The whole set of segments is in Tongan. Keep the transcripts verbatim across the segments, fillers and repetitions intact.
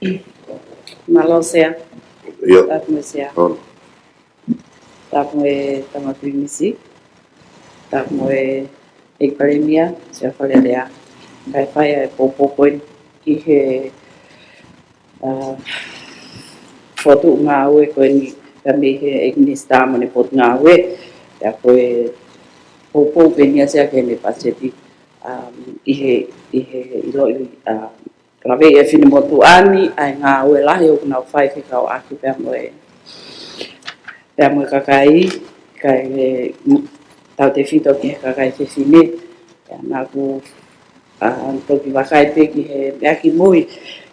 Mālō Sea. Ia. Tapu mo e Sea. Tapu mo e Tama Pilinisi. Tapu mo e ʻEiki Palēmia, Sea Fale Alea. Kae fai ʻa e poupou ko eni ki he, ʻa, fokotuʻu ngāue ko eni, pea mei he ʻEiki Minisitā mo ʻene Potungāue. Pea ko e poupou pē eni ʻa Sea ki heʻene paseti, ʻa, ʻi he, ʻi he ʻiloʻi, ʻa, lave ʻa e finemotuʻa ni, ʻa e ngāue lahi ʻoku nau fai fekauʻaki pea mo e, pea mo e kakai, kae, ʻe, tautefito ki he kakai fefine. Pea naʻa ku, ʻa, toki vakai pē ki he meʻa kimui,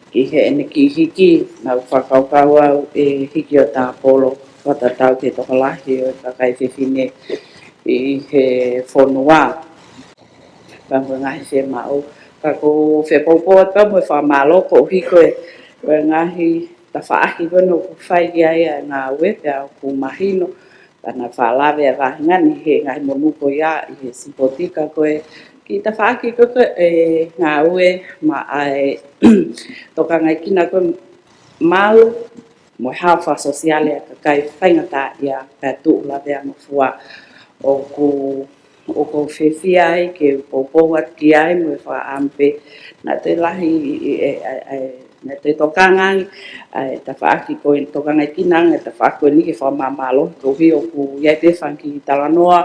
ki heʻene kiʻi hiki, naʻa ku fakakaukau au ʻe hiki ʻo tāpolo, fakatatau ki he tokolahi ʻo e kakai fefine ʻi he fonua. Pea mo e ngaahi fiemaʻu. Ka ʻoku ou fie poupou atu pea mo e fakamālō koeʻuhi ko e, ko e ngaahi tafaʻaki ko eni ʻoku fai ki ai ʻa e ngāue pea ʻoku mahino. Pea naʻe fakalave ʻa e vahenga ni he ngaahi monū ko ia ʻi he sipoti ka ko e kiʻi tafaʻaki ko e, ko e ngāue maʻa e tokangaekina ko e malu mo e hao fakasōsiale ʻa e kakai faingataʻaʻia pea tuʻu lavea mo fua ʻoku ʻoku ou fiefia ai ke poupou atu ki ai mo e fakaʻamu pē. Naʻe toe lahi, ʻe, ʻe, ʻe, naʻe toe tokanga ange, ʻa e tafaʻaki ko e tokangaekina ange, tafaʻaki ko eni ke fakamāmālohi koeʻuhi ʻoku ʻi ai pē fanga kiʻi talanoa,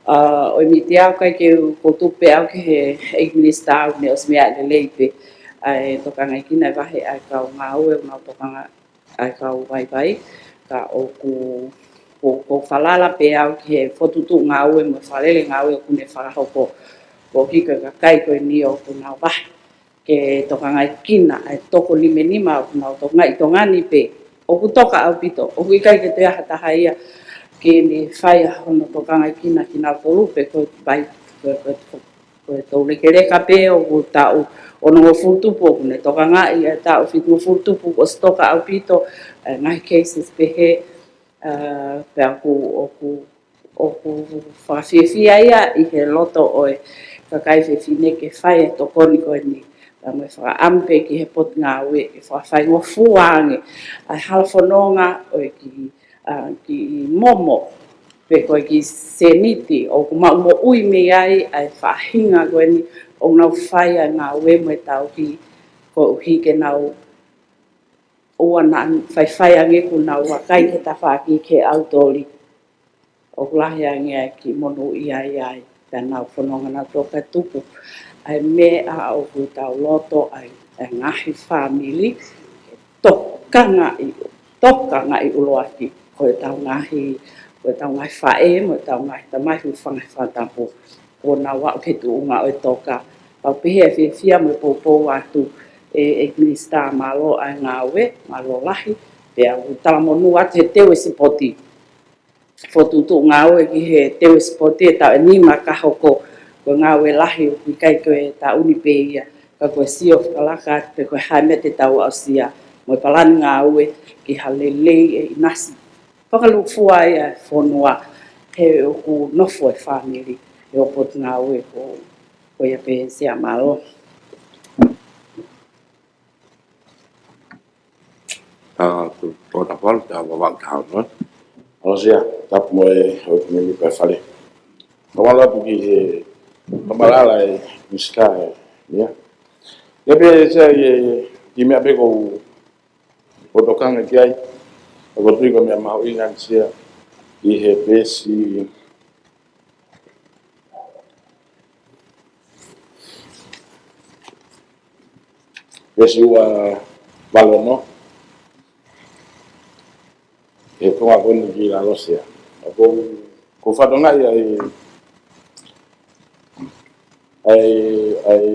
ʻa, ʻo e mītia ʻoku ʻikai ke u, ʻoku ou tuku pē au ki he ʻEiki Minisitā ʻoku ne ʻosi meaʻi lelei pē, ʻa e tokangaekina e vahe ʻa e kau ngāue, ʻoku nau tokanga ʻa e kau vaivai, ka ʻoku, ʻoku, ʻoku ou falala pē au ki he fokotuʻu ngāue mo e fakalele ngāue ʻoku ne fakahoko. Koeʻuhi ko e kakai ko eni ʻoku nau vahe ke tokangaekina ʻa e toko nima nima ʻoku nau tokangaʻi ʻi Tonga ni pē. ʻOku toka ʻaupito, ʻoku ʻikai ke toe ʻi ai ha taha ia ke ne fai ʻa hono tokangaekina kinautolu pē ko e vai, ko e, ko e, ko e toulekeleka pē ʻoku taʻu onongofulu tupu ʻoku ne tokangaʻi, ʻa e taʻu fitungofulu tupu kuo ʻosi toka ʻaupito, ʻa e ngaahi cases pehē, ʻa, pea ʻoku, ʻoku, ʻoku fakafiefia ia ʻi he loto ʻo e kakai fefine ke fai e tokoni ko eni, pea mo e fakaʻamu pē ki he Potungāue ke fakafaingofua ange ʻa e hala fononga ʻo e kiʻi ʻa, kiʻi momo, pe ko e kiʻi sēniti, ʻoku mau moʻui mei ai ʻa e faʻahinga ko eni ʻoku nau fai ʻa e ngāue mo e tauhi koeʻuhi ke nau ʻoua naʻa faifai ange kuo nau vakai he tafaʻaki ki he ʻautoli. ʻOku lahi ange ʻa e kiʻi monūʻia ai, pea nau fononga nautolu pea tupu ʻa e meʻa ʻoku tau loto ai, ʻa e ngaahi fāmili, tokangaʻi, tokangaʻi ʻuluaki, ko e tau ngaahi, ko e tau ngaahi faʻē, mo e tau ngaahi tamai hūfanga he fakatapu, kuo nau aʻu ki he tuʻunga ʻo e toka. Pau pē he fiefia mo e poupou atu ʻe, ʻEiki Minisitā, mālō ʻa e ngāue, mālō lahi, pea ʻoku talamonū atu he teu e sipoti. Fokotuʻu ngāue ki he teu e sipoti ʻe taʻu ʻe nima ka hoko, ko e ngāue lahi ʻoku ʻikai ko e taʻu ni pē ia, ka ko e sio fakalaka atu pe ko e hā e meʻa te tau aʻusia, mo e palani ngāue ki ha lelei ʻe ʻinasi. Fakalūkufua ai ʻa e fonua he ʻoku nofo e fāmili, he ʻoku Potungāue ko, ko ia pē Sea, mālō. ʻA, ko, ko Tapualu, ta Vavau, ta Hau, no? ʻAlo Sea, tapu mo e, ʻo e komiti pea fale. Ka wala atu ki he, ka malala e, Minisitā e, ia. Ia pē Sea, ʻi he, ʻi he meʻa pē ko u, ko u tokanga ki ai, ʻoku ou tui ko e meʻa mahuʻinga ʻeni Sea, ʻi he peesi, peesi ua valu ono, he konga ko eni ki lalo Sea. ʻOku ou, ko u fakatokangaʻi ʻa e, ʻa e, ʻa e,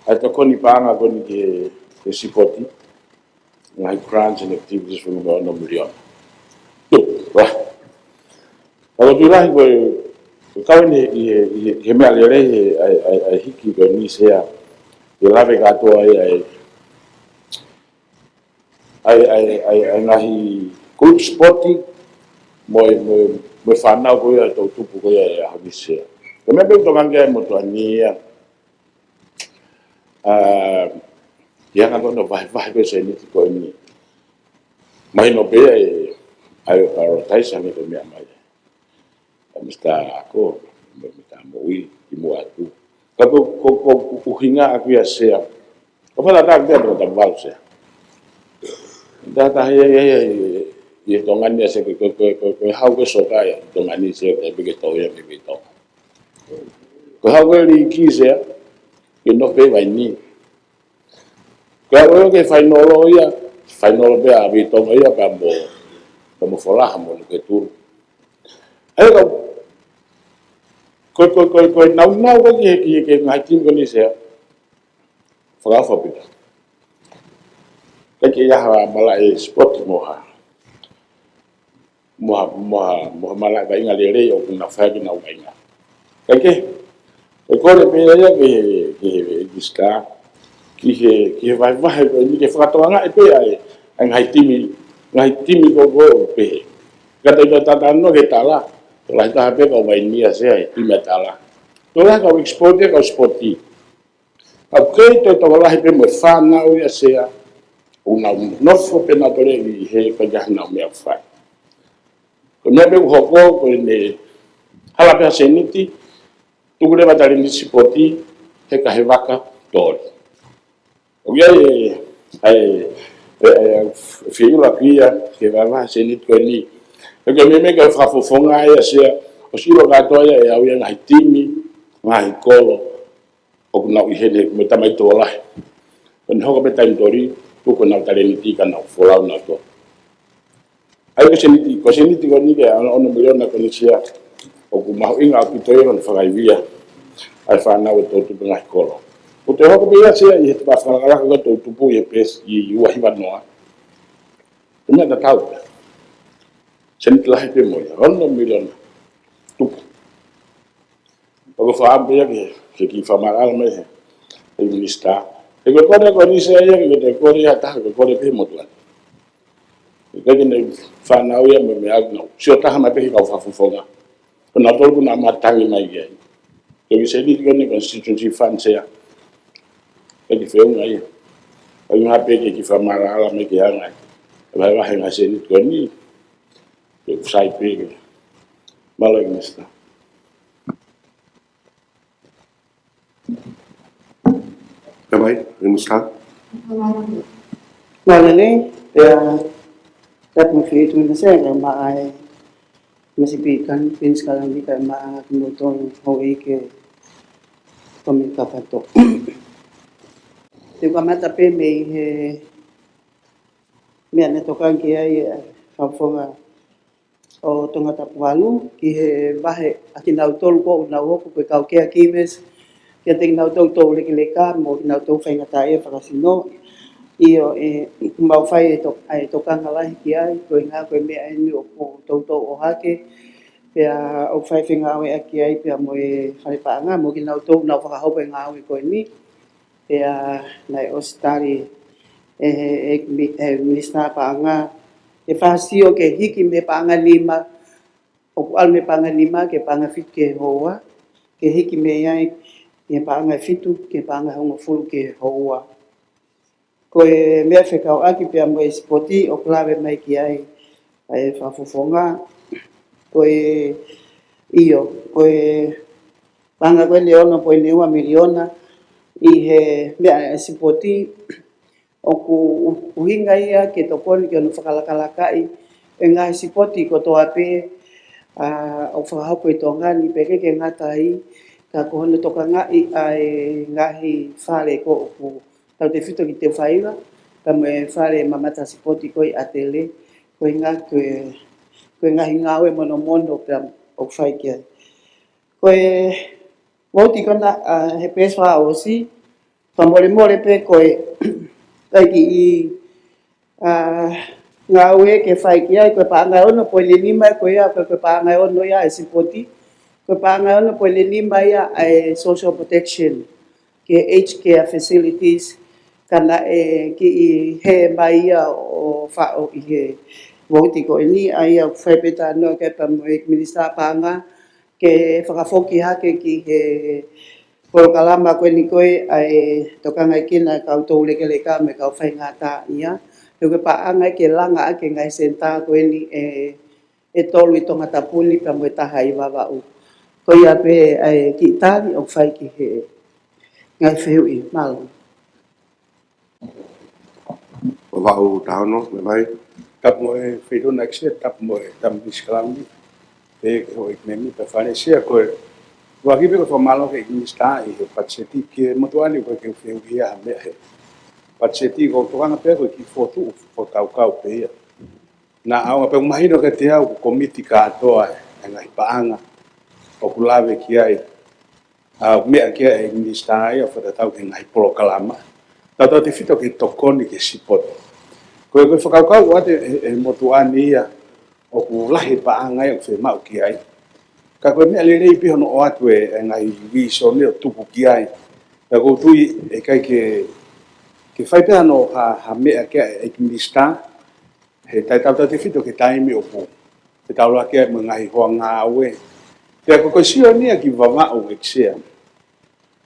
ʻa e tokoni paʻanga ko eni ki he, he sipoti, ngaahi grants and activities ʻe ono nima ono miliona. Tuʻu, wa. ʻOku ou tui lahi ko e, ko e kau eni ʻi he, ʻi he, ʻi he meʻa lelei he, ʻa e, ʻa e, ʻa e hiki ko eni Sea, ke lave kātoa ai ʻa e, ʻa e, ʻa e, ʻa e, ʻa e ngaahi group sipoti, mo e, mo e, mo e fānau ko ia ʻe toʻutupu ko ia ʻi he ʻaho ni Sea. Ko e meʻa pē ʻoku tokanga ki ai e motuʻa ni ia, ʻa, Ia ngā kono vahevahe ko e sēniti ko eni. Mahino pē ʻa e, ʻa e prioritize ʻa e meʻa mai. ʻA Mr Ako, mo Mr Moʻui, ki muʻa atu. Ka ko, ko, ko, ko ʻuhinga ʻaku ia Sea. Ko fala tā kia mo tā valu Sea. Tā tā ia, ia, ia, ia, ia Tonga ni Sea, ko, ko, ko, ko, ko hau ke soka ia, Tonga ni Sea, ko e peke tau ia, peke tau. Ko hau ke liki Sea, ke no pe vai ni. Ko e ʻalu ke fainolo ia, fainolo pē ʻa Vitonga ia, pea mo, pea mo Folaha mo Nuketulu. ʻA ia ka, ko, ko, ko, ko, nau, nau, ko ki, ki, ki, ngaahi timi ko eni Sea. Fakaʻofa Pita. Ka ke ia ha malaʻe sipoti mo ha. Mo ha, mo ha, mo ha malaʻe vaʻinga lelei ʻoku na fai ki nau vaʻinga. Ka ke, ʻe kole pē ia ke, ke, ke Mr, ki he, ki he vahevahe ko eni ke fakatokangaʻi pē ʻa e, ʻa e ngaahi timi, ngaahi timi ko ko pehē. Ka te tau tata no ke tala, to lahi taha pē ka vai ni Sea he timi ʻa tala. To lahi ka export ia ka sipoti. Ka kei te tokolahi pē mo e fānau ia Sea, ʻoku nau nofo pē nau tole ʻi he paja nau meʻa fai. Ko e meʻa pē ʻoku hoko, ko ʻene hala pē ha sēniti, tuku leva talēniti sipoti, he ka he vaka, toli. ʻOku ia e, e, e, e, fiula kia, ke vava sēniti ko eni. He ko e meʻa meʻa ka fakafofonga ia Sea, ʻosi ʻilo kātoa ia ʻe au ia ngaahi timi, ngaahi kolo, ʻoku nau ʻi heni mo e tamai tokolahi. Ko ʻene hoko pē taimi toli, tuku nau talēniti ka nau folau nau tō. ʻA ia ko e sēniti, ko e sēniti ko eni ke ono, ono miliona ko eni Sea, ʻoku mahuʻinga ʻaupito ia ʻo ne fakaivia ʻa e fānau ʻo e toʻutupu ngaahi kolo. Ko e toe hoko pē ia Sea ʻi he tuʻa fakalakalaka ko e toʻutupu ʻi he pes, ʻi, ʻi ua hiva noa. Ko e meʻa tatau pē. Sēniti lahi pē mo ia, ono miliona. Tupu. ʻOku ou fakaʻamu pē ia ke, ke kiʻi fakamaʻalaʻala mai he, he Minisitā. He ko e kole ko eni Sea ia, ke te kole ia taha, ko e kole pē motuʻa. He ko ʻene fānau ia mo e meʻa ʻoku nau sio taha mai pē he kau fakafofonga. Ko nautolu ʻoku nau matangi mai ki ai. Ko e sēniti ko eni constituency fund Sea. Ko e feʻunga ia. ʻOku ou ʻamanaki pē ke kiʻi fakamaʻalaʻala mai ke hanga ai. Vahevahe ngaahi sēniti ko eni. Ke sai pē ke. Mālō Minisitā. Ka mai, Minisitā. Mālō lelei, pea, tapu mo e fitu na Sea, ka maʻa e, masi pikan, pins kalan di ka maʻa ki mo tonu, hou ike, komi kapato. Te u kamata pē mei he, meʻa naʻe tokanga ki ai, e, fakafofonga ʻo Tongatapu valu, ki he vahe ʻa kinautolu ko ʻoku nau hoko ko e kau caregivers, kiate kinautolu toulekeleka mo kinautolu faingataʻaʻia fakasino. ʻIo, ʻe, mau fai e to-, e tokanga lahi ki ai, ko e ʻuhinga ko e meʻa eni ʻoku toutou ʻohake, pea ʻoku fai fengāueʻaki ai, pea mo e fale paʻanga, mo kinautolu nau fakahoko e ngāue ko eni. Pea naʻe ʻosi tali ʻe he, ʻe mi-, ʻe Minisitā Paʻanga, ʻe fakasio ke hiki mei he paʻanga nima, ʻoku ʻalu mei he paʻanga nima ki he paʻanga fitu ki he houa, ke hiki mei ai ki he paʻanga fitu ki he paʻanga hongofulu ki he houa. Ko e meʻa fekauʻaki pea mo e sipoti ʻoku lave mai ki ai ʻa e fakafofonga, ko e, ʻio, ko e paʻanga ko eni ʻe ono poini ua miliona ʻi he meʻa e sipoti, ʻoku ʻuhinga ia ke tokoni ki hono fakalakalakaʻi e ngaahi sipoti kotoa pē, ʻa, ʻoku fakahoko ʻi Tonga ni pea ʻikai ke ngata ai, ka ko hono tokangaʻi ʻa e ngaahi fale ko ʻoku tautefito ki Teufaiva, pea mo e fale mamata sipoti ko ē ʻi ʻAtele, ko e ʻuhinga ko e, ko e ngaahi ngāue monomono pea ʻoku fai ki ai. Ko e vouti ko ena, ʻa, he peesi fakaʻosi, fakamolemole pē ko e, ʻikai ke ʻi, ʻa, ngāue ke fai ki ai, ko e paʻanga ʻe ono poini nima ko ia, ko e, ko e paʻanga ʻe ono ia e sipoti, ko e paʻanga ʻe ono poini nima ia ʻa e social protection, ki he aged care facilities, ka naʻe kiʻi hē mai ia ʻo faʻo ʻi he vouti ko eni, ʻa ia ʻoku fai pē talanoa ki ai pea mo e Minisitā Paʻanga, ke fakafoki hake ki he polokalama ko eni ko ē ʻa e tokangaʻi kinaua ʻa e kau toulekeleka mo e kau faingataʻaʻia. He ko e paʻanga ia ke langa ʻaki e ngaahi senitā ko eni ʻe, ʻe tolu ʻi Tongatapu ni pea mo e taha ʻi Vavaʻu. Ko ia pē ʻa e kiʻi tali ʻoku fai ki he ngaahi fehuʻi. Mālō. Vavaʻu taha ono, meʻa mai. Tapu mo e Feituʻuna ʻEiki Sea, tapu mo e Tama Misi Kalauni. Pea ki he ʻEiki Mēmipa Fale Sea, ko e ʻuluaki pē ko e fakamālō ki he ʻEiki Minisitā ʻi he patiseti ki he motuʻa ni, ʻoku ʻikai ke u fehuʻia ha meʻa he patiseti, ko e tokanga pē ko e kiʻi fokotuʻu fakakaukau pē ia. Naʻa ʻaonga pē ʻoku mahino kiate au ko e komiti kātoa e ngaahi paʻanga ʻoku lave ki ai, ʻa, meʻa ki ai e Minisitā ia fakatatau ki he ngaahi polokalama. Tautautefito ki he tokoni ki he sipoti. Ko e, ko e fakakaukau ʻoku ʻoatu ʻe he, he motuʻa ni ia ʻoku lahi e paʻanga ia ʻoku fiemaʻu ki ai. Ka ko e meʻa lelei pē hono ʻoatu e, e ngaahi vīsone ʻo tuku ki ai. Ka ʻoku ou tui ʻe ʻikai ke, ke fai pē hano ha, ha meʻa ki ai e Minisitā, he taʻetautautefito ki he taimi ʻoku fetaulaki ai mo e ngaahi hoa ngāue. Pea ko e, ko e sio ni ia ki Vavaʻu ʻEiki Sea,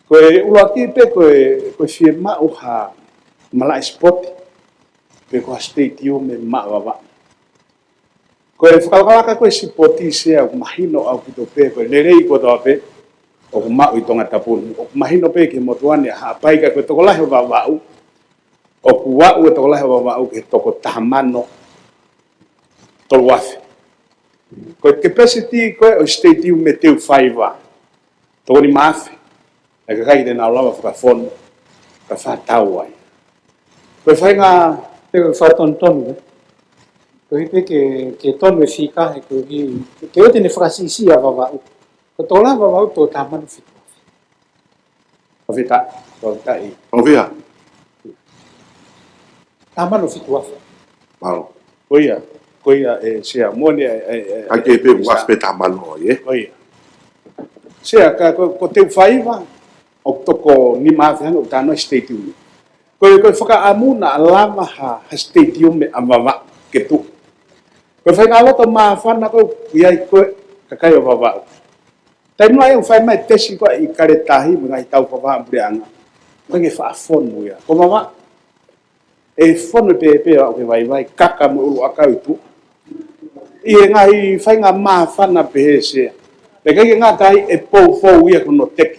ko e ʻuluaki pē ko e, ko e fiemaʻu ha malaʻe sipoti, pe ko ha stadium ʻe maʻa Vavaʻu. Ko e fakalakalaka ko e sipoti Sea ʻoku mahino ʻaupito pē, ko e lelei kotoa pē ʻoku maʻu ʻi Tongatapu ni. ʻOku mahino pē ki he motuʻa ni ʻa Haʻapai ka ko e tokolahi ʻo Vavaʻu, ʻoku aʻu e tokolahi ʻo Vavaʻu ki he toko taha mano tolu afe. Ko e capacity ko ē ʻo e stadium ʻe teu faiva, toko nima afe e kakai te nau lava fakafonu, ka fakatau ai. Ko e faʻahinga, te u fakatonutonu, ē. Koeʻuhi pē ke, ke tonu e fika, he koeʻuhi ke ʻoua te ne fakasiʻisiʻi ʻa Vavaʻu. Ko e tokolahi ʻo Vavaʻu toko taha mano fitu afe. Fakafetaʻi, fakafetaʻi. ʻO fiha? Taha mano fitu afe. Mālō. Ko ia, ko ia ʻe Sea, moʻoni ʻe, ʻe, ʻe, ʻAi ke pē ʻe ua Sea. Pe taha mano ai, ē? Ko ia. Sea, ka ko, ko e teu faiva, ʻoku toko nima afe hangē ʻoku talanoa e stadium. Ko e, ko e fakaʻamu naʻa lava ha, ha stadium ʻe ʻa Vavaʻu ke tuʻu. Ko e faʻahinga loto māfana ko ē ʻoku ʻi ai ko ē kakai ʻo Vavaʻu. Taimi lahi ʻoku fai mai e tesi ko ē ʻi Kaletahi mo e ngaahi tau fakavahaʻapuleʻanga, ʻoku ʻikai ke faʻa fonu ia. Ko Vavaʻu ʻe fonu pē pē ʻo aʻu ki he vaivai, kaka mo e ʻuluʻakau ʻi tuʻa. ʻI he ngaahi faʻahinga māfana pehē Sea, pea ʻikai ke ngata ai, ʻe poupou ia ko hono teke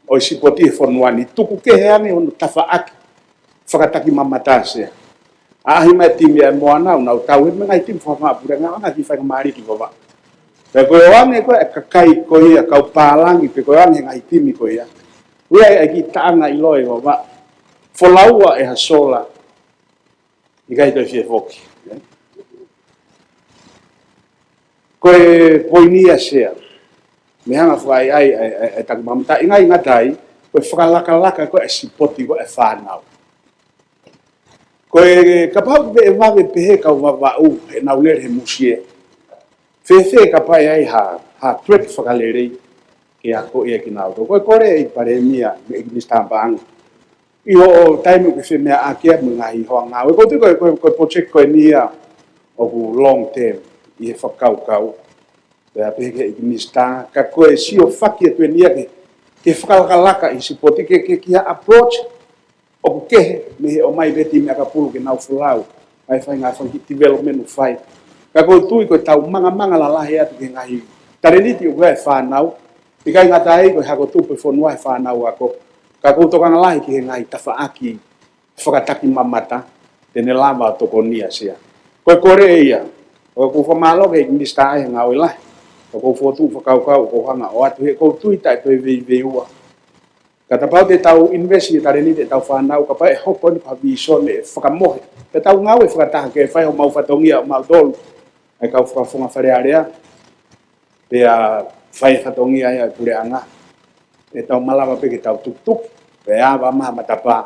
ʻo e sipoti he fonua ni, tuku kehe ange hono tafaʻaki fakatakimamatā Sea. ʻAʻahi mai e timi ʻa e Moana ʻo nau tauhi mo e ngaahi timi fakavahaʻapuleʻanga, ʻoange ha kiʻi faingamālie ki Vavaʻu. Pea ko e ʻoange ko ē e kakai ko ia, kau pālangi, pe ko e ʻoange e ngaahi timi ko ia, ʻoku ʻi ai e kiʻi taʻanga ʻiloa ʻi Vavaʻu. Folau ʻe ha sola, ʻikai toe fie foki. Ko e poini ia Sea, mei he anga fakaʻaiʻai ʻa e, ʻa e, ʻa e takimamatā, ʻikai ngata ai, ko e fakalakalaka ko ē e sipoti ko ē e fānau. Ko e kapau ʻoku vave pehē kau Vavaʻu heʻenau lele he musie, fēfē kapau ʻe ʻi ai ha, ha track fakalelei ke akoʻi ʻe kinautolu? Ko e kole ʻa e Palēmia mo e Minisitā Paʻanga ʻi hoʻo taimi ʻoku ke femeʻaʻaki ai mo e ngaahi hoa ngāue. ʻOku ou tui ko e, ko e, ko e project ko eni ia ʻoku long term ʻi he fakakaukau. Pea pehē ki he Minisitā, ka ko e siofaki atu eni ia ke, ke fakalakalaka ʻi he sipoti ke, ke, ke approach ʻoku kehe mei he ʻomai pē timi ʻakapulu ke nau folau, ʻai fai ngaahi fanga kiʻi development ʻoku fai. Ka ʻoku ou tui ko ʻetau mangamanga lalahi atu ki he ngaahi talēniti ʻoku ʻi ai e fānau, ʻikai ngata ai ko e hako tupu e fonua he fānau ako, ka ʻoku ou tokanga lahi ki he ngaahi tafaʻaki fakatakimamata te ne lava ʻo tokonia Sea. Ko e kole ia, ʻoku ou fakamālō ki he Minisitā ʻi he ngāue lahi ʻoku ou fokotuʻu fakakaukau ʻoku ou hanga ʻo ʻoatu, he ʻoku ou tui taʻe toe veiveiua. Ka kapau te tau invest ʻi he talēniti ʻetau fānau, kapau ʻe hoko eni ko ha vīsone ʻe fakamohe, pea tau ngāue fakataha ke fai homau fatongia ʻomautolu, ʻa e kau fakafofonga Fale Alea, pea fai fatongia ia ʻa e puleʻanga, ʻe tau malava pē ke tau tukituki, pea ava mai ha matapā,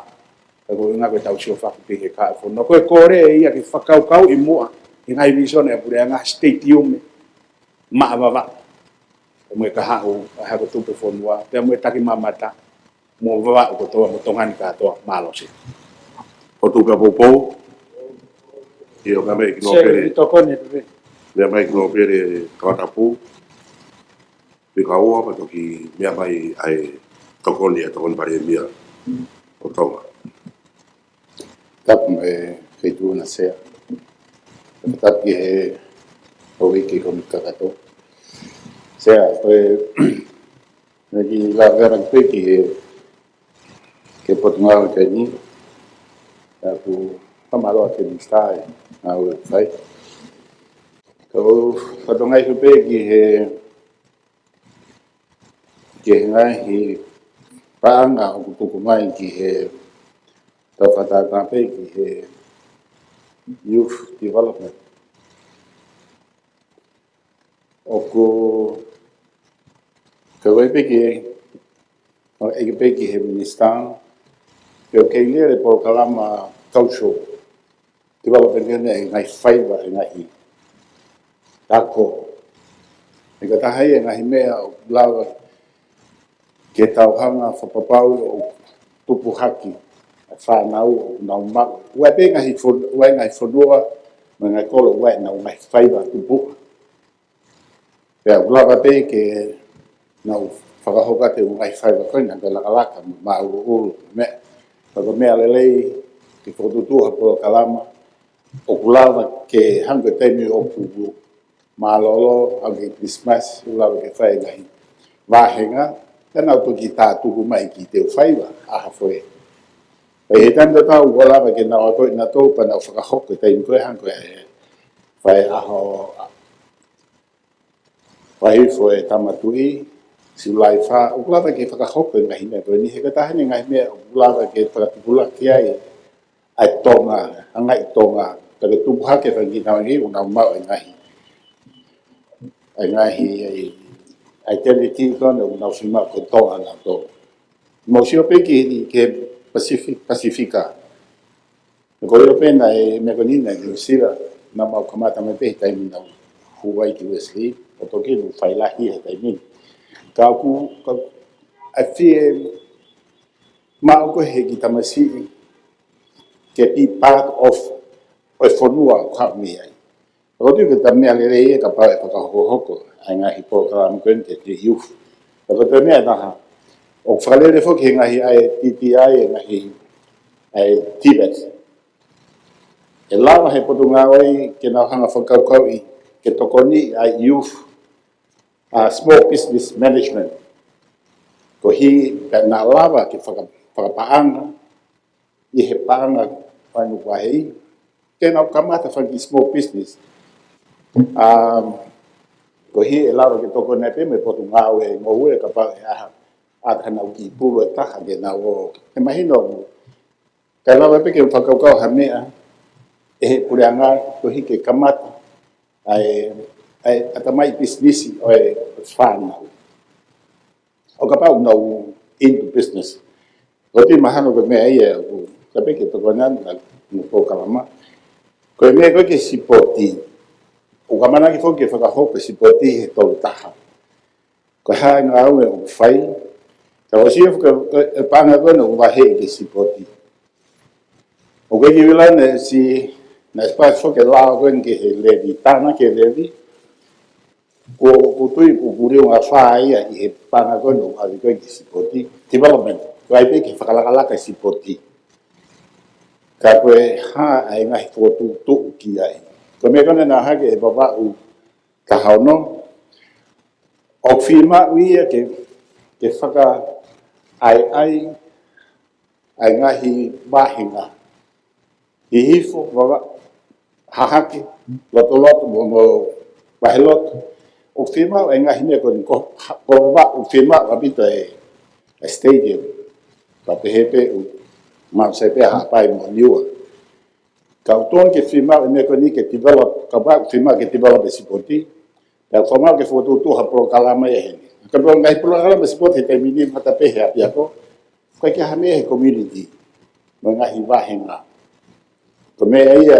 ka ko e ʻuhinga ko ʻetau siofaki pē ki he kahaʻu fonua. Ko e kole ia ke fakakaukauʻi muʻa e ngaahi vīsone ʻa e puleʻanga, stadium ʻe maʻa Vavaʻu, mo e kahaʻu ʻa e hako tupu e fonua, pea mo e takimamata, mo Vavaʻu kotoa, mo Tonga ni kātoa. Mālō Sea. Hotu pea poupou. ʻIo, meʻa mai ki Sea, Nōpele. ʻI tokoni pē. Meʻa mai ki Nōpele Tongatapu. Pea ka ua, pea toki meʻa mai ʻa e tokoni ʻa e Tokoni Palēmia ʻo Tonga. Tapu mo e Feituʻuna Sea. Tapu ki he houʻeiki kau kakato. Sea, ko e, naʻe kiʻi lave atu pē ki he, ki he Potungāue ko eni. Tapu, fakamālō ki he Minisitā ʻi he ngāue ʻoku fai. Kau fatongia pē ki he, ki he ngaahi paʻanga ʻoku tuku mai ki he, tau fakatātā pē ki he youth development. ʻOku, kau ai pē ki he, ʻoku ʻeke pē ki he Minisitā, ke ʻoku kei lele polokalama kauso, development ʻa e ngaahi faiva ʻa e ngaahi ako. ʻE ka taha ia e ngaahi meʻa ʻoku lava ke tau hanga fakapapau ʻoku tupu hake ʻa e fānau ʻoku nau maʻu. ʻOku ʻi ai pē ngaahi fon-, ʻoku ʻi ai ngaahi fonua, mo e ngaahi kolo, ʻoku ʻi ai ʻenau ngaahi faiva tupuʻa. Pea ʻoku lava pē ke nau fakahoko atu e ngaahi faiva ko ena ke lakalaka mo māʻuloʻulo meʻa. Ka ko e meʻa lelei ke fokotuʻutuʻu ha polokalama ʻoku lava ke hangē ko e taimi ʻoku mālōlō, hangē ko e Christmas, ʻoku lava ke fai e ngaahi vāhenga, ka nau toki tātuku mai ki he faiva, ʻaho foʻou. Pea ʻi he taimi tatau ʻoku lava ke nau ako ʻi nautolu pea nau fakahoko e taimi ko ē hangē ko e fai ʻaho fai hifo e Tama Tuʻi, Siulai fā, ʻoku lava ke fakahoko e ngaahi meʻa ko eni, he ko e taha eni e ngaahi meʻa ʻoku lava ke fakatupulaki ai ʻa e Tonga, anga ʻi Tonga, ka ke tupu hake fanga kiʻi tama ki ʻoku nau maʻu e ngaahi, e ngaahi, e identity ko ena ʻoku nau fiemaʻu ko e Tonga nautolu. Mou sio pē ki, ki he Pacific, Pasifika. Ko ia pē naʻe meʻa ko eni naʻe New Zealand, naʻa mau kamata mai pē he taimi naʻa ku hū ai ki Wesley, ʻo toki nau fai lahi he taimi ni. Ka ʻoku, ka ʻoku ʻi ai e fiemaʻu ko ē he kiʻi tamasiʻi ke be part of ʻo e fonua ʻoku haʻu mei ai. Ka ko e tui ko e meʻa lelei ia kapau ʻe fakahokohoko ʻa e ngaahi polokalama ko eni ki he youth. Ka ko e meʻa ʻe taha, ʻoku fakalele foki he ngaahi ʻa e T T I, e ngaahi ʻa e TVET. ʻE lava he Potungāue ke nau hanga fakakaukauʻi ke tokoniʻi ʻa e youth, ʻa e small business management. Koeʻuhi pea nau lava ke faka-, fakapaʻanga ʻi he paʻanga fainguku vaheʻi, ke nau kamata fanga kiʻi small business. Um, koeʻuhi ʻe lava ke tokoni pē mo e Potungāue ʻi he ngoue kapau ʻe ʻi ai ha, ʻa haʻanau kiʻi pulu ʻe taha ke nau ō. He mahino ʻoku, ka lava pē ke fakakaukau ha meʻa ʻe he puleʻanga koeʻuhi ke kamata ʻa e, ʻa e ʻatamai pisinisi ʻo e fānau. ʻO kapau nau into business. Ko e tui mahalo ko e meʻa ia ʻoku, ka pē ke tokoni ʻa e polokalama. Ko e meʻa ko ē ki he sipoti. ʻOku ʻamanaki foki ke fakahoko e sipoti he tolu taha. Ko e hā e ngāue ʻoku fai. Ka ʻosi ʻoku, ko e paʻanga ko ena ʻoku vaheʻi ki he sipoti. ʻOku ʻikai ke ʻi ai ha lave naʻe si, naʻe spasi foki e lao ko eni ki he levy, tānaki e levy. Ko, ko e tui ko e pule ʻo e ngaahi fai ia ʻi he paʻanga ko ena ʻoku ʻave ko ē ki he sipoti. Development, ko e ʻai pē ke fakalakalaka e sipoti. Ka ko e hā ʻa e ngaahi fokotuʻutuʻu ki ai. Ko e meʻa ko ena naʻe hake he Vavaʻu taha ono, ʻoku fiemaʻu ia ke, ke fakaʻaiʻai ʻa e ngaahi vāhenga. Hihifo, vava, hahake, lotoloto, mo, mo vaheloto. ʻOku fiemaʻu e ngaahi meʻa ko eni ko, ko Vavaʻu ʻoku fiemaʻu ʻaupito e, e stadium. Ka pehē pē ʻoku maʻu sai pē ʻa Haʻapai mo Niua. Ka ʻoku totonu ke fiemaʻu e meʻa ko eni ke develop, ka Vavaʻu ʻoku fiemaʻu ke develop e sipoti. Pea ʻoku fiemaʻu ke fokotuʻutuʻu ha polokalama ia heni. Ka ko e ngaahi polokalama sipoti he taimi ni mata pē he ʻapiako. Ko e ke hame he community. Mo e ngaahi vāhenga. Ko e meʻa ia,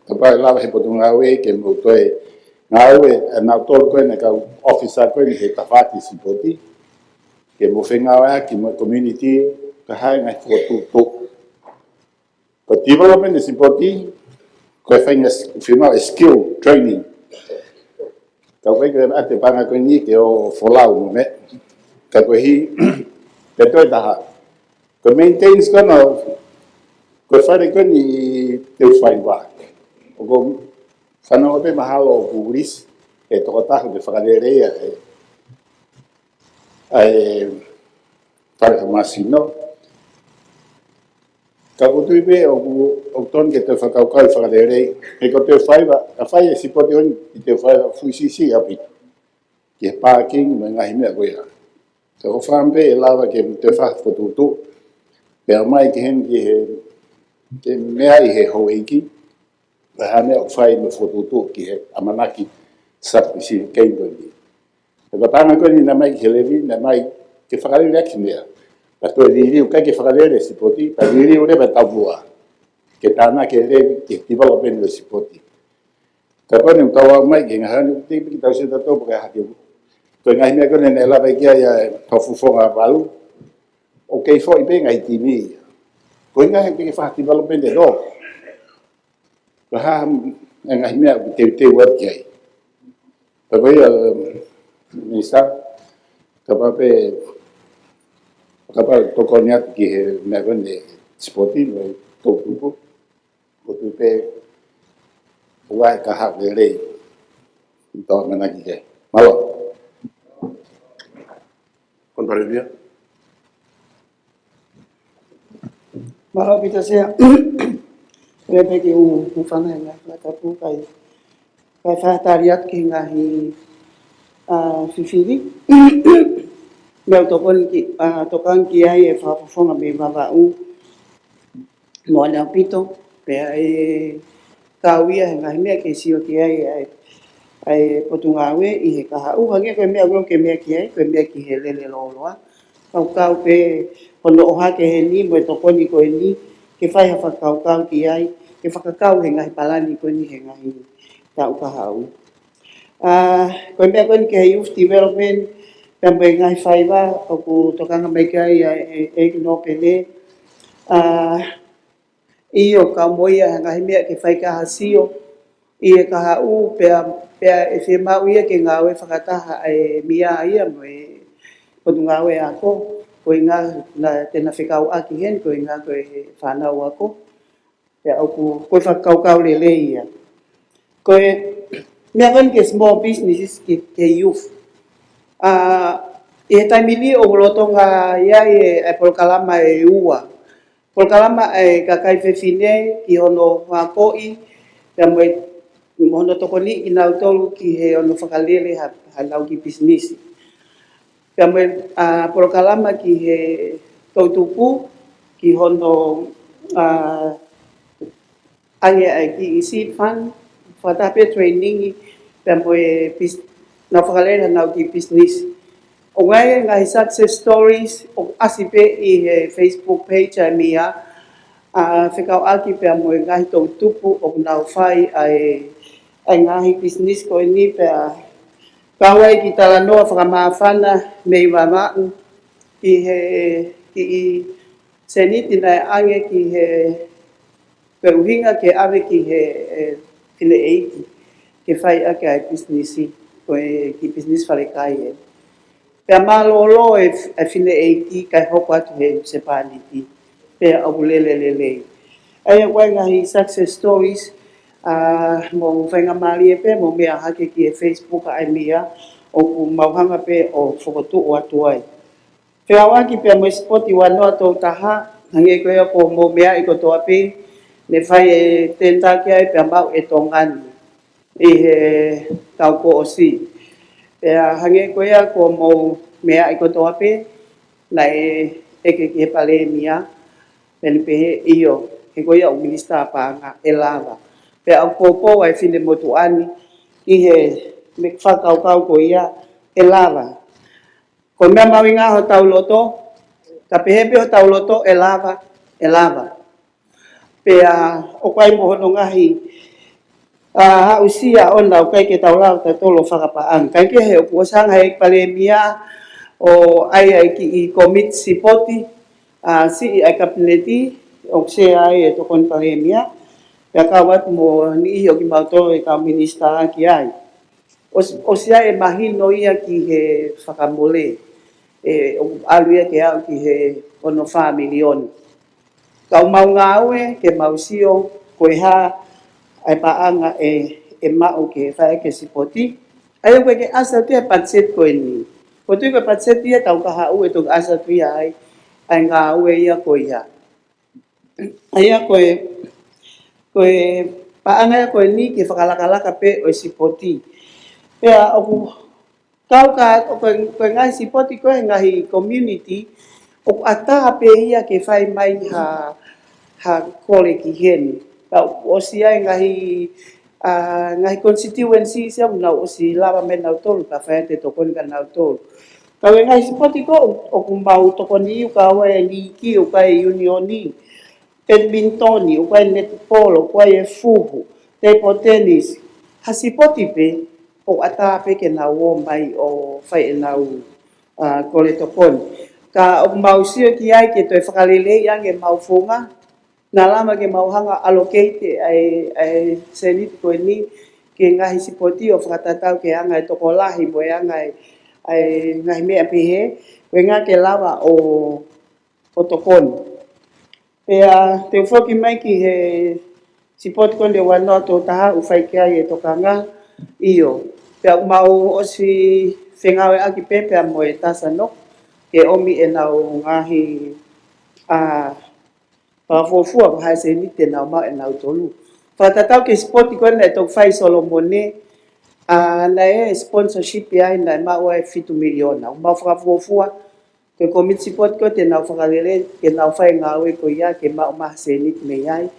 kapau ʻe lava he Potungāue ke mou toe ngāue, ʻa nautolu ko ena kau officer ko eni he tafaʻaki sipoti. Ke mou fengāueʻaki mo e community, ka ʻi ai e ngaahi fokotuʻutuʻu. Ko e development e sipoti, ko e fai e s-, fiemaʻu e skill training. Ka ʻoku ʻikai ke ʻi ai ha paʻanga ko eni ke ō folau mo meʻa. Ka koeʻuhi, Pea toe taha. Ko e maintenance ko ena, ko e fale ko eni ʻi Teufaiva. ʻOku ou fanongo pē mahalo ʻoku lease ʻe he tokotaha ke fakalele ia ʻa e, ʻa e fale fakamāsino. Ka ʻoku ou tui pē ʻoku, ʻoku totonu ke toe fakakaukau e fakalele. He ko Teufaiva, ka fai e sipoti ko eni ʻi Teufaiva, fuʻu siʻisiʻi ʻaupito ki he parking mo e ngaahi meʻa ko ia. Ka ko e fē pē ʻe lava ke toe fai ha fokotuʻutuʻu, pea ʻomai ki heni ki he, ke meʻa ʻi he houʻeiki, pe ko e hā e meʻa ʻoku fai mo e fokotuʻutuʻu ki he ʻamanaki sub-specification ko eni. He ko e paʻanga ko eni naʻe ʻomai ki he levy, naʻe ʻomai ke fakalele ʻaki e meʻa. Pea toe liliu, ʻikai ke fakalele e sipoti, pea liliu leva e taumuʻa ke tānaki e levy ki he development ʻo e sipoti. Ka ko eni ʻoku tau aʻu mai ki he ngaahi ʻaho ni, ʻoku teʻeki ke tau sio tautolu pe ko e hā e hake. Ko e ngaahi meʻa ko eni naʻe lave ki ai ʻa e Fakafofonga Valu, ʻoku kei foʻi pē ngaahi timi ia. Ko e ngaahi ke fai ha development ʻe lō. Ko e hā e ngaahi meʻa ʻoku teuteu atu ki ai. Pea ko ia, Minisitā, kapau pē, kapau tokoni atu ki he meʻa ko eni sipoti, mo e toʻutupu. ʻOku ou tui pē ʻoku ʻi ai e kahaʻu lelei ʻi he tau ʻamanaki ki ai. Mālō. Honourable Palēmia. Mālō ʻaupito Sea. Pea pē ke u, u fana he ngaahi fakatapu kae, kae fakatali atu ki he ngaahi, ʻa, fifili. Meʻa ʻoku tokoni ki, ʻa, tokanga ki ai e Fakafofonga mei Vavaʻu. Moʻoni ʻaupito, pea ʻe kau ia he ngaahi meʻa ke sio ki ai ʻa e, ʻa e Potungāue ʻi he kahaʻu, hangē ko e meʻa ʻoku ke meʻa ki ai, ko e meʻa ki he lele lōloa. Kaukau pē hono ʻohake heni mo e tokoni ko eni, ke fai ha fakakaukau ki ai, ke fakakau he ngaahi palani ko eni he ngaahi taʻu kahaʻu. ʻA, ko e meʻa ko eni ki he youth development, pea mo e ngaahi faiva, ʻoku tokanga mai ki ai ʻa e, e, e Nōpele. ʻA, ʻio, kau mo ia he ngaahi meʻa ke fai ki ha sio ʻi he kahaʻu, pea, pea ʻe fiemaʻu ia ke ngāue fakataha ʻa e M I A ia mo e Potungāue Ako, ko e ʻuhinga naʻa, te na fekauʻaki heni, ko e ʻuhinga ko e fānau ako. Pea ʻoku, ko e fakakaukau lelei ia. Ko e meʻa ko eni ki he small businesses ki, ki he youth. ʻA, ʻi he taimi ni ʻoku lolotonga ʻi ai e, e polokalama ʻe ua. Polokalama ʻa e kakai fefine ki hono akoʻi, pea mo e, mo hono tokoniʻi kinautolu ki he hono fakalele ha, hanau kiʻi pisinisi. Pea mo e, ʻa, polokalama ki he toʻutupu, ki hono, ʻa, ʻange ʻa e kiʻi seed fund, fakataha pē training, pea mo e pis-, nau fakalele hanau kiʻi pisinisi. ʻOku ʻi ai e ngaahi success stories, ʻoku ʻasi pē ʻi he Facebook page ʻa e M I A, ʻa, fekauʻaki pea mo e ngaahi toʻutupu, ʻoku nau fai ʻa e, ʻa e ngaahi pisinisi ko eni pea kau ai e kiʻi talanoa fakamāfana mei Vavaʻu ki he, kiʻi seniti naʻe ʻange ki he, ko e ʻuhinga ke ʻave ki he, e, fineʻeiki, ke fai ʻaki ʻa e pisinisi, ko e kiʻi pisinisi falekai ē. Pea mālōlō e, e fineʻeiki kae hoko atu he munisipaliti. Pea ʻoku lele lelei. ʻA ia ko e ngaahi success stories, ʻa, mou faingamālie pē, mou meʻa hake ki he Facebook ʻa e M I A, ʻoku mau hanga pē ʻo fokotuʻu atu ai. Fekauʻaki pea mo e sipoti ua noa tolu taha, hangē ko ia kuo mou meaʻi kotoa pē, ne fai e tender ki ai pea maʻu ʻe Tonga ni ʻi he taʻu kuo ʻosi. Pea hangē ko ia kuo mou meaʻi kotoa pē, naʻe ʻeke ki he Palēmia, pea ne pehē ʻio, he ko ia ʻoku Minisitā Paʻanga, ʻe lava. Pea ʻoku poupou ʻa e finemotuʻa ni ki he meʻa fakakaukau ko ia, ʻe lava. Ko e meʻa mahuʻinga hotau loto, ka pehē pē hotau loto, ʻe lava, ʻe lava. Pea ʻoku ʻi ai mo hono ngaahi, ʻa, aʻusia ʻona ʻoku ʻikai ke tau lava tautolu ʻo fakapaʻanga. Kae kehe ʻoku ʻosi hanga ʻe he Palēmia ʻo ʻai ʻa e kiʻi kōmiti sipoti, ʻa, siʻi ʻa e Kapineti, ʻoku sea ai e Tokoni Palēmia, pea kau atu mo e niʻihi ʻo kimautolu ʻe kau minisitā ki ai. ʻOsi, ʻosi ʻi ai e mahino ia ki he fakamole. ʻe, ʻoku ʻalu ia ke aʻu ki he ono fā miliona. Ka ʻoku mau ngāue ke mau sio ko e hā ʻa e paʻanga ʻe, ʻe maʻu ke fai ʻaki e sipoti. ʻA ia ʻoku ʻikai ke ʻasi atu ia he patiseti ko eni. ʻOku ou tui ko e patiseti ia ʻe tau kahaʻu ʻe toki ʻasi atu ia ai ʻa e ngāue ia ko ia. ʻA ia ko e, ko e paʻanga ia ko eni ke fakalakalaka pē ʻo e sipoti. Pea ʻoku kau ka, ʻo ko e, ko e ngaahi sipoti ko e ngaahi community, ʻoku ʻatā pē ia ke fai mai ha, ha kole ki heni. Ka ʻosi ʻi ai e ngaahi, ʻa, ngaahi constituency ia ʻoku nau ʻosi lava mai nautolu, ka fai atu e tokoni kia nautolu. Ka ko e ngaahi sipoti ko ē ʻoku mau tokoni ʻi ai, ka ʻoku ʻi ai e līki, ʻoku ʻi ai e ʻiunioni, petimintoni, ʻoku ʻi ai e netipolo, ʻoku ʻi ai e fuhu, table tennis, ha sipoti pē, ʻoku ʻatā pē ke nau ō mai ʻo fai ʻenau, ʻa, kole tokoni. Ka ʻoku mau sio ki ai ke toe fakaleleiʻi ange ʻemau founga, naʻa lava ke mau hanga ʻo allocate ʻa e, ʻa e sēniti ko eni ki he ngaahi sipoti ʻo fakatatau ki he anga e tokolahi mo e anga e, ʻa e ngaahi meʻa pehē, ko e ʻuhinga ke lava ʻo, ʻo tokoni. Pea te u foki mai ki he sipoti ko eni ʻe ua noa tolu taha ʻoku fai ki ai e tokanga, ʻio. Pea ʻoku mau ʻosi fengāueʻaki pē pea mo e TASANOC ke ʻomi ʻenau ngaahi, ʻa, fakafuofua ko e hā e sēniti te nau maʻu ʻe nautolu. Fakatatau ki he sipoti ko eni naʻe toki fai ʻi Solomone, ʻa, naʻe sponsorship ia naʻe maʻu ai fitu miliona. ʻOku mau fakafuofua ko e kōmiti sipoti ko ē te nau fakalele, ke nau fai e ngāue ko ia ke maʻu mai ha sēniti mei ai.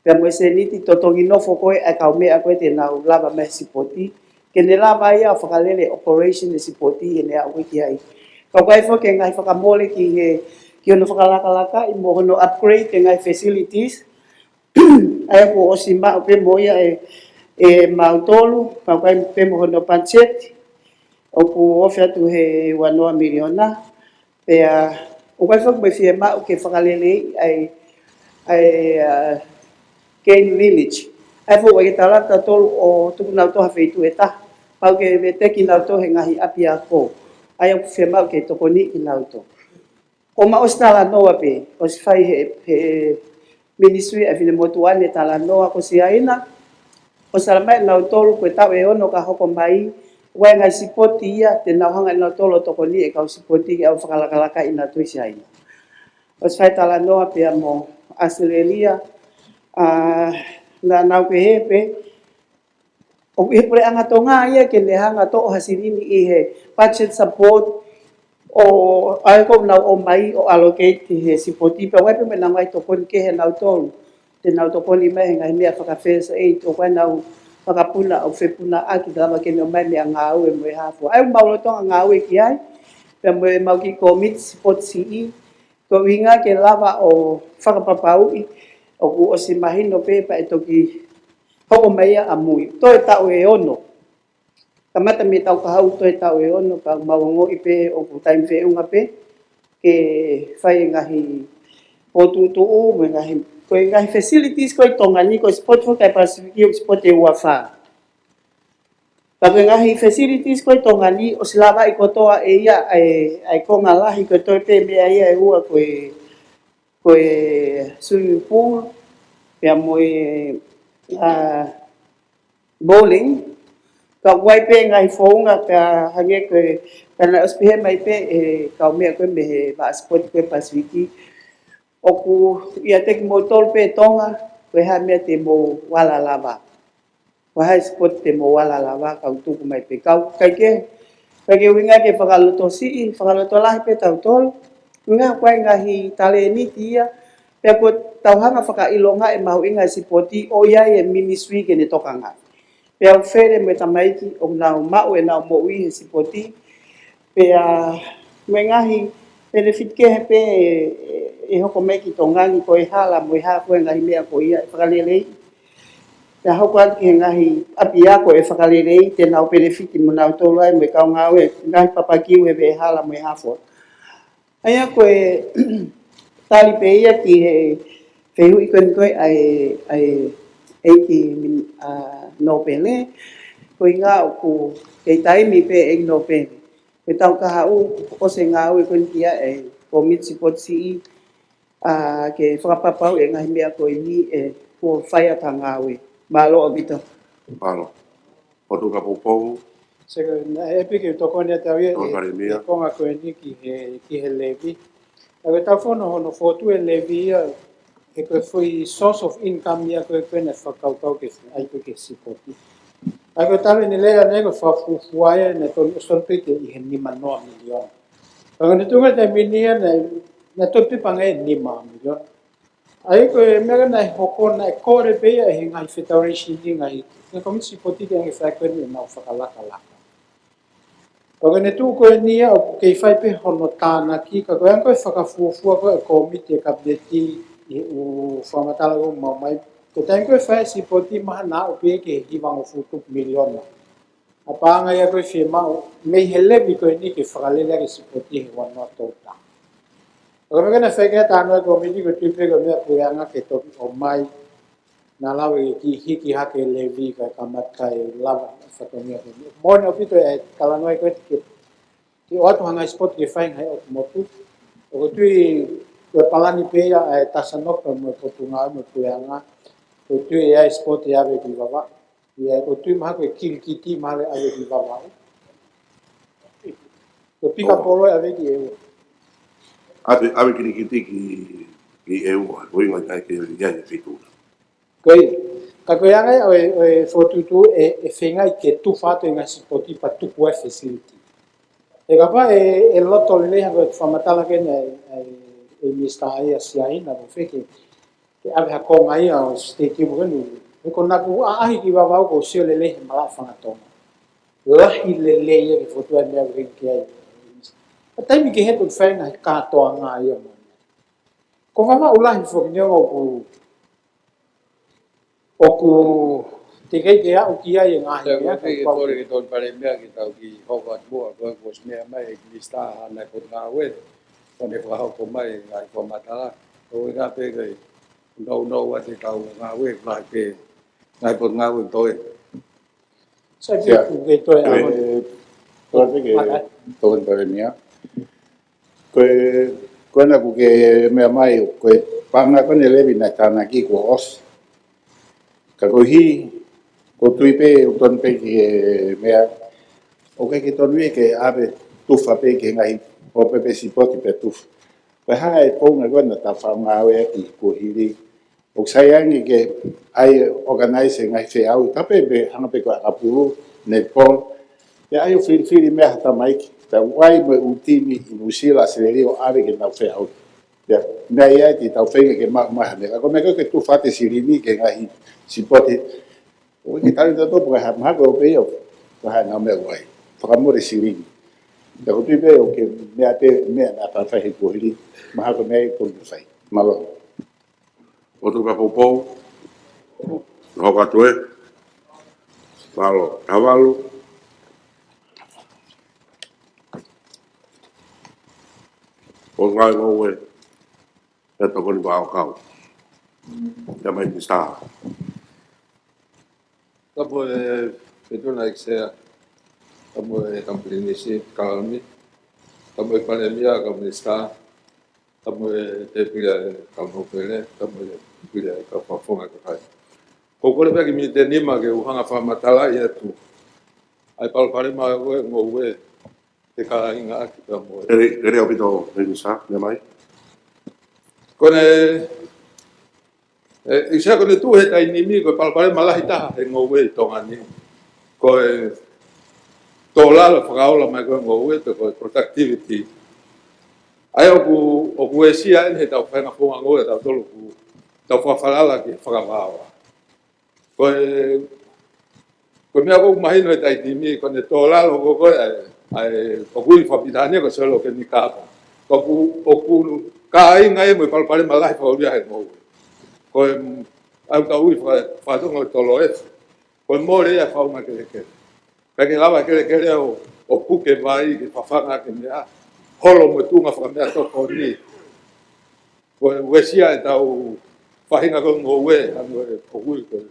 Pea mo e sēniti totongi nofo ko ē ʻa e kaumeʻa ko ē te nau lava mai he sipoti, ke ne lava ia ʻo fakalele operation e sipoti ʻi heʻene aʻu ko ē ki ai. Ka ʻoku ʻi ai foki e ngaahi fakamole ki he, ki hono fakalakalakaʻi mo hono upgrade e ngaahi facilities, ʻa ia kuo ʻosi maʻu pē mo ia ʻe, ʻe mautolu, pea ʻoku ʻi ai pē mo hono patiseti, ʻoku ofi atu he ua noa miliona, pea ʻoku ʻi ai foki mo e fiemaʻu ke fakaleleiʻi ʻa e, ʻa e, ʻa, Game Village. ʻA ia foki ʻoku ʻikai ke tala atu ʻe tautolu ʻo tuku nautolu ha feituʻu ʻe taha. Pau ke veteki nautolu he ngaahi ʻapiako. ʻA ia ʻoku fiemaʻu ke tokoniʻi kinautolu. ʻOku mau ʻosi talanoa pē, ʻosi fai he, he ministry ʻa e finemotuʻa ni e talanoa ko Siaina. ʻOsi tala mai ʻe nautolu ko e taʻu ʻe ono ka hoko mai, ʻoku ʻi ai e ngaahi sipoti ia, te nau hanga ʻe nautolu ʻo tokoniʻi e kau sipoti ke ʻalu ʻo fakalakalakaʻi nautolu ʻi Siaina. ʻOsi fai talanoa pea mo ʻAositelēlia, ʻa, naʻa nau pehē pē, ʻoku ʻi he puleʻanga Tonga ia ke ne hanga ʻo toʻo ha silini ʻi he budget support ʻo, ʻa ia ʻoku nau ō mai ʻo allocate ki he sipoti, pea ʻoku ʻi ai pē mo ʻenau ngaahi tokoni kehe ʻa nautolu. Te nau tokoni mai he ngaahi meʻa faka-first aid, ʻoku ʻi ai ʻenau fakapuna ʻoku fepunaʻaki, lava ke ne ō mai meʻangāue mo e hā fua. ʻA ia ʻoku mau lolotonga ngāue ki ai, pea mo ʻemau kiʻi kōmiti sipoti siʻi, ko e ʻuhinga ke lava ʻo fakapapauʻi, ʻoku ʻosi mahino pē pea ʻe toki hoko mai ia ʻamui. Toe taʻu ʻe ono. Kamata mei he taʻu kahaʻu toe taʻu ʻe ono, pea mau ongoʻi pē ʻoku taimi feʻunga pē ke fai e ngaahi pō tuʻutuʻu, mo e ngaahi, ko e ngaahi facilities ko ē ʻi Tonga ni, ko e sipoti foki ʻa e Pasifiki ʻoku sipoti ʻe ua fā. Pea ko e ngaahi facilities ko ē ʻi Tonga ni, ʻosi lavaʻi kotoa ʻe ia ʻa e, ʻa e konga lahi, ko e toe pē meʻa ia ʻe ua ko e, ko e swimming pool, pea mo e, ʻa, bowling. Ka ʻoku ʻi ai pē ngaahi founga pea hangē ko e, pea naʻe ʻosi pehē mai pē ʻe he kaumeʻa ko ē mei he vaʻa sipoti ko ē Pasifiki, ʻoku ʻiate kimoutolu pē Tonga, ko e hā e meʻa te mou ala lava. Ko e hā e sipoti te mou ala lava, kau tuku mai pē kau. Kae kehe, kae kehe ʻuhinga ke fakalotosiʻi, fakalotolahi pē tautolu. ʻUhinga ko e ngaahi talēniti ia, pea kuo tau hanga ʻo fakaʻilonga e mahuʻinga e sipoti ʻo ʻi ai e ministry ke ne tokangaʻi. Pea ʻoku fele mo e tamaiki ʻoku nau maʻu ʻenau moʻui he sipoti. Pea mo e ngaahi benefit kehe pē ʻe, ʻe hoko mai ki Tonga ni, ko e hala mo e hā fua e ngaahi meʻa ko ia ʻe fakaleleiʻi. Pea hoko atu ki he ngaahi ʻapiako ʻe fakaleleiʻi, te nau benefit mo nautolu ai mo e kau ngāue, ngaahi papakiu he veʻehala mo e hā fua. ʻA ia ko e tali pē ia ki he fehuʻi ko eni ko ē ʻa e, ʻa e ʻEiki Min-, ʻa, Nōpele, ko e ʻuhinga ʻoku kei taimi pē ʻEiki Nōpele. Ko He taʻu kahaʻu, ʻosi e ngāue ko eni ki ai e kōmiti sipoti siʻi, ʻa, ke fakapapauʻi e ngaahi meʻa ko eni ʻe kuo fai ʻaki ha ngāue. Mālō ʻaupito. Mālō. Potu ka poupou. Seke, naʻe ʻikai ke u tokoni atu au ia, Tokoni e, Palēmia. e konga ko eni ki he, ki he levy. ʻA, ko e taʻu fono hono fotu e levy ia, he ko e foʻi source of income ia ko e, ko e naʻe fakakaukau ke ʻai ko e ke sipoti. ʻA, ko e talu ʻene lea naʻe ko e fakafuofua ia naʻe tonu ʻosi tonu pē ke ʻi he nima noa miliona. Ka ko e tuʻunga taimi ni ia naʻe, naʻe tonu pē pangai nima miliona. ʻA ia ko e meʻa naʻe hoko naʻe kole pē ia ʻe he ngaahi federation ni ngaahi, ngaahi kōmiti sipoti ke ʻange fai ko eni ʻenau fakalakalaka. Ka ko ʻene tuʻu ko eni ia ʻoku kei fai pē hono tānaki, ka ko e anga ko e fakafuofua ko e kōmiti e kapineti ʻi he ʻū fakamatala ʻoku maʻu mai. Ko e taimi ko e fai sipoti mahalo naʻe aʻu pē ki he hivangofulu tupu miliona. ʻA, paʻanga ia ko e fiemaʻu, mei he levy ko eni ke fakalele ʻaki e sipoti he ua noa tolu taha. Ka ko e meʻa naʻe fai ki ai e talanoa e kōmiti ko e tui pē ko e meʻa puleʻanga ke toki ʻomai, naʻa lava ke hiki hake e levy kae kamata kae lava e fatongia ko eni. Moʻoni ʻaupito e talanoa ko e ke, ke ʻoatu ha ngaahi sipoti ke fai ngaahi ʻotu motu. ʻOku ou tui ko e palani pē ia ʻa e Tasanoka mo e Potungāue mo e puleʻanga. ʻOku ou tui ʻe ʻi ai e sipoti ʻe ʻave ki Vavaʻu. ʻIo, ʻoku ou tui mahalo ko e kilikiti mahalo ʻe ʻave ki Vavaʻu. Ko e pika Oh. polo ʻe ʻave ki ʻEua. ʻAve, ʻave kilikiti ki, ki ʻEua, ko e ʻuhinga ia ke ʻi ai e fitu. Ko ia, ka ko e anga ia ʻo e, ʻo e fokotuʻutuʻu ʻe, ʻe feinga ke tufa atu e ngaahi sipoti pea tuku ai e facility. He kapau ʻe, ʻe loto lelei hangē ko e fakamatala ko eni ʻa e, ʻa e, ʻa e Minisitā ia Siaina mo Feke, ke ʻave ha konga ia ʻo e stadium ko eni. He ko ʻeku ʻaʻahi ki Vavaʻu ʻoku ou sio lelei he malaʻe fanga Tonga. Lahi lelei ia ke fokotuʻu ai e meʻa ko eni ki ai. Ka taimi kehe ʻoku fai e ngaahi kātoanga ia mo. Ko Vavaʻu lahi foki neongo ʻoku, ʻoku teʻeki ke aʻu ki ai e ngaahi Te meʻa, ka ke pau. Tole ke tau pale meʻa ke tau kiʻi hoko atu muʻa, ko e kuo ʻosi meʻa mai e Minisitā ʻa e Potungāue, ko ʻene fakahoko mai e ngaahi fakamatala, ko e ngaahi pē ke nounou ʻa e kau ngāue, ngaahi pē, ngaahi Potungāue toe. Sai pē Ia. ʻoku ke toe ʻAve, ʻaho. ʻAve ke Makai. Tokoni Palēmia. Ko e, ko ena ʻoku ke meʻa mai, ko e paʻanga ko eni e levy naʻe tānaki kuo ʻosi. Ka ko e hili, ʻoku ou tui pē, ʻoku tonu pē ki he meʻa, ʻoku ʻikai ke tonu ia ke ʻave tufa pē ki he ngaahi, ʻo pē pē sipoti pē tufa. Ko e hā e founga ko ena ʻoku tau faʻa ngāueʻaki kuo hili. ʻOku sai ange ke ʻai organize e ngaahi feʻauhi, tā pē pē hangē pē ko e ʻakapulu, netball. Ke ʻai ʻo filifili meʻa ha tamaiki, tau ʻai mo e ʻū timi ʻi Nuʻusila, ʻAositelēlia ʻo ʻave ke nau feʻauhi. Ia, meʻa ia ʻe tau feinga ke maʻu mai ha meʻa. Ka ko e meʻa ko ē ke tufa atu e silini ki he ngaahi sipoti. ʻOku ʻikai ke tali tautolu pe ko e hā, mahalo ko e ʻoku pehē ʻoku, ko e hā ʻenau meʻa ʻoku ʻai. Fakamole silini. Ka ʻoku ou tui pē ʻoku ke meʻa pē, meʻa naʻa tau fai he kuo hili, mahalo ko e meʻa ia ʻoku tonu ke fai. Mālō. Potu ka poupou. Hoko atu ē. Mālō. Tavalu. Potungāue Ngoue. ʻE tokoni vaʻakau. Ia mai Minisitā. Tapu e Fetuʻu Naʻe Sea, tapu e kau Pilinisi, kau Palēmia, kau Minisitā, tapu e Tēpile kau Nōpele, tapu e Tēpile kau Fakafofonga kakai. ʻOku ou kole pē ha miniti ʻe nima ke u hanga ʻo fakamatalaʻi atu ʻa e palopalema ko e ngoue ke kāinga ʻaki pea mo e. Kele, kele ʻaupito, Minisitā, meʻa mai. Ko ʻene, ʻe, ʻi he ko ʻene tuʻu he taimi ni ko e palopalema lahi taha he ngoue ʻi Tonga ni. Ko e tō lalo fakaola mai ko e ngoue, pe ko e productivity. ʻA ia ʻoku, ʻoku uesia ʻeni he tau faʻahinga founga ngoue ʻa tautolu ʻoku tau fakafalala ki he fakavaoa. Ko e, ko e meʻa ʻoku mahino he taimi ni, ko ʻene tō lalo ko ē, ʻa e, ʻa e, ʻoku ui fakapilitānia ko e soil organic carbon. ʻOku, ʻoku kāinga ia mo e palopalema lahi fakaʻulia he ngoue. Ko e, ʻa ia ʻoku tau ui faka-, fakatonga ko e tolo efu. Ko e mole ia e faʻunga kelekele. Pea ke lava e kelekele ʻo, ʻo puke vai, ke fafanga, ke meʻa. Holo mo e tuʻunga fakameʻatokoni. Ko e uesia ʻetau faʻahinga ko e ngoue, ʻa ia ko e, ko e,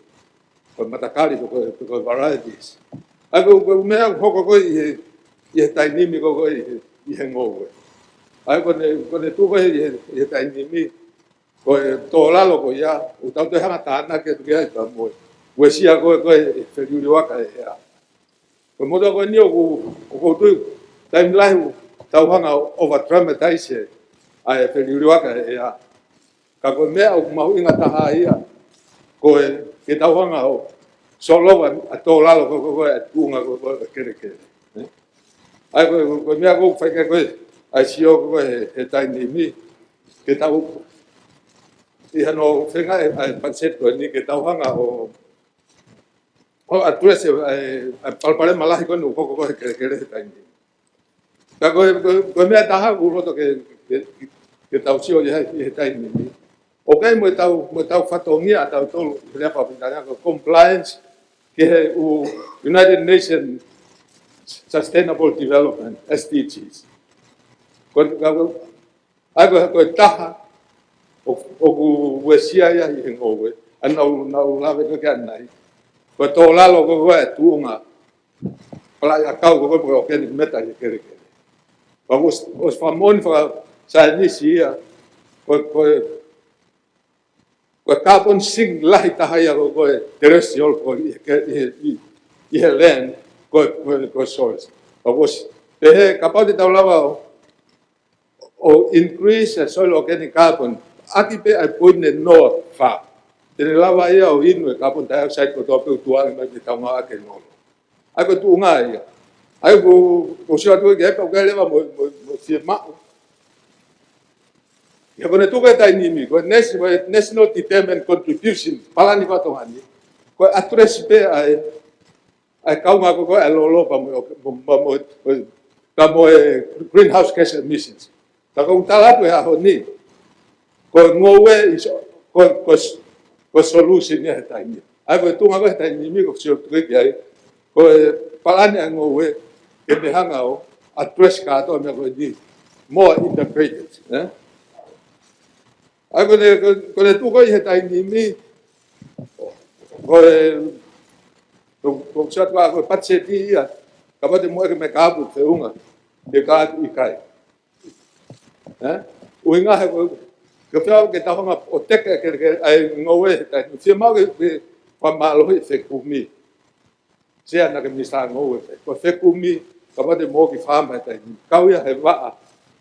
ko e matakali, ko e, ko e varieties. ʻA ia ko e, ko e meʻa ʻoku hoko ko ē ʻi he, ʻi he taimi ni ko ē ʻi he, ʻi he ngoue. ʻA ia ko ʻene, ko ʻene tuʻu ko ē ʻi he, ʻi he taimi ni, ko e tō lalo ko ia, ʻoku tau toe hanga tānaki atu ki ai pea mo e uesia ko ē, ko ē ʻe feliuliuaka e ʻea. Ko e motuʻa ko eni ʻoku, ʻoku ou tui, taimi lahi ʻoku tau hanga ʻo over dramatize ʻa e feliuliuaka e ʻea. Ka ko e meʻa ʻoku mahuʻinga taha ia, ko e ke tau hanga ʻo solova ʻa e tō lalo ko ē, ko ē ʻa e tuʻunga ko ē, ko ē ʻa e kelekele. Ē? ʻA ia ko e, ko e meʻa ʻoku fai ki ai ko ē ʻa e sio ko ē he, he taimi ni, ke tau, ʻi hano feinga ʻe, ʻa e patiseti ko eni ke tau hanga ʻo, ʻo address ʻa e, ʻa e palopalema lahi ko eni ʻoku hoko ko ē he kelekele he taimi ni. Ka ko e, ko e, ko e meʻa ʻe taha ʻoku ou loto ke, ke, ke tau sio ʻi he, ʻi he taimi ni. ʻOku ʻi ai mo ʻetau, mo ʻetau fatongia ʻatautolu he lea fakapilitānia ko e compliance ki he ʻū United Nations Sustainable Development, S D Gs. Ko e, ka ko e, ʻa ia ko e, ko e taha ʻo, ʻoku uesia ia ʻi he ngoue. ʻA ia naʻa ku, naʻa ku lave ko ē ki ai ʻanenai. Ko e tō lalo ko ē ʻa e tuʻunga palaʻiʻakau ko ē pe ko e organic matter ʻi he kelekele. Pea ʻoku, ʻoku fakamoʻoni fakasaienisi ia, ko e, ko e, ko e carbon sink lahi taha ia ko ē, ko e terrestrial ko ē ʻi he, ʻi he, ʻi, ʻi he land, ko e, ko e, ko e soils. Pea ʻoku pehē, kapau te tau lava ʻo, ʻo increase e soil organic carbon, ʻaki pē ʻa e poini ʻe noa fā. Te ne lava ia ʻo inu e carbon dioxide kotoa pē ʻoku tuʻu ange mai ke tau ngāueʻaki e ngolo. ʻA ia ko e tuʻunga ia. ʻA ia ko, ko e sio atu ki ai pea ʻoku ʻi ai leva mo, mo, mo e fiemaʻu. ʻA ia ko ʻene tuʻu ko ē he taimi ni, ko e nasi-, ko e national determined contribution, palani ko ē ʻa Tonga ni. Ko e address pē ʻa e, ʻa e kaunga ko ē ʻa e lolo pea mo, mo, mo, mo, pea mo e greenhouse gas emissions. Ka ʻoku ou tala atu he ʻaho ni, ko e ngoue is, ko, ko, ko e solution ia he taimi ni. ʻA ia ko e tuʻunga ko ē he taimi ni ko e sio atu ki ai, ko e palani ʻa e ngoue, ke ne hanga ʻo address kātoa e meʻa ko eni, more integrated, ē? ʻA ia ko ʻene, ko, ko ʻene tuʻu ko ē he taimi ni, ko e, ko, ko e sio atu ko e patiseti ia, kapau te mou ʻeke mai ka ʻoku feʻunga, pe ka ʻoku ʻikai. Ē? ʻUhinga he ko, ke fea ke tau hanga ʻo teke ke, ke, ʻa e ngoue he taimi ni. Fiemaʻu ke, ke fakamālohi e fekumi. Sea naʻa ke minisitā ngoue pē. Ko e fekumi, kapau te mou ō ki faama he taimi ni. Kau ia he vaʻa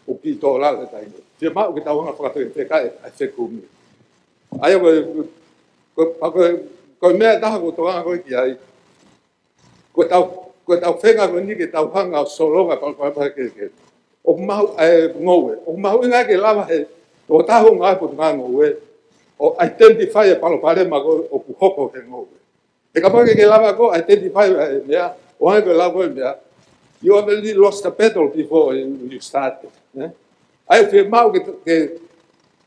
ʻoku kiʻi tō lalo he taimi ni. Fiemaʻu ke tau hanga fakafekafeka e, e fekumi. ʻA ia ko, ko, ko, ko e meʻa ʻe taha ʻoku ou tokanga ko ē ki ai. Ko ʻetau, ko ʻetau feinga ko eni ke tau hanga ʻo solova e palopalema he kelekele. ʻOku mahu, ʻa e ngoue. ʻOku mahuʻinga ke lava he, ʻo tahu ngā potungāue ngoue. ʻO identify e palopalema ko ē ʻoku hoko he ngoue. He kapau ʻoku ʻikai ke lava koe ʻo identify e meʻa, ʻo hangē ko e lau ko ē meʻa, you already lost the battle before you, you start. Ē? ʻA ia fiemaʻu ke, ke,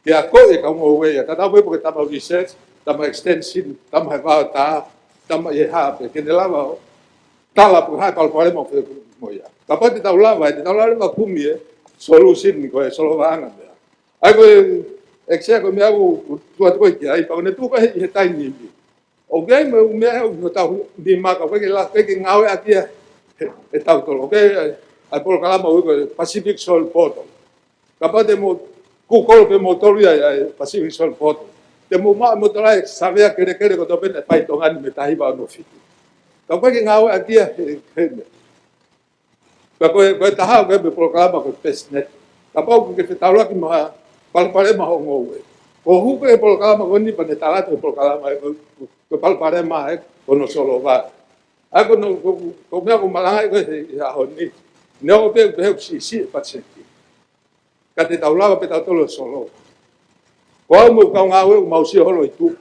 ke akoʻi e kau ngoue ia, tatau pē pe ko e tama research, tama extension, tama he vaotā, tama ʻi he hā pē, ke ne lava ʻo tala pe ko e hā e palopalema ʻoku fekumi mo ia. Kapau te tau lava, te tau lava leva ʻo kumi e solution ko e solovaʻanga meʻa. ʻA ia ko e, ʻEiki Sea, ko e meʻa ʻoku, ʻoku tuʻu atu ko ē ki ai, pea ko ʻene tuʻu ko ē he, he taimi ni. ʻOku ʻi ai mo e ʻū meʻa he ʻoku tau nima ka ʻoku ʻikai ke la-, ʻikai ke ngāueʻaki ia he, he tautolu. ʻOku ʻi ai ʻa e polokalama ʻoku ui ko e Pacific Soil Portal. Kapau te mou Google pē moutolu ia ʻa e Pacific Soil Portal, te mou maʻu moutolu ʻa e savea kelekele kotoa pē naʻe fai ʻi Tonga ni mei he taha hiva ono fitu. Ka ʻoku ʻikai ke ngāueʻaki ia he, he meʻa. Pea ko e, ko e taha, ko e pē polokalama ko e FirstNet. Kapau ʻoku ke fetaulaki mo ha palopalema hoʻo ngoue, ko e hū pē ki he polokalama ko eni pea ne tala atu e polokalama ē, ko, ko e palopalema ē, ko hono solova. ʻA ia ko hono, ko, ko e meʻa ʻoku ou malangaʻi ko ē he, he ʻaho ni. Neongo pē ʻoku pehē ʻoku siʻisiʻi e patiseti, ka te tau lava pē tautolu ʻo solova. Ko au mo e kau ngāue ʻoku mau sio holo ʻi tuʻa.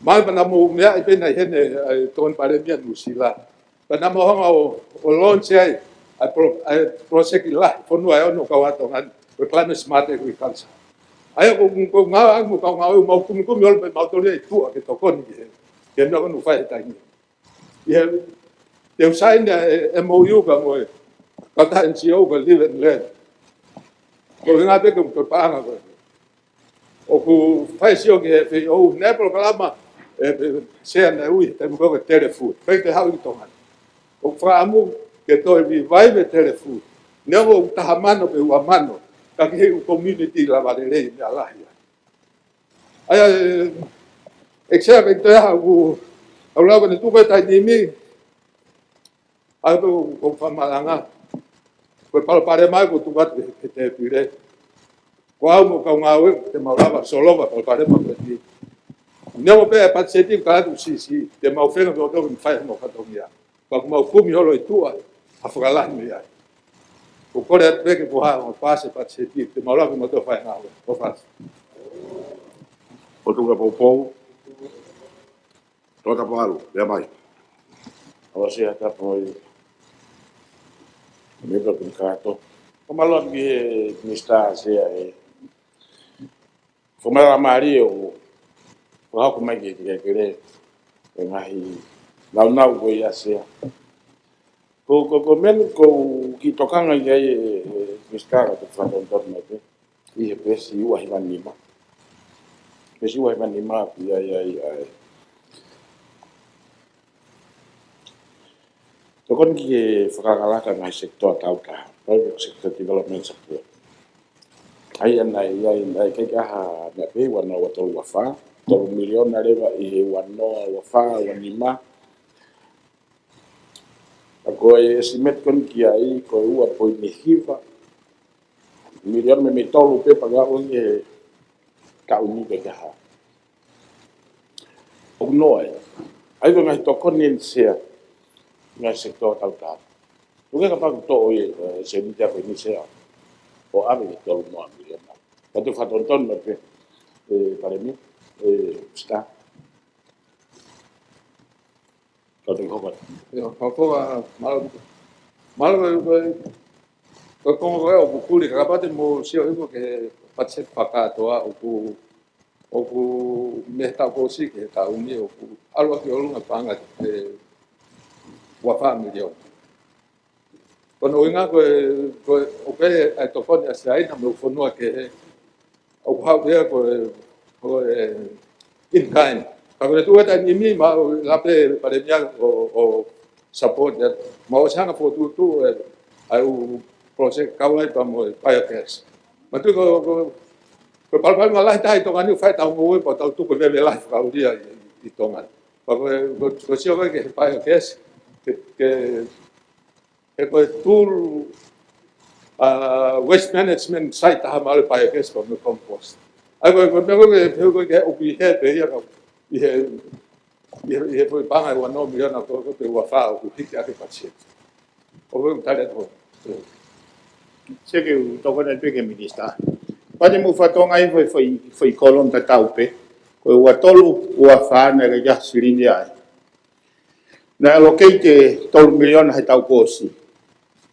Mai pea naʻa mou meaʻi pē naʻe ʻi heni ʻa e Tokoni Palēmia Nuʻusila. Pea naʻa mau hanga ʻo, ʻo launch ai ʻa e pro-, ʻa e project lahi, fonua ʻe ono ʻo kau atu ngani, ko e Climate Smart Agriculture. ʻA ia ko, ko e ngāue ʻa e kau ngāue ʻoku mau kumikumi holo pē mautolu ia ʻi tuʻa ke tokoni ki he, ki he meʻa ko eni ʻoku fai he taimi ni. ʻI he, te u saini ʻa e M O U pea mo e kautaha N G O ko e Live and Learn. Ko e ʻuhinga pē ko e, ko e paʻanga ko ē. ʻOku fai sio ki he F A O, naʻe polokalama, ē, ē, Sea naʻe ui, taimi ko ē ko e Telefood. Pea te haʻu ki Tonga ni. ʻOku fakaʻamu, ke toe vivai me telefoni. Neongo ʻoku taha mano pe ua mano, ka ki he ʻū community lava lelei meʻa lahi ai. ʻA ia, ʻe, ʻEiki Sea, ʻikai toe ʻi ai ha ʻū, ʻa e lau ko eni tuku e taimi ni, ʻa ia ko, ko e fakamalanga. Ko e palopalema ia ʻoku tuku atu he, he tēpile. Ko au mo e kau ngāue, te mau lava solova palopalema ko eni. Neongo pē ʻa e patiseti ka atu sisi, te mau feinga ke ʻoatu ke fai mo fatongia. Pea ʻoku mau kumi holo ʻi tuʻa, ʻa e fakalahi mei ai. ʻOku kole atu pē ke ko ha, ʻo pasi e patiseti, te mau lava ke mau toe fai ngāue. ʻOfa atu. ʻOtua poupou. Toketā Palu, meʻa mai. ʻOsi ʻa e tapu ʻi. Meʻa pē ko e kātoa. Ko e mālō atu ki he Minisitā Sea ē. Ko e mālō mālie ʻo, ʻo hoko mai ki he, ki he kele. ʻE ngaahi nāunau ko ia Sea. Ko, ko, ko e meʻa ni ʻoku ou kiʻi tokanga ki ai ē, ē, Minisitā ka te fakatonutonu mai pē. ʻI he peesi ua hiva nima. Peesi ua hiva nima, ʻoku ʻi ai, ʻi ai, ʻi ai. Tokoni ki he fakalakalaka ngaahi sekitoa tau taha. Private sector development support. ʻA ia naʻe, ʻi ai, naʻe ʻikai ke ʻi ai ha meʻa pē, ua noa ua tolu ua fā. Tolu miliona leva ʻi he ua noa ua fā ua nima. Ka ko e estimate ko eni ki ai, ko e ua poini hiva miliona mei, mei tolu pē pea ka ʻoku ʻi he taʻu ni pē ka ha. ʻOku noa ia. ʻA ia ko e ngaahi tokoni eni Sea, ngaahi sekitoa tau taha. Tuku ke kapau ʻoku toʻo ʻe, ē, Sea Mita ko eni Sea. ʻO ʻave ki he tolu noa miliona. Ka te fakatonutonu mai pē, ē, Palēmia, ē, Minisitā. Ka te hoko. ʻIo, ka ko e, ʻa, mālō, mālō ko e, ko e, ko e konga ko ē ʻoku kuli, ka kapau te mou sio hifo ki he patiseti fakakātoa ʻoku, ʻoku mei he taʻu kuo ʻosi ki he taʻu ni ʻoku ʻalu ʻaki ʻolunga paʻanga ki he ua fā miliona. Ko hono ʻuhinga ko e, ko e, ʻoku ʻi ai e tokoni ʻa Siaina mo e fonua kehe, ʻoku haʻu ia ko e, ko e in kind. Ka ko e tuʻu e taimi ni mau lave Palēmia ʻo, ʻo support ia. Mau ʻosi hanga fokotuʻutuʻu e, ʻa e ʻū project kau ai pea mo e biogas. Mau tui ko, ko, ko e palopalema lahi taha ʻi Tonga ni ʻoku fai ʻetau ngoue pea tau tuku e veve lahi fakaʻulia ʻi, ʻi Tonga. Pea ko, ko, ko e sio ko ē ki he biogas, ke, ke, he ko e tool, ʻa, waste management site taha mālie e biogas pea mo e compost. ʻA ia ko e, ko e meʻa ko ē, he ko e ʻoku ʻi he pē ia ka, ʻi he, ʻi he, ʻi he foʻi paʻanga ʻe ua noa miliona ko, ko e ua fā ʻoku hiki ʻaki e patiseti. ʻOku ou tali atu. Sea, ke u tokoni pē ki he Minisitā. Pea te mou fakatokangaʻi foʻi, foʻi, foʻi koloni tatau pē. Ko e ua tolu, ua fā naʻe ʻikai ke ʻi ai ha silini ai. Naʻe allocate e tolu miliona he taʻu kuo ʻosi.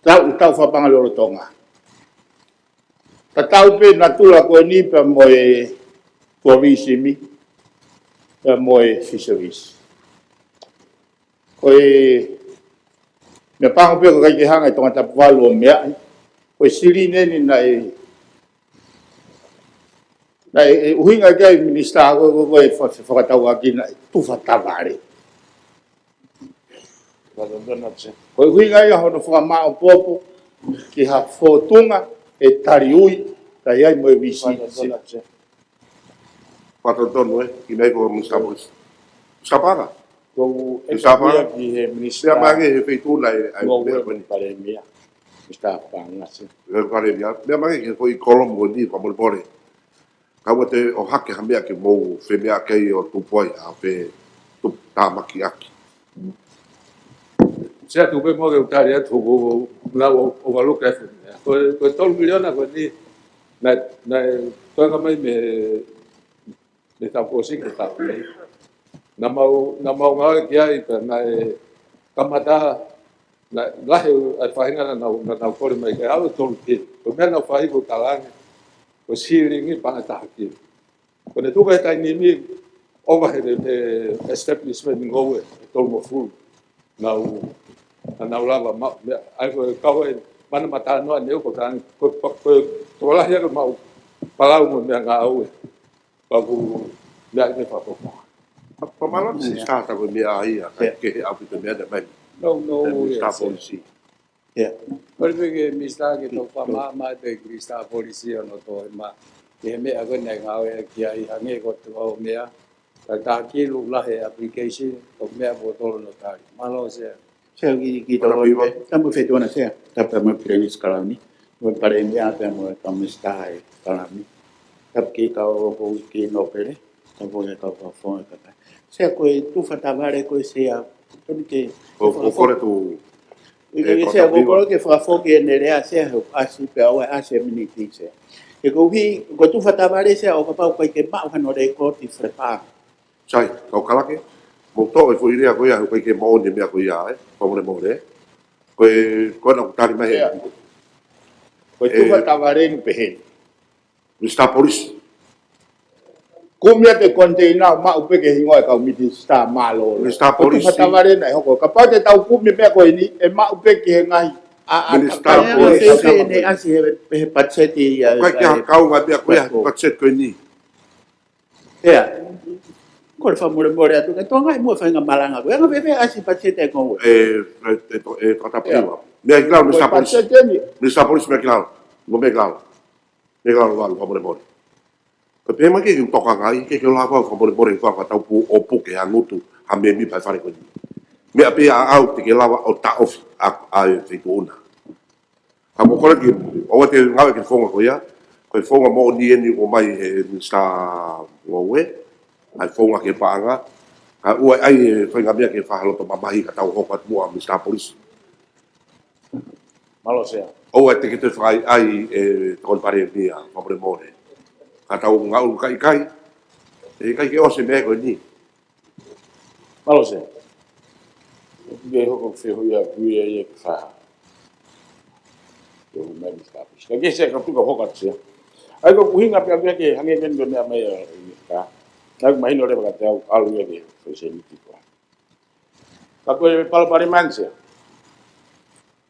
Taʻu, taʻu fakapaʻanga lolotonga. Tatau pē natula ko eni pea mo e tourism, pea mo e fisheries. Ko e meʻa pango pē ʻoku ʻikai ke hanga ʻe Tongatapu valu ʻo meaʻi. Ko e silini eni naʻe, naʻe ʻuhinga ki ai Minisitā ko, ko, ko e fa-, fakatauʻaki naʻe tufa tavale. Ko e ʻuhinga ia hono fakamāʻopoʻopo ki ha fōtunga ʻe taliui, ka ʻi ai mo e visi. Fakatotonu ē, ʻi nei ko Minisitā Polisi. Minisitā Paʻanga. Ko e Minisitā Paʻanga. Ki he Minisitā. Meʻa mai ange he feituʻu naʻe, ʻa e, meʻa ko eni. Palēmia. Minisitā Paʻanga Sea. Palēmia. Meʻa mai ange he foʻi kolomu ko eni fakamolemole. Ka ʻoua te ʻohake ha meʻa ke mou femeʻaʻaki ai ʻo tupu ai, ʻa pe tupu tāmaki ʻaki. Sea, tuku pē muʻa ke u tali atu, ʻoku ou lau ʻo, ʻo valu ke fu. Ko e, ko e tolu miliona ko eni, naʻe, naʻe toenga mai mei, mei he taʻu kuo ʻosi ki he taʻu ni. Naʻa mau, naʻa mau ngāue ki ai pea naʻe kamata, naʻe lahi ʻa e faʻahinga naʻa nau, naʻa nau kole mai ke ʻave tolu ki. Ko e meʻa naʻa nau fai ko e talaange, ko e ceiling ʻe paʻanga ʻe taha ki. Ko ʻene tuku he taimi ni, ʻova he, he establishment ngoue, ʻe tolungofulu. Nau, naʻa nau lava ma-, meʻa, ʻa ia ko e kau e mana matanoa ne ko tan, ko, ko, ko, ko lahi ʻa e mau palau mo e meʻangāue. Pea ʻoku meʻa ʻi he fakapō. Pea mālō Minisitā, ko e meʻa ia, ka ke he ʻaupito meʻa te mai. No, no, Minisitā Polisi. Ko e pehē ki he Minisitā ke tau fakamaama pē ki he Minisitā Polisi ʻo nau toe maʻu ki he meʻa ko ē naʻe ngāueʻaki ai, hangē ko e tuʻu ʻo meʻa, ka takilu lahi application, ko e meʻa ʻoku totonu ke tali. Mālō Sea. Sea ki, ki tau Honourable. Tamu fetuʻu na Sea, tapu mo Pireisi Kalauni, mo Palēmia, tapu mo Minisitā e Kalauni. Tapu ki he kau ʻoku ki Nōpele, tapu ki he kau fakafofonga kakai. Sea ko e tufa tavale ko e Sea, tonu ke Ko, ko kole tu. ʻIo, e, ko Sea, ko tapu. Kole ke fakafoki ʻene lea Sea, he ʻoku ʻasi pē ʻa e ʻasi e miniti Sea. He ko hi, ko e tufa tavale Sea, ʻo kapau ʻoku ʻikai ke maʻu hano lekooti flepā. Sai, kau kalake, mou toʻo e foʻi lea ko ia, he ʻoku ʻikai ke moʻoni e meʻa ko ia, ē, fakamolemole. Ko e, ko ena ʻoku tali mai he. Ko e tufa tavale ni pehē ni. Minisitā Polisi. Kumi atu e koniteina ʻo maʻu pē ki he hingoa e kau minisitā mālōlō. Minisitā Polisi. Ko e tufa tavale naʻe hoko. Kapau te tau kumi e meʻa ko eni, ʻe maʻu pē ki he ngaahi. ʻA, ʻa, Minisitā Polisi. Pea ʻe fēfē ʻene ʻasi he, he patiseti ia, ʻoku ʻikai ke ha kau ngaahi meʻa ko ia he patiseti ko eni. Sea, kole fakamolemole atu, ke tokangaʻi muʻa e faʻahinga malanga ko ē. Anga fēfē ʻasi patiseti e konga. E, e, e, e, kata pua. Meʻa ki lalo, Minisitā Polisi. Patiseti ni. Minisitā Polisi, meʻa ki lalo. Mo meʻa ki lalo. Meʻa ki lalo, fakamolemole. Ko e pehē mai ke u tokangaʻi, ke ke lava fakamolemole, faka tau pu, ʻo puke ha ngutu, ha mēmipa e fale ko eni. Meʻa pē ʻaʻau te ke lava ʻo taʻofi ʻa, ʻa e feituʻu na. Ka mou kole ke, ʻoua te ngāue ki he founga ko ia, ko e founga moʻoni eni ʻoku ʻomai he Minisitā Ngoue, ʻa e founga ki he paʻanga, ka ʻoua ʻe ʻai e faʻahinga meʻa ke fakaloto mamahi ka tau hoko atu muʻa Minisitā Polisi. Mālō Sea. ʻOua te ke toe fakaʻaiʻai e tokoni Palēmia, fakamolemole. Ka tau ngaʻunu ka ʻikai, ʻe ʻikai ke ʻosi e meʻa ko eni. Mālō Sea. Ke hoko fehuʻi ʻaku ia ia ke fai. Ke hū mai Minisitā Polisi. Ka ke Sea ka tuku hoko atu Sea. ʻA ia ko e ʻuhinga pē ʻaku ia ke hangē ko e meʻa mai ʻa e Minisitā. Naʻa ku mahino leva ka te u ʻalu ia ki he foʻi sēniti ko ē. Ka ko e palopalema eni Sea.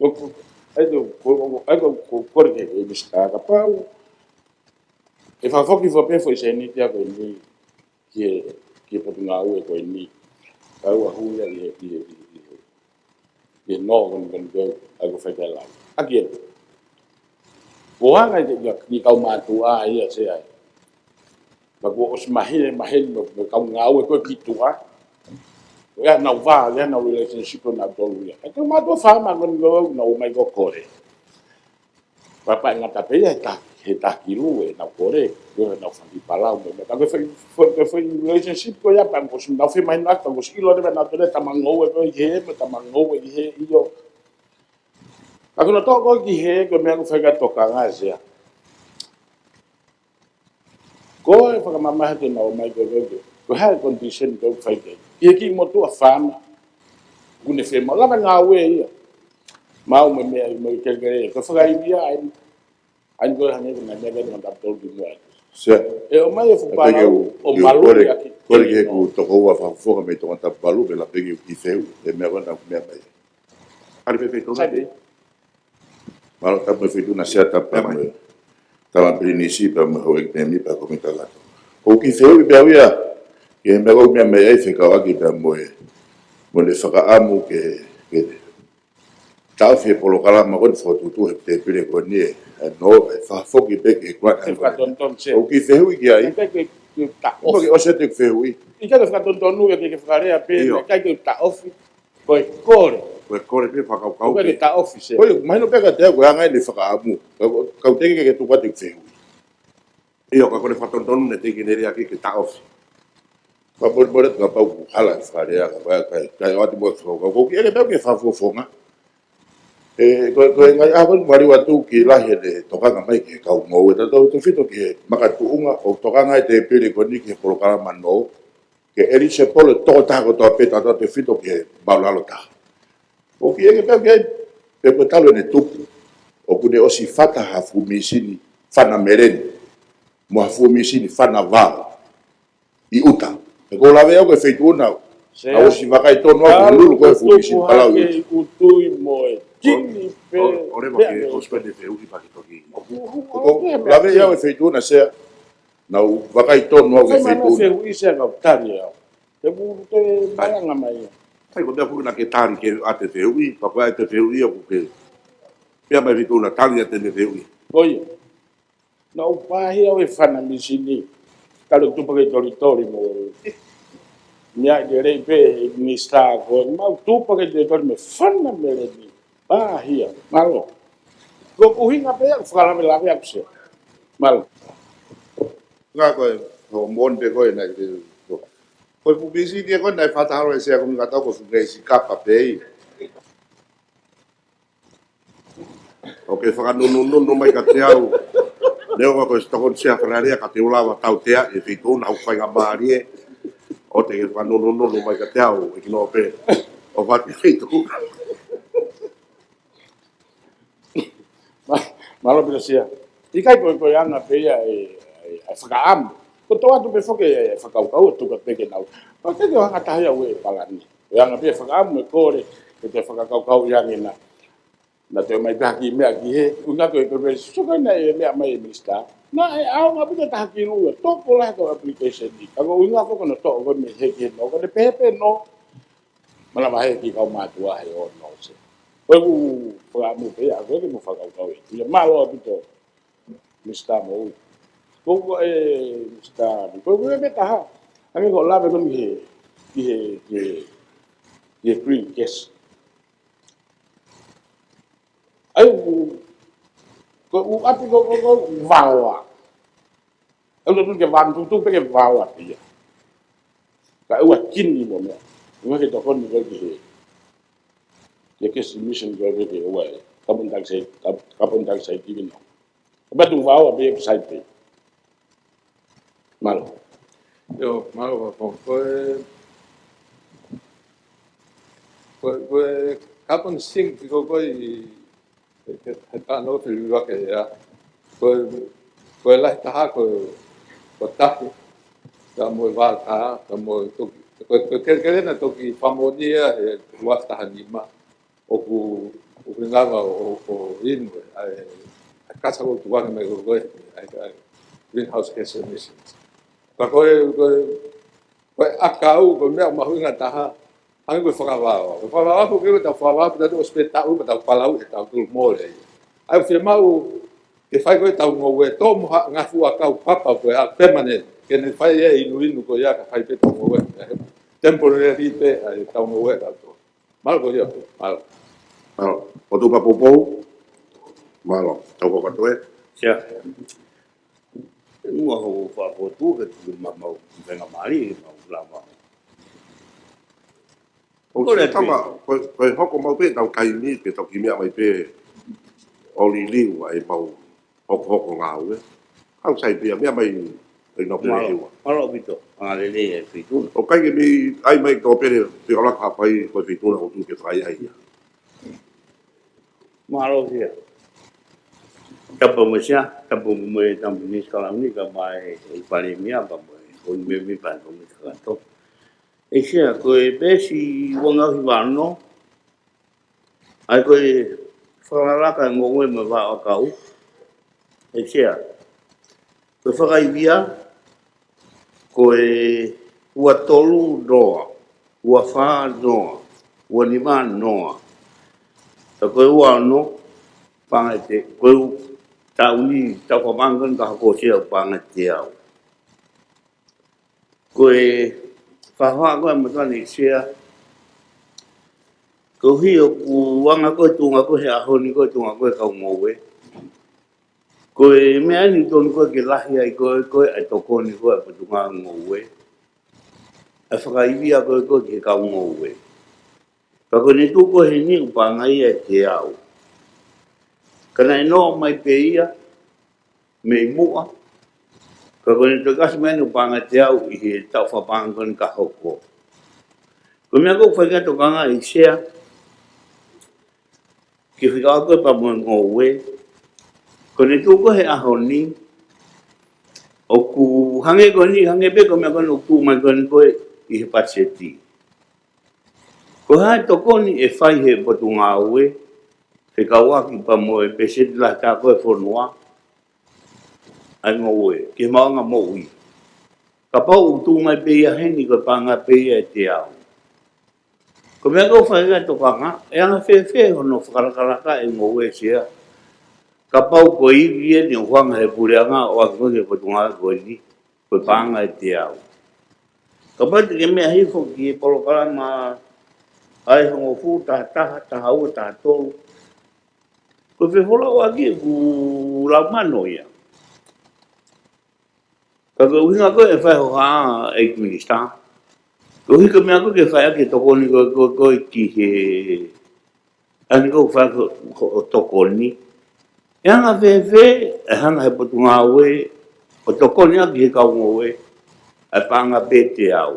Ko, ko, ʻa ia ko, ko, ko, ʻa ia ko, ko, kole ki he Minisitā kapau ʻe fakafoki fua pē foʻi sēniti ia ko eni ki he, ki he Potungāue ko eni. Kae ʻoua ʻe hū ia ʻi he, ʻi he, ʻi he, ʻi he nō ko eni ko eni ko ē, ʻa ia ko e faʻahinga lau. ʻAki ē. Ko e anga ia, ia, ia kau mātuʻa ia Sea. Ka kuo ʻosi maheni, maheni mo, mo e kau ngāue ko ē ki tuʻa. Ko ia ʻenau vā, ia ʻenau relationship ʻo nautolu ia. ʻA ia ko e mātuʻa faama ko eni ko ē, nau ō mai ko e kole. Pea ʻe ngata pē ia he ta, he takilu ʻenau kole, ko ʻenau faki palau mo e meʻa. Ka ko e foʻi, foʻi, ko e foʻi relationship ko ia pea kuo ʻosi nau femahinoʻaki, pea kuo ʻosi ʻilo leva nautolu e tama ngoue ko ē ʻi hē, mo e tama ngoue ʻi hē, ʻio. Ka ko hono toʻo ko ē ki hē, ko e meʻa ʻoku fai ki ai e tokanga Sea. Ko e fakamamahi ke nau ō mai ko ē, ko e, ko e hā e condition ko ē ʻoku fai ki ai. Ki he kiʻi motuʻa faama. ʻOku ne fiemaʻu lava ngāue ia. Maʻu mo e meʻa, mo e kelekele. Ko e fakaivia ai. ʻA ia ko e hangē ko e ngaahi meʻa ko ē naʻa tau tolu ki muʻa. Sea. ʻE ʻomai e fuʻu pālau ʻo malu ia ki, kole ki heʻeku tokoua fakafofonga mei Tongatapu valu, ke lava pē ke u kiʻi fehuʻi e meʻa ko ena ʻoku meʻa mai. Kole fēfē Tonga? Sai. Mālō, tapu mo e feituʻu na Sea, tapu pea mo e Tama Pilinisi pea mo e Houʻeiki Mēmipa Komiti Kakato. Ko e kiʻi fehuʻi pē ʻaʻaku ia, ki he meʻa ko ē ʻoku meʻa mai ai fekauʻaki pea mo e, mo ʻene fakaʻamu ke, ke taʻofi e polokalama ko eni fokotuʻutuʻu he tēpile ko eni ē, ʻa e nō, ʻe fakafoki pē ki he grant. Ke fakatonutonu Sea. Ko e kiʻi fehuʻi ki ai. ʻIkai ke, ke taʻofi. Mo ke ʻosi atu e fehuʻi. ʻIkai ke fakatonutonu, ke, ke fakalea pē, ʻio, ʻikai ke taʻofi. Ko e kole. Ko e kole pē fakakaukau. Ko e taʻofi Sea. Ko e, mahino pē ka te u anga ʻene fakaʻamu. Ka, ka u teʻeki ke, ke tuku atu e fehuʻi. ʻIo, ka ko ʻene fakatonutonu naʻe teʻeki ke ne lea ke, ke taʻofi. Ka pole, pole, kapau ʻoku hala e fakalea, ka, ka, ka, ka ʻoatu mo e fakakaukau. Ko e kiʻi ʻeke pē ʻaʻaku ki he fakafofonga. ʻE, ko, ko e ngaahi ʻaho ni maliu atu ki lahi ʻene tokanga mai ki he kau ngoue, tautautefito ki he makatuʻunga ʻoku tokanga ai e tēpile ko eni ki he polokalama nō, ke eligible e tokotaha kotoa pē, tautautefito ki he māʻulalo taha. ʻOku ou kiʻi ʻeke pē ʻaʻaku ki ai, pe ko e talu ʻene tupu ʻoku ne ʻosi fata ha fuʻu mīsini fana meleni mo ha fuʻu mīsini fana vao ʻi ʻuta. He ʻoku ou lavea au ko e feituʻu na Sea. Naʻe ʻosi vakai tonu au ki he lulu ko ē e fuʻu mīsini palau ʻi ʻuta. Ko e tui mo e kini pē. ʻO, ʻo, ʻo leva ke ʻosi pē ʻene fehuʻi pea ke toki. ʻOku ou lavea au e feituʻu na Sea. Naʻe vakai tonu au ki he feituʻu na. Fehuʻi Sea ka u tali au. Te u toe malanga mai ia. ʻAi, ko e meʻa ʻoku na ke tali ke ʻoatu e fehuʻi, pea ko e ʻai e fehuʻi ʻoku ke Pea mai Feituʻuna, tali ʻa e tene fehuʻi. Ko ia. Naʻa ku pāhia ʻo e fana misini. Kalo tupa ke tolitoli mo. Mea i te lei pē, minisitā ko ē. Mau tupa ke tolitoli mo e fana meleni. Pāhia. Mālō. Ko e ʻuhinga pē ʻeku fakalavelave ʻaku Sea. Mālō. Ngā ko e, ʻo moʻoni pē ko ē naʻe te. Ko e fuʻu misini ko ē naʻe fakaholo ʻe Sea ko mi ngata ko e fuʻu ngeʻesi kapa pē ia. ʻOku ke fakanunununu mai kiate au. Neongo ko e tokoni Sea Fale Alea ka te u lava tautea ʻi he Feituʻuna ʻoku faingamālie. ʻOku ke fakanunununu mai kiate au, ʻEiki Nōpele. ʻO fati Feituʻuna. Mālō pē Sea. ʻIkai ko e, ko e anga pē ia e, e, e fakaʻamu. Ko e tō atu pē foki e, e fakakaukau ʻo tuku pē ke nau. Ko e ke ʻo hanga tahi au e palani. Ko e anga pē e fakaʻamu e kole, ke te fakakaukau ia ngena. Naʻa te mai taha ki meʻa ki he, ʻuhinga ko e, ko e, so ko ena e meʻa mai e minisitā. Naʻe ʻaonga pē ke taha ki lua, toko lahi ko e application ni. Ka ko e ʻuhinga ko ē ko hono toʻo ko ē mei he ki he nō, ko e pehē pē nō. Mana vahe ki kau mātuʻa he ʻo nō Sea. Ko e ʻū fakaʻamu pē ia, ko e ke mo fakakaukau e. Ia mālō ʻaupito, Minisitā Moʻui. Ko ko e, Minisitā, ko ko e meʻa taha. Ange ko e lave ko eni he, ki he, ki he, ki he green gas. ʻAi ʻū, ko e ʻū ʻapi ko, ko, ko, vaoa. ʻE ʻuluaki ke vanu tutu pē ke vaoa pē ia. Ka ʻoua kini mo meʻa. ʻOua ke tokoni ko ē ki he, ki he gas emission ko ē ke ʻoua e. Carbon dioxide, carbon dioxide ki no. Ka patu vaoa pē ia ke sai pē. Mālō. ʻIo, mālō, Fafo. Ko e, ko e, ko e carbon sink ko ē ko ē ʻi, he, he, he tano fili wake ia. Ko e, ko e lahi taha ko e, ko e tahi. Ka mo e vā taha, ka mo e toki. Ko e, ko e kelekele naʻe toki fakamoʻoni ia he ua afe taha nima. ʻOku, ʻoku ngava ʻo, ʻo inu, ʻa e, ʻa e kasa ʻoku tuʻu ange mai ko ē, ʻa e, ʻa e greenhouse gas emissions. Ka ko e, ko e, ko e ʻakau, ko e meʻa mahuʻinga taha, hangē ko e fakavaoa. Ko e fakavaoa, ko e ke tau fakavaoa, pea tau ʻosi pē taʻu, pea tau palau, ʻe tau tulu mole ia. ʻAi ʻoku fiemaʻu, ke fai ko ē tau ngoue, tō mo ha, ngaahi fuʻu ʻakau papa ko ē, ʻa permanent, ke ne fai e inu inu ko ia, ka fai pē tau ngoue, temporary pē, ʻa e tau ngoue, tau tō. Mālō ko ia pē, mālō. Mālō. ʻOtu Papoupou. Mālō. Tau ko katoa. Ia. Ua ho faʻafotu ke tu ma mau, venga mali, mau lama. ʻO Ko le tama, ko, ko e hoko mau pē tau kaimi, ke toki meʻa mai pē ʻo liliu ai mau hokohoko ngāue. Au sai pē ia meʻa mai, ʻi no pē Mālō, hiwa. Mālō ʻaupito, ʻa lele e Feituʻuna. ʻOku ʻikai ke mei, ʻai mai tō pele, pe ʻola ka fai, ko e Feituʻuna ʻoku tuʻu ke fai ai ia. Mālō Sea. Tapu mo Sea, tapu mo e tamu ni skalani ka mai e Palēmia, ka mo e, ko e meʻa mi pa, ko e meʻa kakato. ʻE Sea, ko e peesi ua ngeau hiva ono, ʻa ia ko e fakalalaka e ngoue mo e vaʻa ʻakau. ʻE Sea, ko e fakaivia, ko e ua tolu noa, ua fā noa, ua nima noa. Ka ko e ua ono, paʻanga ʻe te, ko e u, taʻu ni, taʻu fakapaʻanga ko eni ka hoko Sea paʻanga ʻe teau. Ko e faʻahinga ko ē ʻa e motuʻa ni Sea. Koeʻuhi ʻoku anga ko ē tuʻunga ko ē he ʻaho ni ko ē tuʻunga ko ē kau ngoue. Ko e meʻa ni tonu ko ē ke lahi ai ko ē, ko ē ʻa e tokoni ko ē ʻa e Potungāue Ngoue. ʻA e fakaivia ko ē ko ē ki he kau ngoue. Ka ko ʻene tuʻu ko ē heni ʻoku paʻanga ia ʻe teau. Ka naʻe noa mai pē ia, mei muʻa. Ka ko ʻene toki ʻasi mai ʻoku paʻanga ʻe teau ʻi he taʻu fakapaʻanga ko eni ka hoko. Ko e meʻa ʻoku ou fai ki ai e tokanga ʻe Sea, ke fika ako e pa mo e ngoue. Ko ʻene tuʻu ko ē he ʻaho ni, ʻoku hangē ko eni, hangē pē ko e meʻa ko eni ʻoku tuʻu mai ko eni ko ē ʻi he patiseti. Ko e hā e tokoni ʻe fai he Potungāue, fekauʻaki pa mo e peseti lahi tā ko ē e fonua, ʻa e ngoue, ki he maʻuʻanga moʻui. Kapau ʻoku tuʻu mai pē ia heni ko e paʻanga pē ia ʻe teau. Ko e meʻa ʻoku ou fai ki ai e tokanga, ʻe anga fēfē hono fakalakalaka e ngoue Sea, Kapau ko e ivi eni ʻoku hanga he puleʻanga ʻo ʻoange ko ē ki he potungāue ko eni, ko e paʻanga ʻe teau. Kapau te ke meʻa hifo ki he polokalama ʻa e hongofulu, taha taha, taha ua, taha tolu, ko e fefolaʻaki ʻoku lau mano ia. Ka ko e ʻuhinga ko ē ʻe fai hoʻo hā ʻEiki Minisitā, koeʻuhi ko e meʻa ko ē ke fai ʻaki e tokoni ko ē, ko ē, ko ē ki he, ʻa eni ko ē ʻoku fai ko ē hoʻo tokoni. ʻE anga fēfē ʻe hanga he potungāue ʻo tokoni ʻaki he kau ngoue ʻa e paʻanga pē ʻe teau?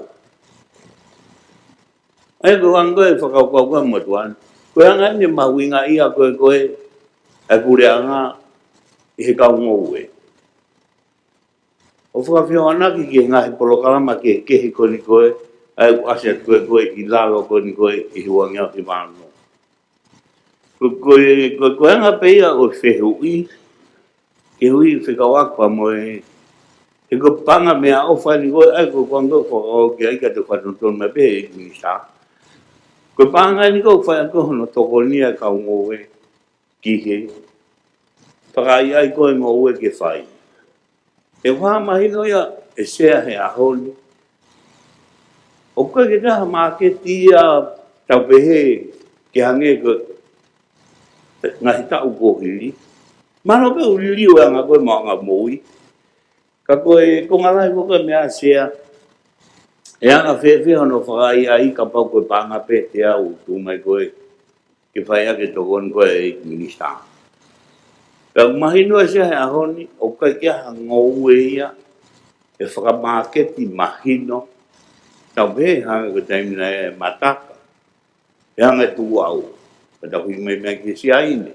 ʻA ia ko e anga ko ē e fakakaukau ko ē ʻa e motuʻa ni, ko e anga eni e mahuʻingaʻia ko ē, ko ē ʻa e puleʻanga ʻi he kau ngoue. ʻO fakafehoanaki ki he ngaahi polokalama kehekehe ko eni ko ē ʻa ia ʻoku ʻasi atu ko ē, ko ē ʻi lalo ko eni ko ē ʻi he ua ngeau hiva ono. Ko, ko e, ko, ko e anga pē ia ʻo e fehuʻi, ke ui fekauʻaki pea mo e, he ko e paʻanga meʻaʻofa eni ko ē, ʻa ia ko e anga ko ē ʻoku ou kei ʻai ke u toe fakatonutonu mai pē ʻEiki Minisitā. Ko e paʻanga eni ko ē ʻoku fai ʻaki ko ē hono tokoni ʻa e kau ngoue ki he fakaʻaiʻai ko ē ngoue ke fai. ʻE fakamahino ia ʻe Sea he ʻaho ni, ʻoku ʻikai ke ʻi ai ha māketi ia tau pehē ke hangē ko e ngaahi taʻu kuo hili. Mahalo pē ʻoku liliu e anga ko ē e maʻuʻanga moʻui. Ka ko e konga lahi ko ē e meʻa, Sea, ʻe anga fēfē hono fakaʻaiʻai kapau ko e paʻanga pē ʻe teau ʻoku tuʻu mai ko ē ke fai ʻaki e tokoni ko ē ʻa e ʻEiki Minisitā? Pea ʻoku mahino ʻe Sea he ʻaho ni ʻoku ʻikai ke ʻi ai ha ngoue ia ʻe fakamāketi mahino, tau pehē hangē ko e taimi naʻe ʻi ai e mataka, ʻe hanga e tuʻu ʻau, ka tau hiki mai meʻa ki Siaine,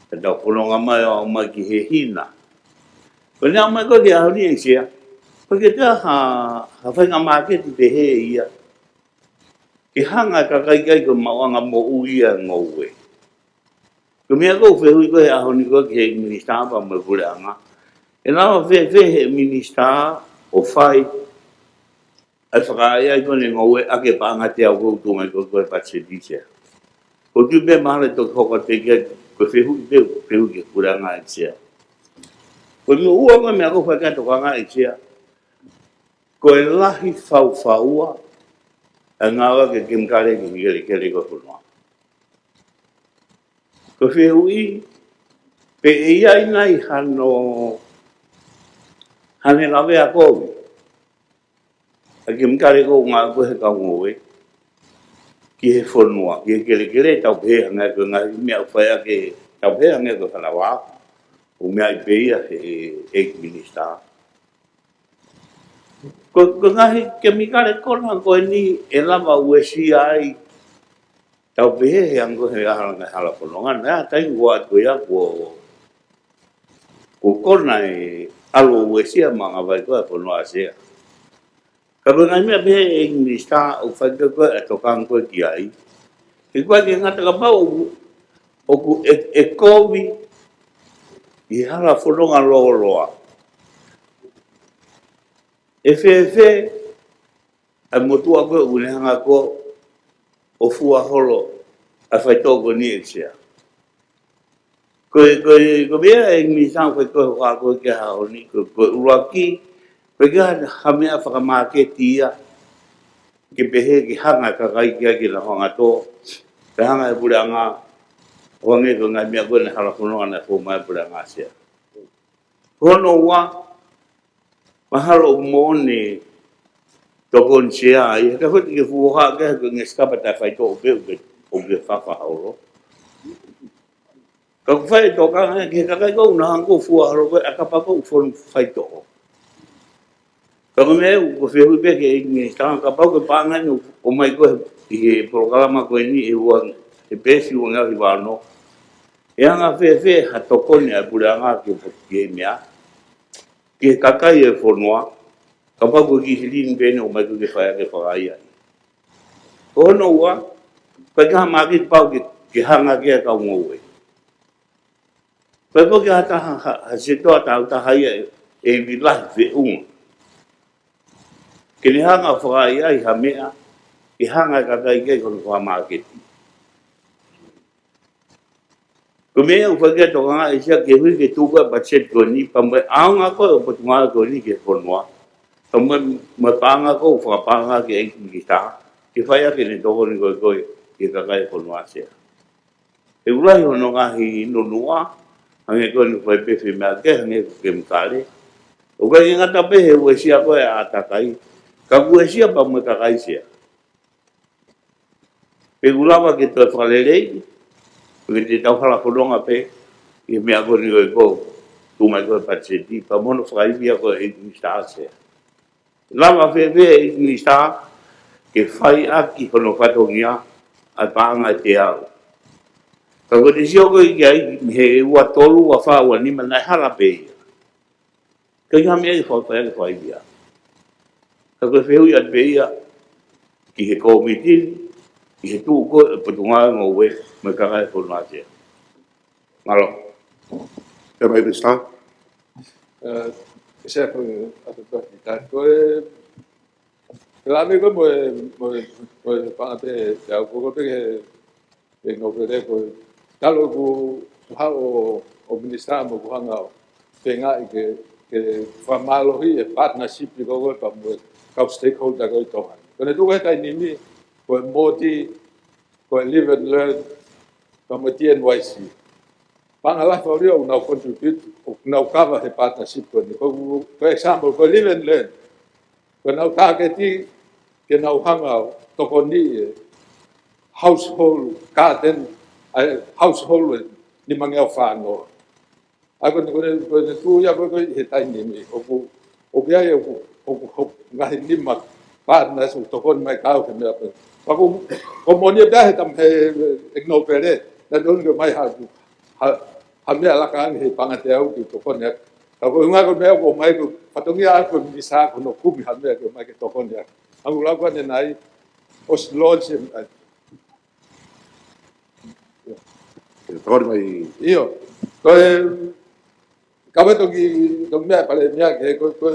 ka tau fononga mai ʻo aʻu mai ki he hina. Ko ʻene aʻu mai ko ē ki he ʻaho ni, ʻEiki Sea, ʻoku ʻikai ke ʻi ai ha, ha faʻahinga māketi pehē ia ke hanga e kakai ke ʻai ko e maʻuʻanga moʻui ʻa e ngoue. Ko e meʻa ko ē ʻoku fehuʻi ko ē he ʻaho ni ko ē ki he ʻEiki Minisitā pea mo e puleʻanga, ʻe lava fēfē he Minisitā ʻo fai ʻa e fakaʻaiʻai ko eni e ngoue ʻaki e paʻanga ʻe teau ʻoku tuʻu mai ko ē, ko ē he patiseti, Sea? ʻOku ou tui pē mahalo ʻe toki hoko atu ki ai, ko e fehuʻi pē, fehuʻi ki he puleʻanga, ʻEiki Sea. Ko e meʻa ua ko ē e meʻa ʻoku ou fie tokanga, ʻEiki Sea, ko e lahi faufaua ʻa e ngāueʻaki e kemikale ki he kelekele ko ē ʻo e fonua. Ko e fehuʻi, pe ʻe ʻi ai nai hano, hano lavea kovi ʻa e kemikale ko ē ʻoku ngāueʻaki ʻe he kau ngoue ki he fonua, ki he kelekele, tau pehē hangē ko e ngaahi meʻa ʻoku fai ʻaki, tau pehē hangē ko e falaoa, ʻoku meaʻi pē ia ʻe he ʻEiki Minisitā. Ko, ko e ngaahi kemikale ko ena ko eni ʻe lava uesia ai, tau pehē he anga ko ē he hala, ngaahi hala fononga, naʻe ʻi ai e taimi ʻoku ʻi ai ko ia kuo, kuo kona e ʻalu ʻo uesia e maʻuʻanga vai ko ē ʻa e fonua, Sea. Ka ko e ngaahi meʻa pehē, ʻEiki Minisitā, ʻoku fai ko ē ʻa e tokanga ko ē ki ai. He ʻoku ʻikai ke ngata, kapau ʻoku, ʻoku ʻe, ʻe kovi ʻi he hala fononga lōloa, ʻe fēfē ʻa e motuʻa ko ē ʻoku ne hanga ko ē ʻo fua holo ʻa e faitoʻo ko eni, ʻEiki Sea? Ko e, ko e, ko e meʻa ʻEiki Minisitā ʻoku fai ko ē hoʻo hā ko ē ki he ʻaho ni, ko e, ko e ʻuluaki, ʻoku ʻikai ke ʻi ai ha meʻa fakamāketi ia ke pehē ke hanga e kakai ke, ke nau hanga ʻo tō, ke hanga e puleʻanga ʻo hangē ko e ngaahi meʻa ko ē ʻa e hala fononga naʻe fou mai ai e puleʻanga, Sea. Ko hono ua, mahalo ʻoku moʻoni e tokoni, Sea, ʻi he ka foti ke fuoha ke ha ko e ngesikapa taʻefaitoʻo pē ʻoku ke, ʻoku ke fafa holo. Ka ʻoku fai e tokanga ki he kakai ko ē ʻoku nau hanga ko ē ʻo fua holo ko ē ʻa e kapa ko ē ʻoku fonu faitoʻo. Ka ko e meʻa ʻoku ou fehuʻi pē ki he ʻEiki Minisitā, kapau ko e paʻanga eni ʻoku ʻomai ko ē ʻi he polokalama ko eni ʻi he ua, he peesi ua ngeau hiva ono, ʻe anga fēfē ha tokoni ʻa e puleʻanga ki he, ki he meʻa, ki he kakai e fonua, kapau ko e kiʻi silini pē eni ʻoku ʻomai ko ē ke fai ʻaki e fakaʻaiʻai? Ko hono ua, ʻikai ke ʻi ai ha māketi pau ke, ke hanga ki ai e kau ngoue. Pea ʻikai ke ʻi ai ha taha, ha, ha sētuata ʻe taha ia ʻe, ʻe ivi lahi feʻunga ke ne hanga ʻo fakaʻaiʻai ha meʻa ke hanga e kakai ke ʻai ko hono fakamāketi. Ko e meʻa ʻoku fai ki ai e tokangaʻi ʻa ʻAsia ke ui ke tuku ʻa e patiseti ko eni, pea mo e ʻaonga ko ē ʻo e potungāue ko eni ki he fonua. Pea mo e, mo e paʻanga ko ē ʻoku fakapaʻanga ki ai ʻEiki Minisitā, ke fai ʻaki ʻene tokoni ko ē ko ē ki he kakai e fonua Sea. He ʻoku lahi hono ngaahi nunuʻa, hangē ko eni ʻoku fai pē fie meʻa ke, hangē ko e kemikale. ʻOku ʻikai ke ngata pē he uesia ko ē ʻa e ʻātakai, ka ʻoku uesia pea mo e kakai Sea. Pea ʻoku lava ke toe fakaleleiʻi, pea ke te tau hala fononga pē, ʻi he meʻa ko eni ko ē ʻoku tuʻu mai ko ē he patiseti, pea mo hono fakaivia ko ē ʻe he ʻEiki Minisitā Sea. Lava fēfē ʻEiki Minisitā ke fai ʻaki hono fatongia ʻa e paʻanga ʻe teau. Ka ko e te sio ko ē ki ai he ua tolu, ua fā, ua nima naʻe hala pē ia. Ka ʻi ha meʻa ʻe fai, fai, fai ia. Ka ko e fehuʻi atu pē ia ki he kōmiti, ki he tuʻu ko ē e potungāue ngoue mo e kakai e fonua Sea. Mālō. Te mai Minisitā. Eh, Sea, ko e ʻatu pē ki tā ko e, ke lave ko ē mo e, mo e, mo e paʻanga pē, te au ko ē pē ke, ke ngau pele ko e, talu ʻeku haʻu ʻo, ʻo minisitā mo ʻeku hanga ʻo feingaʻi ke, ke fakamālohi e partnership ko ē pea mo e kau stakeholder ko ē ʻi Tonga. Ko ʻene tuʻu he taimi ni, ko e MOTIE, ko e Live and Learn, pea mo e T N Y C. Paʻanga lahi fakaʻulia ʻoku nau contribute, ʻoku nau cover he partnership ko eni. Ko, ko e example, ko e Live and Learn. Ko ʻenau target ke nau hanga ʻo tokoniʻi e household garden, ʻa e household ʻe nimangeau fāngofulu. ʻA ia ko ʻene, ko ʻene, ko ʻene tuʻu ia ko ē ko ē he taimi ni. ʻOku, ʻoku ʻi ai ʻoku, ʻoku, ʻoku ngaahi nima partners ʻoku tokoni mai kiate au he meʻa pē. Ka ko, ko e moʻoni pē he taimi he, he, he ngau pele, naʻe tonu ke ʻomai ha, ha, ha meʻa laka ange he paʻanga teau ke tokoni atu. Ka ko e ʻuhinga ko e meʻa ʻoku ʻomai ko e fatongia ʻa e minisitā ko hono kumi ha meʻa ke ʻomai ke tokoni atu. ʻA ia ʻoku lau ko ē ʻanenai, ʻosi launch e, ʻIo. Tokoni mai. ʻIo. Ko e, ka ʻoku toki, toki meʻa Palēmia ke, ko, ko,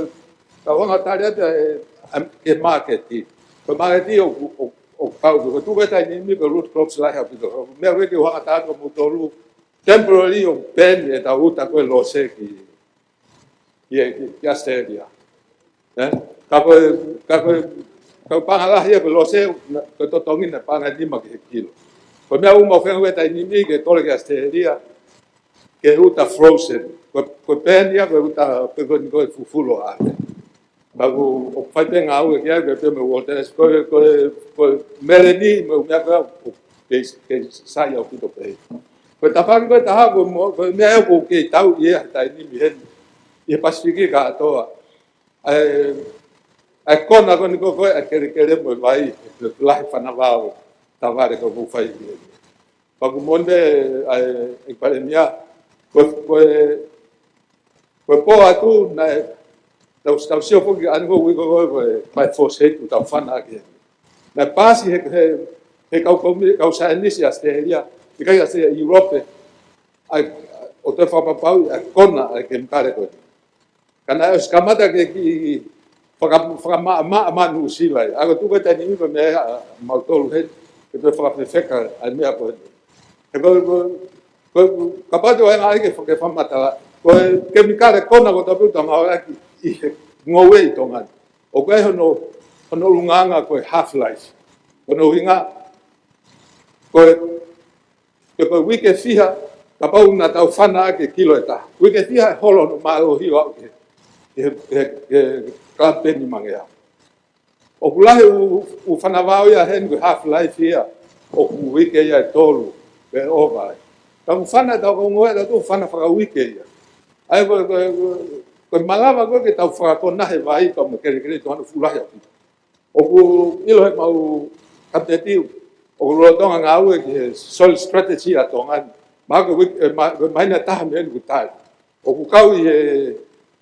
ka u hanga tali atu e, am, ke māketi. Ko e māketi ʻoku, ʻoku, ʻoku kau, ko e tuʻu ko ē taimi ni ko e root crops lahi ʻaupito. Meʻa ko ē ke u hanga tali atu mo tolu, temporary ʻo ban ʻetau uta ko ē lose ki, ki, ki, ki Australia. Eh? Ka ko e, ka ko e, ka ko e paʻanga lahi ia ko e lose, na, ko e totongi naʻe paʻanga ʻe nima ki he kilo. Ko e meʻa ʻoku mau feinga he taimi ni ke tole ki Australia, ke uta frozen. Ko, ko e ban ia, ko e uta, ko e, ko e, ko e fufulo ake. Ka ʻoku, ʻoku fai pē ngāue ki ai, ko e pē mo e Walters, ko e, ko e, ko e meleni, mo e meʻa ko ē, ʻoku kei, kei sai ʻaupito pē. Ko e tafaʻaki ko ē ʻe taha ko e mo, ko e meʻa ʻoku kei tau ia he taimi ni heni, ʻi he Pasifiki kātoa. ʻA e, ʻa e kona ko eni ko ē, ko e kelekele mo e vai, lahi fanavao, tavale ko ē ʻoku fai ki ai. Pea ʻoku moʻoni pē, ʻa e, ʻEiki Palēmia, ko, ko e, ko e pō atu, naʻe, tau, tau sio foki ʻanenai ko e ui ko ē, ko e, ko e glyphosate ʻoku tau fana ʻaki. Naʻe paasi he, he, he kau, kau, kau saienisi Australia, ʻikai Australia, ʻIulope, ʻa e, ʻo toe fakapapauʻi ʻa e kona ʻa e kemikale ko ē. Ka naʻe ʻosi kamata ke kiʻi faka-, fakamaʻamaʻa ʻa Nuʻusila ia. ʻA ia ko e tuʻu ko ē taimi ni ko e meʻa ʻa mautolu heni, ke toe fakafefeka ʻa e meʻa ko ē. He ko, ko, ko, kapau te u ʻai ke faka-, fakamatala, ko e kemikale kona kotoa pē ʻoku tau ngāueʻaki ʻi he ngoue ʻi Tonga ni. ʻOku ʻi ai hono, hono ʻulungaanga ko e half-life. Ko hono ʻuhinga, ko e, pe ko e uike fiha, kapau naʻa tau fana ʻaki e kilo ʻe taha. Uike fiha ʻe holo hono mālohi ʻo aʻu ki he, ki he, ki he, ki he kalame pē ʻe nimangeau. ʻOku lahi ʻū, ʻū fanavao ia heni ko e half-life ia, ʻoku uike ia ʻe tolu, pe ʻova ai. Ka ʻoku fana ʻetau kau ngoue, ʻoku tau fana fakauike ia. ʻA ia ko, ko, ko, ko e malava ko ē ke tau fakakona he vai pea mo e kelekele ʻi Tonga ni ʻoku fuʻu lahi ʻaupito. ʻOku ʻilo he ʻemau kapineti, ʻoku lolotonga ngāue ki he soil strategy ʻa Tonga ni. Mahalo ko e uike, ʻe, ma-, ko e māhina ʻe taha mei heni kuo tali. ʻOku kau ʻi he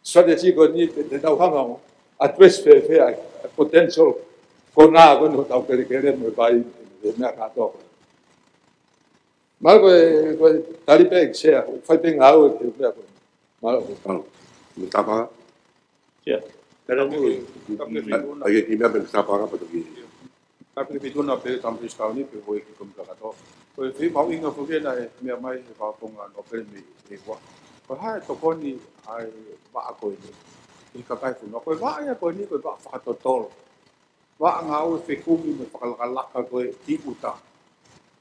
strategy ko eni te, te tau hanga ʻo address fēfē ʻa e potential kona ko eni hotau kelekele mo e vai, mo e meʻa kātoa ko ē. Mahalo ko e, ko e tali pē ʻEiki Sea, ʻoku fai pē ngāue ki he meʻa ko ē. Mālō. Mālō. Minisitā Paʻanga? Ia. Pea mo, ʻai ke kiʻi meʻa Minisitā Paʻanga pea toki. Ka pili pitu na pē tamapisi tauni pē hoi ki komi kakato. Ko e fei mahuʻinga foki naʻe meʻa mai he fakaponga no pele mei ua. Ko e hā e tokoni ʻa e vaʻa ko eni ʻi he kakai fonua. Ko e vaʻa ia ko eni ko e vaʻa fakatotolo. Vaʻa ngāue fekumi mo e fakalakalaka ko ē ki ʻuta.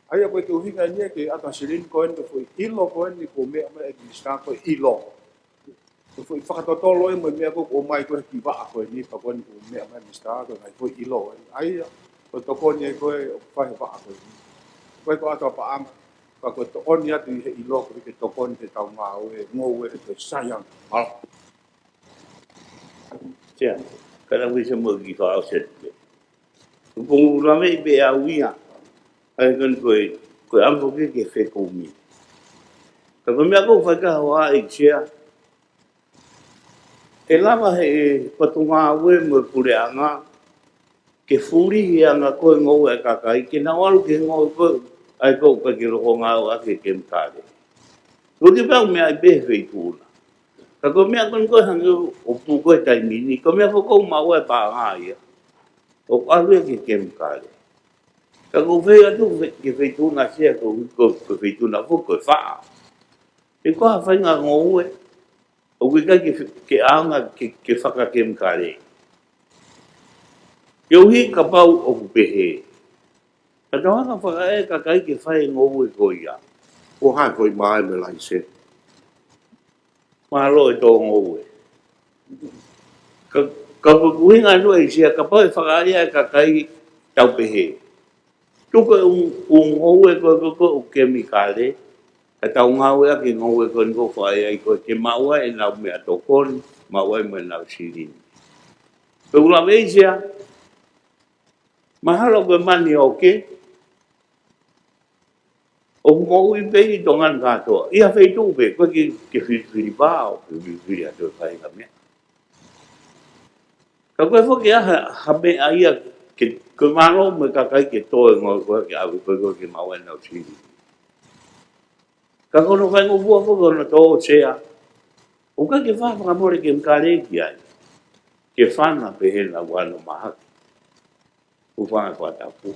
ʻA ia ko e ʻuhinga eni ke ʻata silini ko eni ko e foʻi ʻilo ko eni ko e meʻa mai ʻe Minisitā ko e ʻilo. Ko e foʻi fakatotolo ē mo e meʻa ko ē ʻomai ko ē ki vaʻa ko eni pea ko eni ko e meʻa mai Minisitā ko e ngaahi foʻi ʻilo ē. ʻA ia ko e tokoni ē ko ē ʻoku fai he vaʻa ko eni. Ko e ko ʻata paʻanga, ka ko e tokoni atu ʻi he ʻilo ko e ke tokoni ke tau ngāue, ngoue ko e saianga. Mālō. Sia, ka na wise mo ki fa o se. Ko u lave pē au ia. ʻA ia ko eni ko e, ko e ʻamu ke ke fekumi. Ka ko e meʻa ko u fai ka hoa ʻi Sia. ʻE lava he ʻe Potungāue mo e Puleʻanga ke fuli e anga ko e ngoue ʻa e kakai, ke nau ʻalu ke ngoue ko ē, ʻa ia ko e ʻikai ke loko ngāue ʻaki e kemikale. Ko e ke pau meʻa ʻi pē he feituʻu na. Ka ko e meʻa ko eni ko e hangē ʻoku pū ko e taimi ni, ko e meʻa foki ʻoku maʻu ai e paʻanga ia. ʻOku ʻalu ia ki he kemikale. Ka ko e fei atu ke feituʻu na Sia ko, ko, ko e feituʻu na foki ko e faʻa. ʻE ko ha faʻahinga ngoue, ʻoku ʻikai ke, ke ʻaonga ke, ke fakakemikale. Koeʻuhi kapau ʻoku pehē. Ka tau hanga fakaʻē kakai ke fai e ngoue ko ia. Ko hai foʻi mai me laise. Mālō e tō ngoue. Ka, ka ko e ʻuhinga ʻa ʻIsia kapau ʻe fakaʻē ʻa e kakai tau pehē. Tuku e ʻū, ʻū ngoue ko, ko, ko, ʻū kemikale. Ka tau ngāue ʻaki e ngoue ko eni ko fai ai ko e ke maʻu ai ʻenau meʻatokoni, maʻu ai mo ʻenau silini. Pea u lave ʻIsia, mahalo ko e mani ʻoku ke, ʻoku moʻui pē ʻi Tonga ni kātoa. ʻI ha feituʻu pē, ko e ke, ke filifili pā ʻo ke filifili atu e faʻahinga meʻa. Ka ko e foki ʻa ha, ha meʻa ia ke, ko e mālō mo e kakai ke tō e ngoue ko ē ke ʻave ko ē ko ē ke maʻu ai ʻenau silini. Ka ko hono faingofua foki hono tō Sia. ʻOku ʻikai ke fai fakamole kemikale ki ai. Ke fana pē he na wano mahaki. ʻOku fai fakatapu.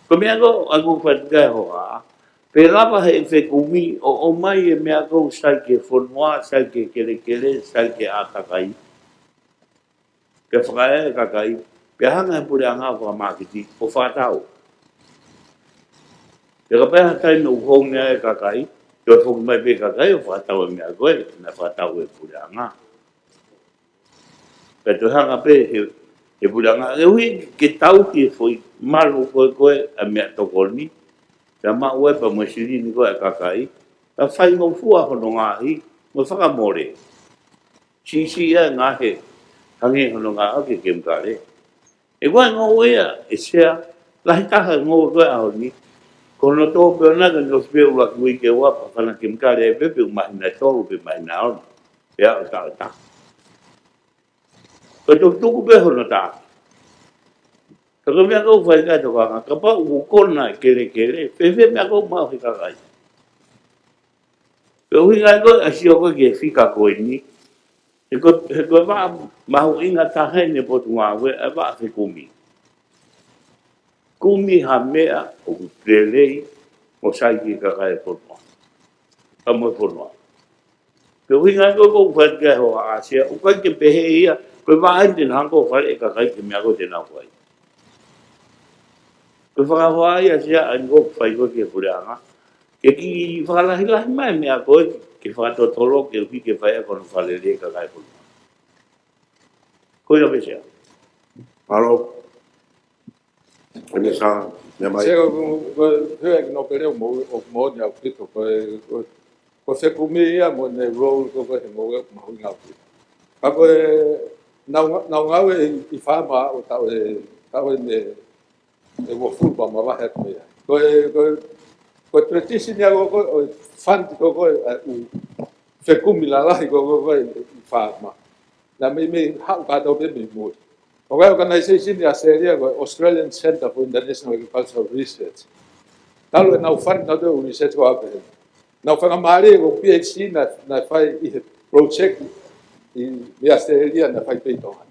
Ko e meʻa ko ē ʻoku ou fai ki ai hoʻo ʻā. Pea lava he fekumi ʻo ʻomai e meʻa ko ē ʻoku sai ki he fonua, sai ki he kelekele, sai ki he ʻātakai. Pea fakaʻē e kakai, pea hanga he Puleʻanga ʻo fakamāketi, ʻo fakatau. Pea kapau ʻe ha taimi ʻoku hounga e kakai, toe foki mai pē kakai ʻo fakatau e meʻa ko ē, naʻe fakatau ʻe he Puleʻanga. Pea toe hanga pē he, he Puleʻanga, ʻe ui ke tau ki he foʻi malu ko ē ko ē ʻa e meʻatokoni, pea maʻu ai pea mo e silini ko ē ʻa e kakai, pea faingofua hono ngaahi, mo fakamole. Siʻisiʻi ia ngaahi, hangē hono ngāue ki he kemikale. ʻE ua ngoue ia, ʻe Sia, lahi taha ngoue ko ē ʻaho ni, ko hono tō pē ʻona ka no speu la kui ke ua pa fana kemikale ʻe pē pē ʻū māhina ʻe tolu pē māhina ʻe ono. Pea ʻo taʻu ʻe taha. Ko e tukutuku pē hono taʻu. Ka ko e meʻa ko ē ʻoku fai ki ai e tokanga, kapau ʻoku kona e kelekele, fēfē e meʻa ko ē ʻoku maʻu he kakai. Ko e ʻuhinga ia ko ē ʻa e sio ko ē ki he fika ko eni. He ko, he ko e vaʻa mahuʻinga taha eni e Potungāue, ʻa e vaʻa fekumi. Kumi ha meʻa ʻoku lelei mo sai ki he kakai e fonua. Ka mo e fonua. Ko e ʻuhinga ia ko ē ʻoku fai ki ai hoʻo ʻā Sia, ʻoku ʻikai ke pehē ia, ko e vaʻa eni te nau hanga ʻo faleʻi e kakai ki he meʻa ko ē te nau fai. Ko e fakahoa ia Sia ʻa eni ʻoku fai ko ē ki he Puleʻanga. Ke kiʻi fakalahilahi mai e meʻa ko ē, ke fakatotolo, koeʻuhi ke fai ʻaki hono fakalelei e kakai e fonua. Ko ia pē Sia. Mālō. Ko eni Sia, meʻa mai. Sia, ko, ko, ko, he ʻEiki Nōpele ʻoku mo, ʻoku moʻoni ʻaupito, ko e, ko, ko e fekumi ia mo ʻene role ko ē ko e he ngoue ʻoku mahuʻinga ʻaupito. Ka ko e, nau, nau ngāue ʻi, ʻi faama ʻo taʻu ʻe, taʻu ʻe ne, ʻe uofulu pea mavahe atu mei ai. Ko e, ko e, ko e tradition ia ko ē, ko e, ʻo e fund ko ē, ko e, ʻa e ʻū fekumi lalahi ko ē, ko e, ko e, ʻi faama. Naʻa mei, mei haʻu kātoa pē mei muli. ʻOku ʻi ai e organization ʻi ʻAositelēlia ko e Australian Centre for International Agricultural Research. Talu ʻenau fund nautolu e research ko ē ʻa pehē. Naʻa nau fakamālie ko e PhD naʻa, naʻa nau fai ʻi he project ʻi, ʻi ʻAositelēlia naʻa nau fai pē ʻi Tonga.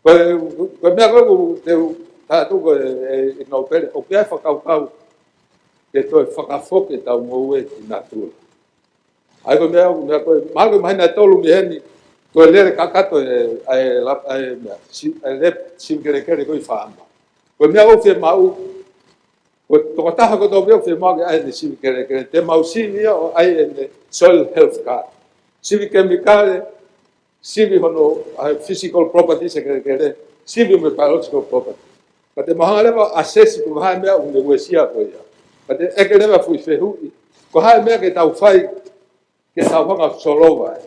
Ko e, ko e meʻa ko ē ʻoku te u taʻatuku e, e, e Nōpele, ʻoku ʻi ai e fakakaukau ke toe fakafoki ʻetau ngoue ki natula. ʻA ia ko e meʻa, meʻa ko e, mahalo ko e māhina ʻe tolu mei heni, ko e lele kakato e, ʻa e la-, ʻa e meʻa, si-, ʻa e lele sivi kelekele ko ē ʻi Faama. Ko e meʻa ʻoku fiemaʻu, ko e tokotaha kotoa pē ʻoku fiemaʻu ke ʻai ʻene sivi kelekele, te mau sivi ia ʻo ʻai ʻene soil health card. Sivi kemikale, sivi hono, ʻa e physical properties e kelekele, sivi mo e biological property. Ka te mau hanga leva ʻo assess ko e hā e meʻa ʻoku ne uesia ko ia. Ka te ʻeke leva foʻi fehuʻi, ko e hā e meʻa ke tau fai, ke tau hanga ʻo solova ai.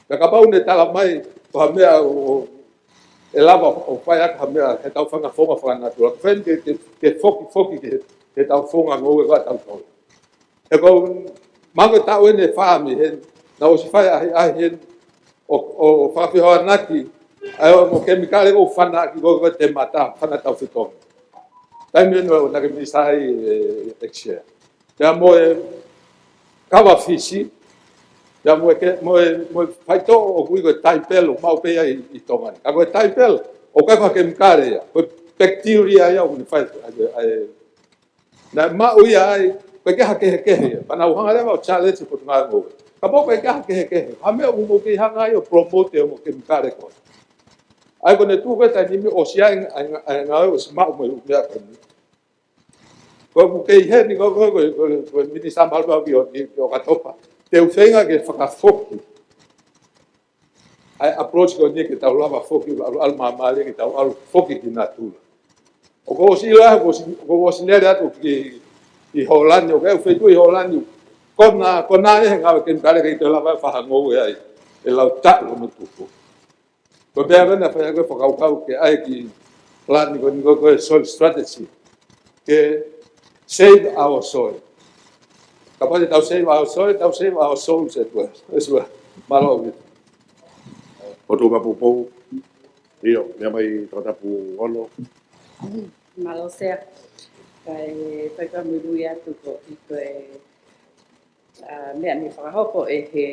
Pea kapau ʻoku ne tala mai, ko ha meʻa ʻo, ʻo, ʻe lava ʻo fai ʻaki ha meʻa, heʻetau fanga founga fakanatula. Ko e fē ke, ke, ke fokifoki ki he, heʻetau founga ngoue ʻoku tau tolo. He ko e, mahalo ko e taʻu eni ʻe fā mei heni, naʻa ku ʻosi fai ʻahiʻahi heni, ʻo, ʻo fakafehoanaki, ʻa e ongo kemikale ʻoku fana ʻaki ko e temata, fana tau fitongi. Taimi eni ʻo naʻe minisitā ai e, e Chair. Pea mo e kava Fisi, pea mo e ke, mo e, mo e faitoʻo ʻoku ui ko e taipelo, maʻu pē ia ʻi, ʻi Tonga ni. Ka ko e taipelo, ʻoku ʻikai ko ha kemikale ia, ko e bacteria ia, ʻoku ne fai, ʻa e, ʻa e, naʻe maʻu ia ai, ko e ʻikai ha kehekehe ia. Pea naʻa ku hanga leva ʻo challenge e Potungāue Ngoue. Kapau ko e ʻikai ha kehekehe, ha meʻa ʻoku mou kei hanga ai ʻo promote e ongo kemikale ko ē. ʻA ia ko ʻene tuʻu ko ē taimi ni ʻosi ʻi ai, ʻa e, ʻa e ngāue ʻosi maʻu mo e ʻū meʻa ko eni. Ko ʻeku kei heni ko, ko, ko, ko, ko e minisitā mālōlō ki ʻo, ki, ki ʻOkatopa. Te u feinga ke fakafoki ʻa e approach ko eni ke tau lava foki, ʻalu, ʻalu māmālie ke tau ʻalu foki ki natula. ʻOku ou ʻosi ʻilo ʻa e, ʻoku ou ʻosi, ʻoku ou ʻosi lele atu ki, ki Hōlani, ʻoku ʻi ai e feituʻu ʻi Hōlani. Ko ena, ko ena ʻe he ngāue kemikale ke ʻi ai e lava ʻo fai ha ngoue ai. ʻE lau taʻu hono tupu. Ko e meʻa ko ē naʻe fai ʻaki e fakakaukau ke ʻai ki he lani ko eni ko e, ko e soil strategy. Ke save our soil. Kapau te tau save our soil, tau save our souls as well. As well. Mālō ʻaupito. ʻOtua Mapupoʻou. ʻIo, meʻa mai Tongatapu ono. Mālō Sea. Kae, kae fakamuimui atu ko e, ko e ʻa, meʻa ne fakahoko ʻe he,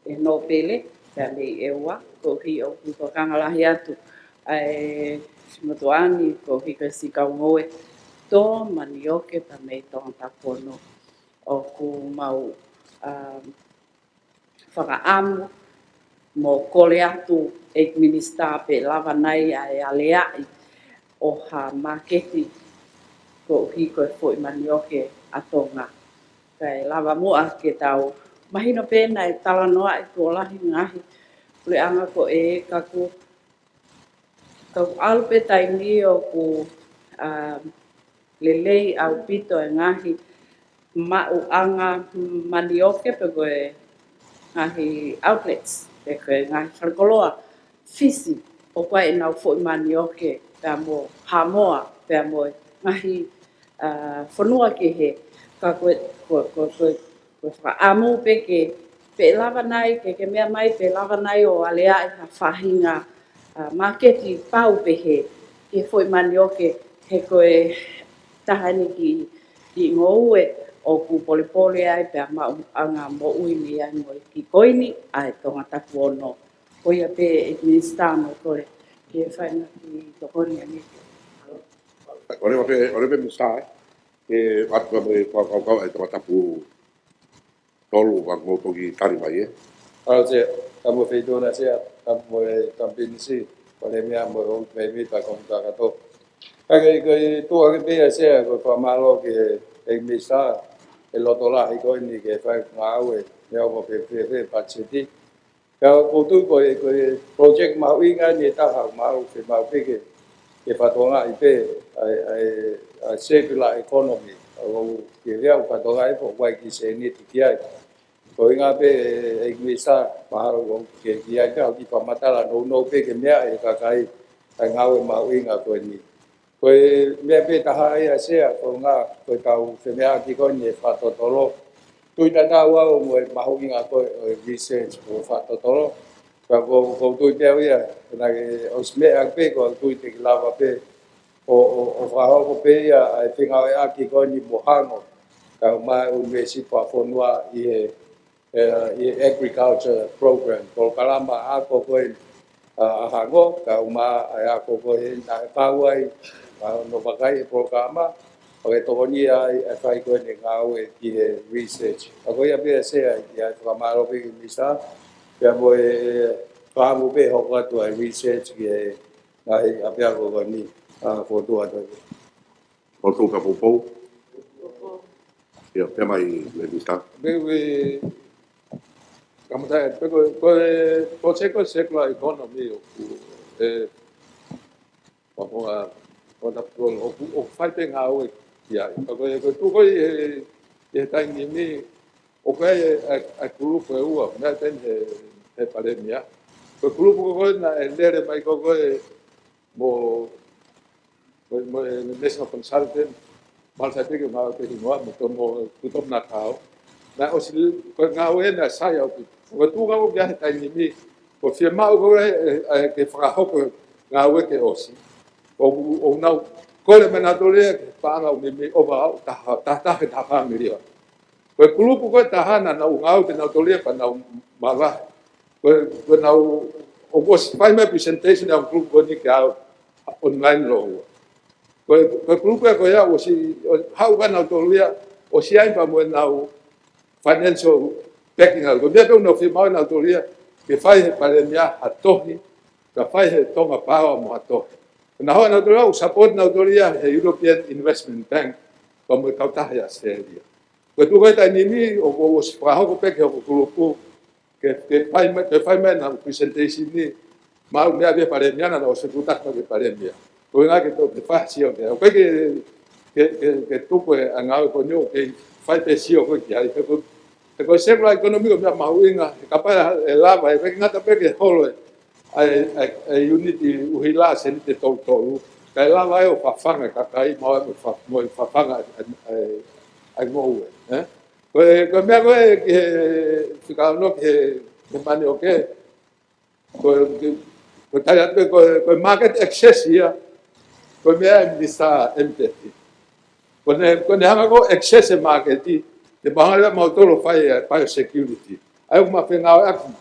ʻe he Nōpele, pea mei ʻEua, koeʻuhi ʻoku tokanga lahi atu ʻa e motuʻa ni, koeʻuhi ko e siʻi kau ngoue tō manioke pea mei Tongatapu ono. ʻOku mau, ʻa, fakaʻamu mo kole atu ʻEiki Minisitā pe ʻe lava nai ʻa e aleaʻi ʻo ha māketi koeʻuhi ko e foʻi manioke ʻa Tonga. Kae lava muʻa ke tau mahino pē naʻe talanoaʻi tuʻo lahi ngaahi puleʻanga ko ē ka ku, ka ku ʻalu pē taimi ʻoku, ʻa, lelei ʻaupito e ngaahi maʻuʻanga manioke pe ko e ngaahi outlets, pe ko e ngaahi falekoloa Fisi, ʻoku ʻi ai ʻenau foʻi manioke, pea mo Haʻamoa, pea mo e ngaahi, ʻa, fonua kehe, ka ko e, ko e, ko e, ko e, ko e fakaʻamu pē ke, pe ʻe lava nai, ke, ke meʻa mai, pe ʻe lava nai ʻo aleaʻi ha faʻahinga, ʻa, māketi pau pehē, ki he foʻi manioke, he ko e taha eni kiʻi, kiʻi ngoue ʻoku polepole ai pea maʻuʻanga moʻui mei ai mo e kiʻi koini ʻa e Tongatapu ono. Ko ia pē ʻEiki Minisitā mo e kole ke fai mai ha kiʻi tokoni ange. ʻOua pē, ʻoua pē Minisitā, ē. Ke ʻoatu mai e fakakaukau ʻa e Tongatapu tolu, ʻoku mou toki tali mai, ē. ʻAlu Sea, ka mo e feituʻu na Sea, ka mo e Kapinisi, ko e meʻa mo e hou mei mita ko mita kato. Ka ke, ke tuʻu hake pē ia Sea, ko e fakamālō ki he, ʻEiki Minisitā, ʻi he loto lahi ko eni ke fai ngāue, meʻa ʻoku fēfē, fēfē patiseti. Ka ʻoku ou tui ko e, ko e project mahuʻinga eni ʻe taha, maʻu, ke maʻu pē ke, ke fakatokangaʻi pē, ʻa e, ʻa e, ʻa e circular economy, ʻoku ke lea ʻoku fakatokangaʻi pē, ʻoku ʻi ai e kiʻi sēniti ki ai. Ko e ʻuhinga pē ʻEiki Minisitā, mahalo ʻoku ke ki ai pē, ʻoku ke fakamatala nounou pē ke meaʻi ʻe he kakai, ʻa e ngāue mahuʻinga ko eni. Ko e meʻa pē taha ia Sea, ko e ʻuhinga, ko e kau femeʻaʻaki ko eni ʻe fakatotolo. Tui tatau au mo e mahuʻinga ko ē ʻo e research ʻo e fakatotolo. Ka ʻoku, ʻoku ou tui pē au ia, naʻe ʻosi meʻa pē, ʻoku ou tui te ke lava pē ʻo, ʻo, ʻo fakahoko pē ia, ʻa e fengāueʻaki ko eni mo Hango. Kae ʻumaʻā e ʻUnivēsiti Fakafonua ʻi he, ē, ʻi he Agriculture Program, polokalama ako ko ē, ʻa, ʻa Hango, kae ʻumaʻā e ako ko ē naʻe kau ai Ka ʻoku vakai e polokalama, ʻoku tokoni ai ʻa e fai ko eni ngāue ki he research. Ka ko ia pē ʻa e sea ia, fakamālō pē ki he Minisitā, pea mo e fakaʻamu pē hoko atu ʻa e research ki he ngaahi ʻapiako ko eni, ʻa, fokotuʻu atu. Fokotuʻu ka poupou. Ia, pea mai, Minisitā. Pea ʻoku kamata ē, pea ko e, ko e, ko e circular economy ʻoku, ē, ʻoku, ʻa, ʻoku, ʻoku, ʻoku fai pē ngāue ki ai. Ka ko e, ko e tuʻu ko ē he, he taimi ni, ʻoku ʻi ai e, e, e kulupu ʻe ua, meʻa teni he, he palēmia. Ko e kulupu ko ē naʻe lele mai ko ē mo, mo, mo e National Consultant, Malu Saiteke, ngāue pē hingoa, mo to, mo Tutomu Nakao. Naʻe ʻosi, ko e ngāue naʻe sai ʻaupito. Ko e tuʻu ko ē he taimi ni, ko e fiemaʻu ko ē, e, e, ke fakahoko ngāue ke ʻosi. ʻO, ʻo nau kole mai nautolu ia ke paʻanga ʻo meimei ʻova ʻo taha, taha, taha, taha fā miliona. Ko e kulupu ko ē taha naʻa nau ngāue pē nautolu ia pea nau mavahe. Ko e, ko e nau, ʻoku ʻosi fai mai presentation ʻa e kulupu ko eni kia au online lōua. Ko e, ko e kulupu ia ko ia ʻosi, ʻo, haʻu pē nautolu ia, ʻosi ʻi ai pea mo ʻenau financial backing ʻalu. Ko e meʻa pē ʻoku nau fiemaʻu nautolu ia, ke fai he palēmia ha tohi, ka fai he Tonga Power mo ha tohi. Naʻa nau ō nautolu ia, ʻo support nautolu ia he European Investment Bank, pea mo e kautaha ʻi ʻAositelēlia. Ko e tuʻu ko ē he taimi ni, ʻoku, ʻoku ʻosi fakahoko pē ki hoku kulupu, ke, ke fai mai, ke fai mai ʻenau presentation ni, maʻu meʻa pē palēmia naʻa nau ʻosi tuʻutaki mai ki palēmia. Ko e ʻuhinga ke tau ke fai ha sio ki ai. ʻOku ʻikai ke, ke, ke, ke tuku e ngāue ko eni ʻo kei fai pē sio ko ē ki ai. He ko, he ko e circular economy ko e meʻa mahuʻinga, he kapau ʻe lava, ʻe ʻikai ngata pē ke holo e, ʻa e, ʻa e, ʻa e unit ʻuhila, seniti ʻe tolu tolu. Kae lava ai ʻo fafanga e kakai, mo e fa-, mo e fafanga e, e, e, e ngoue, ē? Ko e, ko e meʻa ko ē ki he fika ono ki he, ki he mani ʻo ke, ko e, ko e tali atu ko e, ko e market access ia, ko e meʻa ʻa e Minisitā M T T. Ko ʻene, ko ʻene hanga ko ē ʻo access e market, te mau hanga leva mautolu ʻo fai e biosecurity. ʻA ia ʻoku mau fengāueʻaki.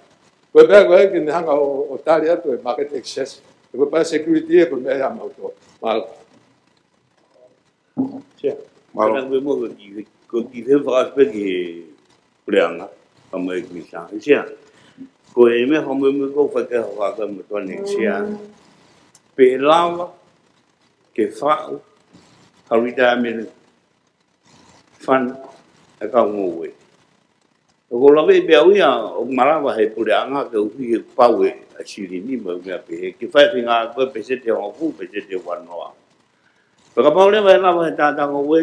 Ko e meʻa ko ē ke ne hanga ʻo, ʻo tali atu e market access. Ko e biosecurity ia ko e meʻa ia ʻa mautolu. Mālō. Sia. Mālō. Pena ko e mo ko ki, ko ki he fakaʻosi pē ki he puleʻanga, ka mo e Minisitā. Sia. Ko e meʻa fakamolemole ko e fai ke hoko atu mo tuane Sia. Pe ʻe lava ke faʻu ha retirement fund ʻa e kau ngoue. ʻOku ou laveʻi pē au ia ʻoku malava he puleʻanga ke uhi he pau e ʻa e silini mo e meʻa pehē. Ke fai feinga ko e peseti ʻe hongofulu, peseti ʻe uanoa. Pea kapau leva ʻe lava he taʻataʻa ngoue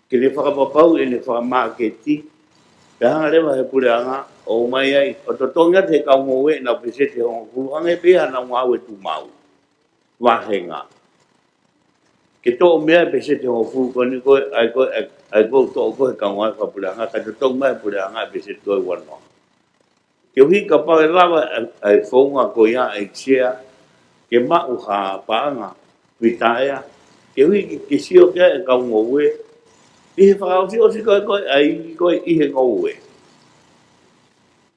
ke ne fakapapauʻi ʻene fakamāketi, pea hanga leva he puleʻanga ʻo ʻomai ai, ʻo totongi atu he kau ngoue ʻenau peseti ʻe hongofulu, hangē pē ia haʻanau ngāue tuʻumaʻu. Vāhenga. Ke toʻo mei ai e peseti ʻe hongofulu ko eni ko e, ʻa ia ko e, ʻa ia ko e toʻo ko ē he kau ngāue fakapuleʻanga, kae totongi mai he puleʻanga e peseti ko e uanoa. Koeʻuhi kapau ʻe lava ʻa e, ʻa e founga ko ia ʻEiki Sea, ke maʻu ha paʻanga, retire, koeʻuhi ke, ke sio ki ai e kau ngoue, ʻi he fakaʻosiʻosi ko ē ko e, ʻa e, ko e ʻi he ngoue.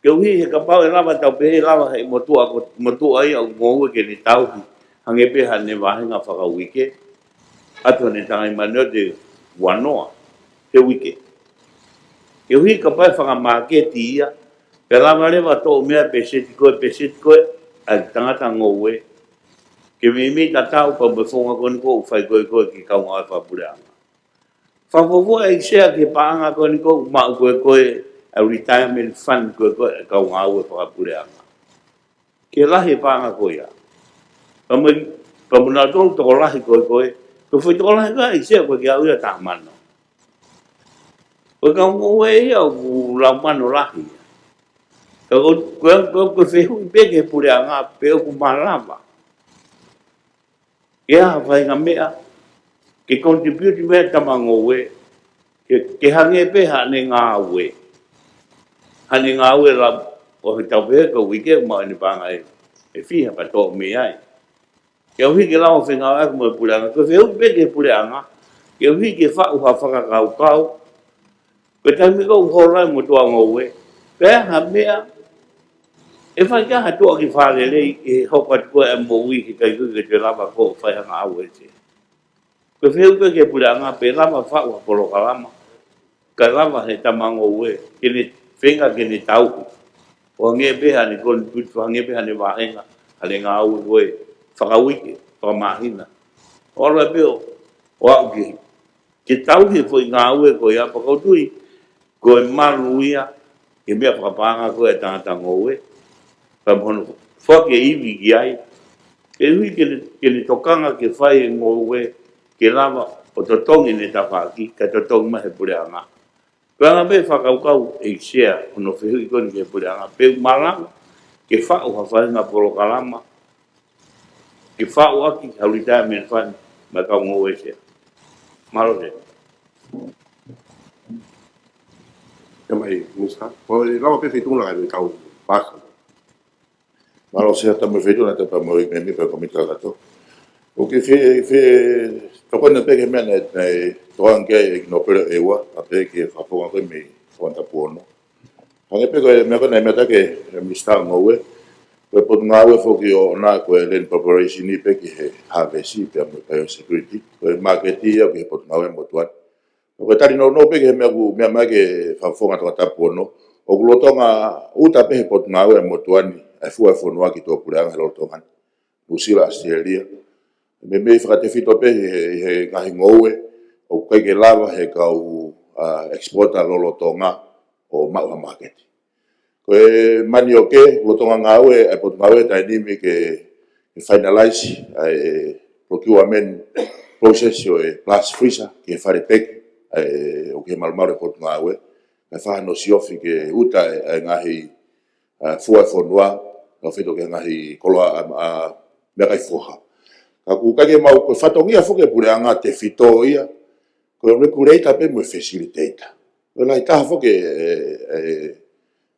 Koeʻuhi he kapau ʻe lava tau pehē lava he motuʻa ko, motuʻa ia ʻoku ngoue ke ne tauhi, hangē pē haʻane vāhenga fakauike, ʻatu haʻane tangai maniote uanoa he uike. Koeʻuhi kapau ʻe fakamāketi ia, pea lava leva toʻo mei ai e peseti ko e, peseti ko e ʻa e tangata ngoue, ke meimei tatau pea mo e founga ko eni ko ē ʻoku fai ko ē ko e ki he kau ngāue fakapuleʻanga. Fakafuofua ʻEiki Sea ki he paʻanga ko eni ko ē ʻoku maʻu ko ē ko e ʻa e retirement fund ko ē ko e ʻa e kau ngāue fakapuleʻanga. Ke lahi e paʻanga ko ia. Pea mo, pea mo nautolu tokolahi ko ē ko e, ko e foʻi tokolahi ko ē ʻEiki Sea ko e ki au ia taha mano. Ko e kau ngoue ia ʻoku lau mano lahi ia. Ka ko, ko, ko, ko e fehuʻi pē ki he puleʻanga pe ʻoku malava ke ʻi ai ha faʻahinga meʻa, ke contribute mai e tama ngoue, ke, ke hangē pē haʻane ngāue. Haʻane ngāue la, ʻo he tau pehē ko e uike ʻoku maʻu ʻene paʻanga ʻe, ʻe fiha pea toʻo mei ai. Koeʻuhi ke lava fengāueʻaki mo e puleʻanga, ko e fehuʻi pē ki he puleʻanga, koeʻuhi ke faʻu ha fakakaukau, ko e taimi ko ē ʻoku holo ai e motuʻa ngoue, pea ʻi ai ha meʻa, ʻe fai ki ai ha tuʻa ki fālelei, ʻe hoko atu ko ē e moʻui he ʻikai ko ē ke te lava ko ē ʻo fai ha ngāue ʻe te. Ko e fehuʻi pē ki he puleʻanga pe lava faʻu ha polokalama, kae lava he tama ngoue ke ne feinga ke ne tauhi. ʻO hangē pē haʻane kontributi, hangē pē haʻane vāhenga, haʻane ngāue ko ē fakauike, fakamāhina. ʻO ʻalu ai pē ʻo, ʻo aʻu ki he, ke tauhi e foʻi ngāue ko ia, pea ʻoku ou tui ko e malu ia, ke meʻa fakapaʻanga ko ē ʻa e tangata ngoue. Pea mo hono foaki e ivi ki ai. Ke ui ke ne, ke ne tokanga ke fai e ngoue, ke lava ʻo totongi ʻene tafaʻaki, kae totongi mai he puleʻanga. Pea ʻoku ou pehē fakakaukau ʻEiki Sea, hono fehuʻi ko eni ki he puleʻanga, pe ʻoku malava ke faʻu ha faʻahinga polokalama, ke faʻu ʻaki ha retirement fund maʻa e kau ngoue, Sea. Mālō, Sea. Ia mai, Minisitā. ʻOku ʻi ai lava pē feituʻu ʻe taha ʻe kau pasa. Mālō Sea, Tapu mo e Feituʻu, Tapu mo e mēmipa ʻo e Kōmiti Kakato. ʻOku ou fie, fie tokoni pē ki he meʻa naʻe, naʻe tokanga ki ai ʻEiki Nōpele ʻEua, pea pehē ki he fakafofonga ko ē mei Tongatapu Ono. Hangē pē ko e meʻa ko ē naʻe meʻa atu ki he Minisitā Ngoue, ko e Potungāue foki ʻoʻona ko e land preparation pē ki he harvest pea mo e biosecurity, ko e māketi ia ki he Potungāue motuʻa ni. Ko e tali nounou pē ki he meʻa ʻoku meʻa mai ki he fakafofonga Tongatapu Ono, ʻoku lolotonga uta pē he Potungāue motuʻa ni ʻa e fua e fonua ki tuʻapuleʻanga he lolotonga ni, Nuʻusila, ʻAositelēlia. Meimei fakatefito pē he, he ngaahi ngoue ʻoku ʻikai ke lava he kau, ʻa, exporter lolotonga ʻo maʻu ha māketi. Ko e manioke, lolotonga ngāue ʻa e Potungāue he taimi ni ke, ke finalize ʻa e procurement process ʻo e blast freezer ki he fale peki ʻa e, ʻoku ʻi he malumalu ʻo e Potungāue, kae fai hano siofi ke uta ʻa e, ʻa e ngaahi, ʻa, fua e fonua, kae fai atu ki he ngaahi koloa, ʻa, ʻa, meʻakai foha. Ka ʻoku ʻikai ke maʻu, ko e fatongia foki ʻa e puleʻanga tefito ia, ko e regulator pea mo e facilitator. Ko e lahi taha foki e, e, e,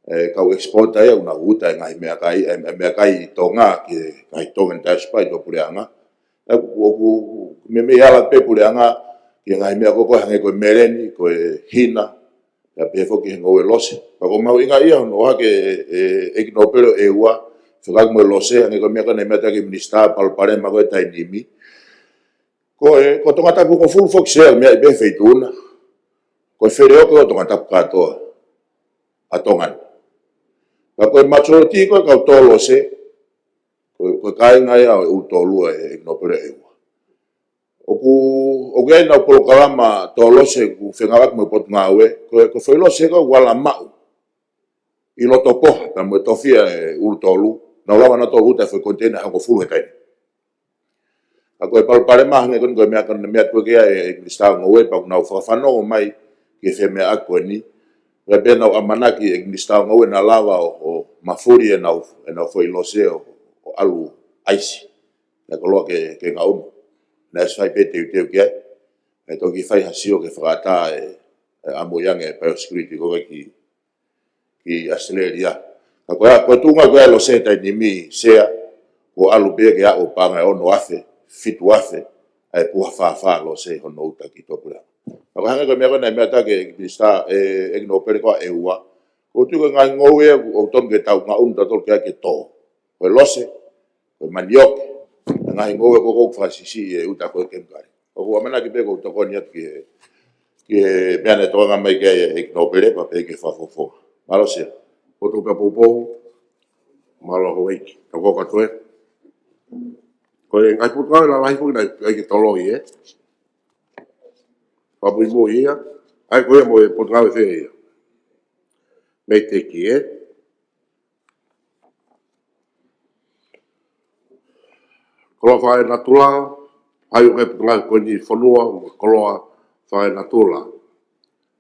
e kau exporter ia ʻoku nau uta e ngaahi meʻakai, e, e meʻakai Tonga ki he ngaahi Tongan diaspora ʻi tuʻapuleʻanga. ʻOku, ʻoku, meimei ala pē puleʻanga ki he ngaahi meʻa ko ē hangē ko e meleni, ko e hina, pea pehē foki he ngoue lose. Pea ʻoku mahuʻinga ia hono ʻohake ʻe, ʻe, ʻEiki Nōpele ʻEua, fekauʻaki mo e lose, hangē ko e meʻa ko ē naʻe meʻa atu ki ai e Minisitā, palopalema ko ē he taimi ni. Ko e, ko Tongatapu hongofulu foki Sea, meʻa ʻi he feituʻu na. Ko e feleoki ʻo Tongatapu kātoa ʻa Tonga ni. Ka ko e majority ko ē kau tō lose, ko, ko e kāinga ia ʻo e ʻUlutolua ʻe, ʻEiki Nōpele ʻEua. ʻOku, ʻoku ʻi ai ʻenau polokalama tō lose ʻoku fengāueʻaki mo e Potungāue, ko e, ko e foʻi lose ko ē ʻoku ala maʻu ʻi loto Poha, pea mo e tofiʻa ʻe ʻUlutolu, nau lava nautolu ʻo uta e foʻi container ʻe hongofulu he taimi ni. Ka ko e palopalema hangē ko eni ko e meʻa ko eni naʻe meʻa atu ki ai e, e Minisitā Ngoue pea ʻoku nau fakafanongo mai ki he femeʻaʻaki ko eni. Pea pehē naʻa nau ʻamanaki ʻe he Minisitā Ngoue naʻa lava ʻo, ʻo mafuli ʻenau, ʻenau foʻi lose ʻo, ʻo ʻalu ʻaisi. Naʻe koloa ke, ke ngaʻunu. Naʻe ʻosi fai pē teuteu ki ai. Naʻe toki fai ha sio ke fakaʻatā e, e ʻamu ʻi ange e biosecurity ko ē ki ki ʻAositelēlia. Ka ko e, ko e tuʻunga ko ē ʻa e lose he taimi ni Sea, kuo ʻalu pē ia ke aʻu paʻanga ʻe ono afe, fitu afe, ʻa e puha fāfā lose hono uta ki tuʻapuleʻanga. Ka ko e hangē ko e meʻa ko ē naʻe meʻa atu ki ai e Minisitā, e, ʻEiki Nōpele ko ē ʻEua, ʻoku ou tui ko e ngaahi ngoue ʻoku totonu ke tau ngaʻunu tautolu ki ai ke tō. Ko e lose, ko e manioke, ngaahi ngoue ko ē ʻoku fakasiʻisiʻi e uta ko ē kemikale. ʻOku ou ʻamanaki pē ʻoku ou tokoni atu ki he, ki he meʻa naʻe tokanga mai ki ai e ʻEiki Nōpele pea pehē ki he fakafofonga. Mālō Sea. Poto pea poupou. Mālō Houʻeiki. Tau kau kātoa. Ko e ngaahi potungāue lalahi foki naʻe ʻai ke toloi, ē? Fakamuimui ia. ʻAi ko ia mo e potungāue fē ia? Mei Teki, ē? Koloa fakaenatula, ʻai ʻo ke putunga ko eni fonua, koloa fakaenatula.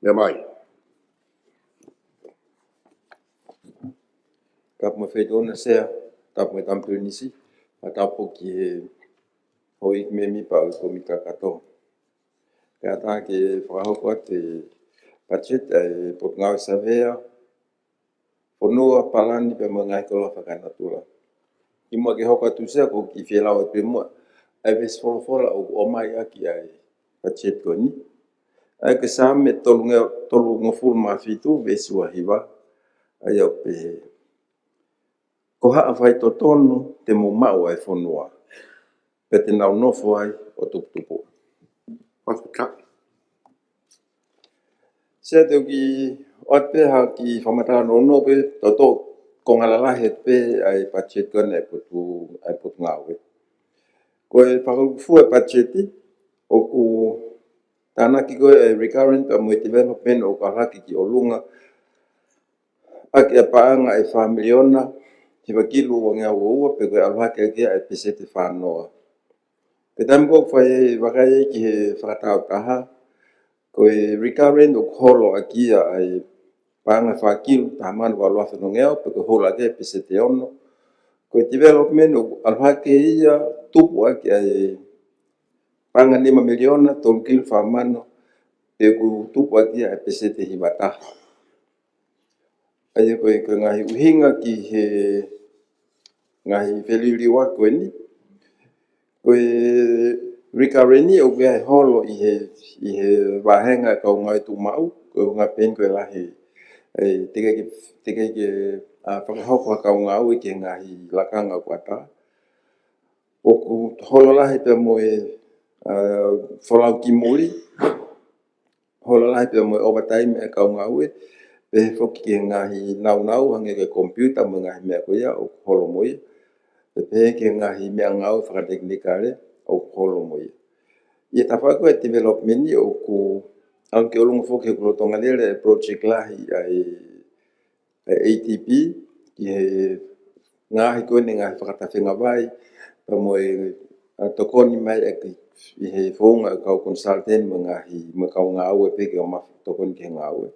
Meʻa mai. Tapu mo e Feituʻu na Sea, tapu mo e Tama Pilinisi, pea tapu ki he houʻeiki mēmipa ʻo e Kōmiti Kakato. Kae ʻatā ke fakahoko atu e budget ʻa e Potungāue Savea, Fonua, Palani pea mo e ngaahi koloa fakaenatula. Kimuʻa ke hoko atu Sea, ʻoku ou kiʻi fie lau atu pē muʻa ʻa e veesi folofola ʻoku ʻomai ʻaki ʻa e budget ko eni. ʻA ia ko e Saame tolunge-, tolungofulu mā fitu, veesi ua hiva, ʻa ia ʻoku pehē: Ko haʻa faitotonu te mou maʻu ʻa e fonua, pea te nau nofo ai ʻo tuputupuʻa. Fakafetaʻi. Sea, te u kiʻi ʻoatu pē ha kiʻi fakamatala nounou pē, tau toʻo konga lalahi pē ʻa e patiseti ko eni ʻa e potu, ʻa e potungāue. Ko e fakahuluhulu ʻa e patiseti, ʻoku tānaki ko ē ʻa e recurrent pea mo e development ʻoku ʻalu hake ki ʻolunga ʻaki ʻa e paʻanga ʻe fā miliona, hiva kilu uangeau ua ua, pe ko e ʻalu hake ʻaki ʻa e peseti fā noa. Pea taimi ko ē ʻoku fai ai e vakai ki he fakatāutaha, ko e recurrent ʻoku holo ʻaki ia ʻa e paʻanga fā kilu taha mano valu afe nongeau, pe ko e holo ʻaki e peseti ono. Ko e development ʻoku ʻalu hake ia tupu ʻaki ʻa e paʻanga nima miliona tolu kilu fā mano, pe ʻoku tupu ʻaki ia ʻa e peseti hiva taha. ʻA ia ko e, ko e ngaahi ʻuhinga ki he ngaahi feliliuaki ko eni. Ko e recurrent ʻoku ʻi ai e holo ʻi he, ʻi he vāhenga ʻa e kau ngāue tuʻumaʻu, ko e ʻuhinga pē eni ko e lahi, ʻe, teʻeki ke, teʻeki ke, ʻa, fakahoko ha kau ngāue ki he ngaahi lakanga ʻoku ʻatā. ʻOku holo lahi pea mo e, ʻa, folau ki muli, holo lahi pea mo e overtime ʻa e kau ngāue, pehē foki ki he ngaahi naunau, hangē ko e computer mo e ngaahi meʻa ko ia ʻoku holo mo ia, pea pehē ki he ngaahi meʻangāue fakatekinikale ʻoku holo mo ia. ʻI he tafaʻaki ʻo e development ʻoku ʻalu ki ʻolunga foki he lolotonga lele ʻa e project lahi ʻa e ʻa e A D B, ki he ngaahi ko eni ngaahi fakatafenga vai, pea mo e, ʻa, tokoni mai ʻa e ki, ʻi he founga ʻa e kau consultant mo e ngaahi, mo e kau ngāue pē ke ʻomai tokoni ki he ngāue.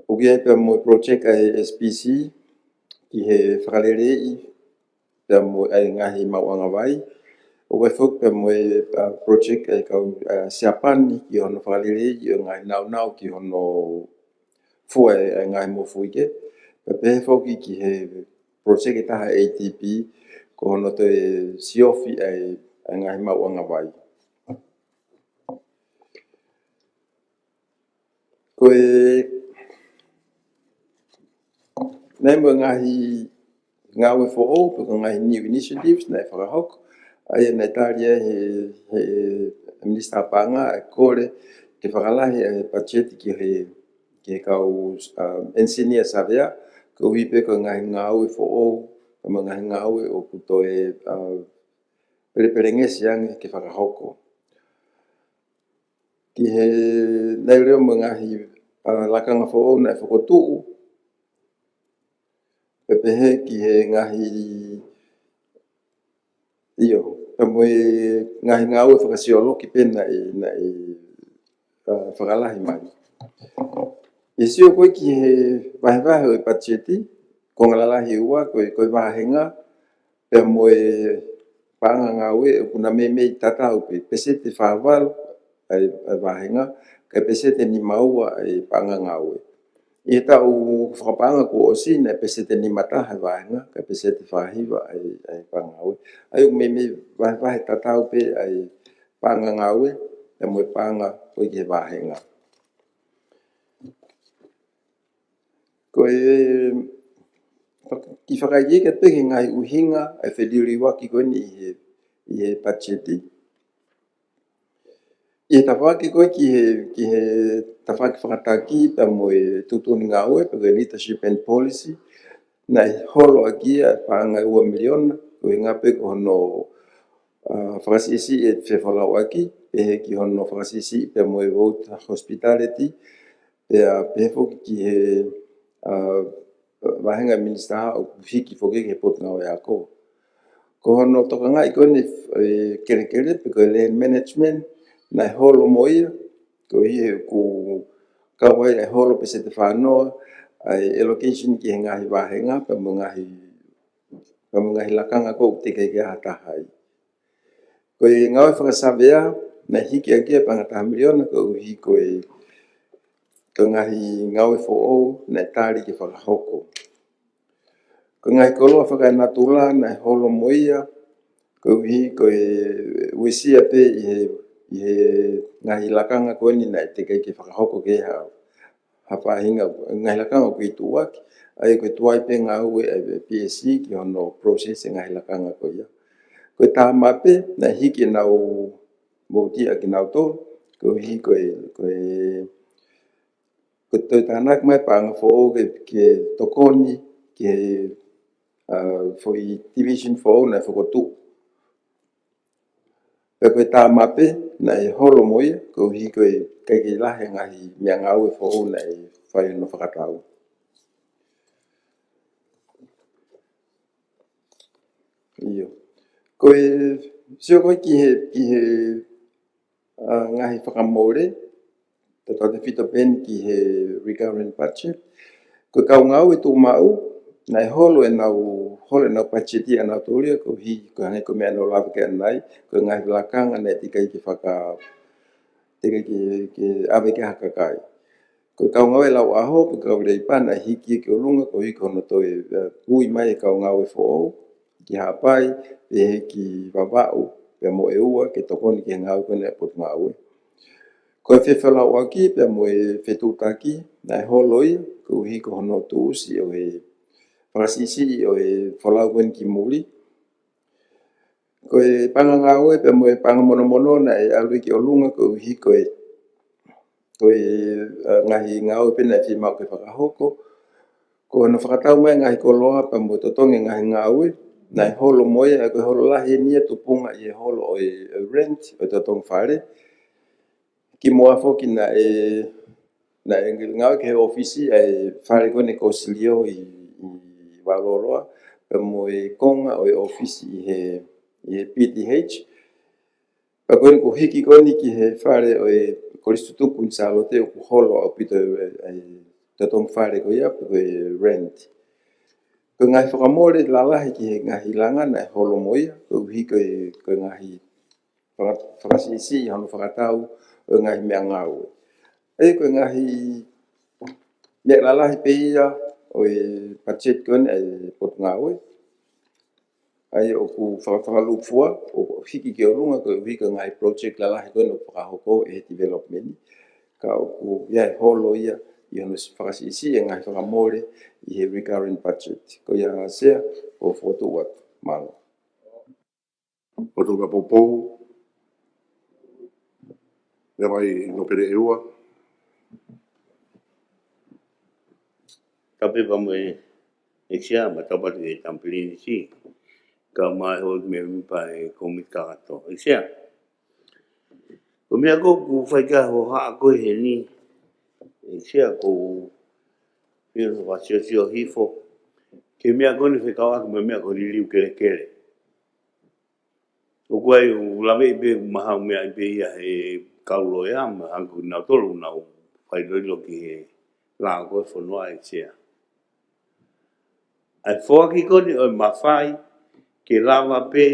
ʻOku ʻi ai pea mo e project ʻa e S P C, ki he fakaleleiʻi pea mo e ngaahi maʻuʻanga vai. ʻOku ʻi ai foki pea mo e, ʻa, project ʻa e kau, ʻa, Siapani ki hono fakaleleiʻi ʻo e ngaahi naunau ki hono fua ʻa e, ʻa e ngaahi mofuike. Pea pehē foki ki he project ʻe taha ʻa e A D B, ko hono toe siofi ʻa e, ʻa e ngaahi maʻuʻanga vai. Ko e, naʻe ʻi ai mo e ngaahi ngāue foʻou, pe ko e ngaahi new initiatives naʻe fakahoko, ʻa ia naʻe tali ai he, he Minisitā Paʻanga ʻa e kole ke fakalahi ʻa e patiseti ki he, ki he kau, um, engineer surveyor, koeʻuhi pē ko e ngaahi ngāue foʻou, mo e ngaahi ngāue ʻoku toe, uh, pelepelengesi ange ke fakahoko. Ki he, naʻe ʻi ai mo e ngaahi, ʻa, lakanga foʻou naʻe fokotuʻu, pea pehē ki he ngaahi, ʻio, pea mo e ngaahi ngāue fakasioloki pē naʻe, naʻe, ʻa, fakalahi mai. ʻI he sio ko ē ki he vahevahe ʻo e patiseti, konga lalahi ʻe ua, ko e, ko e vāhenga, pea mo e paʻanga ngāue ʻoku na meimei tatau pē, peseti fā valu ʻa e, ʻa e vāhenga, kae peseti nima ua ʻa e paʻanga ngāue. ʻI he taʻu fakapaʻanga kuo ʻosi naʻe peseti nima taha ʻa e vāhenga, kae peseti fā hiva ʻa e, ʻa e paʻanga ngāue. ʻA ia ʻoku meimei vahevahe tatau pē ʻa e paʻanga ngāue, pea mo e paʻanga ko ē ki he vāhenga. Ko e, fak-, kiʻi fakaikiiki atu pē ki he ngaahi ʻuhinga ʻa e feliliuaki ko eni ʻi he, ʻi he patiseti. ʻI he tafaʻaki ko ē ki he, ki he tafaʻaki fakataki pea mo e tuʻutuʻuni ngāue, pe ko e leadership and policy, naʻe holo ʻaki ia ʻa e paʻanga ʻe ua miliona, ko e ʻuhinga pē ko hono, ʻa, fakasiʻisiʻi e fefolauʻaki, pehē ki hono fakasiʻisiʻi pea mo e vote hospitality, pea pehē foki ki he, ʻa, vāhenga minisitā ʻoku hiki foki ki he potungāue ako. Ko hono tokangaʻi ko eni e kelekele pe ko e land management, naʻe holo mo ia, koeʻuhi he ʻoku kau ai ʻa e holo peseti fā noa ʻa e allocation ki he ngaahi vāhenga, pea mo e ngaahi, pea mo e ngaahi lakanga ko ē ʻoku teʻeki ke ʻi ai ha taha ai. Ko e ngāue fakasavea, naʻe hiki ʻaki ia ʻa e paʻanga taha miliona koeʻuhi ko e, ko e ngaahi ngāue foʻou naʻe tali ke fakahoko. Ko e ngaahi koloa fakaenatula naʻe holo mo ia, koeʻuhi ko e uesia pē ʻi he, ʻi he ngaahi lakanga ko eni naʻe teʻeki ke fakahoko ki ai ha, ha faʻahinga, ngaahi lakanga ʻoku kei tuʻuaki, ʻa ia ko e tuai pē ngāue ʻa e P S C ki hono process e ngaahi lakanga ko ia. Ko e tama pē, naʻe hiki ʻenau moutia kinautolu, koeʻuhi ko e, ko e, ko e toe tānaki mai paʻanga foʻou ke, ke tokoni ki he, ʻa, foʻi division foʻou naʻe fokotuʻu. Pea ko e tāmape naʻe holo mo ia, koeʻuhi ko e ʻikai ke lahi e ngaahi meʻangāue foʻou naʻe fai hono fakatau. ʻIo. Ko e sio ko ē ki he, ki he, ʻa, ngaahi fakamole, tautautefito pē eni ki he recurrent budget. Ko e kau ngāue tuʻumaʻu, naʻe holo ʻenau, holo ʻenau budget ʻanautolu ia, koeʻuhi, ko e hangē ko e meʻa naʻa ku lave ki ai ʻanenai, ko e ngaahi lakanga naʻe teʻeki ai ke faka-, teʻeki ai ke, ke ʻave ki ha kakai. Ko e kau ngāue lauʻaho, pe kau leipa naʻe hiki ki ʻolunga, koeʻuhi ko hono toe, ʻa, ui mai e kau ngāue foʻou ki Haʻapai, pehē ki Vavaʻu, pea mo ʻEua, ke tokoni ki he ngāue ko eni ʻa e Potungāue. Ko e fefeʻiloaki pea mo e fetuʻutaki, naʻe holo ia, koeʻuhi ko hono tuʻusi ʻo e fakasiʻisiʻi ʻo e folau ko eni ki muli. Ko e paʻanga ngāue pea mo e paʻanga monomono naʻe ʻalu ia ki ʻolunga koeʻuhi ko e, ko e, ʻa, ngaahi ngāue pē naʻe fiemaʻu ke fakahoko. Ko hono fakatau mai e ngaahi koloa pea mo e totongi e ngaahi ngāue, naʻe holo mo ia, ko e holo lahi eni ia tupunga ʻi he holo ʻo e, ʻo e rent, ʻo e totongi fale. Kimuʻa foki naʻe, naʻe ngāue ki he ʻōfisi ʻa e fale ko eni ko Silio ʻi, ʻi Vaololoa, pea mo e konga ʻo e ʻōfisi ʻi he, ʻi he P T H. Pea ko eni kuo hiki ko eni ki he fale ʻo e Kolisi Tutuku ʻi Sālote ʻoku holo ʻaupito e, e totongi fale ko ia, pe ko e rent. Ko e ngaahi fakamole lalahi ki he ngaahi langa naʻe holo mo ia, koeʻuhi ko e, ko e ngaahi faka-, fakasiʻisiʻi hono fakatau ʻo e ngaahi meʻangāue. ʻA ia ko e ngaahi meʻa lalahi pē ia ʻo e budget ko eni ʻa e Potungāue. ʻA ia ʻoku faka-, fakalūkufua, ʻoku hiki ki ʻolunga koeʻuhi ko e ngaahi project lalahi ko eni ʻoku fakahoko ʻe he development. Ka ʻoku ʻi ai e holo ia ʻi hono fakasiʻisiʻi e ngaahi fakamole ʻi he recurrent budget. Ko ia Sea, ʻoku ou fokotuʻu atu. Mālō. Fokotuʻu ka poupou. Lea mai Nōpele ʻEua. Tapu pē mo e ʻEiki Sea, mo e tapu atu ki he Tamapilīnisi, kae ʻumaʻā e houʻeiki mēmipa e kōmiti kakato. ʻEiki Sea, ko e meʻa ʻoku ou fai ki ai e hohaʻa ko ē heni, ʻEiki Sea, ʻoku ou fie fakasiosio hifo ki he meʻa ko eni fekauʻaki mo e meʻa ko e liliu kelekele. ʻOku ʻi ai ʻeku laveʻi pē, ʻoku mahalo meʻa pē ia he kau loea, mahalo ko kinautolu ʻoku nau fai ʻilo ki he lao ko ē ʻo e fonua, ʻEiki Sea. ʻA e foaki ko eni ʻo e mafai ke lava pē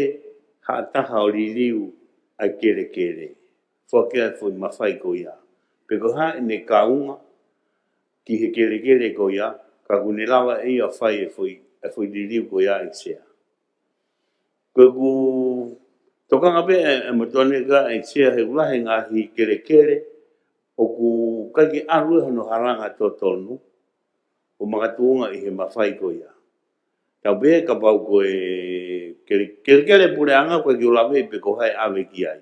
ha taha ʻo liliu ʻa e kelekele. Foaki ʻa e foʻi mafai ko ia. Pe ko e hā ʻene kaunga ki he kelekele ko ia, ka ʻoku ne lava ʻe ia ʻo fai e foʻi, e foʻi liliu ko ia, ʻEiki Sea. Ko ʻeku tokanga pē ʻe, ʻe motuʻa ni ka, ʻEiki Sea, he ʻoku lahi e ngaahi kelekele ʻoku ʻikai ke ʻalu ʻe hono halanga totonu ʻo makatuʻunga ʻi he mafai ko ia. Tau pehē kapau ko e kele-, kelekele puleʻanga ʻoku ʻikai ke u laveʻi pe ko hai ʻave ki ai.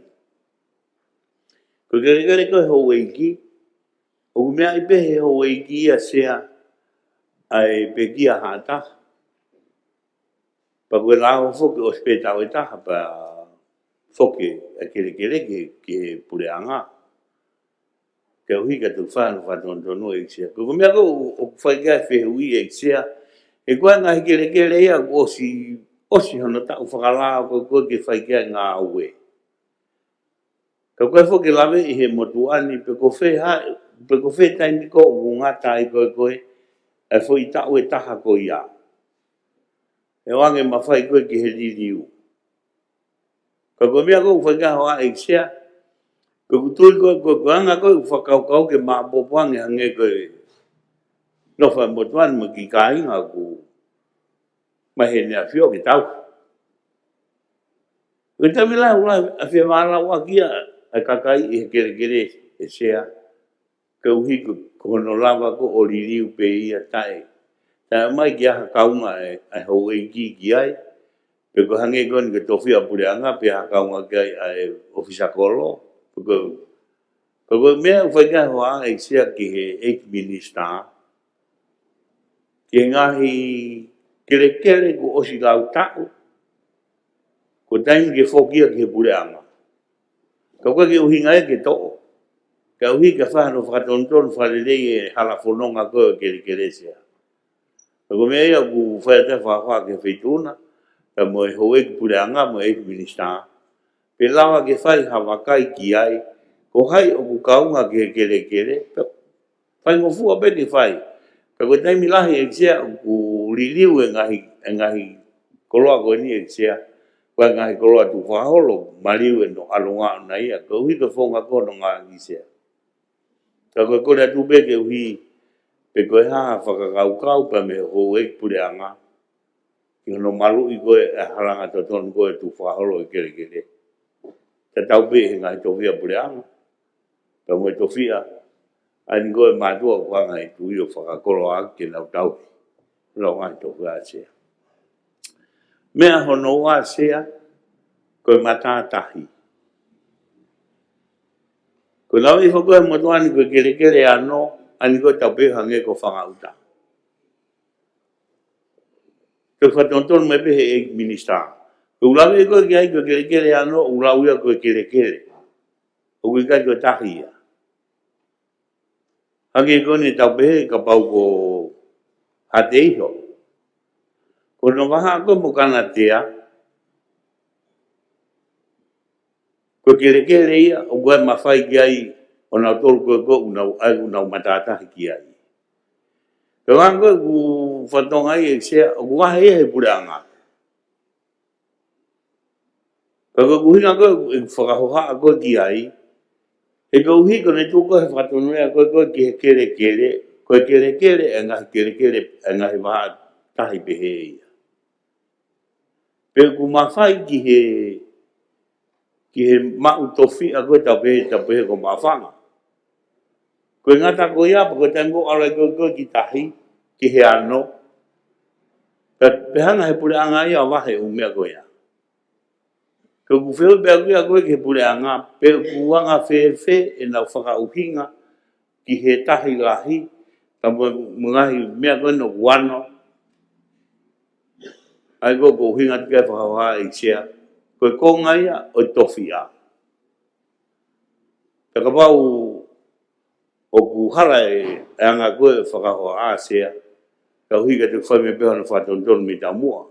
Ko e kelekele ko e houʻeiki, ʻoku meaʻi pē he houʻeiki ia, Sea, ʻa e pekia ha taha. Pea ko e lao foki ʻosi pē taʻu ʻe taha pea foki e kelekele ki, ki he puleʻanga. Koeʻuhi ka tau fai hono fakatonutonu, ʻEiki Sea. Ko e, ko e meʻa ko ē ʻoku fai ki ai e fehuʻi, ʻEiki Sea. He ko e ngaahi kelekele ia kuo ʻosi, ʻosi hono taʻu fakalao ko ē ke fai ki ai e ngāue. Ka ko e foki laveʻi he motuʻa ni pe ko fē ha, pe ko fē taimi ko ē ʻoku ngata ai ko ē, ko e, e foʻi taʻu ʻe taha ko ia. ʻE ʻoange mafai ko ē ki he liliu. Ka ko e meʻa ko ē ʻoku fai ki ai e hohaʻa, ʻEiki Sea, ko ʻeku tui ko ē, ko e, ko e anga ko ē ʻoku fakakaukau ke maʻopoʻopo ange hangē ko e nofo ʻa e motuʻa ni mo e kiʻi kāinga ʻoku mai heni ʻa e ʻAfio ke tau. Ko e taimi lahi ʻoku lahi ʻa e femālauʻaki ʻa e kakai ʻi he kelekele, ʻEiki Sea, koeʻuhi ko, ko hono lava ko ē ʻo liliu pē ia taʻe, taʻe ʻomai ki ha kaunga ʻa e, ʻa e houʻeiki ki ai, Pe ko e hangē ko eni ko e tofiʻa puleʻanga, pe ʻe kaunga ki ai ʻa e ʻōfisa kolo, pe ko, pe ko e meʻa ʻoku fai ki ai e hoʻatā ʻEiki Sea ki he ʻEiki Minisitā, ki he ngaahi kelekele kuo ʻosi lau taʻu, ko e taimi ke foki ia ki he puleʻanga. Ka ʻoku ʻikai ke ʻuhinga ia ke toʻo. Ka ʻuhi ke fai hano fakatonutonu fakalelei e hala fononga ko ē ʻo e kelekele, Sea. Ka ko e meʻa ia ʻoku fai atu ai e fakahā ki he feituʻu na, pea mo e houʻeiki puleʻanga mo e ʻEiki Minisitā. Pe lava ke fai ha vakai ki ai, ko hai ʻoku kaunga ki he kelekele, pe faingofua pē ke fai. Ka ko e taimi lahi, ʻEiki Sea, ʻoku liliu e ngaahi, e ngaahi koloa ko eni, ʻEiki Sea, ko e ngaahi koloa tukufakaholo, maliu ʻenau ʻalunga ʻona ia, koeʻuhi ko e founga ko hono ngaahi, ʻEiki Sea. Ka ko e kole atu pē koeʻuhi pe ko e hā ha fakakaukau pea mei he houʻeiki puleʻanga ki hono maluʻi ko ē e halanga totonu ko ē e tukufakaholo e kelekele. Tatau pē he ngaahi tofiʻa puleʻanga, pea mo e tofiʻa ʻa eni ko ē mātuʻa ʻoku hanga ʻe he tuʻi ʻo fakakoloa ʻaki ke nau tauhi. Lau ngaahi tofiʻa, Sea. Meʻa hono ua, Sea, ko e matātahi. Ko e lave ʻi he foʻi ko ē motuʻa ni ko e kelekele ʻe ono, ʻa eni ko ē tau pehē hangē ko Fangaʻuta. Ko e fakatonutonu mai pē he ʻEiki Minisitā. Ko e lave ko ē ki ai ko e kelekele ʻe ono, ʻoku lau ia ko e kelekele. ʻOku ʻikai ko e tahi ia. Hangē ko eni tau pehē kapau ko Haʻateiho. Ko hono vahaʻa ko ē mo Kanatea, ko e kelekele ia, ʻoku ʻi ai e mafai ki ai ʻo nautolu ko ē ʻoku nau, ʻa ē ʻoku nau matātahi ki ai. Pea hangē ko ē ʻoku fatongia ai, ʻEiki Sea, ʻoku vahe ia he puleʻanga. Ka ko e ʻuhinga ko ē ʻeku fakahohaʻa ko ē ki ai, he koeʻuhi ko ʻene tuʻu ko ē he fakatonulea ko ē ko ē ki he kelekele, ko e kelekele e ngaahi kelekele, e ngaahi vahaʻa tahi pehē ia. Pe ʻoku mafai ki he, ki he maʻu tofiʻa ko ē tau pehē, tau pehē ko Maʻufanga. Ko e ngata ko ia, pea ko e taimi ko ē ʻalu ai ko ē ko ē ki tahi, ki he ono, pea, pea hanga he puleʻanga ia ʻo vahe e ʻū meʻa ko ia. Ka ʻoku fehuʻi pē ʻaku ia ko ē ki he puleʻanga, pe ʻoku anga fēfē ʻenau fakaʻuhinga ki he tahi lahi, pea mo, mo e ngaahi meʻa ko ē ʻoku ono. ʻA ia ko ē ʻoku ʻuhinga atu ki ai e fakahohaʻa, ʻEiki Sea, ko e konga ia ʻo e tofiʻa. Pea kapau ʻoku hala e, e anga ko ē e fakahohaʻa, Sea, koeʻuhi ka te u fai mai pē hano fakatonutonu mei taumuʻa.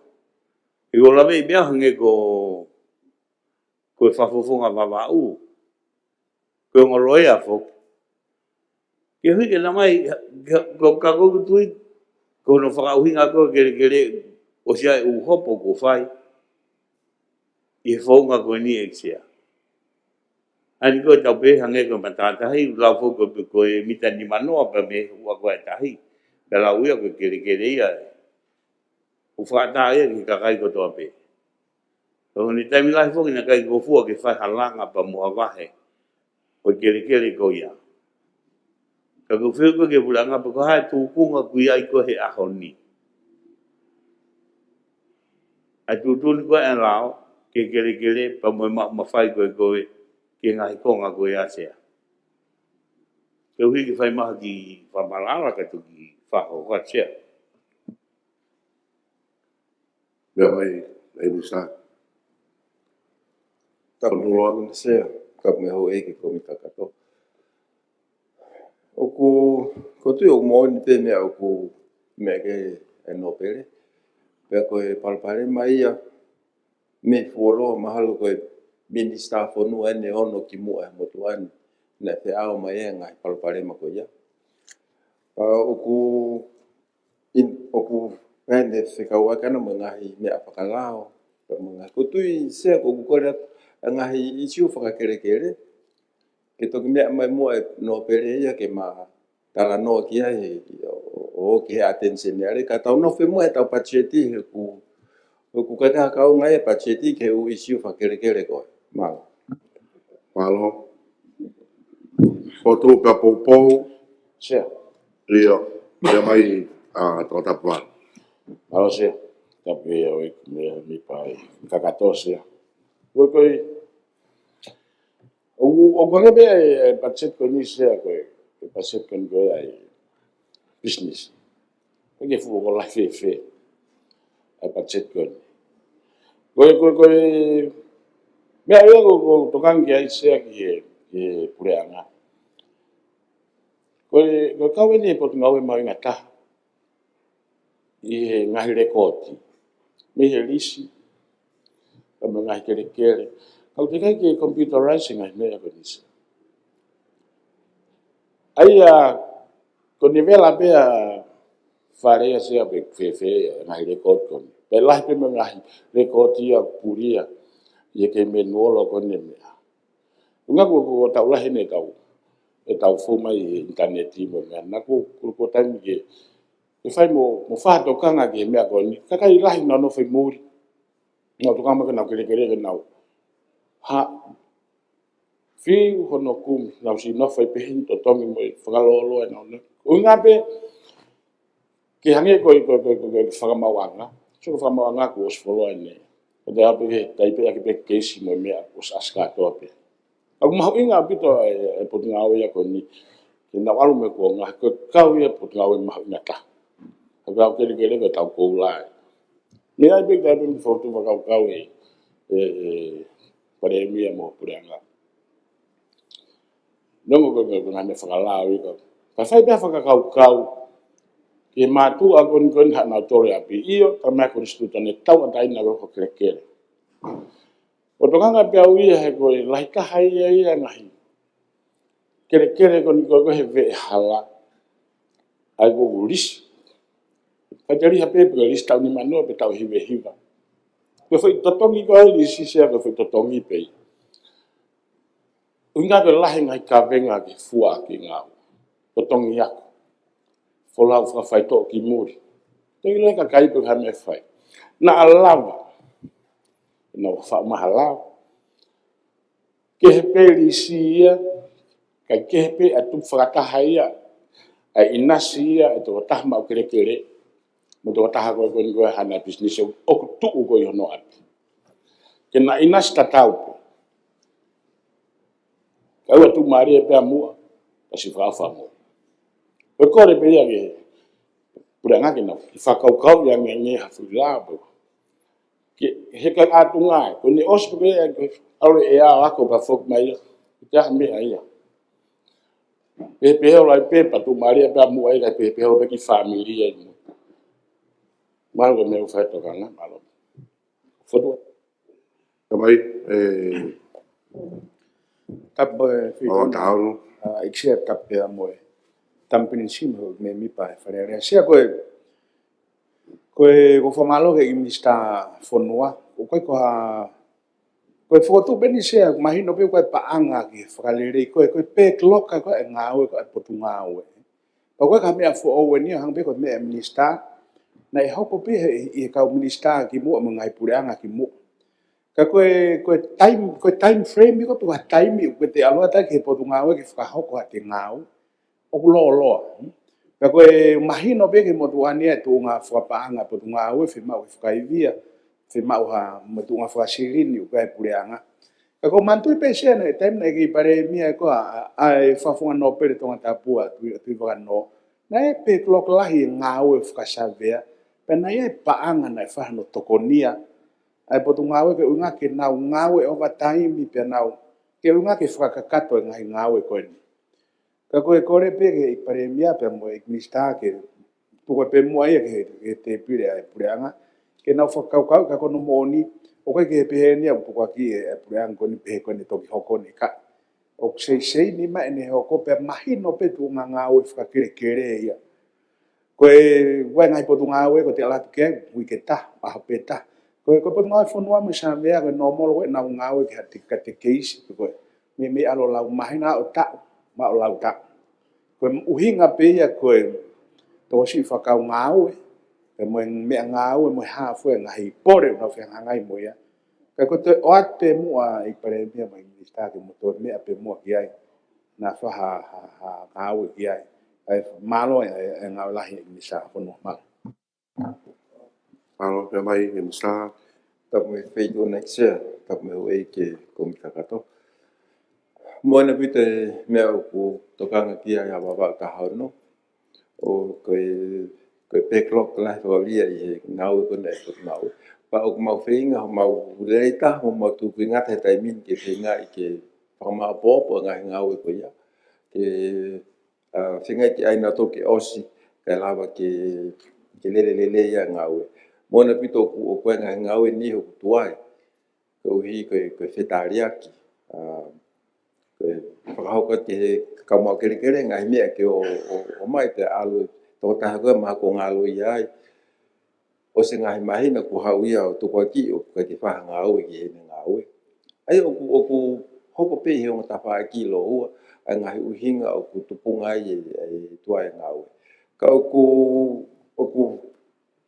ʻI hoʻo laveʻi pē ʻo hangē ko, ko e fakafofonga Vavaʻu, ko e ongo loea foki. Koeʻuhi ke na mai, ka, ka, ka ko ʻeku tui, ko hono fakaʻuhinga ko ē e kelekele, ʻosi ʻi ai e ʻū hopo kuo fai ʻi he founga ko eni, ʻEiki Sea. ʻA eni ko ē tau pehē hangē ko e matātahi, lau foki ko e, ko e mita nimanoa pea mei he ua ko ē e tahi. Pea lau ia ko e kelekele ia ʻoku fakaʻatā ia ki he kakai kotoa pē. Ka ko e taimi lahi foki naʻe ʻikai ke ngofua ke fai ha langa pea mo ha vahe ʻo e kelekele ko ia. Ka ʻoku ou fehuʻi ko ē ki he puleʻanga pe ko e hā e tūkunga ʻoku ʻi ai ko ē he ʻaho ni ʻa e tuʻutuʻuni ko ē ʻa e lao ki he kelekele pea mo e maʻu mafai ko ē ko ē ki he ngaahi konga ko ia, Sea. Koeʻuhi ke fai mai ha kiʻi fakamaʻalaʻala kae toki fakahohaʻa, Sea. Meʻa mai, ʻEiki Minisitā. Tapu mo e Sea, tapu mo e houʻeiki kōmiti kakato. ʻOku, ʻoku ou tui ʻoku moʻoni pē meʻa ʻoku meʻa ki ai e nōpele. Pea ko e palopalema ia mei fuoloa, mahalo ko e minisitā fonua eni ʻe ono kimuʻa he motuʻa ni naʻe feʻao mai ai e ngaahi palopalema ko ia. Pea ʻoku in, ʻoku ʻi ai ʻene fekauʻaki ʻana mo e ngaahi meʻa fakalao, pea mo e ngaahi, ʻoku ou tui, Sea, ʻoku kole atu e ngaahi ʻīsiu fakakelekele ke toki meʻa mai muʻa e nōpele ia ke ma talanoa ki ai, ʻo, ʻo, ʻo ki he attention ʻa e, ka tau nofo muʻa ʻetau patiseti he ʻoku, ʻoku ʻikai ke kaunga e patiseti ki he ʻū ʻīsiu fakakelekele ko ē. Mālō. Mālō. Potu pea poupou. Sea. ʻIo, meʻa mai, ʻa, Toketā Puana. Mālō, Sea. Tapu ia ʻEiki Mēmipa, kakato Sea. Ko e, ko e, ʻoku, ʻoku hangē pē ʻa e, ʻa e patiseti ko eni Sea ko e, ʻa e patiseti ko eni ko e ʻa e business. ʻIkai ke fuʻu ʻoku lahi fēfē ʻa e patiseti ko eni. Ko e, ko e, ko e, meʻa ia ʻoku, ʻoku ou tokanga ki ai Sea ki he, ki he puleʻanga. Ko e, ko e kau eni e Potungāue mahuʻinga taha ʻi he ngaahi lekooti, mei he lisi, ka mo e ngaahi kelekele. Ka ʻoku teʻeki ai ke computerize e ngaahi meʻa ko eni Sea. ʻA ia, ko ʻene vela pē ʻa Fale ia Sea pe fēfē ʻa e ngaahi lekooti ko eni. Pea lahi pē mo e ngaahi lekooti ia ʻoku pulia ʻi he kei menuolo ko eni e meʻa. ʻUhinga ko, ko e taʻu lahi eni ʻetau, ʻetau fou mai he ʻinitaneti mo e meʻa. Naʻa ko, ko, ko e taimi ke, ke fai mo, mo fakatokanga ki he meʻa ko eni. Kakai lahi naʻa nau fai muli. Naʻa nau tokanga mai ke nau kelekele ke nau ha, fiu hono kumi, nau siʻi nofo ai pē heni totongi mo e fakalōloa ʻenau ne. ʻUhinga pē, ke hangē ko e, ko e, ko e, ko e, ko e fakamaauʻanga. So ko e fakamaauʻanga kuo ʻosi fuoloa eni. Ko e taʻu pē ke, taʻu pē ake pē keisi mo e meʻa kuo ʻosi ʻasi kātoa pē. ʻOku mahuʻinga ʻaupito e, e Potungāue ia ko eni. Ke nau ʻalu mo e kuonga, ko e kau ia Potungāue mahuʻinga taha. Ka ko e kelekele ko e tau koula ai. Meʻa ia pē ke taʻu pē ke fokotuʻu fakakaukau e, e, e, Palēmia mo e puleʻanga. Nongo ko e, ko e, ko e ngaahi meʻa fakalao ia ka. Ka fai pē ha fakakaukau ki he mātuʻa ko eni ko eni haʻanau tole ʻapi ʻio, ka meʻa ko e konisitūtone tauʻatāina ko e kelekele. ʻOku tokanga pē au ia he ko e lahi taha ia ia ngaahi kelekele ko eni ko e, ko e he veʻehala. ʻA ia ko e lisi. Faʻiteliha pē pe ko e lisi taʻu nimanoa pe taʻu hivahiva. Ko e foʻi totongi ko e lisi Sea ko e foʻi totongi pē ia. ʻUhinga ko e lahi ngaahi kavenga ke fua ki ngāue. Totongi ako. Folau fakafaitoʻo ki muli. Toki leka kai pe ha meʻa fai. Naʻa lava. Naʻa faʻa mahala. Kehe pē lisi ia, kae kehe pē ʻa e tupu fakataha ia, ʻa e ʻinasi ia, ʻa e tokotaha maʻu kelekele, mo e tokotaha ko e ko eni ko e haʻane pisinisi ʻoku tuʻu ko ē ʻi hono ʻapi. Ke na ʻinasi tatau pē. Kae ʻoua tuʻumālie pē ʻa muʻa, pasi fakaʻofa mo. Ko e kole pē ia ke, puleʻanga ke nau, ke fakakaukau ia nge nge ha fuʻu lā pē. Ke, he kai atu ngai, ko ʻene ʻosi pē ke, ke ʻalu e ʻea ako pea foki mai ia. Ke ha meʻa ia. Pehē pē holo ai pē, pea tuʻumālie pē ʻa muʻa ia, kae pehē pē holo pē ki fāmili ia. Mālō ko e meʻa ʻoku fai tokanga, mālō. Fotu. Tamai, e, Tapu e, ʻo, Fitoni. Taunu. A, ʻEiki Sea, tapu pea mo e Tama Pilinisi mo e Mēmipa e Fale Alea. Sea ko e, ko e, ʻoku ou fakamālō ki he Minisitā Fonua, ʻoku ʻikai ko ha, ko e fokotuʻu pē eni Sea, mahino pē ko e paʻanga ki he fakalelei ko e, ko e backlog ko e ngāue ko e potungāue. Pea ko e ka meʻa foʻou eni ia hangē pē ko e meʻa ʻa e Minisitā, naʻe hoko pē he, ʻi he kau minisitā kimuʻa mo e ngaahi puleʻanga kimuʻa. Ka ko e, ko e time, ko e time frame ko e pe ko e taimi ʻoku te ʻalu atu ai ki he potungāue ke fakahoko ʻa e ngāue. ʻOku lōloa. Pea ko e mahino pē ki he motuʻa ni ʻa e tuʻunga fakapaʻanga potungāue, fiemaʻu ke fakaivia, fiemaʻu ha mo e tuʻunga fakasilini ʻoku ʻi ai e puleʻanga. Ka ʻoku ou manatuʻi pē Sea naʻe taimi naʻe kei Palēmia ko ē ʻa, ʻa, ʻa e Fakafofonga Nōpele Tongatapu ʻa Tui, Tuʻivakanō. Naʻe backlog lahi e ngāue fakasavea, pea naʻe ʻi ai e paʻanga naʻe fai hono tokonia ʻa e potungāue ke ʻuhinga ke nau ngāue overtime pea nau, ke ʻuhinga ke fakakakato e ngaahi ngāue ko eni. Ka ko e kole pē ki he Palēmia pea mo e Minisitā ke tuku pē muʻa ia ki he, ki he tēpile ʻa e puleʻanga, ke nau fakakaukau ka ko hono moʻoni, ʻoku ʻikai ke pehē ni ʻa e tukuakiʻi e, e puleʻanga ko eni pehē ko eni toki hoko ni ka. ʻOku seisei ni mai ʻene hoko pea mahino pē tuʻunga ngāue fakakelekele ia. Ko e, ko e ngaahi potungāue ko e te ʻalu atu ki ai, uike taha, ʻaho pē taha. Ko e, ko e potungāue fonua mo e savea, ko e nōmolo ko e nau ngāue ki ha te, ka te keisi, ko e, mei, mei ʻalu ʻo lau māhina ʻo taʻu, mo e ʻalu ʻo lau taʻu. Ko e ʻuhinga pē ia ko e, tokosiʻi fakakaungāue, pea mo e meʻangāue, mo e hā fua e ngaahi pole, ʻoku nau fehangahangai mo ia. Ka ko e toe ʻoatu pē muʻa ʻEiki Palēmia mo e Minisitā ke mo toe meʻa pē muʻa ki ai. Naʻa faʻa ha, ha, ha, ha ngāue ki ai. ʻA ia mālō e, e, e ngāue lahi ʻEiki Minisitā Fonua, mālō. Mālō, pea mai, Minisitā. Tapu mo e Feituʻu Nick Sea, tapu mo e houʻeiki kau kakato. Moʻoni ʻaupito e meʻa ʻoku tokanga ki ai ʻa Vavaʻu taha ono. ʻO ko e, ko e backlog lahi fakaʻulia ʻi he ngāue ko ena ʻoku mau. Pea ʻoku mau feinga, ʻo mau lelei taha, ʻo mau tuku ʻi ngata he taimi ni ke feinga ʻi ke fakamāʻopoʻopo ngaahi ngāue ko ia. Ke, ʻa, feinga ke ʻai nautolu ke ʻosi, kae lava ke, ke lele lelei ʻa e ngāue. Moʻoni ʻaupito ʻoku, ʻoku ʻi ai ngaahi ngāue ni ʻoku tuai. Koeʻuhi ko e, ko e fetaliaki. ʻA, ko e fakahoko atu ki he kau maʻu kelekele ngaahi meʻa ke ʻo, ʻo, ʻomai pea ʻalu e tokotaha ko ē mahalo ʻoku ngalo ia ai. ʻOsi e ngaahi māhina kuo haʻu ia ʻo tukuakiʻi ʻoku ʻikai ke fai ha ngāue ki heʻene ngāue. ʻA ia ʻoku, ʻoku hoko pē ʻi he ongo tafaʻaki lōua ʻa e ngaahi ʻuhinga ʻoku tupunga ai e, e tuai e ngāue. Ka ʻoku, ʻoku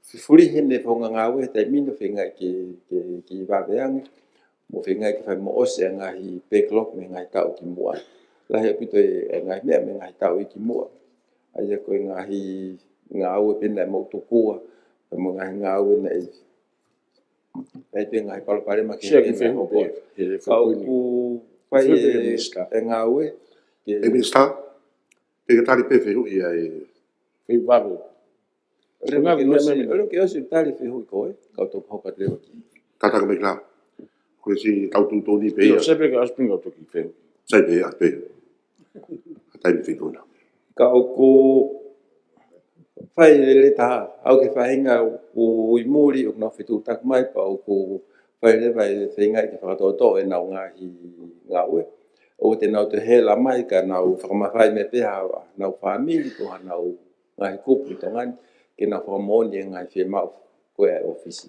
fifuli heni e founga ngāue he taimi ni ʻo feinga ke, ke, ke vave ange. Mo feinga ke fai mo ʻosi e ngaahi backlog mei he ngaahi taʻu kimuʻa. Lahi ʻaupito e, e ngaahi meʻa mei he ngaahi taʻu ʻi kimuʻa. ʻA ia ko e ngaahi ngāue pē naʻe mau tukua, mo e ngaahi ngāue naʻe, naʻe pē ngaahi palopalema ki he, Sea ki he fehuʻi pē, he ka fehuʻi ni. ʻOku fai Fehuʻi pē ki he e, Minisitā. e ngāue, ke E Minisitā, te ke tali pē fehuʻi ia e Fehuʻi vave. Leo ke ʻosi, leo ke ʻosi tali fehuʻi ko ē, kau toki hoko atu leva ki. Kātaki mai ka. Ko e siʻi tau tuʻutuʻuni pē ia. Io, sai pē ka ʻosi pē ka toki fehuʻi. Sai pē, ʻa pē. Ka taimi feituʻu na. Ka ʻoku fai lelei taha, ʻa e faʻahinga ʻoku ui muli, ʻoku nau fetuʻutaki mai, pea ʻoku fai leva e feinga ke fakatoʻotoʻo ʻenau ngaahi ngāue. ʻOua te nau toe hela mai, ka nau fakamafai mai pē haʻanau fāmili, ko haʻanau ngaahi kupu ʻi Tonga ni, ke nau fakamoʻoni e ngaahi fiemaʻu ko ē ʻa e ʻōfisi.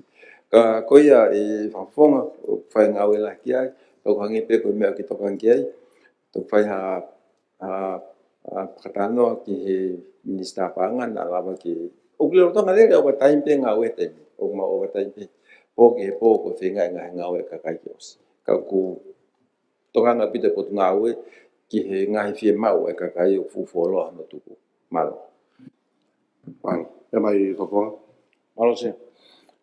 Ka ko ia e Fakafofonga, ʻoku fai ngāue lahi ki ai, ka ʻoku hangē pē ko e meʻa ke tokanga ki ai, toki fai ha, ha, ha fakatalanoa ki he Minisitā Paʻanga naʻa lava ke, ʻoku lolotonga lele overtime pē ngāue taimi, ʻoku mau overtime pē, pō ki he pō ko e feinga e ngaahi ngāue ʻa e kakai ke ʻosi. Ka ʻoku tokanga ʻaupito e Potungāue ki he ngaahi fiemaʻu ʻa e kakai ʻoku fuʻu fuoloa hono tuku. Mālō. Mālō. Pea mai Fakafofonga. Mālō Sea.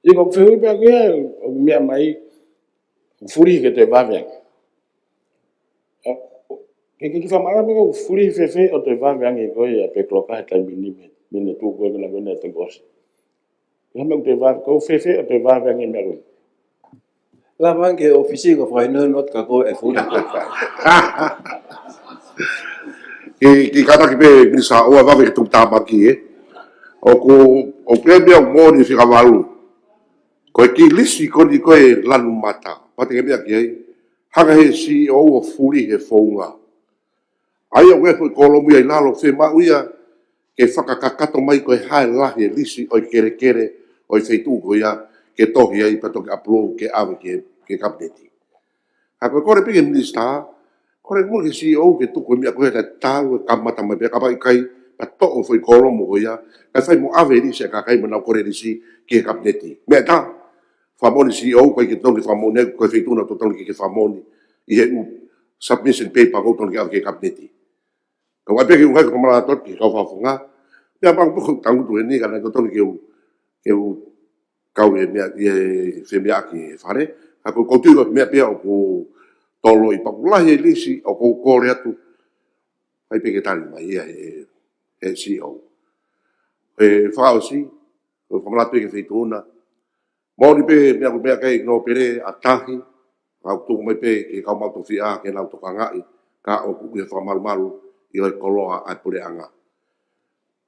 ʻIo, ko e fehuʻi pē ko ia, ʻoku meʻa mai, ʻoku fuli ke toe vave ange. Ē, ke, ke, ke fakamālama ko e fuli fēfē ʻo toe vave ange ko ia e backlog he taimi ni mei, mei he tuku ko ē ko ena ko ena ʻe toe ʻosi. Ia meʻa ʻoku toe vave, ko e fēfē ʻo toe vave ange meʻa ko ē. Lava ange ʻōfisi ko e fakahinohino atu ka ko e fuli. Ke, ke kātaki pē Minisitā ʻo vave ke tuku tāmaki ē. ʻOku, ʻoku ʻi ai e meʻa ʻoku moʻoni fika valu. Ko e kiʻi lisi ko eni ko e lanu mata. Pea te ke meʻa ki ai. Hanga he CEO ʻo fuli he founga. ʻA ia ʻoku ʻi ai e foʻi kolomu ia ʻi lalo fiemaʻu ia ke fakakakato mai ko e hā e lahi e lisi ʻo e kelekele ʻo e feituʻu ko ia ke tohi ai pea toki approve ke ʻave ki he, ki he Kapineti. Ka ko e kole pē ki he Minisitā, kole muʻa ki he CEO ke tuku e meʻa ko ē he taʻu ʻe kamata mai pē, kapau ʻe ʻikai, pea toʻo e foʻi kolomu ko ia, kae fai mo ʻave e lisi ʻa e kakai mo nau kole lisi ki he Kapineti. Meʻa ʻe taha, fakamoʻoni CEO, ʻoku ʻikai ke totonu ke fakamoʻoni, ko e feituʻu naʻa totonu ke, ke fakamoʻoni ʻi he ʻū submission paper ʻoku totonu ke ʻave ki he Kapineti. Ka ʻoku ʻai pē ke u ʻai ko e malanga ki he kau Fakafofonga. Pea pau pē ko e tangutu heni ka naʻe totonu ke u, ke u kau he meʻa, ʻi he femeʻaʻaki he fale. Ka ko e koutu ko e meʻa pē ia ʻoku toloi pea ʻoku lahi e lisi ʻoku ou kole atu. ʻAi pē ke tali mai ia he, he CEO. He fakaʻosi, ko e fakamanatu ki he feituʻu na. Moʻoni pē meʻa ko e meʻakai nōpele ʻa tahi, ka ʻoku tuku mai pē ki he kau maʻu tofiʻa ke nau tokangaʻi, ka ʻoku ʻi he fakamalumalu ʻi he koloa ʻa e puleʻanga.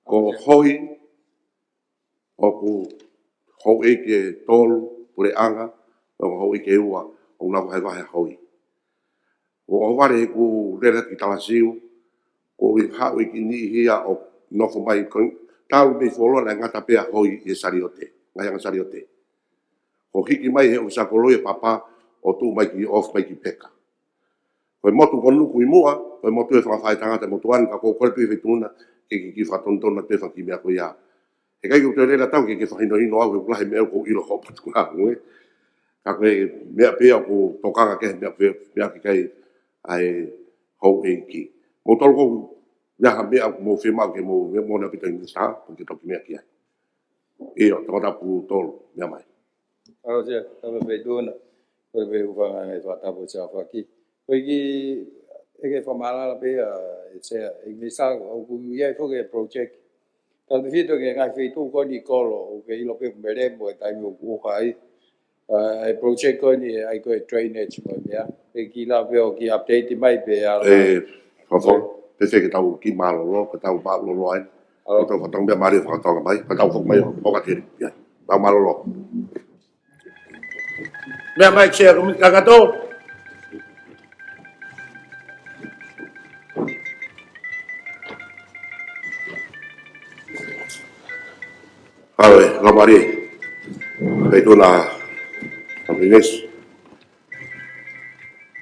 Ko Hoi, ʻoku houʻeiki ʻe tolu puleʻanga, ʻoku houʻeiki ʻe ua, ʻoku nau vahevahe ʻa Hoi. ʻO ʻohovale heʻeku lele ki Talasiu, ko e haʻu e kiʻi niʻihi ia ʻo nofo mai ko e talu mei fuoloa naʻe ngata pē ʻa Hoi ʻi he Saliote, ngaahi anga Saliote. Ko e hiki mai he ʻofisa kolo ia ʻa Papa ʻo tuʻu mai ki ʻofa mai ki Peka. Ko e motu ko Nuku ʻi muʻa, ko e motu e fakafaʻitangata motuʻa ni ka ko e kole pē ki he feituʻu na ke, ke, ke fakatonutonu atu e fanga kiʻi meʻa ko ia. He ʻikai ke u toe lele atu au ke, ke fakahinohino au he ʻoku lahi e meʻa ʻoku ou ʻilo hoʻo Potungāue. Ka ko e meʻa pē ia ʻoku ou tokanga ki he meʻa pē, meʻa ki he kakai ʻa e houʻeiki. Mou tolu ko ia ha meʻa ʻoku mou fiemaʻu ke mou, mou, mou na pita Minisitā, ke toki meʻa ki ai. ʻIo, tangata pū tolu, meʻa mai. Alo, Sea, tama pei tuna. Ko e pei ufanga ngai fakatapu Sea Faki. Ko e kiʻi, ʻe ke fakamālō pē ia, ʻe Sea, ʻe Minisitā, ʻoku ʻi ai foki e project. Tautefito ki he ngaahi feituʻu ko eni Kolo, ʻoku ke ʻilo pē melemo e taimi ʻoku ʻuha ai. ʻA, e project ko eni, ʻa ia ko e drainage mo e meʻa. ʻE kiʻi lava pē ʻo kiʻi update mai pē ʻa. ʻE, fafo, pē fē ke tau kiʻi mālōlō, ke tau mālōlō ai. Alo. Ke tau fakatau meʻa mālie fakatonga mai, ke tau hoko mai ʻo, ʻo kateri. ʻIa, tau mālōlō. Meʻa mai Sea, ko mi kakato. Halo e, lau mālie. Pei tuna, Minis.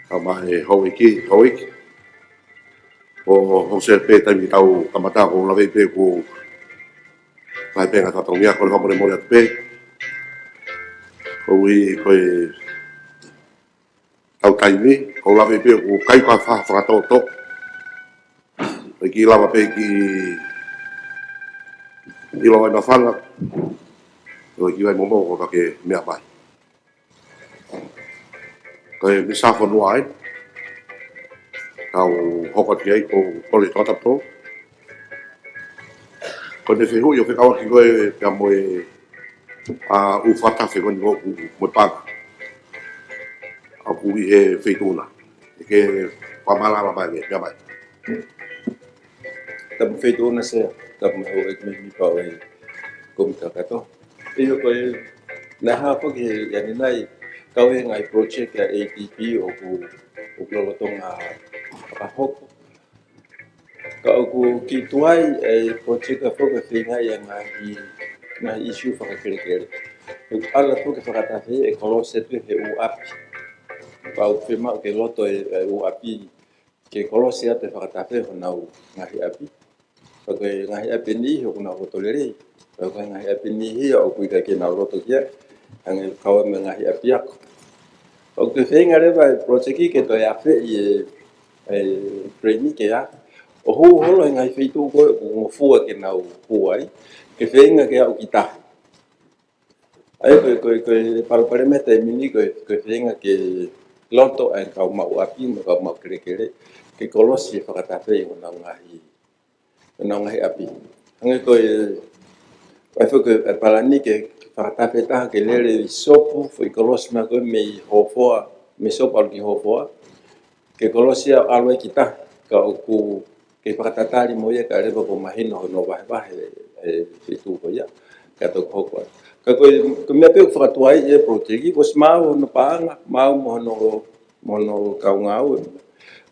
Kau mai houʻeiki, houʻeiki. ʻO, ʻo, ʻo se pē taimi tau kamata ko lave pē ko. Mai pē ngata tau ia ko le fakamole mole atu pē. Ko ui, ko e tau taimi, ko lave pē ko kai ka fa-, fakatoto. Ko e kiʻi lava pē kiʻi ʻilo ai mafana. Ko e kiʻi vai momo ko ka ke meʻa mai. Ko e Minisitā Fonua ai. Kau hoko atu ki ai ko, ko le tōtapo. Ko ʻene fehuʻi ʻoku fekauʻaki ko e pea mo e, ʻa, ʻū fakatafe ko eni ʻoku mo e paʻanga. ʻOku ʻi he feituʻu na. ʻE ke fakamālō mai, meʻa mai. Tapu feituʻu na Sea, tapu mo e houʻeiki mēmipa ʻo e kōmiti kakato. ʻIo ko e, naʻe hā foki he ʻaho ni nai, kau he ngaahi project ʻa e A D B ʻoku, ʻoku lolotonga fakahoko. Ka ʻoku kiʻi tuai e project ʻa foki ʻe feinga ia ngaahi, ngaahi issue fakakelekele. ʻOku ʻalu atu ke fakatafe e kolosi atu he ʻū ʻapi. Pau ke maʻu ke loto e, e ʻū ʻapi ke kolosi atu e fakatafe honau ngaahi ʻapi. Pea ko e ngaahi ʻapi ʻe niʻihi ʻoku nau loto lelei. Pea ko e ngaahi ʻapi ʻe niʻihi ʻoku ʻikai ke nau loto ki ai. Hangē kau ai mo e ngaahi ʻapiako. ʻOku feinga leva e project ke toe afeʻi e, e drain ke ʻa. ʻO hū holo he ngaahi feituʻu ko ē ʻoku ngofua ke nau hū ai. Ke feinga ke aʻu ki tahi. ʻA ia ko e, ko e, ko e palopalema he taimi ni ko e, ko e feinga ke loto ʻa e kau maʻu ʻapi mo e kau maʻu kelekele, ke kolosi e fakatafe ʻi honau ngaahi, honau ngaahi ʻapi. Hangē ko e, ʻa ia foki ko e palani ke fakatafe taha ke lele ʻi Sopu, foʻi kolosi mai ko ē mei Hofoa, mei Sopu ʻalu ki Hofoa, ke kolosi ʻalu ai ki tahi, ka ʻoku ke fakatatali mo ia ka leva ko mahino hono vahevahe e feituʻu ko ia, ka toki hoko ai. Ka ko e, ko e meʻa pē ʻoku fakatuai e project, ko e maʻu hono paʻanga, maʻu mo hono, mo hono kau ngāue.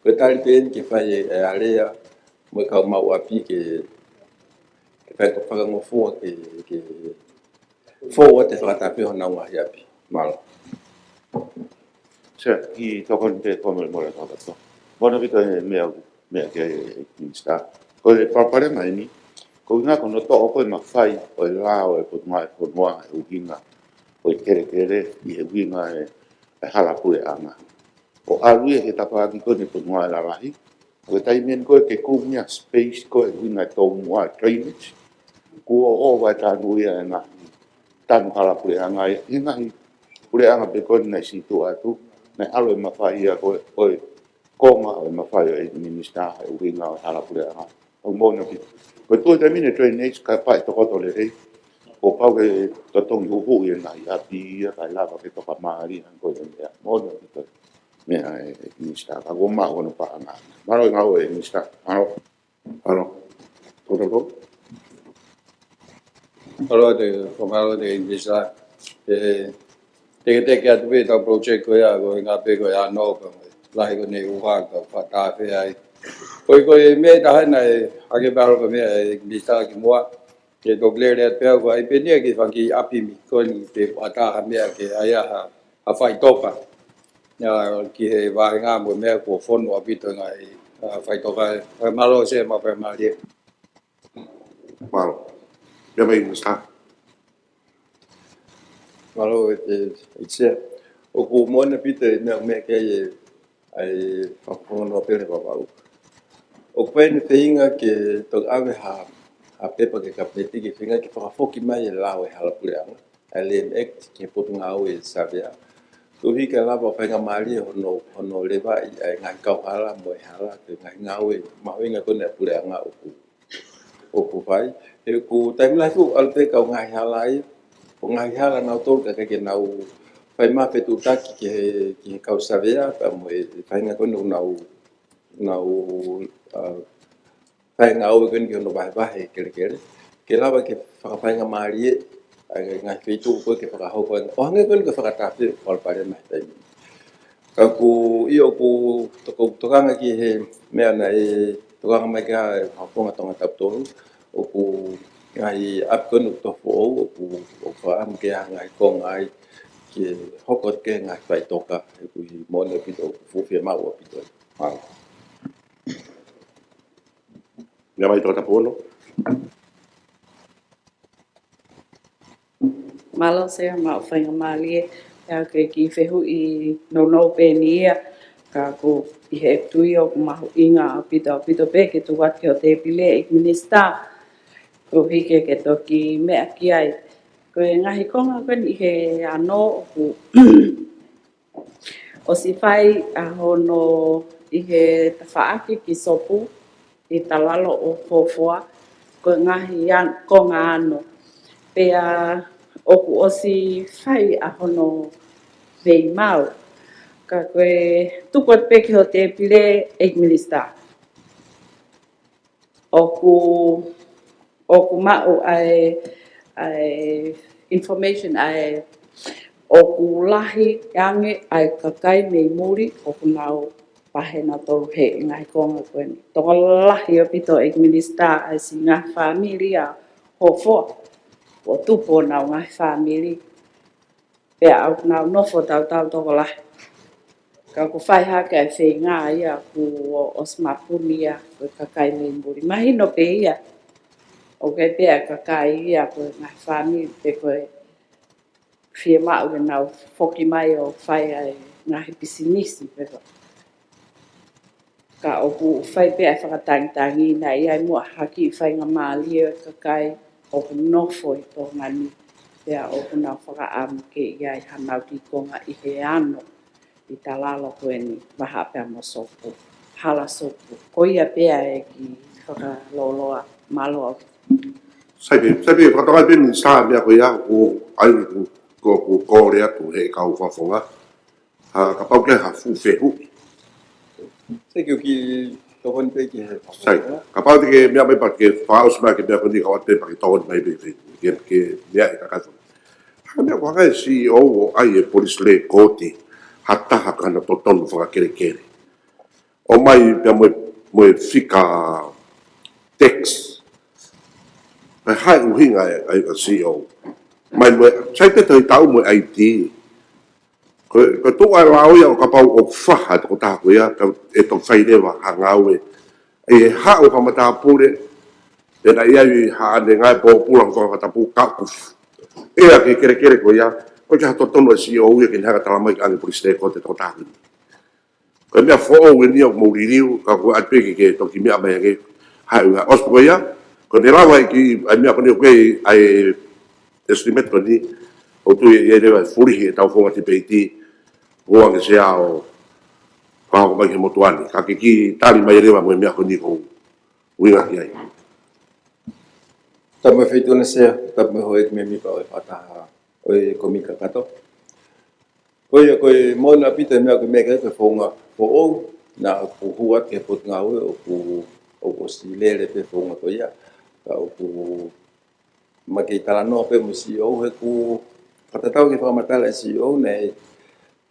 Ko e tali pē eni ke fai e, e alea, mo e kau maʻu ʻapi ke, ke fai ko e fakangofua ke, ke fou atu e fakatafe honau ngaahi ʻapi. Mālō. Sea, kiʻi tokoni pē ko e mole mole atu. Mono ki he meʻa, meʻa ki he Minisitā. Ko e palopalema eni, ko e ʻuhinga ko hono toʻo ko ē mafai ʻo e lao e Potungāue Fonua ʻi he ʻuhinga ʻo e kelekele, ʻi he ʻuhinga e, e hala puleʻanga. ʻO ʻalu ia he tafaʻaki ko eni Potungāue Lalahi, ko e taimi eni ko ē ke kumi ʻa e space ko ē ʻuhinga e toumuʻa drainage. Kuo ʻova e tanu ia e ngaahi tanu hala puleʻanga ia, e ngaahi puleʻanga pē ko eni naʻe sītuʻa atu, naʻe ʻalu e mafai ia ko ē, ko e konga ʻo e mafai ʻo e Minisitā he ʻuhinga ʻo e hala puleʻanga. ʻOku moʻoni ʻaupito. Ko e tuʻu he taimi ni e drainage ka paʻi tokoto lelei. Kuo pau ke totongi huhuʻi e ngaahi ʻapi ia kae lava ke toka mālie hangē ko e meʻa. Moʻoni ʻaupito. Meʻa e, e Minisitā, ka kuo maʻu hono paʻanga. Mālō e ngāue e Minisitā. Mālō. Mālō. Tō tō tō. Mālō te, ko mālō te Minisitā. E, teketeke atu pē ʻetau project ko ia, ko e ngā pē ko e ano, ko e lahi ko eni ʻuha, ka fakatafe ai. Ko e, ko e meʻa taha naʻe, ake mālō ko e meʻa e Minisitā ki muʻa. Ke toki lele atu pē au ko ai pē nia ke faki ʻapi mi ko eni pe ʻatā ha meʻa ke ʻai ha, ha faʻitoka. Ia ki he vāhenga mo e meʻa kuo fonu ʻaupito ngaahi, ʻa, faʻitoka. ʻA, mālō Sea mo e pea mālie. Mālō. Meʻa mai Minisitā. Mālō e, e, e Sea. ʻOku moʻoni ʻaupito e meʻa, meʻa ke ʻai e ʻa e fakafonua pele vavau. ʻOku pehē ni feinga ke toki ʻave ha, ha pepa ki he Kapineti ke feinga ke fakafoki mai e lao e hala puleʻanga, ʻa e Land Act, ki he Potungāue Savea. Koeʻuhi ke lava ʻo faingamālie hono, hono levaʻi ʻa e ngaahi kauhala mo e hala, ki he ngaahi ngāue mahuʻinga ko eni ʻa e puleʻanga ʻoku, ʻoku fai. He ʻoku taimi lahi ʻoku ʻalu pē kau ngaahi hala ia, ʻo ngaahi hala nautolu ka ʻikai ke nau fai mai ha fetuʻutaki ki he, ki he kau savea, pea mo e faʻahinga ko eni ʻoku nau, nau, ʻa, fai e ngāue ko eni ki hono vahevahe e kelekele. Ke lava ke fakafaingamālie ʻa e ngaahi feituʻu ko ē ke fakahoko ai. ʻO hangē ko eni ko e fakatafe ʻoku palopalema he taimi ni. Ka ʻoku ʻi ai ʻoku toko-, tokanga ki he meʻa naʻe tokanga mai ki ai e Fakafofonga Tongatapu tolu, ʻoku ngaahi ʻapi ko eni ʻoku tofu ʻoku, ʻoku fakaʻamu ke ʻi ai ha ngaahi konga ai ke hoko atu ki he ngaahi faʻitoka, he ʻoku ʻi ai moʻoni ʻaupito ʻoku fuʻu fiemaʻu ʻaupito. Mālō. Meʻa mai Tongatapu ono. Mālō Sea, maʻu faingamālie, ʻa e kiʻi fehuʻi nounou pē eni ia, ka ʻoku ʻi he tui ʻoku mahuʻinga ʻaupito, ʻaupito pē ke tuku atu ki ho tēpile ʻEiki Minisitā, koeʻuhi ke ke toki meʻa ki ai. Ko e ngaahi konga ko eni ʻi he ano ʻoku ʻosi fai ʻa hono ʻi he tafaʻaki ki Sopu ʻi Talalo ʻo Hofoa, ko e ngaahi an-, konga ano. Pea ʻoku ʻosi fai ʻa hono veimau. Ka ko e tuku atu pē ki ho tēpile ʻEiki Minisitā. ʻOku, ʻoku maʻu ʻa e, ʻa e information ʻa e ʻoku lahi ange ʻa e kakai mei muli ʻoku nau pehē nautolu he ngaahi konga ko eni. Tokolahi ʻaupito ʻEiki Minisitā ʻa e siʻi ngaahi fāmili ʻa Hofoa. ʻOku tupu honau ngaahi fāmili. Pea ʻoku nau nofo tautau tokolahi. Ka ʻoku fai hake ʻa e feinga ia ʻoku ʻosi mapuni ia ko e kakai mei muli. Mahino pē ia. ʻOku ʻi ai pē ʻa e kakai ia ko e ngaahi fāmili pe ko e fiemaʻu ke nau foki mai ʻo fai ʻa e ngaahi pisinisi pe ko e Ka ʻoku fai pē ʻa e fakatangitangi naʻe ʻi ai muʻa ha kiʻi faingamālie ʻo e kakai ʻoku nofo ʻi Tonga ni, pea ʻoku nau fakaʻamu ke ʻi ai hanau kiʻi konga ʻi he ano ʻi Talalo ko eni, vahaʻa pea mo Sopu, hala Sopu. Ko ia pē ʻa e kiʻi fakalōloa, mālō. Sai pē, sai pē, fakatokangaʻi pē Minisitā meʻa ko ia, ko ai, ko, ko, kole atu he kau fakafofonga. Ha, kapau ke ha fuʻu fehuʻi. Sai, ke u kiʻi tokoni pē ki he. Sai, kapau te ke meʻa mai pea ke fakaʻosi mai ke meʻa ko eni ka ʻoatu pē pea ke tokoni mai pē ke, ke, ke meʻa e kakato. Ha meʻa ko e hanga ʻe he C E O ʻo ʻai e police record ha taha ko hano totonu fakakelekele. ʻOmai pea mo e, mo e fika tax. Pea hā e ʻuhinga e, e, e C E O. Mai mo e, sai pē tohi taʻu mo e I D. Ko e, ko e tuʻu ʻa e lao ia ʻo kapau ʻoku faha e tokotaha ko ia, ka ʻe toki fai leva ha ngāue. ʻE haʻu ha matāpule, pea naʻe ʻi ai haʻane ngāue pōpula ʻo fakatāpui ka kufu. ʻE ʻa e kelekele ko ia, ko e hā e totonu ʻa e C E O ia ke ne hanga ʻo tala mai ki he police record e tokotaha ko eni. Ko e meʻa foʻou eni ʻoku mou liliu, ka ko e ʻai pē ke, ke toki meʻa mai ange, hā e ʻuhinga ʻosi ko ia, ko ʻene lava e kiʻi, ʻa e meʻa ko eni ʻoku ʻi ai, ʻa e estimate ko eni, ʻoku ou tui ʻe ʻi ai leva e fulihi ʻetau founga tipeiti, ʻoange Sea ʻo fakahoko mai ki he motuʻa ni, ka ke kiʻi tali mai leva mo e meʻa ko eni ʻoku ou ʻuhinga ki ai. Tapu mo e Feituʻu na Sea, tapu mo e houʻeiki mēmipa ʻo e fakataha ʻo e kōmiti kakato. Ko ia, ko e moʻoni ʻaupito e meʻa ko e meʻa ko e founga foʻou, naʻa ku hū atu ki he Potungāue ʻoku, ʻoku ʻosi lele pē founga ko ia, ka ʻoku ma kei talanoa pē mo e C E O he ʻoku fakatatau ki he fakamatala ʻa e C E O naʻe,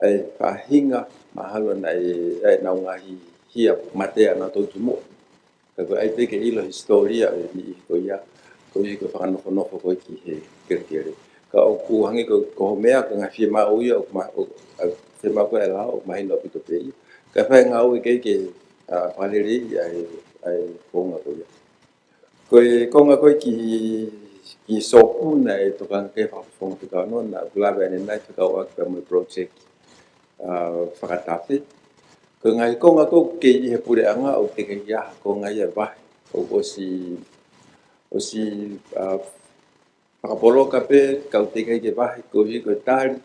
ʻa e faʻahinga mahalo naʻe, ʻa e nau ngaahi hia mate ʻanautolu kimuʻa. Ka ko e ʻai pē ke ʻilo hisitōlia ʻo e niʻihi ko ia, koeʻuhi ko e fakanofonofo ko ē ki he kelekele. Ka ʻoku hangē ko, ko hoʻo meʻa, ko e ngaahi fiemaʻu ia, ʻoku ma-, ʻo, ʻa e fiemaʻu ko ē ʻa e lao, ʻoku mahino ʻaupito pē ia. Ka fai ngāue ke, ke, ʻa, fakaleleiʻi ʻa e, ʻa e konga ko ia. Ko e konga ko ē ki, ki Sopu naʻe tokanga ki ai e Fakafofonga Fekau Ono, naʻa ku lave ʻanenai fekauʻaki pea mo e project, ʻa, fakatafe. Ko e ngaahi konga ko ē ʻoku kei ʻi he puleʻanga ʻoku teʻeki ai ha konga ia ʻe vahe. ʻOku ʻosi, ʻo ʻOsi, ʻa, fakapoloka pē kau teʻeki ke vahe koeʻuhi ko e tali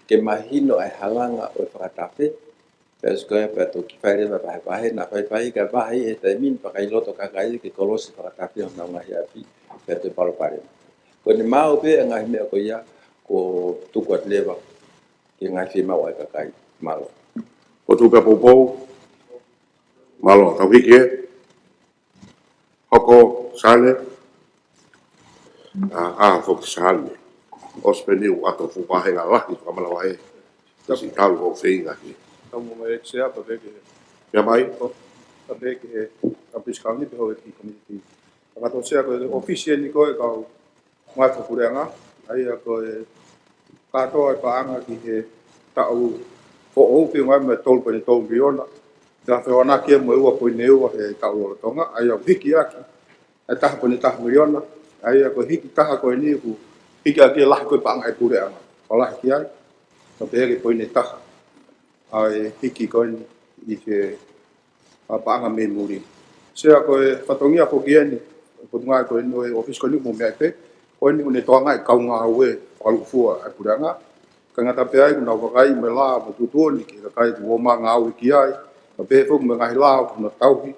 ke mahino ʻa e halanga ʻo e fakatafe. Pea ʻosi ko ia pea toki fai leva vahevahe, naʻa faifai ka vahe he taimi ni pea ʻikai loto kakai ke kolosi fakatafe honau ngaahi ʻapi pea toe palopalema. Ko ʻene maʻu pē ʻa e ngaahi meʻa ko ia kuo tuku atu leva ke ngaahi fiemaʻu ʻa e kakai. Mālō. Ko tuku pē poupou. Mālō, tau hiki ē. Hoko Sale. ʻA, ʻa, foki Sale. ʻOsi pē ni ʻoku ʻato fuʻu vāhenga lahi, fakamālō ē. Tasi talu ʻo feinga ki. Tau mo mai Sea pea pehē ki he. Pea mai. Pea pehē ki he, ka pisi kau ni pē hou e ki community. Ka to Sea ko e ʻōfisi eni ko e kau mai fakapuleʻanga, ʻa ia ko e kātoa e paʻanga ki he taʻu foʻou pē ngai mo e tolu poini tolu miliona. Pea fehoanaki ia mo e ua poini ua he taʻu lolotonga, ʻa ia ʻoku hiki ʻaki ʻa e taha poini taha miliona, ʻa ia ko e hiki taha ko eni ʻoku hiki ʻaki e lahi ko e paʻanga ʻa e puleʻanga. Ko e lahi ki ai, ka pehē ki he poini taha ʻa e hiki ko eni ʻi he ʻa paʻanga mei muli. Sea ko e fatongia foki eni, ko e ngaahi ko eni ʻo e ʻōfisi ko eni mo meʻa pē, ko eni ʻoku ne tokangaʻi e kau ngāue fakalūkufua ʻa e puleʻanga. Ka ngata pē ai, ʻoku nau vakai mo e lao mo e tuʻutuʻuni ki he kakai ʻoku ō mai ngāue ki ai, ka pehē foki mo e ngaahi lao ʻoku nau tauhi,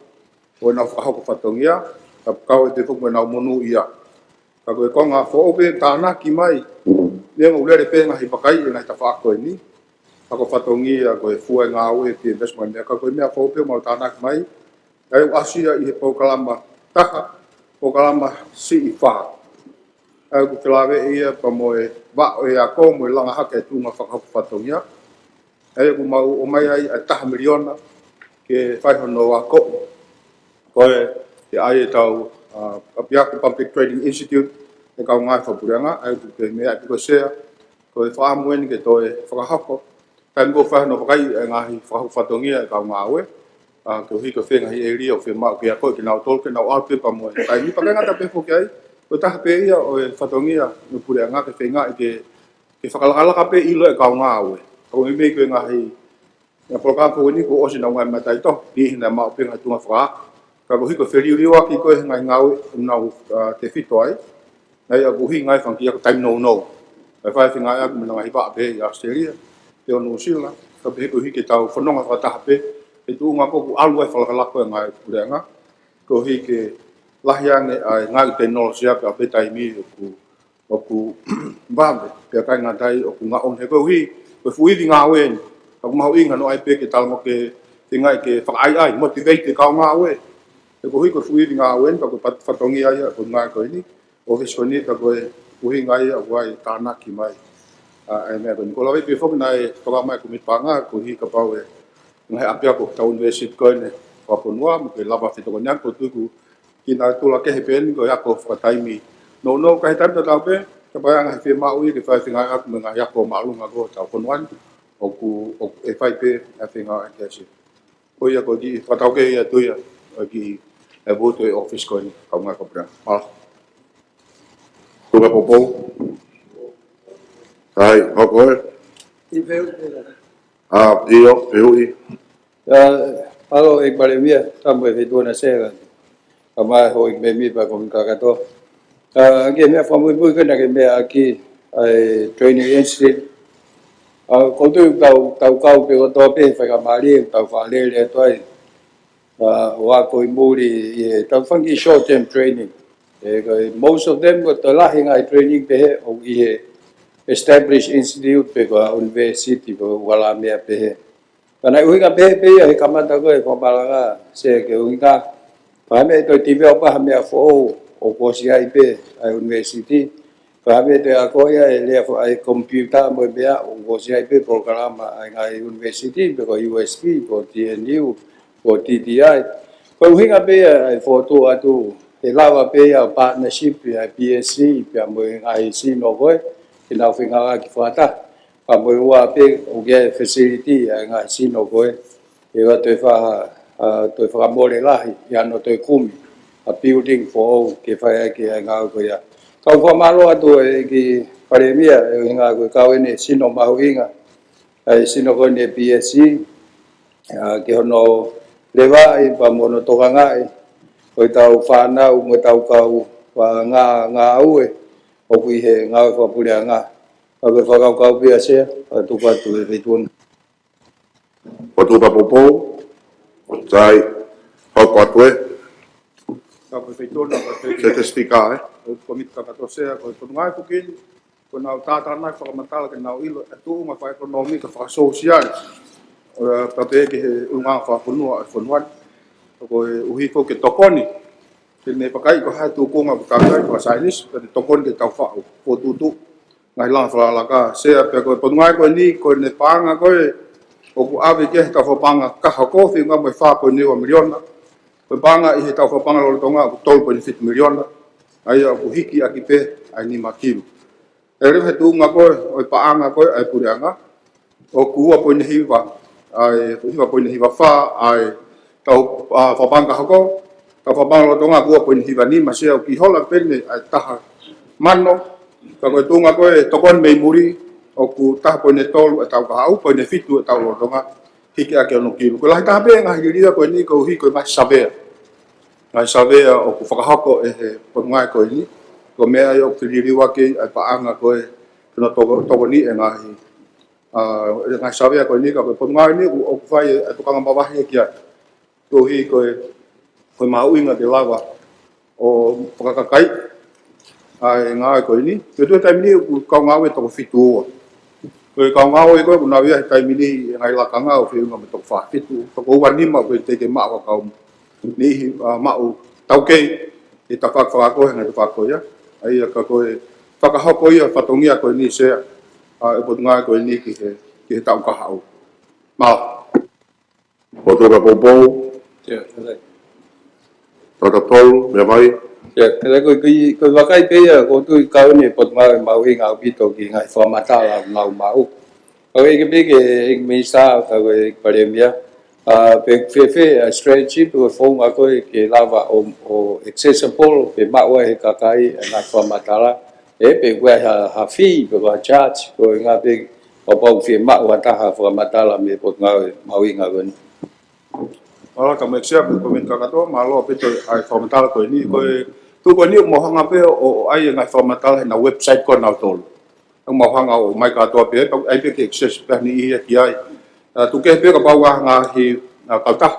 ʻo nau fakahoko fatongia, ka kau ai pē foki mo ʻenau monūʻia. Ka ko e konga foʻou pē tānaki mai, neongo ʻoku lele pē ngaahi vakai ʻi he ngaahi tafaʻaki ko eni, ka ko e fatongia ko e fua e ngāue pē investment meʻa, ka ko e meʻa foʻou pē mau tānaki mai, ʻa ia ʻoku ʻasi ia ʻi he polokalama taha, polokalama siʻi fā. ʻA ia ʻoku felāveʻi ia pea mo e vaʻo e ako mo e langa hake e tuʻunga fakahoko fatongia. ʻA ia ʻoku mau ʻomai ai ʻa e taha miliona ke fai hono ako. Ko e, ke ʻai e tau, ʻa, ʻapiako Public Training Institute, e kau ngāue fakapuleʻanga, ʻa ia ʻoku ke meʻa pē ko Sea, ko e fakaʻamu eni ke toe fakahoko. Taimi ko ē fai hono vakai e ngaahi fakahoko fatongia e kau ngāue, ʻa, koeʻuhi ko e fē ngaahi ʻēlia ʻoku fiemaʻu ke ako ʻe kinautolu ke nau ʻalu pē pea mo e taimi. Pea ʻikai ngata pē foki ai, ko e taha pē ia ʻo e fatongia ʻo e puleʻanga ke feinga ke, ke fakalakalaka pē ʻilo e kau ngāue. Ka ko e meimei ko e ngaahi, ngaahi polokalama ko eni kuo ʻosi nau ngaahi mataʻitohi, ʻi he naʻe maʻu pē ngaahi tuʻunga fakaako. Ka koeʻuhi ko e feliuliuaki ko ē he ngaahi ngāue ʻoku nau, ʻa, tefito ai, ʻa ia ʻoku ʻuhinga ai e fanga kiʻi ako taimi nounou. ʻE fai e feinga ia ʻoku mena ngaahi vaʻa pē ʻi ʻAositelēlia, pea ʻo Nuʻusila, ka pehē koeʻuhi ke tau fononga fakataha pē, he tuʻunga ko ē ʻoku ʻalu ai e fakalakalaka e ngaahi puleʻanga, koeʻuhi ke lahi ange ʻa e ngaahi tekinolosia pea pē taimi ʻoku, ʻoku vave, pea ʻikai ngata ai ʻoku ngaʻunu he koeʻuhi, ko e fuʻu ivi ngāue eni, ka ʻoku mahuʻinga hono ʻai pē ke talangofua ke feinga ke fakaʻaiʻai, motivate e kau ngāue. He koeʻuhi ko e fuʻu ivi ngāue eni, ka ko e pat-, fatongia ia ʻo e ngaahi ko eni, ʻōfisi ko eni ka ko e ʻuhinga ia ʻoku ʻai tānaki mai. ʻA, ʻa e meʻa ko eni. Ko e lave pē foki naʻe toka mai ko e mita panga, koeʻuhi kapau ʻe ngaahi ʻapiako ʻa e university ko eni fakafonua, mo ke lava fetokoniʻaki ko e tuku ki he natula kehe pē eni ko e ako fakataimi. Nounou ka he taimi tatau pē, kapau ʻe ʻi ai e ngaahi fiemaʻu ia ke fai e feinga ako mo e ngaahi ako māʻolunga ko ē ʻo e fonua ni, ʻoku, ʻoku ʻe fai pē ʻa e feinga ʻa e kiasi. Ko ia ko e kiʻi fakatauange atu ia, ʻo e kiʻi, ʻe butu e ʻōfisi ko eni, kau ngāue fakapuleʻanga. Mālō. Tuku pē poupou. Sai, hoko ē. ʻI feu, ʻa, ʻio, fehuʻi. ʻA, ʻalo ʻEiki Palēmia, tau mo e feituʻu na Sea. Ka mai ho i me mi pa ko mi kakato. ʻA, ke meʻa fakamuimui ko ena ke meʻa ʻaki ʻa e training institute. ʻA, ko e tau, tau kau pē kotoa pē he faingamālie, tau fakalele atu ai. ʻA, ʻo ako ʻi muli ʻi he tau fanga kiʻi short term training. ʻE, ko e most of them ko e toe lahi e ngaahi training pehē ʻoku ʻi he established institute pe ko e university pe ko e hala meʻa pehē. Ka naʻe ʻuhinga pehē pē ia he kamata ko ē fakamalanga Sea ke ʻuhinga. Pea meʻa ʻe toe develop pē ha meʻa foʻou ʻoku ʻosi ʻi ai pē ʻa e university. Pea meʻa ʻe toe ako ia e lea fo-, ʻa e computer mo e meʻa ʻoku ʻosi ʻi ai pē polokalama ʻa e ngaahi university, pe ko e U S P, ko e T N U, ko e T T I. Ko e ʻuhinga pē ia ʻa e fokotuʻu atu, ʻe lava pē ia partnership ʻa e P S C, pea mo e ngaahi sino ko ē, ke nau feinga ke fakataha. Pea mo e ua pē ʻoku ʻi ai e facility ʻa e ngaahi sino ko ē, ʻe ua toe fa-, ʻa, toe fakamole lahi, ʻi hano toe kumi ʻa e building foʻou ke fai ʻaki ʻa e ngāue ko ia. Kau fakamālō atu ʻEiki Palēmia, ʻe ʻuhinga ko e kau eni e sino mahuʻinga, ʻa e sino ko eni e P S C, ʻa, ki hono levaʻi, pea mo hono tokangaʻi, ʻo e tau fānau, mo e tau kau, fanga ngāue ʻoku ʻi he ngāue fakapuleʻanga. Ka ko e fakakaukau pē ia Sea, fakatuku atu e Feituʻu na. Fakatuku poupou, sai, hoko atu e. Ka ko e Feituʻu na, ko e Feituʻu. Sētesi Fika, ē? Ko e Komiti Kakato Sea, ko e Potungāue Kuki ni, ko ʻenau tātānaki fakamatala ke nau ʻilo e tuʻunga fakaʻekonōmika fakasōsiale. ʻO, ʻa, pea pehē ki he ʻulungaanga fakafonua ʻo e fonua ni. Ko e ʻuhi foki ke tokoni. Ke ne vakai ko e hā e tūkunga ʻoku takai fakasaienisi, pea ne tokoni ke tau faʻu, fokotuʻutuʻu ngaahi langa fakalakalaka. Sea pea ko e Potungāue ko eni, ko ʻene paʻanga ko ē ʻoku ʻave ki ai ʻetau fakapaʻanga kahoko, feʻunga mo e fā poini ua miliona. Ko e paʻanga ʻi heʻetau fakapaʻanga lolotonga ʻoku tolu poini fitu miliona. ʻA ia ʻoku hiki ʻaki pē ʻa e nima kilu. ʻE leva he tuʻunga ko ē ʻo e paʻanga ko ē ʻa e puleʻanga, ʻoku ua poini hiva, ʻa e hiva poini hiva fā, ʻa ʻetau, ʻa, fakapaʻanga kahoko, ʻetau fakapaʻanga lolotonga ʻoku ua poini hiva nima, Sea, ʻoku kiʻi hola pē ʻeni ʻa e taha mano, ka ko e tuʻunga ko ē tokoni mei muli, ʻoku taha poini tolu ʻetau kahaʻu, poini fitu ʻetau lolotonga, hiki ʻaki ʻa e ono kilu. Ko e lahi taha pē ngaahi liliu ko eni koeʻuhi ko e ngaahi savea. Ngaahi savea ʻoku fakahoko ʻe he Potungāue ko eni, ko e meʻa ia ʻoku liliu ʻaki ʻa e paʻanga ko ē, ke nau toko, tokoni e ngaahi, ʻa, e ngaahi savea ko eni ka ko e Potungāue ni ʻoku, ʻoku fai e tokanga mavahe ki ai. Koeʻuhi ko e, ko e mahuʻinga ke lava ʻo fakakakaiʻi ʻa e ngāue ko eni. Ko e tuʻu he taimi ni ʻoku kau ngāue toko fitu ua. Ko e kau ngāue ko ē ʻoku nau ʻi ai he taimi ni he ngaahi lakanga ʻo feʻunga mo e toko fā fitu, toko ua nima ʻoku teʻeki maʻu ʻa e kau niʻihi, ʻa, maʻu taukei ʻi he tafaʻaki fakakātoa he ngaahi tafaʻaki ko ia. ʻA ia ka ko e fakahoko ia fatongia ko eni Sea, ʻa, e Potungāue ko eni ki he, ki he taʻu kahaʻu. Mālō. Potungāue poupou. Ia, kātaki. Tau tolu, meʻa mai. Ia, kātaki ko, ko, ko e vakai pē ia, ʻoku ou tui ʻoku ʻi ai e Potungāue mahuʻinga ʻaupito ki he ngaahi fakamatala ʻoku nau maʻu. Ka ko e ʻeke pē ki he ʻEiki Minisitā, ka ko e ʻEiki Palēmia. ʻA, pe ʻoku fēfē ʻa e strategy, pe ko e founga ko ē ke lava ʻo, ʻo accessible, pe maʻu ai ʻe he kakai ʻa e ngaahi fakamatala, ē, pe ʻoku ʻi ai ha, ha fee, pe ko ha charge, ko e ʻuhinga pē kapau ʻoku fiemaʻu ha taha fakamatala mei he Potungāue mahuʻinga ko eni. Mālō, ka mai Sea, ko e Komiti Kakato, mālō ʻaupito ʻa e fakamatala ko eni, ko e tuʻu ko eni ʻoku mau hanga pē ʻo, ʻo ʻai e ngaahi fakamatala heʻenau website ko ē ʻanautolu. ʻOku mau hanga ʻo ʻomai kātoa pē, ʻai pē ke access pē ʻe he niʻihi ia ki ai. ʻA, tuku kehe pē kapau ʻoku ʻi ai ha ngaahi, ʻa, kautaha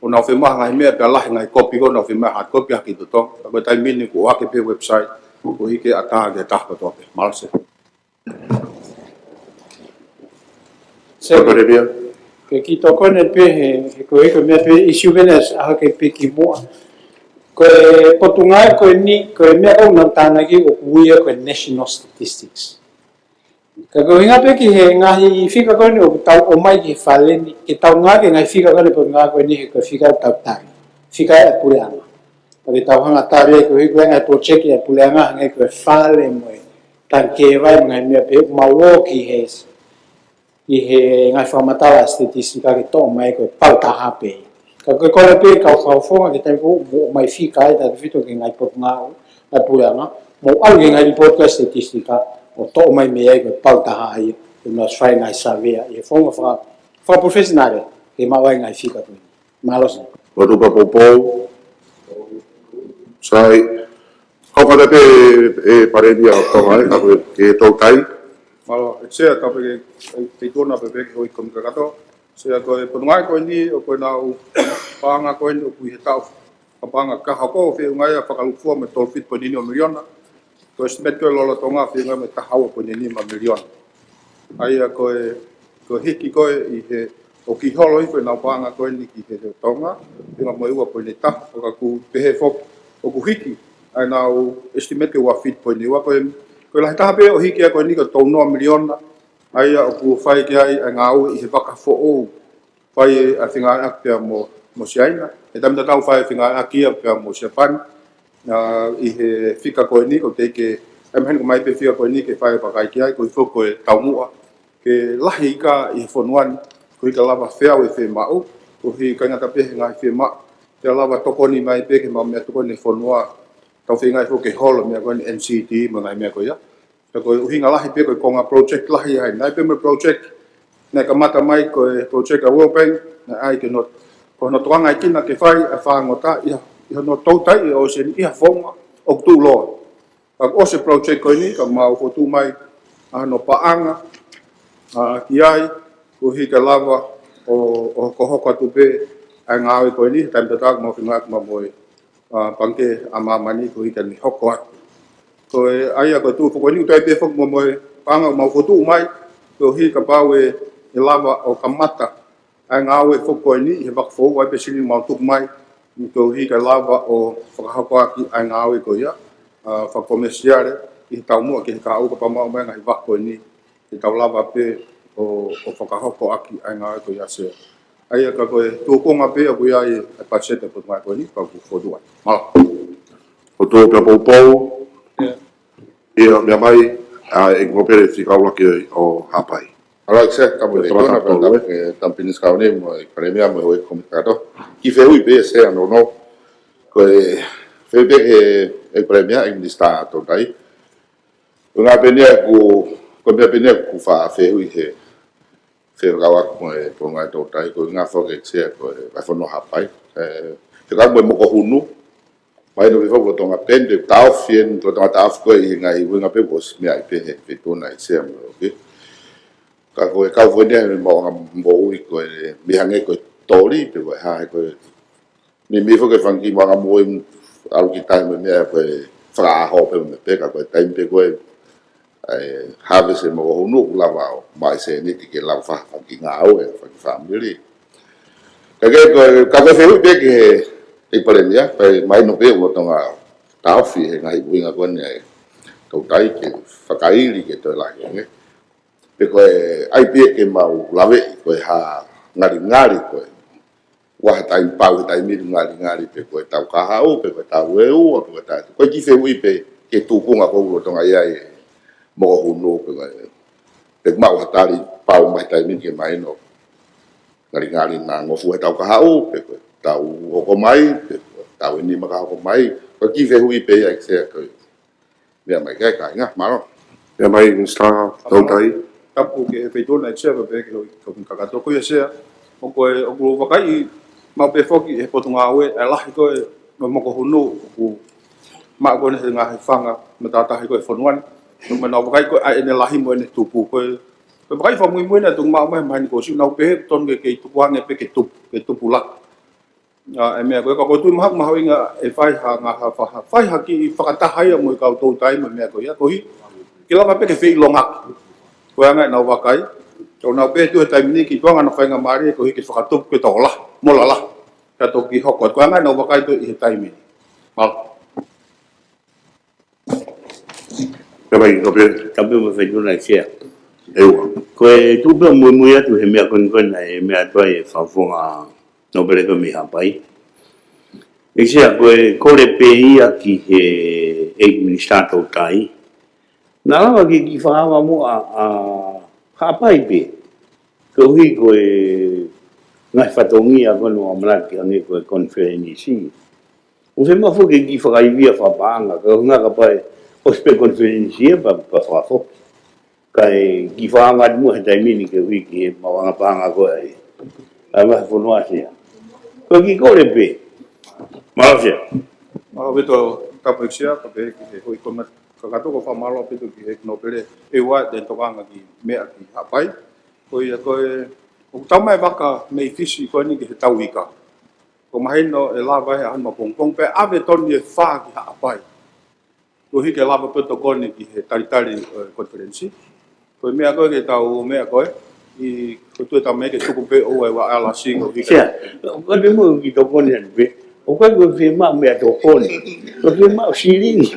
ʻoku nau fiemaʻu ha ngaahi meʻa pea lahi e ngaahi kopi ko ē ʻoku nau fiemaʻu, hard copy ʻaki ʻi he totonu. Ka ko e taimi ni kuo ʻohake pē website, koeʻuhi ke ʻatā ki he taha kotoa pē. Mālō Sea. Sea, Palēmia. Ke kiʻi tokoni pē he, he ko e, ko e meʻa pē ʻisiū pē ʻeni ʻa e ʻaho ko ē pē kimuʻa. Ko e Potungāue ko eni, ko e meʻa ko ē ʻoku nau tānaki ʻoku ui ia ko e National Statistics. Ka ko e ʻuhinga pē ki he ngaahi fika ko eni ʻoku tau ʻomai ki he fale ni, ke tau ngāueʻaki e ngaahi fika ko eni Potungāue ko eni he ko e fika ʻoku tau tali. Fika ʻa e puleʻanga. Pea ke tau hanga ʻo tali ai koeʻuhi ko e ngaahi project ʻa e puleʻanga hangē ko e fale mo e tangikē vai mo e ngaahi meʻa pehē ʻoku mau ō ki he, ki he ngaahi fakamatala ʻa e statistika ke toʻo mai ko e palu taha pē. Ka ko e kole pē kau fakafofonga ke taimi ko ē ʻoku mou ʻomai fika ai tautefito ki he ngaahi Potungāue ʻa e puleʻanga, mou ʻalu ki he ngaahi report ko ē ʻa e statistika ʻo toʻo mai mei ai ko e palu taha ia, ke nau ʻosi fai e ngaahi savea ʻi he founga faka-, fakaprofessional ke maʻu ai e ngaahi fika ko ē. Mālō Sea. Fakatuʻu poupou. Sai. Kau kātaki pē ʻe Palēmia ʻo Tonga ē, ka ko e ke toutai. Mālō, ʻEiki Sea, ka pehē, ʻe, ʻe tona pē pē ki he ʻEiki Komiti Kakato. Sea, ko e Potungāue ko eni ʻoku ʻi ai ʻenau paʻanga ko eni ʻoku ʻi he taʻu fakapaʻanga kahoko, feʻunga ia fakalukufua mo e tolu fitu poini nima miliona. Ko e estimate ko ē lolotonga feʻunga mo e taha ua poini nima miliona. ʻA ia ko e, ko e hiki ko ē ʻi he ʻoku holo hifo ʻenau paʻanga ko eni ki he Tonga, feʻunga mo e ua poini taha, ʻo ka ʻoku pehē foki ʻoku hiki ʻa ʻenau estimate ki he ua fitu poini ua ko ē, ko e lahi taha pē ʻo e hiki ʻa ko eni ko e tolu noa miliona, ʻa ia ʻoku fai ki ai ʻa e ngāue ʻi he vaka foʻou, fai ʻa e fengāueʻaki pea mo, mo Siaina. He taimi tatau fai ʻa e fengāueʻaki ia pea mo Siapani. ʻA, ʻi he fika ko eni, ʻoku teʻeki ke, ʻai mahino ʻoku ʻomai pē fika ko eni ke fai e vakai ki ai, koeʻuhi foki ko e taumuʻa ke lahi ika ʻi he fonua ni, koeʻuhi ke lava feau e fiemaʻu, koeʻuhi kae ʻikai ngata pē he ngaahi fiemaʻu, ke lava tokoni mai pē ki he ngaahi meʻatokoni ʻa e fonua, tau feinga foki ke holo e meʻa ko eni N C D mo e ngaahi meʻa ko ia. Ka ko e ʻuhinga lahi pē ko e konga project lahi ia, naʻe ʻi ai pē mo e project naʻe kamata mai ko e project ʻa e World Bank, naʻe ʻai ke nau, ko hono tokangaekina ke fai ʻa e fāngota ʻi ha, ʻi hono toutai ʻi ʻōseni ʻi ha founga ʻoku tuʻuloa. Ka kuo ʻosi e project ko eni, ka mau fokotuʻu mai ʻa hono paʻanga, ʻa, ki ai, koeʻuhi ke lava ʻo, ʻo hokohoko atu pē ʻa e ngāue ko eni, he taimi tatau mau feinga atu mo e, ʻa, Pangikē ʻa Māmani koeʻuhi ke ne hoko atu. Ko e ʻa ia ko e tuʻu foki ko eni, ʻoku ʻi ai pē foki mo, mo e paʻanga mau fokotuʻu mai, koeʻuhi kapau ʻe, ʻe lava ʻo kamata ʻa e ngāue foki ko eni ʻi he vaka foʻou, ʻa e pē silini mau tuku mai, koeʻuhi ke lava ʻo fakahoko ʻaki ʻa e ngāue ko ia, ʻa, fakakomesiale, ʻi he taumuʻa ki he kahaʻu kapau maʻu mai e ngaahi vaka ko eni, ke tau lava pē ʻo, ʻo fakahoko ʻaki ʻa e ngāue ko ia Sea. ʻA ia ka ko e tūkunga pē ʻoku ʻi ai e patiseti ʻa e potungāue ko eni, pea ʻoku fokotuʻu ai. Mālō. ʻOku tuʻu pē ʻa poupou. ʻIa. ʻIa, meʻa mai, ʻa, ʻEiki Nōpele Fikaulaki ʻo Haʻapai. Mālō ʻEiki Sea, tapu e Tama feituʻu na, Tapu pea tapu e, e, Tama Pilinisi Kātoa mo e Palēmia mo e houʻeiki kōmiti kakato. Kiʻi fehuʻi pē Sea nono. Ko e fehuʻi pē ki he, ʻEiki Palēmia, ʻEiki Minisitā Toutai. Ko e ngaahi meʻa pē eni ʻoku, ko e meʻa pē eni ʻoku faʻa fehuʻi he, fekauʻaki mo e potungāue toutai, ko e ngaahi foki ʻEiki Sea ko e, ʻa e fonua Haʻapai. ʻE, fekauʻaki mo e mokohunu. Mahino pē foki lolotonga pē eni, taʻofi eni, lolotonga taʻofi ko ē ʻi he ngaahi ʻuhinga pē kuo ʻosi meaʻi pē he feituʻu na ʻEiki Sea mo e houʻeiki. Ka ko e kau foki eni he maʻuʻanga moʻui ko e mei hangē ko e toli, pe ko e hā he ko e meimei foki e fanga kiʻi maʻuʻanga moʻui ʻalu ki tahi mo e meʻa ko e fakaʻaho pē mo e meʻa pē ka ko e taimi pē ko ē ʻa e harvest e mokohunu ʻoku lava ʻo maʻu e sēniti ke lava fai ha fanga kiʻi ngāue, fanga kiʻi fāmili. Ka ke, ko, ka ko e fehuʻi pē ki he, ʻEiki Palēmia, pea mahino pē ʻoku lolotonga taʻofi he ngaahi ʻuhinga ko eni ʻa e toutai ke fakaili ke toe lahi ange. Pe ko e ʻai pē ke mau laveʻi, ko e hā ngalingali ko ē. Ua ha taimi pau he taimi ni ngalingali pe ko e tau kahaʻu, pe ko e tau ʻe ua, pe ko e tau. Ko e kiʻi fehuʻi pē ke tūkunga ko ē ʻoku lolotonga ʻi ai e mokohunu pe ko e. Pe maʻu ha tali pau mai taimi ni ke mahino. Ngalingali naʻa ngofua he tau kahaʻu, pe ko e tau hoko mai, pe ko e tau ʻe nima ka hoko mai. Ko e kiʻi fehuʻi pē ia ʻEiki Sea ko e. Meʻa mai ki ai kāinga, mālō. Meʻa mai, Minisitā Toutai. Tapu ki he feituʻu na ʻEiki Sea, pea pehē ki he houʻeiki kōmiti kakato ko ia Sea. ʻOku ou, ʻoku ou vakai maʻu pē foki he potungāue, ʻa e lahi ko ē ʻo e mokohunu, ʻoku maʻu ko eni he ngaahi fanga matātahi ko ē ʻo e fonua ni. Ko e meʻa naʻa ku vakai ko ē ʻa ʻene lahi mo ʻene tupu ko ē. Ko e vakai fakamuimui naʻe tuku maʻu mai he maheni ko ē ʻosi naʻa ku pehē tonu ke, ke tukuange pē ke tupu, ke tupu lahi. ʻA, ʻa e meʻa ko ē, ka ʻoku ou tui maha-, mahuʻinga ʻe fai ha, ngaahi ha, fa-, ha, fai ha kiʻi fakataha ia mo e kau toutai mo e meʻa ko ia, koeʻuhi ke lava pē ke feʻilongaki. Ko e anga ʻenau vakai, ʻoku nau pehē tuʻu he taimi ni kiʻi tuʻunga ʻenau faingamālie koeʻuhi ke fakatupu ke tō lahi, mo lalahi. Ka toki hoko, ko e anga ʻenau vakai tuʻu ʻi he taimi ni. Mālō. Pea mai, Nōpele. Tapu mo e feituʻu na ʻEiki Sea. ʻE ua. Ko e tuʻu pē ʻo muimui atu he meʻa ko eni ko ē naʻe meʻa atu ai e Fakafofonga Nōpele ko ē mei Haʻapai. ʻEiki Sea, ko e kole pē ia ki he ʻEiki Minisitā Toutai. Naʻa lava ke kiʻi fakaava muʻa ʻa, ʻa Haʻapai pē. Koeʻuhi ko e ngaahi fatongia ko ē naʻe ʻamanaki hangē ko e konifelenisi. ʻOku fiemaʻu foki ke kiʻi fakaivia fakapaʻanga, ka ʻuhinga kapau ʻe ʻosi pē konifelenisi ia pea, pea fakafoki. Kae kiʻi fakaava atu muʻa he taimi ni koeʻuhi ki he maʻuʻanga paʻanga ko ē ʻa e ngaahi fonua Sea. Ko e kiʻi kole pē. Mālō Sea. Mālō ʻaupito, tapu ʻEiki Sea, pea pehē ki he houʻeiki kōmiti kakato, ʻoku ou fakamālō ʻaupito ki he ʻEiki Nōpele ʻEua ʻene tokanga ki he meʻa ki Haʻapai. Ko ia ko e, ʻoku tau maʻu e vaka mei Fisi ko eni ki he tau ika. ʻOku mahino ʻe lava ʻe he ʻaho ni maʻu pongipongi pea ʻave tonu e fā ki Haʻapai. Koeʻuhi ke lava pē ʻo tokoni ki he talitali, ē, konifelenisi. Ko e meʻa ko ē ke tau meʻa ko ē, ʻi, ko e tuʻu e tama ke tuku pē ʻo e ua ala siko ʻi Sea, ko e pē mo e kiʻi tokoni atu pē. ʻOku ʻikai ko e fiemaʻu meʻatokoni. Ko e fiemaʻu silini.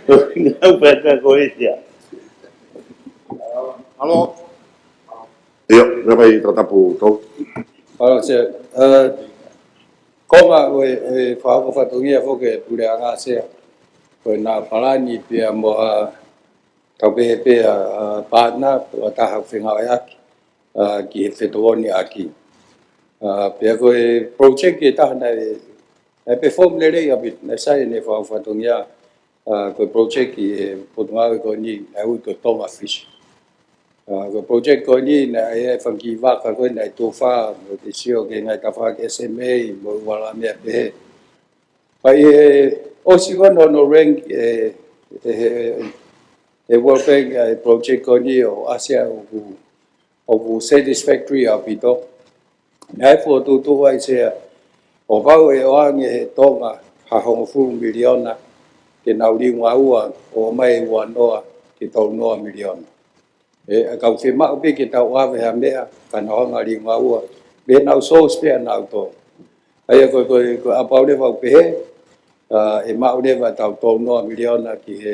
Ko e ngāue pē ʻa e kau ko ē Sea. Mālō. ʻIo, meʻa mai Tama Tapu Toutai. Mālō Sea. Ē, konga ʻo e, ʻo e fakahoko fatongia foki e puleʻanga Sea. Ko e naʻa palani pea mo ha tau pehē pē ʻa, ʻa partner, ʻa taha fengāueʻaki, ʻa, ki he fetokoniʻaki. ʻA, pea ko e project ʻe taha naʻe, naʻe perform lelei ʻaupito, naʻe sai ʻene fakahoko fatongia, ʻa, ko e project ʻi he potungāue ko eni, naʻe ui ko e Tonga Fisi. ʻA, ko e project ko eni, naʻe ʻi ai e fanga kiʻi vaka ko ē, naʻe tuʻo fā, mo e sio ki he ngaahi tafaʻaki S M A, mo e ua ala meʻa pehē. Pea ʻi he ʻosi ko ē hono rank ʻe he World Bank ʻa e project ko eni ʻo ʻAsia ʻoku, ʻoku satisfactory ʻaupito. Naʻe fokotuʻutuʻu ai Sea ʻo kapau ʻe ʻoange ʻe Tonga ha hongofulu miliona ke nau liunga ua ʻo ʻomai ʻe ua noa ke tolu noa miliona. ʻE, ʻa kau fiemaʻu pē ke tau ʻave ha meʻa ka nau hanga liunga ua, pea nau source pē ʻa nautolu. ʻA ia ko e, ko e, ko e ʻapau leva ʻoku pehē, ʻa, ʻe maʻu leva ʻetau tolu noa miliona ki he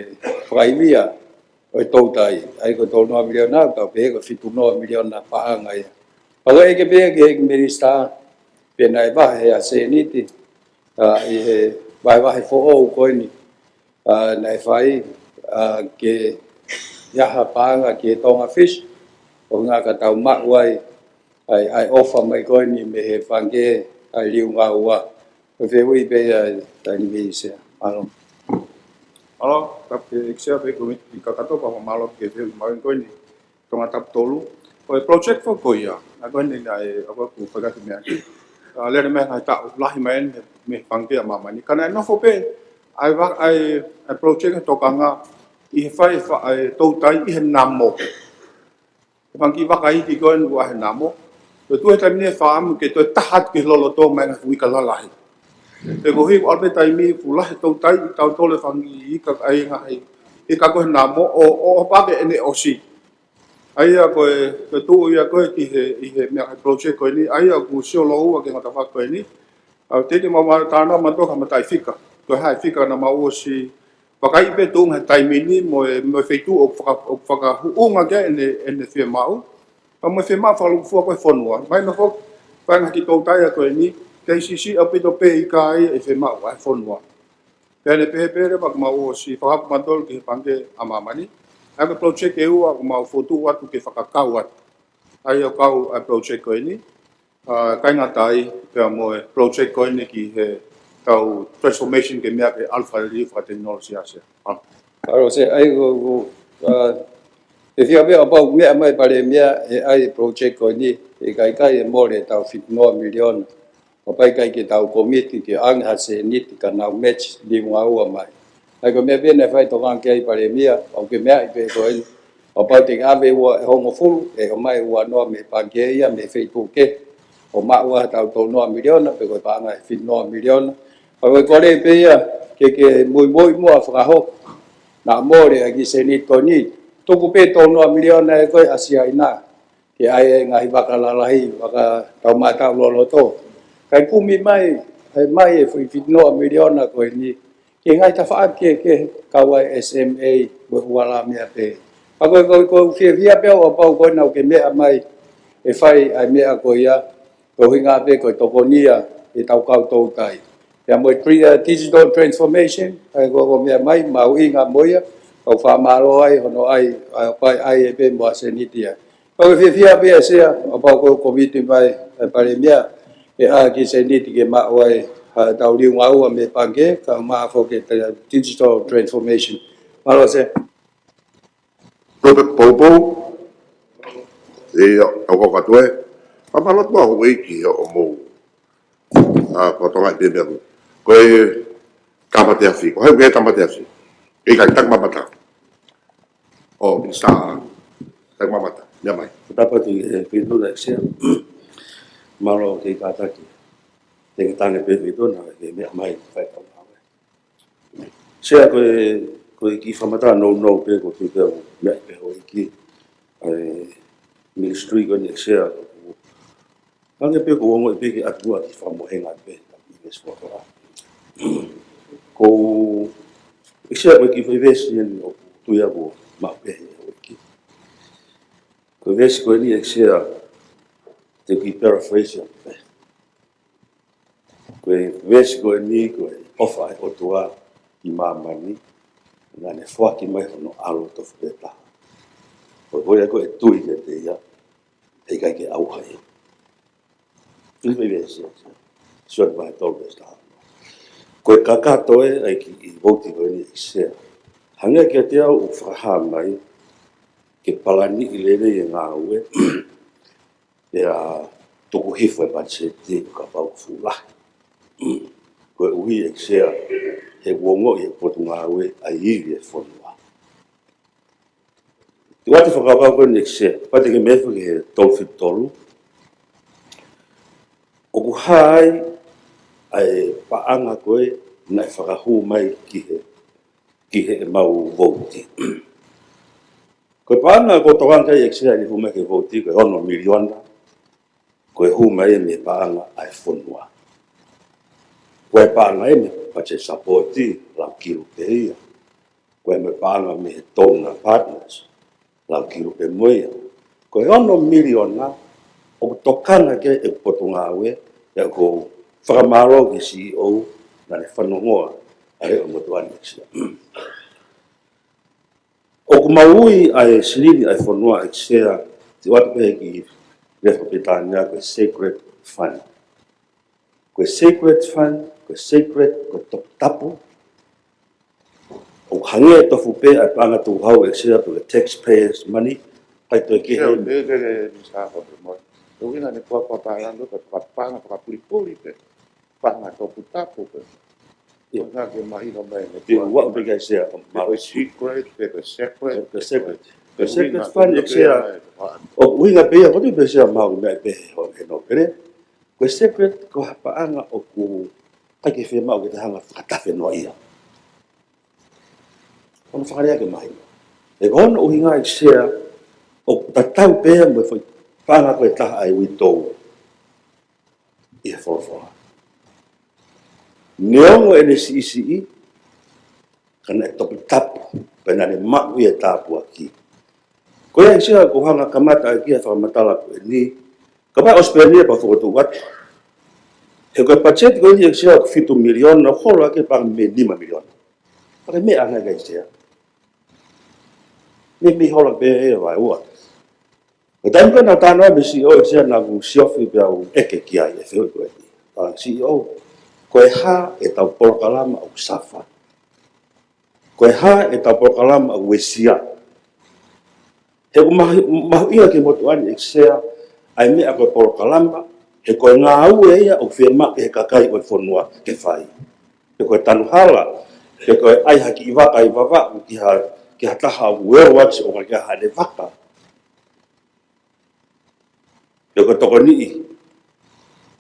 fakaivia ʻo e toutai. ʻA ia ko e tolu noa miliona ʻoku tau pehē ko e fitu noa miliona paʻanga ia. Pea ko e ʻeke pē ki he ʻEiki Minisitā, pe naʻe vahe ʻa e sēniti, ʻa, ʻi he vahevahe foʻou ko eni, ʻa, naʻe fai, ʻa, ke ʻi ai ha paʻanga ki he Tonga Fish, ʻo hangē ka tau maʻu ai, ʻa e, ʻa e ʻofa mai ko eni mei he pangikē, ʻa e liunga ua. Ko e fehuʻi pē ia ʻa e taimi ni Sea. Mālō. Mālō, tapu ki he ʻEiki Sea pea ko e kōmiti kakato pea mālō ki he fehuʻi mai ko eni. Tongatapu tolu. Ko e project foki ko ia. Naʻe ko eni naʻe, ʻa ko ē ʻoku fai ʻaki e meʻa. ʻA, lele mei he ngaahi taʻu lahi mai eni mei he pangikē ʻa māmani. Ka naʻe nofo pē ʻa e va-, ʻa e, ʻa e project he tokanga ʻi he fai, fa-, ʻa e toutai ʻi he namo. ʻE fanga kiʻi vaka iiki ko eni ʻoku ʻi he namo. Ko e tuʻu he taimi ni e fakaʻamu ke toe taha atu ki he loloto mai ngaahi fuʻu ika lalahi. Pea ko e ʻalu pē taimi fuʻu lahi e toutai ʻi tautolu e fanga kiʻi ika ʻa e ngaahi ika ko ē he namo ʻo, ʻo, ʻo pake ʻene ʻosi. ʻA ia ko e, ko e tuʻu ia ko ē ki he, ʻi he meʻa ʻa e project ko eni, ʻa ia ʻoku sio lōua ki he ngataʻanga ko eni. ʻA, teʻeki ke mau mātā naʻa mau toka mataʻi fika. Ko e hā e fika naʻa mau ʻosi vakaiʻi pē tuʻunga he taimi ni mo e, mo e feituʻu ʻoku faka-, ʻoku fakahuʻunga ki ai ʻene, ʻene fiemaʻu. Pea mo e fiemaʻu fakalūkufua ko ē e fonua. Mahino foki, fai ngaahi kiʻi toutai ko eni, kei siʻisiʻi ʻaupito pē ika ia ʻe fiemaʻu ʻa e fonua. Pea ne pehē pē leva ʻoku mau ʻosi fakahoko mautolu ki he pangikē ʻa māmani. ʻA ia ko e project ʻe ua ʻoku mau fokotuʻu atu ke fakakau atu. ʻA ia ʻoku kau ʻa e project ko eni, ʻa, kaingataʻa pea mo e project ko eni ki he tau transformation ke meʻa ke ʻalu fakaliliu fakatekinolosia Sea. ʻA. Mālō Sea, ʻa ia ko, ko, ʻa, ʻe fiha pē ʻo kapau meʻa mai Palēmia ʻe ʻai e project ko eni, ʻe ʻikai kai ʻe mole ʻetau fitu noa miliona. Kapau ʻe ʻikai ke tau kōmiti ke ʻoange ha sēniti ka nau match liunga ua mai. ʻA ia ko e meʻa pē naʻe fai e tokanga ki ai Palēmia, ʻoku ke meaʻi pē ko eni. Kapau te ke ʻave ua e hongofulu, ʻe ʻomai ua noa mei he pangikē ia mei he feituʻu kehe. ʻO maʻu ʻa e tau tolu noa miliona, pe ko e paʻanga ʻe fitu noa miliona. Pea ko e kole pē ia, ke, ke muimui muʻa fakahoko. Naʻa mole ʻa e kiʻi sēniti ko eni. Tuku pē tolu noa miliona ē ko ē ʻa Siaina. Ke ʻai e ngaahi vaka lalahi, vaka tau mātau loloto. Kae kumi mai, ʻai mai e foʻi fitu noa miliona ko eni. Ki he ngaahi tafaʻaki kehekehe kau ai e S M A, mo e ua lā meʻa pē. Pea ko e, ko e, ko e fiefia pē au kapau ko ena ʻoku ke meʻa mai, ʻe fai ʻa e meʻa ko ia, ko e ʻuhinga pē ko e tokonia ʻetau kau toutai. Pea mo e tri-, ʻa, digital transformation, ʻa ia ko e, ko e meʻa mai, mahuʻinga mo ia, kau fakamālō ai, hono ʻai, ʻa, pai ʻai ē pē mo ha sēniti ia. Pea ko e fiefia pē ia Sea, kapau ko e kōmiti mai, ʻa e Palēmia, ʻe ʻai ha kiʻi sēniti ke maʻu ai, ha tau liunga ua mei he pangikē, kae ʻumaʻā foki e digital transformation. Mālō Sea. Robert Poupou, ʻio, ʻoku ou katoa. Fakamālō atu ʻa houʻeiki ʻo mou. ʻA, ko Tonga ʻi he meʻa ko. Ko e tāmate afi, ko hai ke tāmate afi. ʻIkai, taku mamata. ʻO, Minisitā, taku mamata, meʻa mai. Tapa ki he Feituʻu ʻEiki Sea. Mālō ki he kātaki. Te ke tange pē Feituʻu naʻa ke meʻa mai, fai kau ngāue. Sea ko e, ko e kiʻi fakamatala nounou pē ko e kiʻi pē ʻoku meʻa pē houʻeiki. ʻA e ministry ko eni Sea. Hangē pē ko e ongo ʻi pē ke ʻatu ʻa e kiʻi fakamohenga pē, ʻi he veesi fakatoa. Ko e Sea ko e kiʻi foʻi veesi eni ʻoku tui au ʻoku maʻu pē ʻe houʻeiki. Ko e veesi ko eni ʻEiki Sea, te u kiʻi paraphrase atu pē. Ko e veesi ko eni ko e ʻofa ʻa e ʻOtua ki māmani, naʻa ne foaki mai hono ʻAlo tofu pē taha. Ko ia ko e tui kiate ia, ʻe ʻikai ke ʻauha ia. Tui pē veesi, Sione vahe tolu veesi taha. Ko e kakato ē, ʻa e kiʻi vouti ko eni ʻEiki Sea. Hangē kiate au ʻoku fakahā mai, ke palaniʻi lelei e ngāue, pea tuku hifo e patiseti ʻo kapau ʻoku fuʻu lahi. Koeʻuhi ʻEiki Sea, he ʻoku ongoʻi ʻe he potungāue ʻa e ivi ʻo e fonua. Te u ʻoatu e fakakaukau ko eni ʻEiki Sea, pea te ke meʻa ki he tolu fitu tolu. ʻOku hā ai ʻa e paʻanga ko ē naʻe fakahū mai ki he, ki heʻemau vouti. Ko e paʻanga ʻoku tokanga ki ai ʻEiki Sea ʻi he hū mai ki he vouti ko e ono miliona, ko e hū mai mei he paʻanga ʻa e fonua. Ko e paʻanga ia mei he budget support, lau kilu pē ia. Ko e mei he paʻanga mei he donor partners, lau kilu pē mo ia. Ko e ono miliona ʻoku tokanga ki ai e potungāue, pea ʻoku ou fakamālō ki he C E O naʻa ne fanongoa ʻa e leʻo ʻo e motuʻa ni ʻEiki Sea. ʻOku mau ui ʻa e silini ʻa e fonua ʻEiki Sea, te u ʻoatu pē ki he lea fakapilitānia ko e sacred fund. Ko e sacred fund, ko e sacred, ko e toputapu. ʻOku hangē tofu pē ʻa e paʻanga tukuhau ʻEiki Sea, ko e taxpayers' money, ʻikai toe kehe. Ke, ke, ke, ke, Mister Hopper, mo. Ko e ʻuhinga ʻene kuo papa ʻa e anga ko e paʻanga fakapulipuli pē. Paʻanga toputapu pē. ʻIo. Ko e ʻuhinga ke mahino mai ʻene kuo. Te u ʻoatu pē ki ai Sea, ko e secret, pe ko e secret. Ko e secret. Ko e secret fund ʻEiki Sea. ʻOku ʻuhinga pē ia, ko e tuʻu pē Sea mau meʻa pē he nōpele. Ko e secret, ko ha paʻanga ʻoku ʻikai ke fiemaʻu ke te hanga fakatafe noa ia. Ko hono fakalea ke mahino. He ko hono ʻuhinga ʻEiki Sea, ʻoku tatau pē ia mo e foʻi paʻanga ko e taha ʻa e uitou ʻi he folofola. Neongo ʻene siʻisiʻi, ka naʻe toputapu, pea naʻa ne maʻu ia e tāpuaki. Ko ia ʻEiki Sea ʻoku ou hanga kamata ʻaki ʻa e fakamatala ko eni, kapau ʻe ʻosi pē eni pea fokotuʻu atu. He ko e pajeti ko eni ʻEiki Sea ʻoku fitu miliona, ʻoku holo ʻaki e paʻanga mei he nima miliona. Pea ko e meʻa ange ʻEiki Sea. Mei, mei holo pē ia ʻe vaeua. Ko e taimi ko ē naʻa ku talanoa mo e C E O ʻEiki Sea naʻa ku siofi pea u ʻeke ki ai e fehuʻi ko eni. Pea C E O, ko e hā ʻetau polokalama ʻoku safa? Ko e hā ʻetau polokalama ʻoku uesia? He ʻoku mahu-, mahuʻinga ki he motuʻa ni ʻEiki Sea, ʻa e meʻa ko e polokalama, he ko e ngāue ia ʻoku fiemaʻu ʻe he kakai ʻo e fonua ke fai. He ko e tanu hala, he ko e ʻai ha kiʻi vaka ʻi Vavaʻu ki ha, ki ha taha ʻoku ʻeua ʻoku ʻikai ke ʻi ai haʻane vaka. Pe ko e tokoniʻi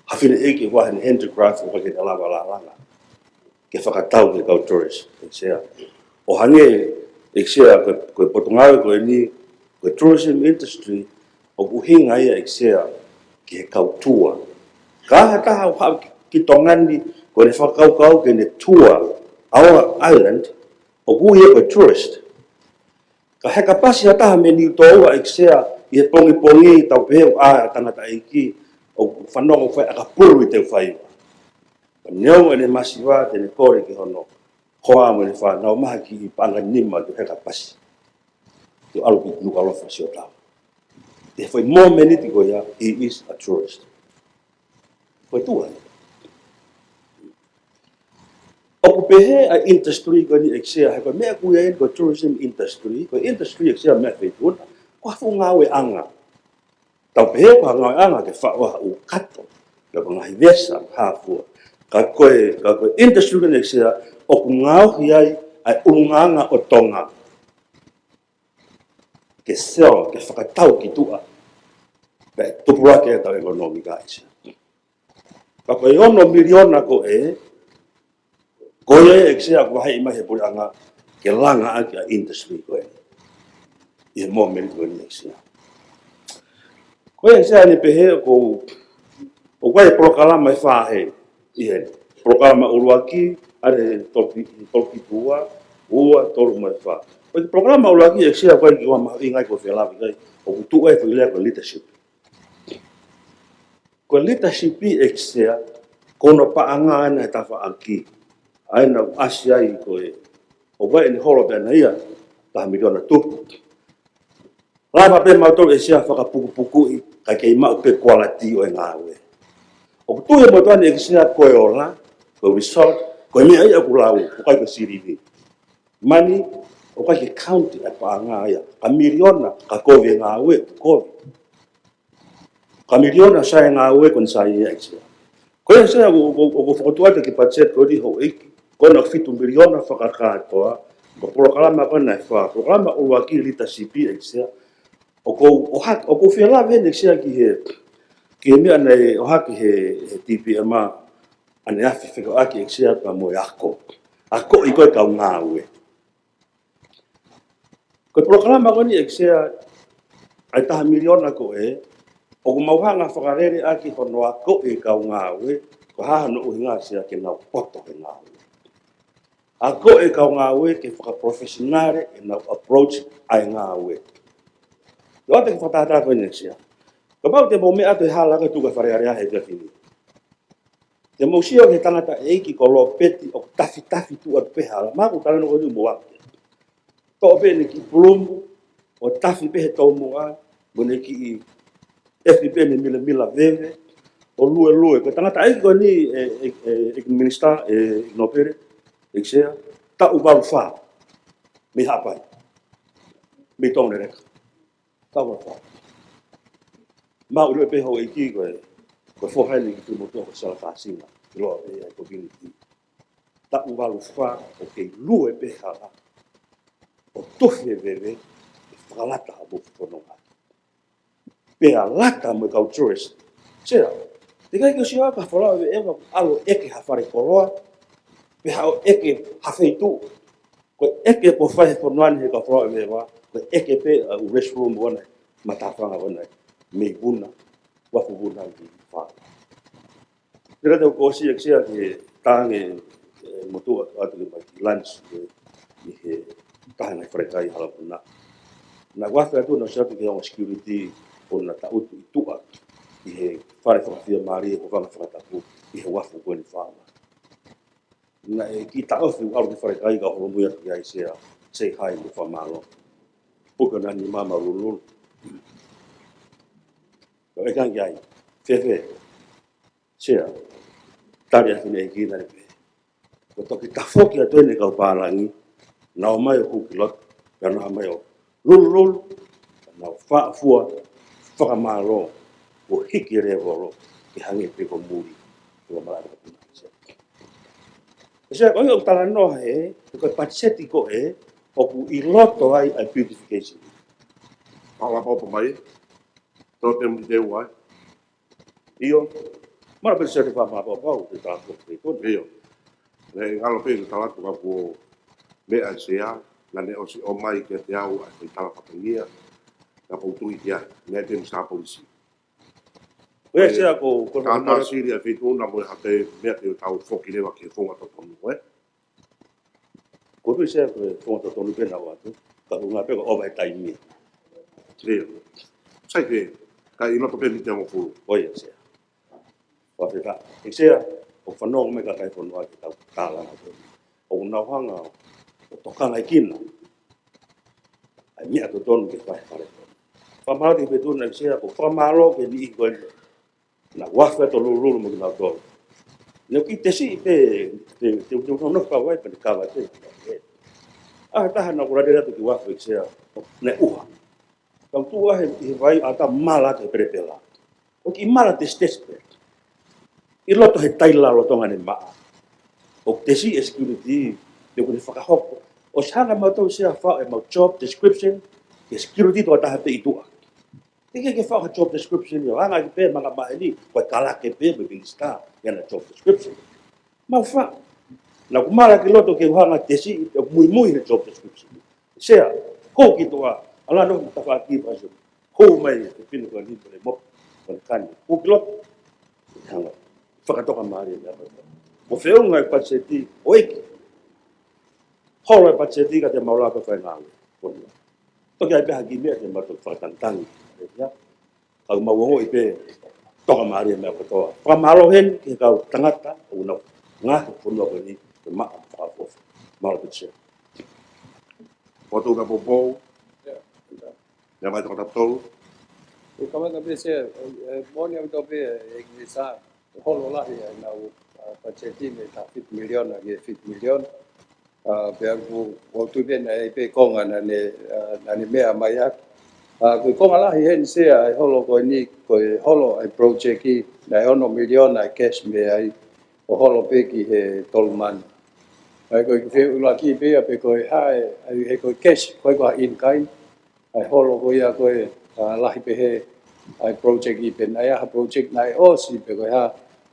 ha fineʻeiki ʻoku ʻi ai haʻane handicraft ʻoku ʻikai ke ne lava lālanga ke fakatau ki he kau tourist, ʻEiki Sea. ʻO hangē ʻEiki Sea ko e, ko e potungāue ko eni, ko e tourism industry, ʻoku ʻuhinga ia ʻEiki Sea ki he kau tour. Ka ha taha ʻoku haʻu ki, ki Tonga ni, ko ʻene fakakaukau ke ne tour our island, ʻoku ui ia ko e tourist. Ka heka pasi ha taha mei Niutōua ʻEiki Sea ʻi he pongipongi, tau pehē ʻoku ʻā e tangataʻeiki, ʻo fanongo fai ʻakapulu ʻi Teufaiva. Ka neongo ʻene masiva, te ne kole ki hono hoa mo ʻene fānau, maʻu ha kiʻi paʻanga nima ke heka pasi. Ke ʻalu ki Nukuʻalofa Sea Tour. ʻI he foʻi mōmeniti ko ia, he is a tourist. Ko e tuʻa ia. ʻOku pehē ʻa e industry ko eni ʻEiki Sea, he ko e meʻa ʻoku ui ai ko e tourism industry, ko e industry ʻEiki Sea meʻa feituʻu na, ko ha fuʻu ngāueʻanga. Tau pehē ko ha ngāueʻanga ke faʻu ha ʻū kato, pe ko e ngaahi vesa, hā fua. Ka ko e, ka ko e industry ko eni ʻEiki Sea, ʻoku ngaohi ai ʻa e ʻulungaanga ʻo Tonga. Ke sell, ke fakatau ki tuʻa. Pea tupulaki ʻetau ʻekonōmika ʻEiki Sea. Ka ko e ono miliona ko ē, ko ia ʻEiki Sea ʻoku vaheʻi mai he puleʻanga ke langa ʻaki ʻa e industry ko ē. ʻI he mōmeniti ko eni ʻEiki Sea. Ko ia ʻEiki Sea ʻa eni pehē ʻoku, ʻoku ʻi ai e polokalama ʻe fā hē. ʻI he polokalama ʻuluaki, ʻa e tolu fitu ua, ua, tolu mo e fā. Ko e polokalama ʻuluaki ʻEiki Sea ko e kiʻi ʻuhinga mahuʻinga ai ko e felāveʻi ai, ʻoku tuʻu ai e foʻi lea ko e leadership. Ko e leadership ʻEiki Sea, ko hono paʻanga ʻa ena he tafaʻaki. ʻA ena ʻoku ʻasi ai ko e, ʻoku ʻi ai ʻene holo pē ʻana ia, taha miliona tupu. Lava pē mautolu ʻEiki Sea fakapukupukuʻi, kae kei maʻu pē quality ʻo e ngāue. ʻOku tuʻu he motuʻa ni ʻEiki Sea ko e ola, ko e result, ko e meʻa ia ʻoku lau, ʻoku ʻikai ko e silini. Mani, ʻoku ʻikai ke count e paʻanga ia, ka miliona, ka kovi e ngāue, kovi. Ka miliona sai e ngāue ko eni sai ia ʻEiki Sea. Ko ia ʻEiki Sea, ʻoku, ʻoku, ʻoku fokotuʻu atu ki he patiseti ko eni houʻeiki, ko ena fitu miliona fakakātoa, ko e polokalama ko ena ʻe fā, polokalama ʻuluaki lita sipi ʻEiki Sea, ʻoku ou, ʻoha-, ʻoku ou fie lave eni ʻEiki Sea ki he, ki he meʻa naʻe ʻohake ʻe he, he T P M ʻaneafi fekauʻaki ʻEiki Sea pea mo e ako. Akoʻi ko ē kau ngāue. Ko e polokalama ko eni ʻEiki Sea, ʻa e taha miliona ko ē, ʻoku mau hanga fakalele ʻaki hono akoʻi e kau ngāue, ko e hā hono ʻuhinga Sea ke nau poto he ngāue. Akoʻi e kau ngāue ke fakaprofesionale ʻenau approach ʻa e ngāue. Te u ʻoatu e kiʻi fakatātā ko eni ʻEiki Sea. Kapau te mou meʻa atu he hala ko ē tuku e Fale Alea he efiafi ni. Te mou sio ki he tangataʻeiki ko Lopeti ʻoku tafitafi tuʻu atu pē he hala. Maku talanoa ko eni mo ake. Toʻo pē ʻene kiʻi pulumu, ʻo tafi pē he toumuʻa, mo ʻene kiʻi efi pē ʻene milamila veve, ʻo luelue. Ko e tangataʻeiki ko eni ʻe, ʻe, ʻe, ʻe Minisitā, ʻe Nōpele, ʻEiki Sea, taʻu valu fā, mei Haʻapai, mei Tonga ni leka. Taʻu valu fā. Mau ʻilo pē houʻeiki ko e, ko e foha eni ki he motuʻa ko Salafāsinga, ʻiloa pē ia ko Viniti. Taʻu valu fā ʻoku kei lue pē hala, ʻo tufi e veve, ʻe fakalata ha motu fononga. Pea lata mo e kau tourist. Sea, teʻeki ai ke u sio ki ha folau ʻeveʻeva ʻoku ʻalu ʻo ʻeke ha fale koloa, pe ʻalu ʻo ʻeke ha feituʻu. Ko e ʻeke ʻoku fai he fonua ni he kau folau ʻeveʻeva, ko e ʻeke pē ʻa e restroom ʻoku ʻi ai e matāfanga ʻoku ʻi ai e mei Vuna, Uafu Vuna ki Fā. Pea te u kōsi ʻEiki Sea ki he tangi, ʻe, motuʻa atu ki mai ki lunch, ʻe, ʻi he taha e ngaahi falekai hala Vuna. Naʻa ku afe atu naʻa ku sio atu ki he ongo security ʻoku na tangutu ʻi tuʻa ʻi he fale fakafiemālie ko Vanga Fakatapu ʻi he uafu ko eni Fā. Naʻe kiʻi taʻofi ʻeku ʻalu ki he falekai ka u holomui atu ki ai Sea, say hi mo fakamālō. Puke ʻena nima mo lulululu. Ka u ʻeke ange ki ai, fēfē? Sea, tali ʻa e fineʻeiki naʻe pehē, kuo toki tafoki atu eni e kau pālangi, nau ō mai ʻo hū ki loto, pea nau ō mai ʻo lulululu, pea nau fāʻofua, fakamālō, kuo hiki e lēvolo, ke hangē pē ko muli, ko e malaʻe ko Sea. Sea, ko ia ʻoku talanoa he, ko e patiseti ko ē, ʻoku ʻi loto ai ʻa e beautification. Pau la pau pau mai, tō te mui te uai. ʻIo, mara pē Sea te fakamālō pau, te tā ko te kone. ʻIo. Naʻe ngalo pē ke tala atu ka kuo meʻa Sea, naʻa ne ʻosi ʻomai kiate au ʻa e tala fatongia, ka ʻoku ou tui ki ai, naʻe te misa polisi. Ko ia Sea ko, ko, ko, Tātāsili ʻa e feituʻu na mo e hā te meʻa te tau foki leva ki he founga totonu, ē? Ko e tui Sea ko e founga totonu pē naʻa ku ʻoatu, ka ko e ngā pē ko e ʻova he taimi. ʻIo. Sai pē, ka ʻi loto pē mita mo fulu. Ko ia Sea. Fakafetaʻi. ʻEiki Sea, ʻoku fanongo mai e kakai e fonua ki heʻetau tālanga ko eni. ʻOku nau hanga ʻo tokangaʻi kinaua ʻa e meʻa totonu ke fai he fale. Fakamālō ki he feituʻu na ʻEiki Sea, ʻoku ou fakamālō ki he niʻihi ko eni naʻa ku afe atu ʻo lulululu mo kinautolu. Naʻe kiʻi tesi pē, te, te, te, te, no, no, ka wai, pea ne kava pē. ʻA e taha naʻa ku lele atu ki uafu ʻEiki Sea, naʻe ʻuha. Kau tuʻu ʻi he vai ʻata mala atu he pelepela. ʻOku kiʻi mala tesitesi pē. ʻI loto he taila lolotonga ʻene maʻa. ʻOku tesi e security, te u kune fakahoko. ʻOsi hanga mautolu Sea ʻo faʻu ʻemau job description, ki he security tokotaha pē ʻi tuʻa. Teʻeki ke faʻu ha job description ia, hanga ki pē manga maheni, ko e kalake pē mo e minisitā, ʻi heʻena job description. Mau faʻu. Naʻa ku mala ki loto ke u hanga tesi, ʻe muimui he job description. Sea, ko ki tuʻa, ʻa la no tafaʻaki pa so. Ko mai, e pino ko ni, pele mo, ko ni kani. Ko ki loto, hanga. Fakatoka mālie meʻa ko. Mo feʻunga e patiseti, ʻo ʻEiki. Holo e patiseti ka te mau lava pē fai ngāue. Ko ni. Toki ai pē ha kiʻi meʻa te mau toki fakatangitangi. Ia. Ka ʻoku mau ongoʻi pē, toka mālie meʻa kotoa. Fakamālō heni ki he kau tangata, ʻoku nau ngāue he fonua ko eni, ke maʻa fakaʻofoʻofa. Mālō pē Sea. Potu ka poupou. Ia. Meʻa mai toko tautolu. ʻE kamata pē Sea, ʻe, ʻe, moʻoni ʻaupito pē, ʻe, ʻe Sea, holo lahi ʻa ʻenau, ʻa, patiseti mei he taha fitu miliona ki he fitu miliona. ʻA, pea ʻoku, ʻoku ou tui pē naʻe ʻi ai pē konga naʻa ne, ʻa, naʻa ne meʻa mai atu. ʻA, ko e konga lahi heni Sea ʻa e holo ko eni, ko e holo ʻa e project ʻi, naʻe ono miliona ʻa e cash mei ai, ʻo holo pē ki he tolu mano. ʻA ia ko e feʻiloaki pē ia pe ko e hā ʻa e, he ko e cash, ko e ko ha in kind, ʻa e holo ko ia ko e, ʻa, lahi pē he, ʻa e project ʻi pe naʻe ʻi ai ha project naʻe ʻosi pe ko e hā,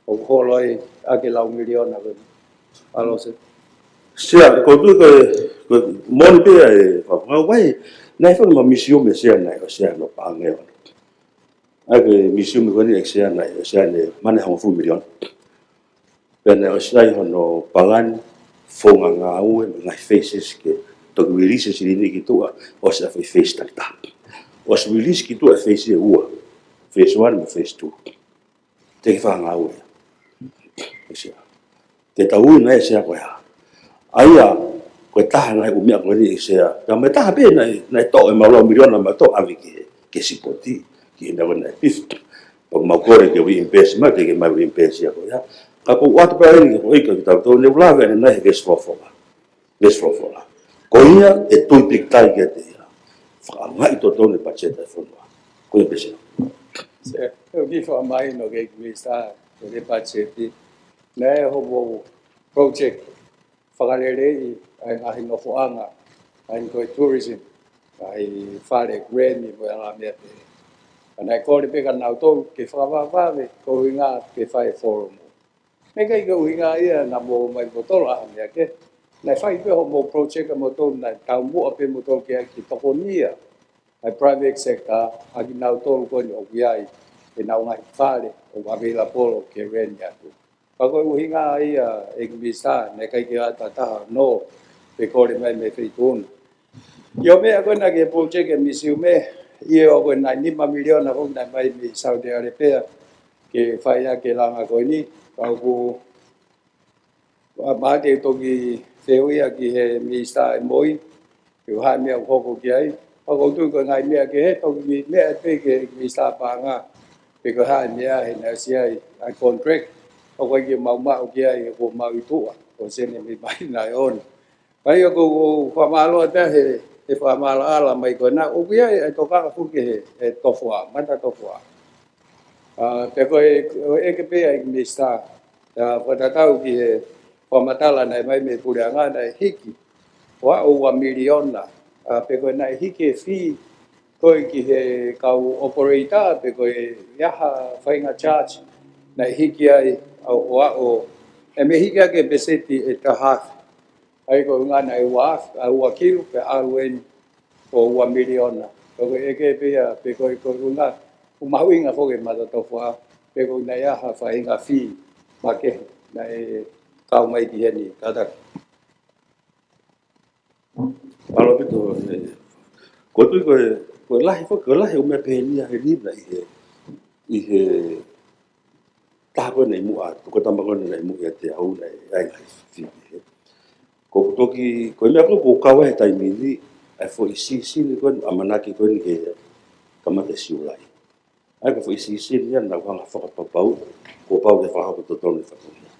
ʻoku holo ai ʻa e lau miliona ko ē. ʻAlo Sea. Sea, ko tu ko, ko moni pē ʻa e, pa, pa, wai, naʻe fonu ma misiume ʻa Sea naʻe ʻosi ʻi ai hono paʻanga ʻe ono. ʻA ia ko e misiume ko eni ʻa Sea naʻe, ʻosi ʻi ai ʻene mane hongofulu miliona. Pea naʻe ʻosi ʻi ai hono palani, founga ngāue, mo e ngaahi phases ke toki release e silini ki tuʻa, ʻosi ʻa e foʻi phase takitaha. ʻOsi release ki tuʻa e phase ʻe ua, phase one mo phase two. Te ke fakangāue. ʻE Sea. Te tau ui naʻe Sea ko e hā. ʻA ia, ko e taha ngaahi ʻū meʻa ko eni ʻe Sea. Ka mo e taha pē naʻe, naʻe toʻo e maʻu lau miliona ma toʻo ʻave ki he, ki he sipoti, ki he naʻa ko ē naʻe pif. Pea mau kole ke reimburse mai, te ke mau reimburse ia ko ia. Ka ko u ʻoatu pē eni ko e ʻikai ke tau tau ne ulave ʻene naʻe he veesi folofola. Veesi folofola. Ko ia ʻe tui pīkitai kiate ia. Fakaʻaongaʻi totonu e patiseti ʻa e fonua. Ko ia pē Sea. Sea, ʻoku ou kiʻi fakamahino ki he Minisitā, ko e patiseti. Naʻe hoʻomou project fakaleleiʻi ʻa e ngaahi nofoʻanga, ʻa e ko e tourism, ʻa e fale Grammy mo e ʻalā meʻa pehē. Ka naʻe kole pē kia nautolu ke fakavavevave, ko e ʻuhinga ke fai e folofola. Meʻa ʻikai ke ʻuhinga ia naʻa mou ō mai mo tolo ʻa ha meʻa kehe. Naʻe fai pē hoʻomou project ʻa moutolu naʻe taumuʻa pē moutolu ke ʻai ke tokonia ʻa e private sector ʻa kinautolu ko eni ʻoku ʻi ai ʻenau ngaahi fale ʻoku available ke rent atu. Pea ko e ʻuhinga ia ʻe Minisitā, naʻe ʻikai ke ʻi ai ha taha ʻo nofo pe kole mai mei he feituʻu na. ʻIo meʻa ko ena ki he project ʻa e misiume, ʻio ko e nima miliona ko ē naʻe ʻomai mei Saudi Arabia ke fai ʻaki e langa ko eni, pea ʻoku, ʻa, mahalo te u toki fehuʻi ia ki he Minisitā ʻo e MOI, pe ko e hā e meʻa ʻoku hoko ki ai. Pea ʻoku ou tui ko e ngaahi meʻa kehe, toki meʻa pē ki he Minisitā Paʻanga, pe ko e hā e meʻa he naʻe ʻosi ʻi ai ʻa e contract, ʻoku ʻikai ke mau maʻu ki ai, ʻoku mau ʻi tuʻa, ʻosi ʻene meimei naʻe ono. Pea ʻoku ou, ou fakamālō atu he, he fakamaʻalaʻala mai ko ena, ʻoku ʻi ai ʻa e tokanga foki he, he tofuʻa, matatofuʻa. ʻA, pea ko e, ko e ʻeke pē ia ʻe Minisitā, ʻa, fakatatau ki he fakamatala naʻe ʻomai mei he puleʻanga naʻe hiki ʻo aʻu ua miliona, ʻa, pea ko e naʻe hiki e fee ko ē ki he kau operator, pea ko e ʻi ai ha faʻahinga charge naʻe hiki ai ʻo, ʻo aʻu, ʻe mei hiki ʻaki e peseti ʻe taha afe. ʻA ia ko e ʻuhinga naʻe ua, ʻa, ua kilu pea ʻalu eni ʻo ua miliona. Ko e ʻeke pē ia, pe ko e, ko e ʻuhinga, ʻoku mahuʻinga foki e matatofuʻa, pe ko e naʻe ʻi ai ha faʻahinga fee makehe naʻe kau mai ki heni, kātaki. Mālō ʻaupito, ē, ko e tui ko e, ko e lahi foki, ko e lahi ʻo e meʻa pehē ni ia he lina ʻi he, ʻi he taha ko ē naʻe ʻi muʻa, ko e tama ko ē naʻe ʻi muʻa ʻiate au naʻe ʻi ai e ngaahi fee. Ko e toki, ko e meʻa ko ē ʻoku kau ai he taimi ni, ʻa e foʻi sīsini ko ē, ʻamanaki ko eni ke kamata ʻi Siulai. ʻA ia ko e foʻi sīsini ia naʻa ku hanga fakapapauʻi, kuo pau ke fakahoko totonu e fatongia.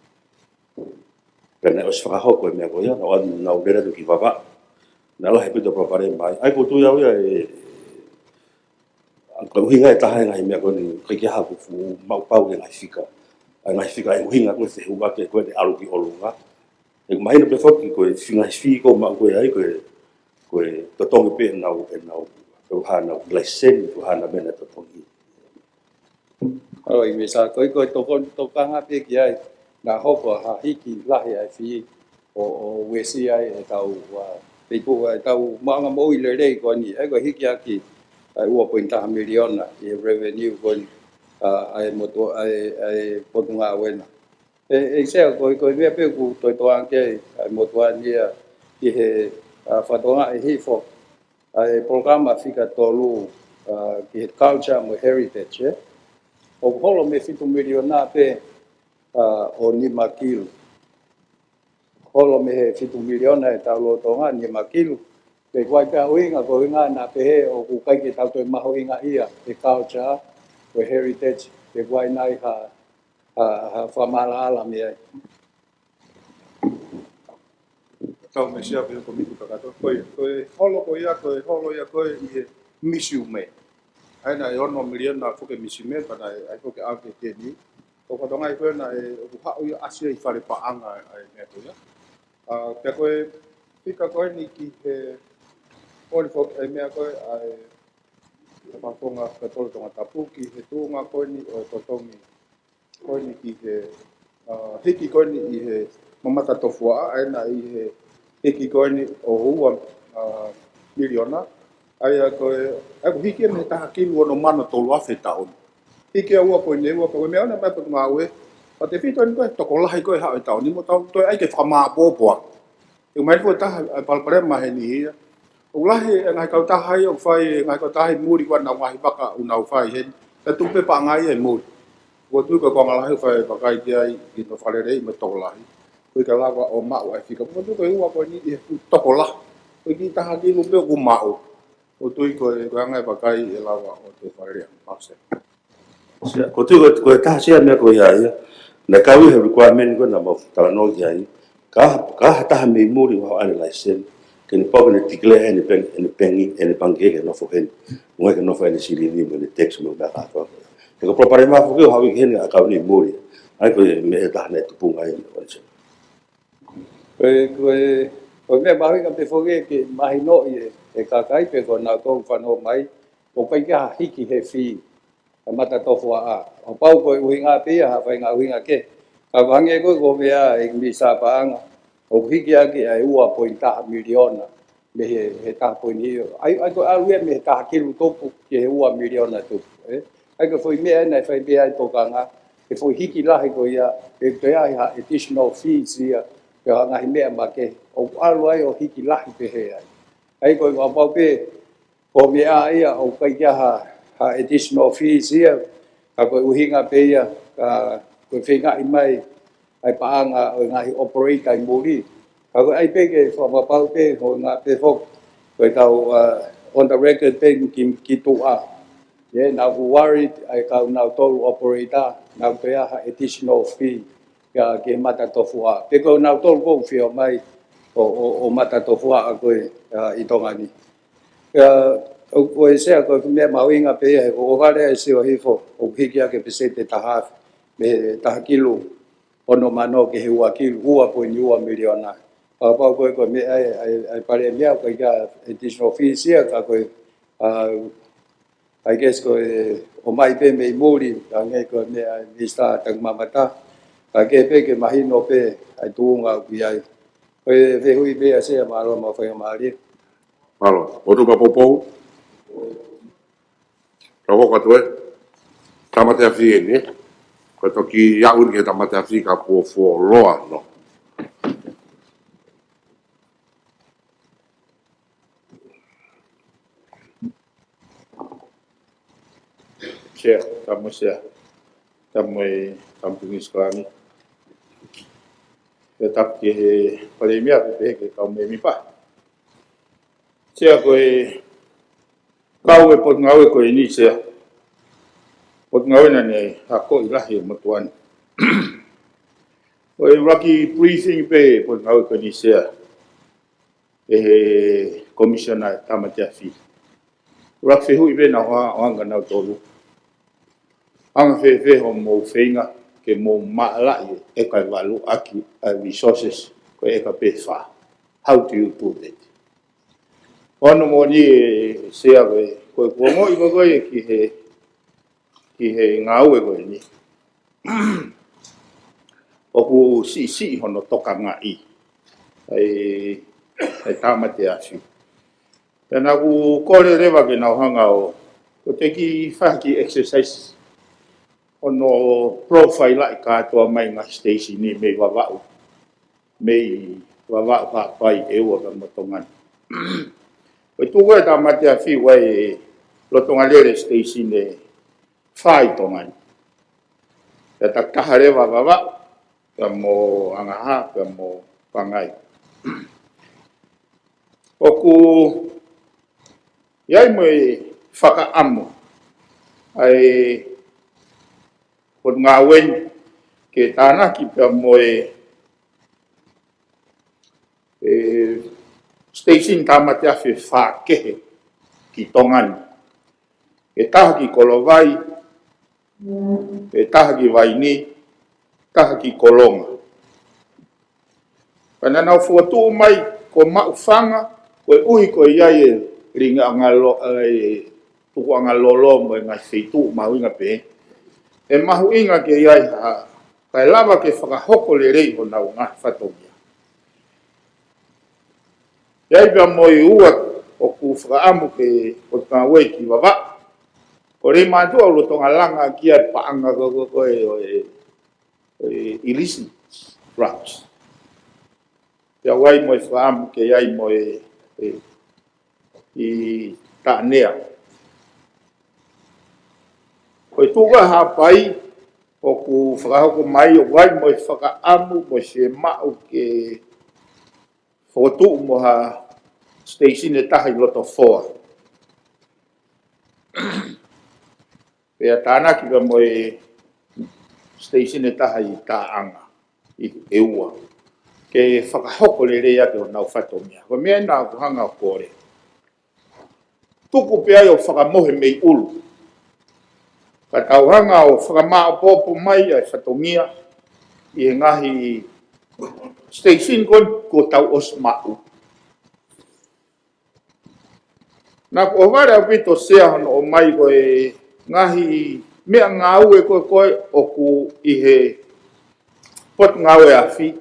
Pea naʻe ʻosi fakahoko e meʻa ko ia, naʻa ku, naʻa ku lele atu ki Vavaʻu. Naʻe lahi ʻaupito e palopalema ai. ʻA ia ko e tui au ia ē, ʻa, ko e ʻuhinga e taha e ngaahi meʻa ko eni, ʻikai ke ʻi ai haʻaku fuʻu maʻu pau ki he ngaahi fika. ʻA e ngaahi fika ʻe ʻuhinga ko e fehuʻaki ko ē ʻalu ki ʻolunga. ʻE mahino pē foki ko e fee, ngaahi fee ʻoku maʻu ko ē ai ko e, ko e totongi pē ʻenau, ʻenau, ko e hano laiseni, ko e hano meʻa naʻe totongi. ʻAlo ʻe Minisitā, ko e, ko e toko, tokanga pē ki ai, naʻe hoko ha hiki lahi ʻa e fee ʻo, ʻo uesia ai ʻetau, ʻa, peipu ʻetau maʻuʻanga moʻui lelei ko eni, ʻa ia ko e hiki ʻaki ʻa e ua poini taha miliona ʻi he revenue ko eni, ʻa, ʻa e motu, ʻa e, ʻa e Potungāue na. ʻE, ʻe Sea, ko e, ko e meʻa pē ʻoku toe tokanga ki ai ʻa e motuʻa ni ia ʻi he, ʻa, fakatokangaʻi hifo ʻa e polokalama fika tolu, ʻa, ki he culture mo e heritage, ē. ʻOku holo mei he fitu miliona pē, ʻa, ʻo nima kilu. Holo mei he fitu miliona ʻetau lolotonga, nima kilu. Pea ʻoku ʻi ai pē ʻuhinga, ko e ʻuhinga naʻa pehē ʻoku ʻikai ke tau toe mahuʻingaʻia e culture, ko e heritage, pea ʻoku ʻi ai nai ha, ha, ha fakamaʻalaʻala mei ai. Kau Mesia pē ko e komiti kakato. Ko e, ko e holo ko ia, ko e holo ia ko ē ʻi he, misiume. ʻA ia naʻe ono miliona foki e misiume, pea naʻe ʻai foki ʻa e keni. Ko e fatongia ko ē naʻe ʻoku haʻu ia ʻasi ʻi fale paʻanga ʻa e meʻa ko ia. ʻA, pea ko e fika ko eni ki he, ʻoku foki e meʻa ko ē ʻa e, ʻa e Fakafofonga Fakatotolo Tongatapu ki he tuʻunga ko eni ʻo e totongi ko eni ki he, ʻa, hiki ko eni ʻi he mamata tofuaʻa, ʻa ia naʻe ʻi he hiki ko eni ʻo ua, ʻa, miliona, ʻa ia ko e, ʻa ia ko e hiki ia mei he taha kilu ono mano tolu afe he taʻu ni. Hiki ia ua poini ua, ko e meʻa ʻoku ʻomai ʻe he Potungāue, ʻo tefito eni ko e tokolahi ko ē haʻu he taʻu ni, mo tau toe ʻai ke fakamāʻopoʻopo ange. ʻOku ʻomai foki e taha, ʻa e palopalema heni ia. ʻOku lahi e ngaahi kautaha ia ʻoku fai, e ngaahi kautaha ʻi muli ko ē ʻenau ngaahi vaka ʻoku nau fai heni. Pea tuku pē paʻanga ia ʻi muli. ʻOku ou tui ko e konga lahi ʻoku fai e vakai ki ai ʻi hono fakalelei mo e tokolahi. ʻOku ʻikai lava ʻo maʻu ʻa e fika. ʻOku ou tui ko e ua ko eni ʻi he tokolahi. ʻOku ʻikai taha kilu pē ʻoku maʻu. ʻOku ou tui ko e, ko e anga e vakai ʻe lava ʻo toe fakalelei. Mālō Sea. Sea, ʻoku ou tui ko e, ko e taha Sea meʻa ko ia ia. Naʻe kau ʻi he requirement ko ē naʻa mau talanoa ki ai. Ka, ka ha taha mei muli ʻoku haʻu ʻo ʻai e laiseni, ke ne pau ke ne declare ʻene peng-, ʻene pengi, ʻene pangikē ke nofo heni. Mo ke nofo ʻene silini mo ʻene tax mo e meʻa kātoa. He ko e palopalema foki ʻoku haʻu ki heni ʻa e kau ʻi muli. ʻA ia ko e meʻa ʻe taha naʻe tupunga ai ʻa e laiseni. Ko e, ko e, ko e meʻa mahuʻinga pē foki ke mahinoʻi ʻe, ʻe he kakai pe ko nautolu ʻoku fanongo mai, ʻoku ʻikai ke ʻi ai ha hiki he fee ʻa e matatofuaʻa. Kapau ko e ʻuhinga pē ia ha faʻahinga ʻuhinga kehe. Ka ʻoku hangē ko e, ko e meʻa ʻa e Minisitā Paʻanga, ʻoku hiki ʻaki ʻa e ua poini taha miliona mei he, he taha poini hiva. ʻA ia, ʻa ia ko e ʻalu ia mei he taha kilu tupu ki he ua miliona tupu, ē? ʻA ia ko e foʻi meʻa ena ʻe fai pē ai e tokanga, e foʻi hiki lahi ko ia, ʻe toe ʻi ai ha additional fees ia, pe ha ngaahi meʻa makehe, ʻoku ʻalu ai ʻo hiki lahi pehē ai. ʻA ia ko e kapau pē, ko e meʻa ia ʻoku ʻikai ke ʻi ai ha, ha additional fees ia, ka ko e ʻuhinga pē ia, ka ko e feingaʻi mai ʻa e paʻanga ʻo e ngaahi operator ʻi muli. Ka ko e ʻai pē ke fakapapau pē, ko e ngaahi pē foki, ko e tau, uh, on the record pē ki, ki tuʻa. Ia, naʻa ku worried ʻa e kau nautolu operator, naʻa ku pea ha additional fee, ka ke matatofuaʻa. Pe ko nautolu ʻoku fie ʻomai ʻo, ʻo, ʻo matatofuaʻa ko ē, uh, ʻi Tonga ni. Ka, ʻo, ʻo e Sea ko e meʻa mahuʻinga pē ia he ko e vale ʻa e Sea hifo, ʻoku hiki ʻaki e peseti ʻe taha afe, mei he taha kilu ono mano ki he ua kilu, ua poini ua miliona. Kapau ko e, ko e meʻa ʻa e, ʻa e, ʻa e Palēmia, ʻoku ʻikai ke ʻi ai ha additional fees ia, ka ko e, uh, I guess ko e ʻomai pē mei muli, hangē ko e meʻa ʻa e Minisitā Takimamata, ka ke pē ke mahino pē ʻa e tuʻunga ʻoku ʻi ai. Ko e fehuʻi pē ia Sea, mālō mo e faingamālie. Mālō, ʻoku tuʻu pē poupou. Ka ko katu e. Tāmate afi eni, ē. Ko e toki aʻu ki he tāmate afi ka kuo fuoloa, no. Sea, tā mo e Sea. Tā mo e, tā mo e Tuʻi Sikalani. Pea tapu ki he Palēmia, pea pehē ki he kau mēmipa. Sea ko e kau e Potungāue ko eni Sea. Potungāue naʻa ne akoʻi lahi e motuʻa ni. Ko e ʻuluaki briefing pē Potungāue ko eni Sea. ʻE he Komisiona Tāmate Afi. ʻUluaki fehuʻi pē naʻa ku ʻoange kia nautolu. Anga fēfē hoʻomou feinga ke mou maʻalaʻi e ʻeka ʻe valu ʻaki ʻa e resources ko e ʻeka pē ʻe fā. How do you do that? Ono moʻoni ē Sea ko e, ko e kuo ongoʻi ko e, ko e ki he, ki he ngāue ko eni. ʻOku siʻisiʻi hono tokangaʻi ʻa e, ʻa e tāmate afi. Pea naʻa ku kole leva ke nau hanga ʻo, ʻo teki faki exercise hono profile ʻi kātoa mai ngaahi station ni mei Vavaʻu. Mei Vavaʻu, Haʻapai, ʻEua pea mo Tonga ni. Ko e tuʻu ko e tāmate afi ʻoku ʻi ai e Lotongalele station ʻe fā ʻi Tonga ni. Pea takitaha leva Vavaʻu, pea mo Angaha, pea mo Pangai. ʻOku ʻi ai mo e fakaʻamu ʻa e Potungāue ni ke tānaki pea mo e, e station tāmate afi ʻe fā kehe ki Tonga ni. Ke taha ki Kolovai, ke taha ki Vaini, taha ki Kolonga. Pea naʻa nau fokotuʻu mai ko Maʻufanga, koeʻuhi ko ia e lingiʻanga lo-, e tukuʻanga lolo mo e ngaahi feituʻu mahuʻinga pē. ʻE mahuʻinga ke ʻi ai ha, kae lava ke fakahoko lelei honau ngaahi fatongia. ʻI ai pea mo e ua ʻoku fakaʻamu ke ʻoua ke Vavaʻu. Ko Leimātuʻa ʻoku lolotonga langa ki ai e paʻanga ko, ko, ko e, ʻo e, ʻo e illicit drugs. Pea ʻoku ʻi ai mo e fakaʻamu ke ʻi ai mo e, e, ʻi Taʻanea. Ko e tuʻu ko ē ʻa Haʻapai ʻoku fakahoko mai ʻoku ʻi ai mo e fakaʻamu mo e fiemaʻu ke fokotuʻu mo ha station ʻe taha ʻi Lotofoa. Pea tānaki pea mo e station ʻe taha ʻi Taʻanga, ʻi ʻEua. Ke fakahoko lelei ʻaki honau fatongia. Ko e meʻa ena ʻoku hanga ʻo kole. Tuku pē ai ʻo fakamohe mei ʻulu. Ka tau hanga ʻo fakamāʻopoʻopo mai ʻa e fatongia ʻi he ngaahi station ko ē kuo tau ʻosi maʻu. Naʻa ku ʻohovale ʻaupito Sea hono ʻomai ko e ngaahi meʻangāue ko ē ko ē ʻoku ʻi he Potungāue Afi,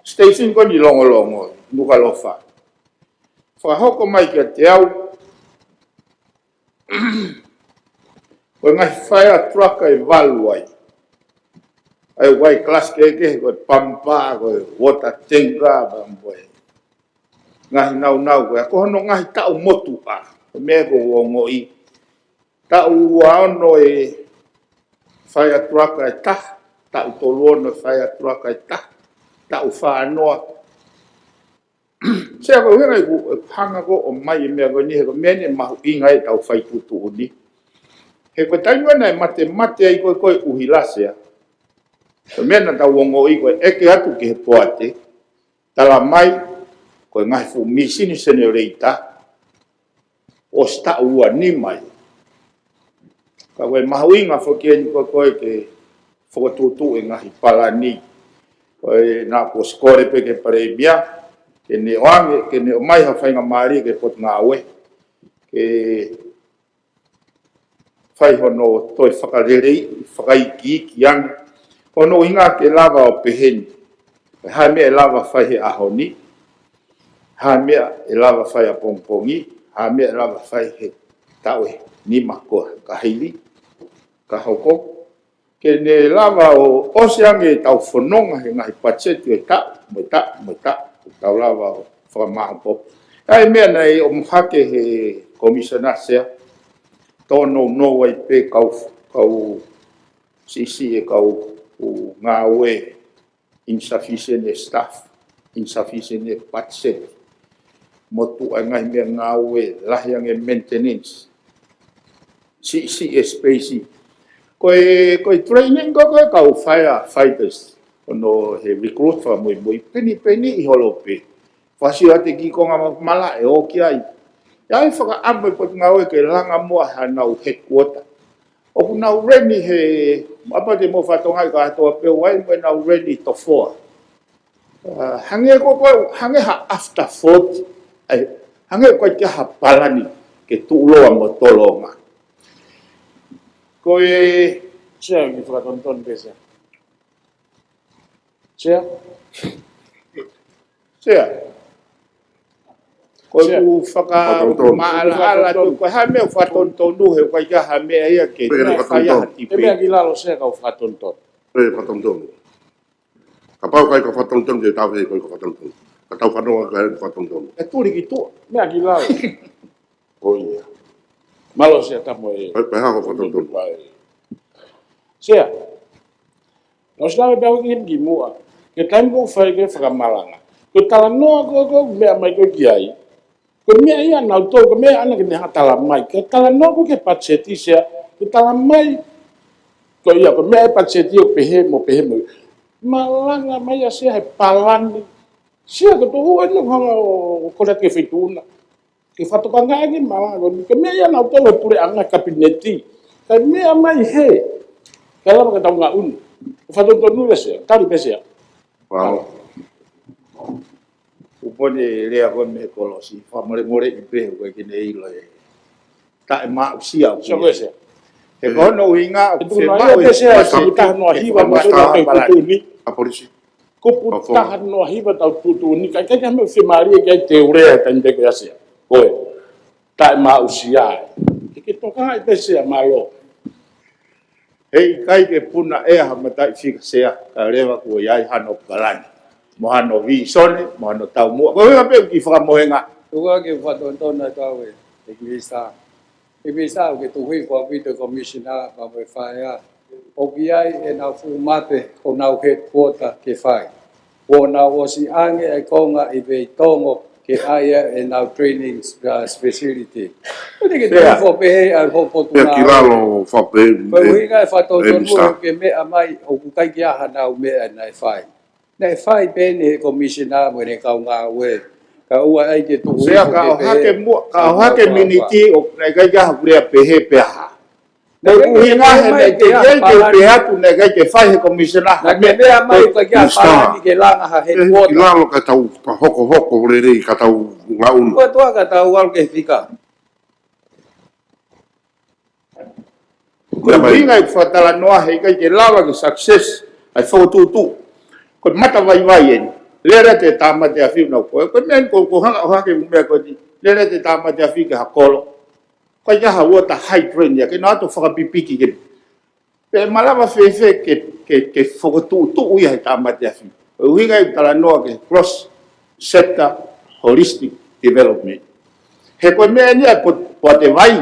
station ko eni Longolongo, Nukuʻalofa. Fakahoko mai kiate au, ko e ngaahi fire truck ʻe valu ai. ʻA ia ʻoku ʻi ai e kalasi kehekehe, ko e pampa, ko e water tanker, pea mo e ngaahi naunau ko ē, ko hono ngaahi taʻu motuʻa, ko e meʻa ʻoku ou ongoʻi. Taʻu ua ono e fire truck ʻe taha, taʻu tolu ono e fire truck ʻe taha, taʻu fā noa. Sea, ko e ʻuhinga ia ʻeku hanga ko ē ʻo ʻomai e meʻa ko eni, he ko e meʻa eni ʻe mahuʻinga ai ʻetau fai tuʻutuʻuni. He ko e taimi ʻoku ʻi ai e matemate ai ko ē ko e ʻuhila, Sea, ko e meʻa naʻa tau ongoʻi ko e ʻeke atu ki he poate, talamai ko e ngaahi fuʻu mīsini seniorita ʻosi taʻu ua nima ia. Ka ko e mahuʻinga foki eni ko ē ko ē ke fokotuʻutuʻu e ngaahi palani. Ko e naʻa ku ʻosi kole pē ki he Palēmia ke ne ʻoange, ke ne ʻomai ha faingamālie ki he Potungāue ke fai hono toe fakalelei, fakaikiiki ange. Hono ʻuhinga ke lava ʻo pehē ni, ko e hā e meʻa ʻe lava fai he ʻaho ni, hā e meʻa ʻe lava fai ʻapongipongi, hā e meʻa ʻe lava fai he taʻu ʻe nima ko ē ka hili, ka hoko. Ke ne lava ʻo ʻosi ange ʻetau fononga he ngaahi patiseti ʻo e taʻu mo e taʻu mo e taʻu, ʻo tau lava ʻo fakamāʻopoʻopo. ʻA e meʻa naʻe ʻomai hake he Commissioner, Sea, tōnounou ai pē kau, kau siʻisiʻi e kau ngāue, insufficient e staff, insufficient e budget. Motuʻa e ngaahi meʻangāue, lahi ange e maintenance. Siʻisiʻi e space. Ko e, ko e training ko ē ko e kau firefighters, ko hono he recruit fakamuimui, penipeni ʻi holo pē. Fasiʻi atu ki he konga malaʻe ʻo ʻoki ai. ʻI ai e fakaʻamu e Potungāue ke langa muʻa hanau headquarter. ʻOku nau rent ʻi he, ʻapē te mou fakatokangaʻi kātoa pē, ʻoku ʻi ai mo ʻenau rent ʻi Tofoa. Ah, hangē ko ē, ko ē, hangē ha afterthought, ʻa ia, hangē ko e ʻikai ha palani ke tuʻuloa mo tolonga. Ko e Sea, ke fakatonutonu pē, Sea. Sea? Sea. Ko ʻeku faka-, maʻalaʻala atu, ko e hā e meʻa ʻoku fakatonutonu, he ʻoku ʻikai ha meʻa ia ke fai ha tipi. Pea ki lalo, Sea, kau fakatonutonu. Pea fakatonutonu. Kapau ʻikai ko e fakatonutonu, te tau he ko e fakatonutonu. Ka tau fanongo ki he fakatonutonu. ʻE tuli ki tuʻa. Meʻa ki lalo. Ko ia. Mālō, Sea, tamo e. Pea, pea hā ko e fakatonutonu. Sea. Naʻa ku ʻosi lave pē au ki, ki muʻa. Ki he taimi ʻoku fai ai e fakamalanga. Ko e talanoa ko ē, ko e meʻa mai ko ē ki ai. Ko e meʻa ia naʻa nau tō, ko e meʻa ʻana ke ne hanga talamai. Ke talanoa ko ē ki he patiseti, Sea, ke talamai. Ko ia, ko e meʻa e patiseti ʻoku pehē mo pehē mo. Malanga mai ʻa Sea he palani. Sea, ko e tohu ʻena ʻoku hanga ʻo, ʻo kole ki he feituʻu na. Ke fakatokangaʻi ange malanga ko eni, ko e meʻa ia naʻa tau tolo puleʻanga kapineti. Kae meʻa mai hē. Kae lava ke tau ngaʻunu. Ko e fakatonutonu ia Sea, tali pē Sea. Wow. Uponi e lea ko ē mei he kolosi, fakamolemoleʻi pē, ʻoku ʻikai ke ne ʻilo e taʻemaʻusia ʻoku Sea ko ē ia. Sea. He ko hono ʻuhinga ʻoku tuku noa ia pē Sea, kupu taha noa hiva, Mister Palani. Kupu taha noa hiva tau tuʻutuʻuni, kae ʻikai ke meʻa fiemālie ke ai te u lea he taimi pē ko ia Sea. Ko e taʻemaʻusia ai. Ke ke tokangaʻi pē Sea, mālō. He ʻikai ke puna ʻe ha mataʻifika Sea, kae leva kuo ʻi ai hano palani, mo hano vīsone, mo hano taumuʻa. Ko e ʻuhinga pē ʻoku kiʻi fakamohenga. Tuku ā ke fakatonutonu atu ʻe he Minisitā. ʻE Minisitā, ʻoku ke tuhu hifo ʻaupito Commissioner, pea mo e fai ā. ʻOku ʻi ai ʻenau fuʻu mape ʻo ʻenau headquarter ke fai. Kuo nau ʻosi ʻange e konga ʻi Veitongo ke ʻai ʻenau training, uh, facility. Ko eni ke Sea. Tuku hifo pē he ʻa e hopo Sea, ki lalo fakapē, ko e ʻuhinga e fakatonutonu Minisitā. Ke meʻa mai ʻoku ʻikai ke ʻi ai hanau meʻa naʻe fai. Naʻe fai pē eni he Commissioner mo ʻene kau ngāue. Kae ʻoua ʻai ke tuku Sea, hifo ka ke ʻohake pehē muʻa, ka ʻohake miniti ʻo naʻe ʻikai ke ʻi ai haku lea pehē pe ha. Naʻe ʻoku ʻuhinga he naʻe ʻikai ke pehē atu, naʻe ʻikai ke fai he Commissioner. Naʻe ʻikai ke meʻa mai, ʻikai ke Minisitā. Palani ke langa ha headquarter. Ki lalo ka tau, ka hokohoko lelei ka tau ngaʻunu. Ko e tuʻa ka tau ʻalu ke fika. Ko e ʻuhinga e fakatalanoa he ʻikai ke lava ke success ʻa e fokotuʻutuʻu. Ko e matavaivai eni. Lele atu e tāmate afi ʻo nau ko ē. Ko e meʻa eni ko, ko hanga ʻohake mo e meʻa ko eni. Lele atu e tāmate afi ki ha kolo. Ko e ʻi ai ha water hydrant ia, ke nau ō atu ʻo fakapipiki ke. Pe malava fēfē ke, ke, ke fokotuʻutuʻu ia he tāmate afi. Ko e ʻuhinga e talanoa ki he cross sector holistic development. He ko e meʻa eni ʻa e po-, poate vai.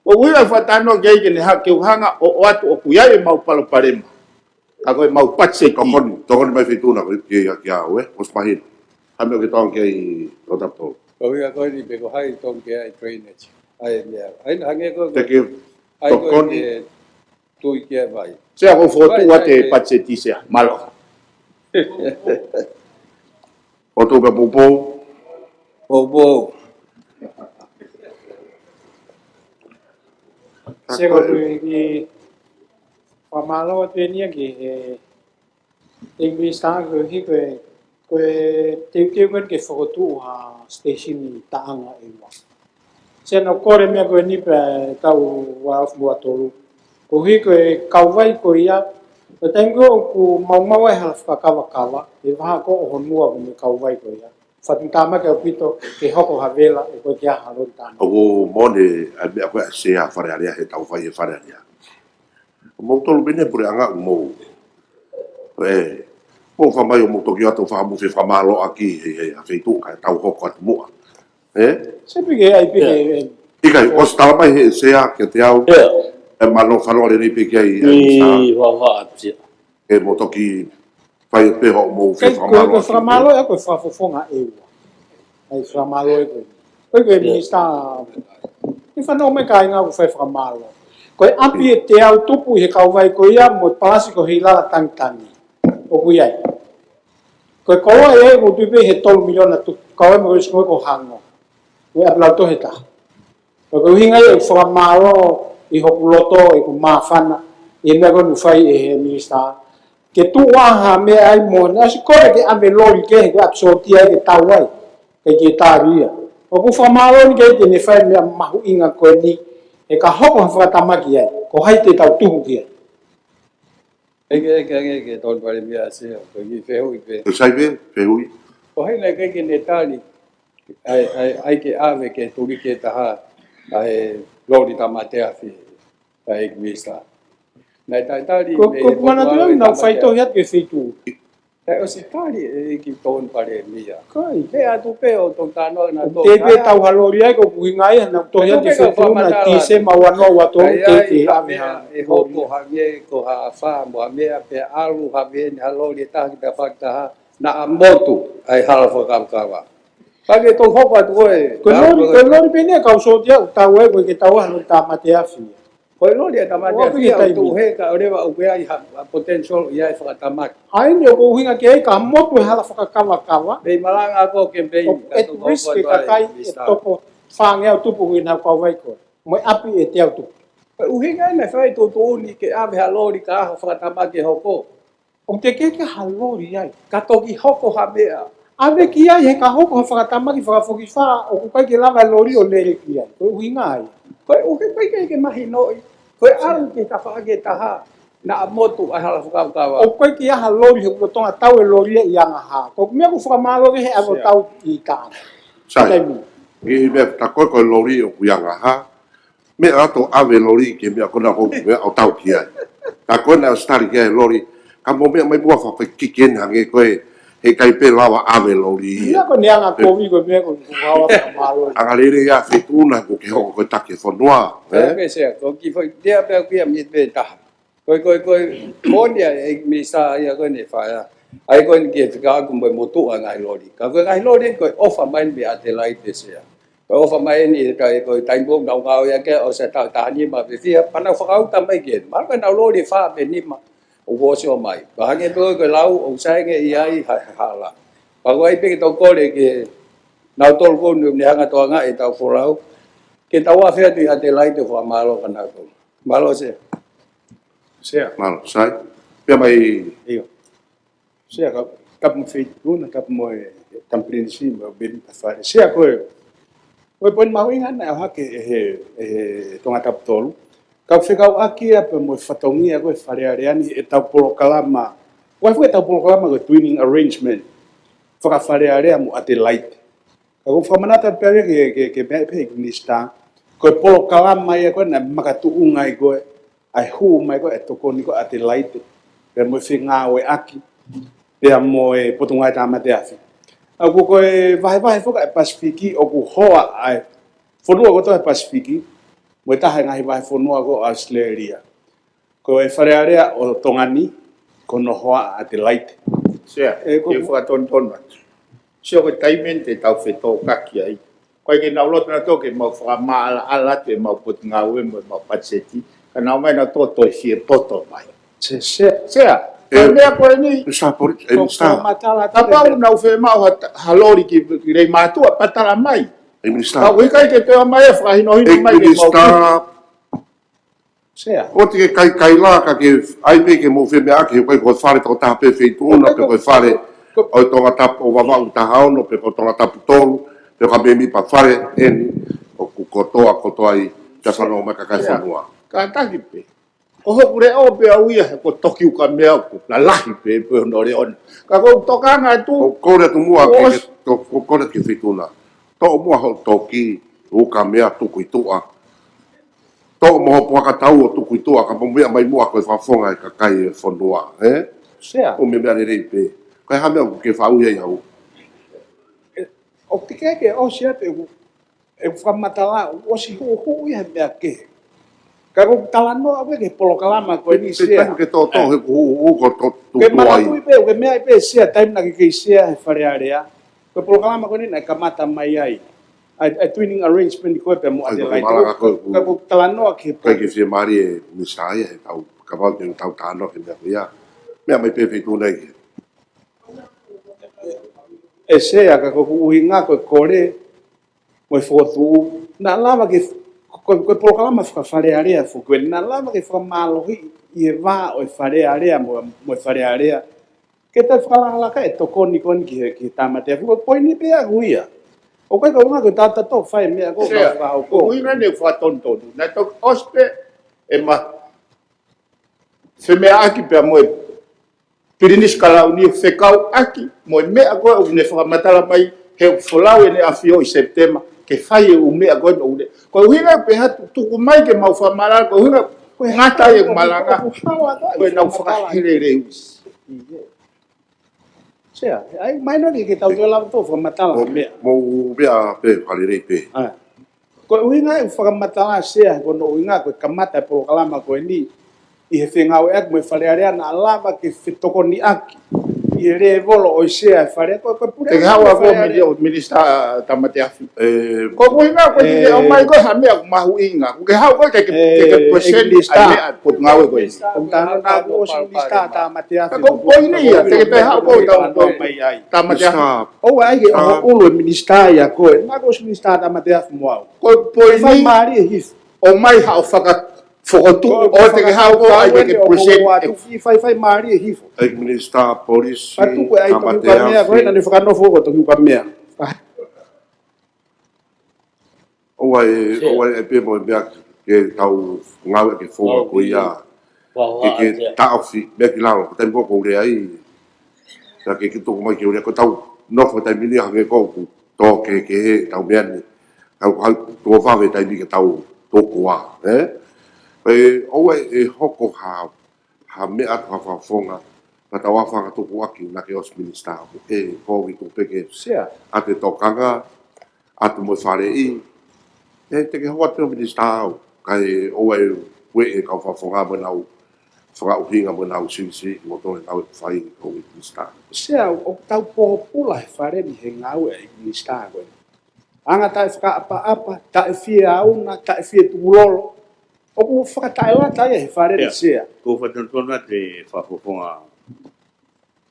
Ko e ʻuhinga e fakatalanoa ki ai ke ne ha-, ke u hanga ʻo, ʻoatu ʻoku ʻi ai ʻemau palopalema. Ka ko ʻemau patiseti. Tokoni, tokoni mai feituʻu na ko ia ki, ki au, ē, ʻosi mahino. Ha meʻa ke tokoni ki ai, Doctor Paul. Ko e ʻuhinga ko eni pe ko hai tokoni ki ai drainage. ʻAi meʻa. ʻAi na hangē ko e Thank you. ʻAi ko e Tokoni. Tui ki ai vai. Sea, ko e fokotuʻu atu e patiseti Sea. Mālō. Fokotuʻu pē Poupou. Poupou. Sea, ko e kiʻi fakamālō atu eni ia ki he ʻEiki Minisitā koeʻuhi ko e, ko e teuteu ko eni ke fokotuʻu ha station ʻi Taʻanga ʻe ua. Sea, naʻá ku kole e meʻa ko eni pea taʻu ua afe ua tolu. Koeʻuhi ko e kauvai ko ia, ko e taimi ko ē ʻoku maumau ai e hala fakakavakava, ʻe vaha ko ē ʻo honua ko e meʻa kauvai ko ia. Fakatamaki ʻaupito ke hoko ha vela ʻo ko e ke aha lori tāna. ʻOku moʻoni ʻa e meʻa ko ē ʻa Sea Fale Alea he tau fai he Fale Alea. Mou tolu pē eni puleʻanga ʻoku mou. ʻE, mou fakamai ʻo mou toki ʻoatu fakamui fakamālō ʻaki he, he, ha feituʻu kae tau hoko atu muʻa. ʻE? Sea pē ke ʻai pē ke, ʻIkai, ʻosi tala mai he Sea kiate au. ʻE, mano falo le nei pē ki ai, ʻa e Minisitā. ʻI, wa, wa, atu Sea. ʻE mou toki fai pē hoʻomou fakamālō ʻaki. Ko e fakamālō ʻe ko e fakafofonga ʻe ua. ʻAi fakamālō ʻe ko e. Ko e ko e Minisitā. ʻE fanongo mai kāinga ʻoku fai fakamālō. Ko e ʻapi ʻe teau tupu ʻi he kauvai ko ia mo e palasi ko Heilala Tangitangi. ʻOku ʻi ai. Ko e koloa ʻe ʻoku tui pē he tolu miliona tupu. Kauvai mo e sikoe ko Hango. Ko e ʻapi lautohi ʻe taha. Ko e ʻuhinga ia ʻeku fakamālō ʻi hoku loto ʻeku māfana ʻi he meʻa ko eni ʻoku fai ʻe he Minisitā. Ke tuʻu ʻa ha meʻa ai mo naʻe ʻosi kole ke ʻave loli kehe ke ʻapi sōtia ai ke tau ai. Kae ʻikai ke tali ia. ʻOku ou fakamālō eni ke ʻi ai te ne fai e meʻa mahuʻinga ko eni. ʻE ka hoko ha fakatamaki ai. Ko hai te tau tuhu ki ai. ʻEke, ʻeke, ʻeke, ʻeke, Tokoni Palēmia Sea, ko e kiʻi fehuʻi pē. Ko sai pē, fehuʻi. Ko hai naʻe ʻikai ke ne tali, ʻai, ʻai, ʻai ke ʻave ke tuliki ʻe taha, ʻa e loli tāmate afi, ʻa e ʻEiki Minisitā. Naʻe talitali, ko, ko, ko ana tau nau fai tohi atu ke feituʻu. Naʻe ʻosi tali ʻe he ʻEiki Tokoni Palēmia. Kai. He ʻatu pē ʻo tau tānoa na tō. Te pē tau ha loli ai ko e ʻuhinga ia, naʻa tau tohi atu ke feituʻu na Tīsema ua noa ua tolu te ke ʻave ha. ʻE hoko hangē ko ha afā mo ha meʻa pea ʻalu ha veni ha loli ʻe taha ki tafaʻaki taha, naʻa motu ai hala fakakavakava. Pea ke tau hoko atu ko e. Ko e loli, ko e loli pē eni ʻa e kau sōtia ʻoku tau ai, ʻoku ʻikai ke tau ai ha loli tāmate afi. Ko e loli ʻa e tāmate afi ʻoku tau he ka ʻoleva ʻoku ʻi ai ha, ha potential ʻi ai fakatamaki. ʻA eni ʻoku ʻuhinga ki ai ka motu e hala fakakavakava. Mei malanga ako ke mei ʻoku at risk e kakai ʻe toko fāngeau tupu ʻi he ʻaho ʻoku ʻi ai koe, mo e ʻapi ʻe teau tupu. Ko e ʻuhinga ia naʻe fai e tuʻutuʻuni ke ʻave ha loli ka ʻi ai ha fakatamaki ʻe hoko. ʻOku teʻeki ke ʻi ai ha loli ai, ka toki hoko ha meʻa. ʻAve ki ai he ka hoko ha fakatamaki fakafokifā, ʻoku ʻikai ke lava e loli ʻo lele ki ai. Ko e ʻuhinga ia. Ko e ʻuhinga ʻikai ke mahinoʻi. Ko e ʻalu ki he tafaʻaki ʻe taha, naʻa motuʻa e hala fakakaukau. ʻOku ʻikai ke ʻi ai ha loli he ʻoku lolotonga tau e loli ia ʻi Angahā. Ko e meʻa ʻoku fakamālō ki he ʻave ʻo tau ʻi Taʻanga. Sai. Taimi. ʻI he meʻa tā ko e ko e loli ʻoku ʻi Angahā. Meʻa atu ʻave loli ki he meʻa ko ena ʻoku meʻa ʻo tau ki ai. Tā ko ena ʻosi tali ki ai e loli. Ka mou meʻa mai muʻa fakafaikiki eni hangē ko e heʻikai pē lava ʻave loli ia. Ia ko e anga kovi ko e meʻa ko e anga lele ia feituʻuna ʻoku ke hoko ko e taki e fonua. Pea pē Sea, ko e kiʻi foʻi lea pē ʻoku ʻi ai mei pē taha. Ko e, ko e, ko e, ko eni ʻa e minisitā ia ko eni ʻe fai. ʻAi ko eni ke fika aku mo e motuʻa ngaahi loli. Ka ko e ngaahi loli ko e ʻofa mai mei ʻAtelaite Sea. Ko e ʻofa mai eni ka ko e taimi ʻoku nau ngāue ʻaki ʻosi e taʻu taha nima pe fiha, pea nau fakauta mai ke. Mahalo ko e nau loli ʻe fā pe nima ʻoku ʻosi ō mai. Ka hangē pē ko e lau ʻoku sai ange ʻi ai ha, ha hala. Pea ko e ʻai pē ke tau kole ke nau tolu ko eni ne hanga toʻo ange ʻetau folau. Ke tau afe atu ʻi ʻAtelaite ʻo fakamālō kia nautolu. Mālō Sea. Sea. Mālō, sai. Pea mai. ʻIo. Sea ka, tapu mo e feituʻu na, tapu mo e Tama Pilinisi, mo e Pilinisi Fale. Sea ko e, ko e poini mahuʻinga naʻe ʻohake ʻe he, ʻe he Tongatapu tolu. Ka ʻoku fekauʻaki ia pea mo e fatongia ko e Fale Alea ni ʻetau polokalama. ʻOku ʻi ai foki ʻetau polokalama ko e twinning arrangement. Faka-Fale Alea mo ʻAtelaite. Ka ʻoku ou fakamanatu pē ke, ke, ke meʻa pē ki he minisitā. Ko e polokalama ia ko ē naʻe makatuʻunga ai ko ē ʻa e hū mai ko ē ʻa e tokoni ko ē ʻa ʻAtelaite. Pea mo e fengāueʻaki. Pea mo e Potungāue Tāmate Afi. ʻA ia ko e vahevahe foki ʻa e Pasifiki ʻoku hoa ai. Fonua kotoa he Pasifiki. Mo e taha e ngaahi vahefonua ko ē ʻAositelēlia. Ko e Fale Alea ʻo Tonga ni, ko hono hoa ʻa ʻAtelaite. Sea, ʻe, ko e fakatonutonu atu. Sea ko e taimi eni te tau fetōkaki ai. Ko e ke nau loto nautolu ke mau fakamaʻalaʻala atu ʻemau potungāue mo ʻemau patiseti. Ka nau ō mai nautolu ʻo toe fie poto mai. Sea, sea. Sea, ʻe, ko e meʻa ko eni. Minisitā Poli-, ʻe, ko, Minisitā. Ko matala atu kapau ʻe nau fiemaʻu ha, ha loli ki, ki Leimātuʻa, pea tala mai. ʻE, Minisitā. Ka ʻoku ʻikai ke toe ō mai ʻo fakahinohino mai ke mau Minisitā. Sea. ʻOua te ke kaikaila ka ke ʻai pē ke mou femeʻaʻaki he ʻoku ʻikai ko e fale tokotaha pē feituʻu na pe ko e fale ʻo e Tongatapu ʻo Vavaʻu taha ono pe ko Tongatapu tolu pe ko ha mēmipa fale eni ʻoku kotoa kotoa ai te fanongo mai kakai fonua. Kātaki pē. Ko hoku leʻo pē au ia he ko e toki ukamea ʻoku lalahi pē pē hono leʻo na. Ka ʻoku ou tokanga atu. ʻOku ou kole atu muʻa ke, ke to-, ʻoku ou kole ki he feituʻu na. Toʻo muʻa hoʻo toki ukamea tuku ʻi tuʻa. Toʻo mo hoʻo puaka tau ʻo tuku ʻi tuʻa ka mou meʻa mai muʻa ko e fakafofonga e kakai e fonua, ē? Sea. ʻOku meʻa meʻa lelei pē. Ko e hā meʻa ʻoku ke faʻu ia ʻi au? ʻOku teʻeki ke ʻosi atu ʻeku, ʻeku fakamatala, ʻosi huʻuhuʻu ia he meʻa kehe. Ka ʻoku talanoa ʻoku ke polokalama ko eni Sea. Taimi ke tō tō he huʻuhuʻu ko tō tū ai. Ke manatuʻi pē, ʻoku ke meʻa pē Sea, taimi naʻa ke kei Sea he Fale Alea. Ko e polokalama ko eni naʻe kamata mai ai. ʻA e, ʻa e twinning arrangement ko ē pea mo ʻAtelaite. Ka ʻoku talanoa ki he ʻikai ke fiemālie e Minisitā ia he tau, kapau te tau talanoa ki he meʻa ko ia. Meʻa mai pē feituʻu nei ke. ʻE Sea ka ko ʻeku ʻuhinga ko e kole, mo e fokotuʻu, naʻa lava ke, ko, ko e polokalama faka-Fale Alea foki ko ē, naʻa lava ke fakamālohiʻi e vā ʻo e Fale Alea mo, mo e Fale Alea. Ke tau fakalakalaka e tokoni ko eni ki he, ki he tāmate afi, ko e poini pē ʻaku ia. ʻOku ʻikai ko e ʻuhinga ko e tata tō fai meʻa ko ē. Sea, ka fakahoko. Ko e ʻuhinga eni ʻeku fakatonutonu. Naʻe toki ʻosi pē ʻema femeʻaʻaki pea mo e Pilinisi Kalauni ʻo fekauʻaki mo e meʻa ko ē ʻoku ne fakamatala mai he ʻoku folau ʻEne ʻAfio ʻi Sepitema ke fai e ʻū meʻa ko ē ʻoku ne. Ko e ʻuhinga pē ʻoku tuku mai ke mau fakamaʻalaʻala, ko e ʻuhinga ko e ngata ai ʻeku malanga, ko ʻenau fakaheleleu. Sea, ʻai mai nō ke tau toe lava ʻo fakamatala mo, meʻa. Mou meʻa pē fakalelei pē. ʻA. Ko e ʻuhinga ʻeku fakamatala Sea, ko hono ʻuhinga ko e kamata e polokalama ko eni, ʻi he fengāueʻaki mo e Fale Alea naʻa lava ke fetokoniʻaki. ʻi he lēvolo ʻo e sea e fale, ko e, ko e pule. Te ke haʻu ʻa koe fale mini-, ʻo Minisitā Tāmate Afi. Ko e ʻuhinga ko e ʻomai ko e hā e meʻa ʻoku mahuʻinga. Ko ke haʻu ko e ke, ke, ke present ʻa e meʻa Potungāue ko eni. ʻOku tau na ko ʻosi Minisitā Tāmate Afi. Ka ko e poini ia, te ke pehē haʻu ko e tau, tau mai ai. Tāmate Afi. ʻOua ʻai ke ʻoho ʻulu e minisitā ia ko e. Na ko ʻosi Minisitā Tāmate Afi mo au. Ko e poini. Fai mālie hifo. ʻOmai haʻo faka-, fokotuʻu, ʻoua te ke haʻu ko e ʻai ke present. Ki fai, fai mālie hifo. ʻEiki Minisitā Polisi, Tāmate Afi. Ko ena ne fakanofo ko Toki Ukamea. ʻOua ʻe, ʻoua ʻe pē mo e meʻa ke tau ngāue ke foua ko ia. Ke, ke taʻofi, meʻa ki lalo, ko e taimi ko ē ʻoku ou lea ai. Ka ke, ke tuku mai ke u lea, ko e tau nofo taimi ni hangē ko ʻoku tō kehekehe ʻetau meʻa ni. Tau hau tuʻo vave taimi ke tau tō koā, ē? Pea ʻoua ʻe hoko ha, ha meʻa atu ha fakafofonga, ka tau afa ka tuku ʻaki naʻa ke ʻosi minisitā, ʻoku ke kovi tuku pē ke ʻa e tokanga, atu mo e faleʻi, ʻe te ke hoa te o minisitā au, kae ʻoua ʻe ueʻi e kau fakafofonga mo ʻenau fakaʻuhinga mo ʻenau sivisiviki mo tō ʻenau e fai ko e minisitā. Sea, ʻoku tau pōpula he fale ni he ngāue ʻa e minisitā ko e. Anga taʻefakaʻapaʻapa, taʻefieauna, taʻefietukulolo. ʻOku fakataʻelata ia he fale ni, Sea. Ko e fakatonutonu atu e fakafofonga.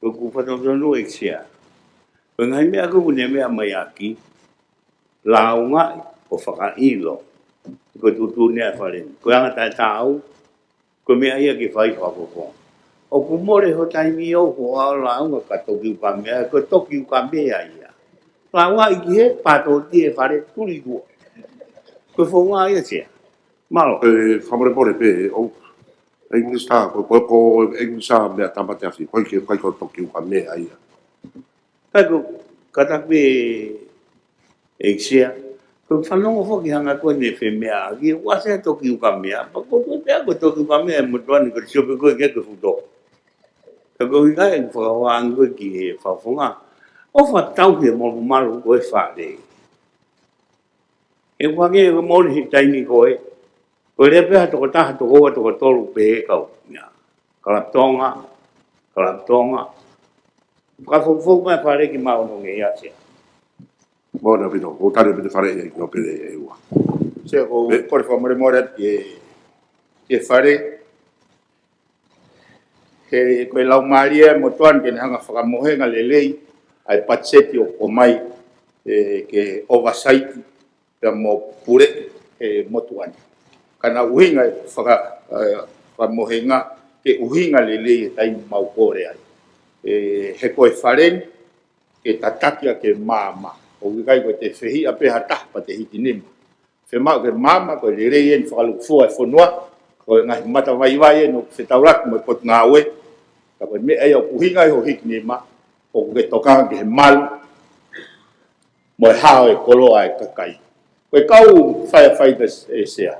Ko e fakatonutonu ʻEiki Sea. Ko e ngaahi meʻa ko ē ʻoku ne meʻa mai ʻaki, lāungaʻi ʻo fakaʻilo. Ko e tuʻutuʻuni ʻa e fale ni. Ko e anga taʻetaau, ko e meʻa ia ke fai fakafofonga. ʻOku mole ho taimi ʻo ho ʻalu lāunga kia Toki Ukamea, ko Toki Ukamea ia. Lāungaʻi ki he pātoti e fale tuli tua. Ko e founga ia Sea. Mālō. ʻE, fakamolemole pē, ʻo, ʻEiki Minisitā, ko, ko, ko, ʻEiki Minisitā Meʻa Tāmate Afi, ko e ke, ko e ko Toki Ukamea ia. Ka ko, kātaki pē ʻEiki Sea, ko e fanongo foki hanga ko eni femeʻa, ki ʻoua Sea Toki Ukamea, pea ko ko pea ko Toki Ukamea e motuʻa ni ko e sio pē ko e ke ko e futo. Ka ko e ʻuhinga e fakahoa ange ko e ki he fakafofonga. ʻOfa tauhi e molumalu ko e fale. ʻE ʻoange e moli he taimi ko ē. Ko e lea pē ha toko taha, toko ua, toko tolu pē he kau. Ia. Kalapu Tonga, Kalapu Tonga. Ka fou, fou mai fale ki mao no nge ia Sea. Mo na pito, ko tari pito fale ia ki no pele e ua. Sea ko, ko e fakamolemole atu ki he, ki he fale. He ko e laumālie e motuʻa ni ke ne hanga fakamohenga lelei ʻa e patiseti ʻoku ʻomai, ʻe, ke oversight pea mo pule e motuʻa ni. Ka naʻe ʻuhinga e faka-, ʻe, fakamohenga ke ʻuhinga lelei e taimi mau kole ai. ʻE, he ko e fale ni, ke tataki ʻaki e maama. ʻOku ʻikai ko e te fehiʻa pē ha taha pea te hiki nima. Fiemaʻu ke maama ko e lelei eni fakalukufua e fonua, ko e ngaahi matavaivai eni ʻoku fetaulaki mo e Potungāue, ka ko e meʻa ia ʻoku ʻuhinga ai ho hiki nima, ʻoku ke tokanga ki he malu, mo e hao e koloa e kakai. Ko e kau firefighters ʻe Sea,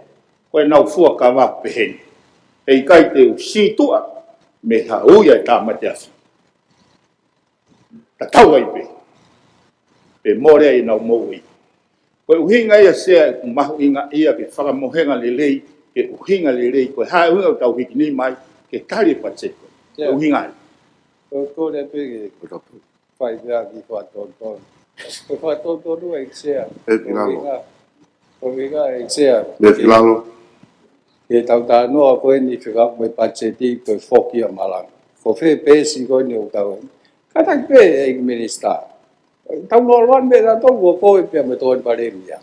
ko ʻenau fuakava pehē ni. He ʻikai te u sītuʻa, mei ha ui ʻa e tāmate afi. Tatau ai pē. Pe mole ai ʻenau moʻui. Ko e ʻuhinga ia Sea ʻoku mahuʻinga ia ke fakamohenga lelei, ke ʻuhinga lelei, ko e hā e ʻuhinga ʻoku tau hiki nima ai, ke tali e patiseti. Ko e ʻuhinga ai. Ko, ko e pē ke fai pē ʻaki fakatonutonu. Ko e fakatonutonu ʻEiki Sea. Ko e ʻuhinga, ko e ʻuhinga ʻEiki Sea. Mea ki lalo. Ke tau talanoa ko eni fekauʻaki mo e patiseti ko e foki ʻa malanga. Ko fē peesi ko eni ʻoku tau eni. Kātaki pē ʻEiki Minisitā. Tau loloa meʻa tau ko ko e pea mo e Tokoni Palēmia.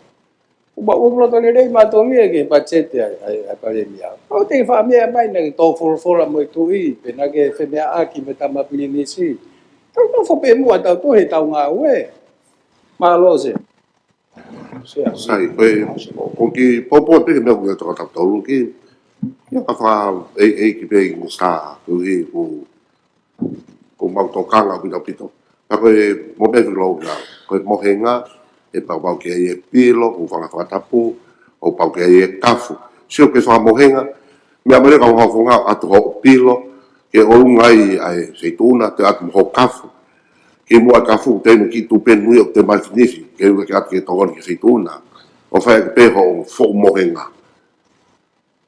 ʻOku mau ʻoku loto lelei mātou ia ki he patiseti ʻa e, ʻa e, ʻa e Palēmia. ʻOku te fakameʻa mai naʻa ke tō folofola mo e tuʻi, pe naʻa ke femeʻaʻaki mo e tama pilinisi. Tau nofo pē muʻa tau tohi ʻetau ngāue. Mālō Sea. Sai, ko e, ko e kiʻi poupou pē ke meʻa ko e toko tapu tolu ki, ia ka faka, ʻe, ʻEiki pē ʻEiki Minisitā, ko e ʻuhi ko, ko mau tokanga ʻaupito ʻaupito. Ka ko e mo meʻa ki lalo, ko e mohenga, ʻe pau pau ke ʻi ai e pilo, ko fanga fakatapu, ʻo pau ke ʻi ai e kafu. Sio ki he fakamohenga, meʻa mai leva ka fakafofonga ʻatu hoʻo pilo, ke ʻolunga ai ʻa e feituʻuna, te ʻatu mo hoʻo kafu. Ke muʻa kafu, te inu ki tupe nui ʻo te mai finifi, ke inu ke ʻatu ke tokoni ki he feituʻuna. ʻO fai ake pē hoʻo foʻu mohenga.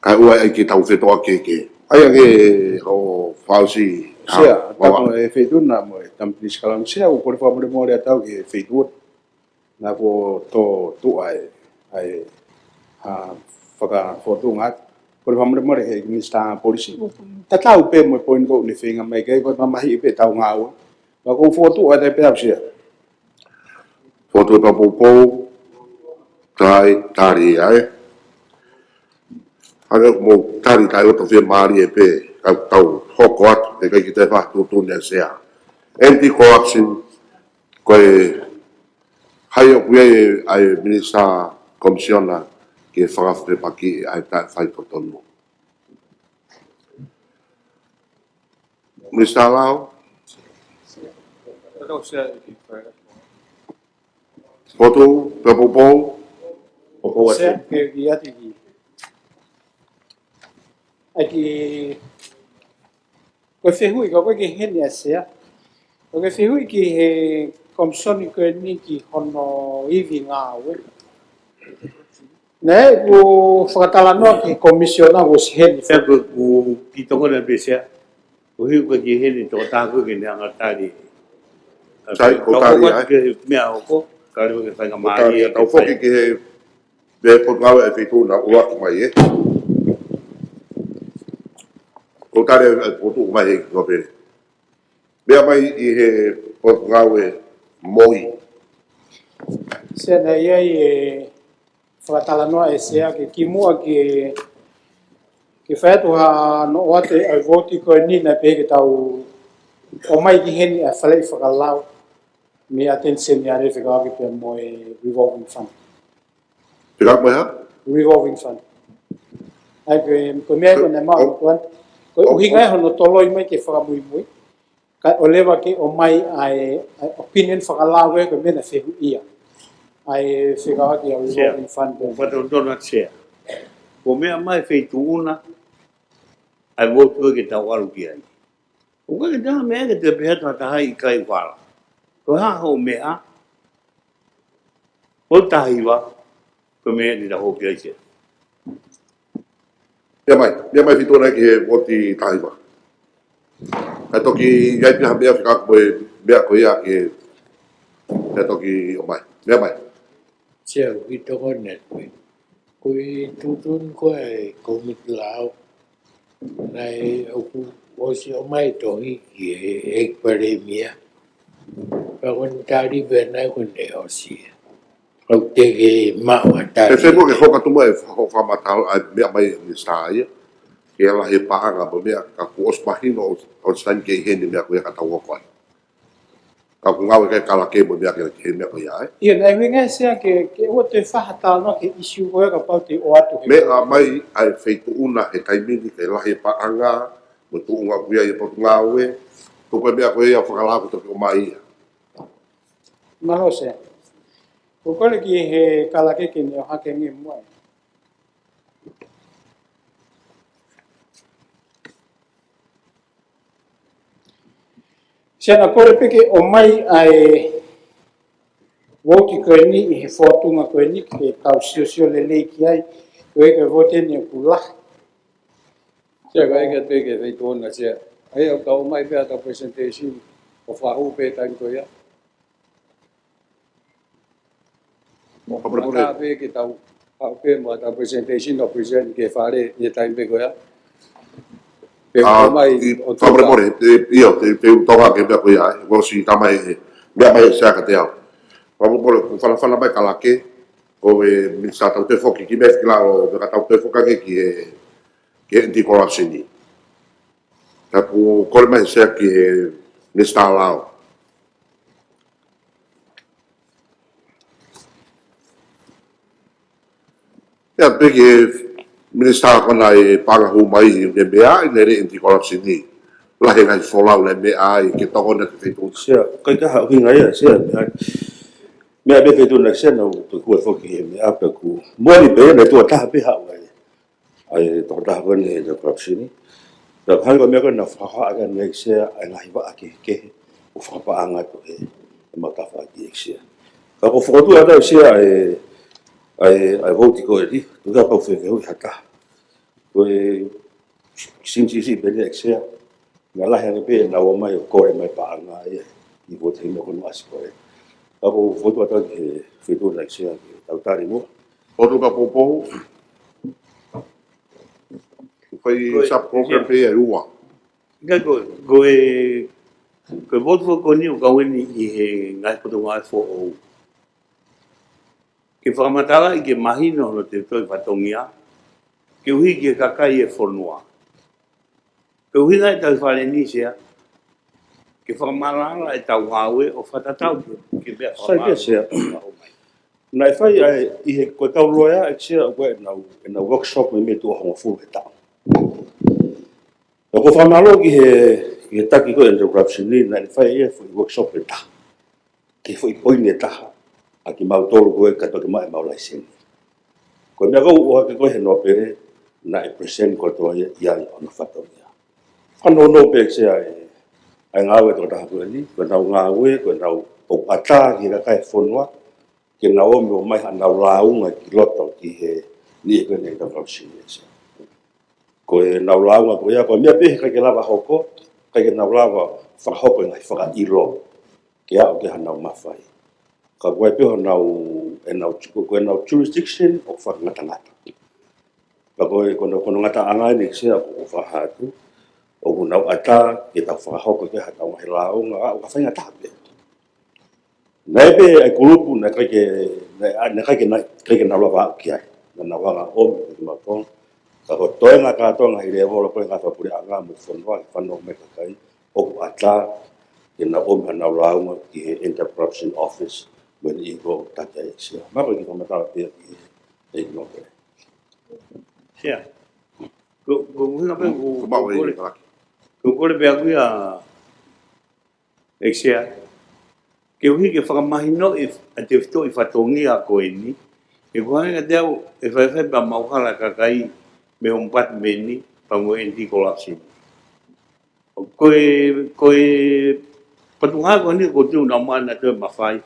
Kae ʻoua ʻe ʻai ke tau fetoʻa kehekehe. ʻAi ange hoʻo fausi, Sea, ʻa, tapu mo e Feituʻuna mo e Tama Pilinisi Kalauni. Sea, ʻoku ou kole fakamolemole atu ki he Feituʻuna. Naʻa ku tō tuʻa e, ʻa e, ʻa e fakafotunga atu. Kole fakamolemole he Minisitā Polisi. Tatau pē mo e poini ko ʻeni feinga mai ke, ko e mamahiʻi pē ʻetau ngāue. Naʻa ku fokotuʻu atu pē au, Sea. Fokotuʻu e fakapoupou, tali, tali ai. Hangē ko e tali, tali ʻo e fiemālie pē, ka tau hoko atu, ʻikai ke toe fakatuʻutuʻuni ʻa e Sea. Anti-corruption, ko e hā ʻoku ʻi ai ʻa e Minisitā Komisiona ke fakafepakiʻi ʻa e taʻefaitotonu. Minisitā Lao. Fokotuʻu, fakapoupou. Poupou atu. Sea, ke ki ati ki. ʻAi ki, ko e fehuʻi, ka ko e ki heni ʻa Sea. Ko e fehuʻi ki he Komisoni ko ʻeni ki hono ivi ngāue. Naʻe ʻoku fakatalanoa ki he Komisiona ʻoku ʻosi heni. Sea, ko ʻeku kiʻi tokoni pē, Sea. Ko e hū ko ē ki heni, tokotaha ko ē ke ne hanga ʻo tali. Sai, ko e tali ai. Ke meʻa hoko, ka leva ke fai ka ko e tali mālie ai, ke tau foki fai ki he, he Potungāue ʻa e Feituʻuna ʻoku ʻoatu mai, ē. Ko e tali ʻa e Potungāue mai he kōpene. Meʻa mai ʻi he Potungāue Moi. Sea, naʻe ʻi ai e fakatalanoa ʻa Sea ke kimuʻa ke, ke fai atu hano ʻoatu ʻa e vouti ko ʻeni naʻe pehē ke tau ʻomai ki heni ʻa e faleʻi fakalao mei he ʻAteni Seniale fekauʻaki pea mo e revolving fund. Fekauʻaki mo e hā? Revolving fund. ʻAi ko e, ko e meʻa ko ē naʻe maʻu ʻe he ʻOtua. Ko e ʻuhinga ia hono toloi mai ke fakamuimui. Kae ʻoua leva ke ʻomai ʻa e, ʻa e opinion fakalao ko e meʻa naʻe fehuʻia. ʻA e fekauʻaki ʻa e revolving fund. Ko e fakatonutonu atu, Sea. Ko e meʻa mai Feituʻuna, ʻa e vouti ko ē ke tau ʻalu ki ai. ʻOku ʻikai ke toe meʻa ke te pehē atu ha taha ʻikai vala. Ko e hā hoʻo meʻa, ko e taha hiva, ko e meʻa ni ta hoki ai, Sea. Meʻa mai, meʻa mai Feituʻuna ki he vouti taha hiva. Kae toki ʻi ai pē ha meʻa fekauʻaki mo e meʻa ko ia ke, kae toki ʻomai. Meʻa mai. Sea, ʻoku ou tokoni atu. Ko e tuʻutuʻuni ko ē ʻa e Kōmiti Lao, naʻe ʻoku ʻosi ʻomai tohi ki he ʻEiki Palēmia. Pea ko ʻene tali pē naʻe ko ʻene ʻosi ia. ʻOku teʻeki ke maʻu ha tali. He fēfē ke hoko atu mo e fo-, fakamatala ʻa e meʻa mai Minisitā ia. Ke lahi e paʻanga mo e meʻa ka kuo ʻosi mahino ʻo, ʻosi taimi ke ʻi heni meʻa ko ia ka tau hoko ai. Ka ʻoku ngāue ki ai Kalake mo e meʻa ke, ke meʻa ko ia, ē. ʻIo, naʻe ʻuhinga ʻe Sea ke, ke ʻoua te fakatalanoa ki he ʻīsiu ko ia kapau te u ʻoatu he. Meʻa mai ʻa e Feituʻuna he taimi ni ke lahi e paʻanga, mo e tuʻunga ʻoku ʻi ai e Potungāue, ko e meʻa ko ia fakalao ke toki ʻomai ia. Mālō Sea. ʻOku ou kole ki he Kalake ke ne ʻohake ange muʻa. Sea, naʻa ku kole pē ke ʻomai ʻa e vouti ko ʻeni ʻi he fōtunga ko ʻeni ke tau siosio lelei ki ai, ko e, ko e vouti ʻeni ʻoku lahi. Sea, ka ʻeke atu ki he Feituʻuna, Sea. ʻAi ʻo tau ʻomai pē ʻetau presentation, ʻo fakahū pē taimi ko ia. Fakamolemole. Mata pē ke tau, ʻa, pē mo ʻetau presentation ʻo present ki he Fale ʻi he taimi pē ko ia. Pea ʻomai ʻo tau. Fakamolemole, ʻio, te, te u toka ke meʻa ko ia, ē. Kuo ʻosi tā mai ē, meʻa mai Sea kiate au. Fakamolemole, ʻoku fanafana mai Kalake, ko e Minisitā tau toe foki ki he meʻa ki lalo, meʻa ka tau toe foki ange ki he, ki he anti-corruption ni. Ka ʻoku kole mai Sea ki he Minisitā Lao. Pea pehē ki he Minisitā ko ena ʻe paʻanga hū mai ʻi he meʻa ʻi he anti-corruption ni. Lahi e ngaahi folau ʻi he meʻa ʻi he tokoni ʻa e Feituʻuna. Sea, ʻikai ke ha ʻuhinga ia, Sea, meʻa, meʻa pē Feituʻuna Sea naʻa ku toe kole foki he meʻa pē ʻoku. Moʻoni pē, naʻe tuʻo taha pē haʻu ai. ʻA e tokotaha ko eni he anti-corruption ni. Pea hangē ko e meʻa ko ē naʻe fakahā ʻaki ʻe Sea ʻa e ngaahi vaʻa kehekehe ʻoku fakapaʻanga atu ʻe he maʻu tafaʻaki ʻe Sea. Ka ʻoku ou fokotuʻu atu ʻe Sea ʻa e, ʻa e, ʻa e vouti ko eni, tuku kapau ʻe fehuʻi ha taha. Ko e siʻisiʻi pē eni ʻe Sea. Naʻe lahi ange pē ʻenau ō mai ʻo kole mai paʻanga ia ʻi he vote he meʻa ko eni ʻasi ko ē. Ka ʻoku ou fokotuʻu atu ki he feituʻu naʻe ʻEiki Sea ke tau tali muʻa. Potu ka poupou. Ko e sub program pē ia ʻe ua. Ka ko, ko e, ko e vote for ko eni ʻoku kau eni ʻi he ngaahi potungāue foʻou. Ke fakamatalaʻi ke mahino hono tefitoʻi fatongia, ke ʻuhi ki he kakai e fonua. Ke ʻuhi ngai tau fale ni Sea, ke fakamaʻalaʻala ʻetau ngāue ʻo fakatatau ki he, ki he meʻa Sai pē Sea. Naʻe fai ai ʻi he ko e kau loea ʻEiki Sea ʻoku ʻi ai ʻenau, ʻenau workshop mei mei tuʻo hongofulu he taʻu. ʻOku ou fakamālō ki he, ki he taki ko ē anti-corruption ni, naʻe fai ia foʻi workshop ʻe taha. Ki he foʻi poini ʻe taha, ʻa kimautolu ko ē ka toki maʻu ʻemau laiseni. Ko e meʻa ko ē ʻoku ʻohake ko ē he nōpele, naʻe present kotoa ia ʻi ai hono fatongia. Fakanounou pē ʻEiki Sea ʻa e, ʻa e ngāue ʻa e tokotaha ko eni, ko ʻenau ngāue, ko ʻenau ʻoatu ki he kakai e fonua, ke nau ō mai ʻo ʻomai haʻanau lāunga ki loto ki he niʻihi ko eni anti-corruption ʻEiki Sea. Ko ʻenau lāunga ko ia, ko e meʻa pē he ʻikai ke lava hoko, ʻikai ke nau lava fakahoko e ngaahi fakaʻilo, ke aʻu ki haʻanau mafai. Ka ko e pē honau, ʻenau, ko ʻenau jurisdiction ʻoku fakangatangata. Ka ko e, ko hono, ko hono ngataʻanga eni ʻEiki Sea ʻoku ou fakahā atu, ʻoku nau ʻatā ke tau fakahoko ki ai haʻatau ngaahi lāunga, ʻa, ʻoku faingataʻa pē. Naʻe pē ʻa e kulupu naʻe ʻikai ke, naʻe, naʻe ʻikai ke, naʻe ʻikai ke nau lava aʻu ki ai. Naʻa nau hanga ʻo ʻomi ki mautolu. Ka ko e toenga kātoa e ngaahi lēvolo ko ē ngaahi fakapuleʻanga mo e fonua ke fanongo mai e kakai, ʻoku ʻatā ke nau ʻomi haʻanau lāunga ki he anti-corruption office mo e niʻihi ko ē ʻoku taki ai ʻEiki Sea. Mahalo ko e kiʻi fakamatala pē ia ki he ʻEiki Nōpele. Sea. Ko, ko e ʻuhinga pē ʻoku, Ko maʻu e kole, kalaki. ko e kole pē ʻaku ia ʻEiki Sea. Ke ʻuhi ke fakamahinoʻi ʻa e tefitoʻi fatongia ko eni. He ʻoku hangē kiate au ʻe faifai pē ʻa e mauhala ʻa e kakai mei he ombudsman ni pea mo e anti-corruption. Ko e, ko e potungāue ko eni ʻoku ou tui ʻoku nau maʻu ʻenau toe mafai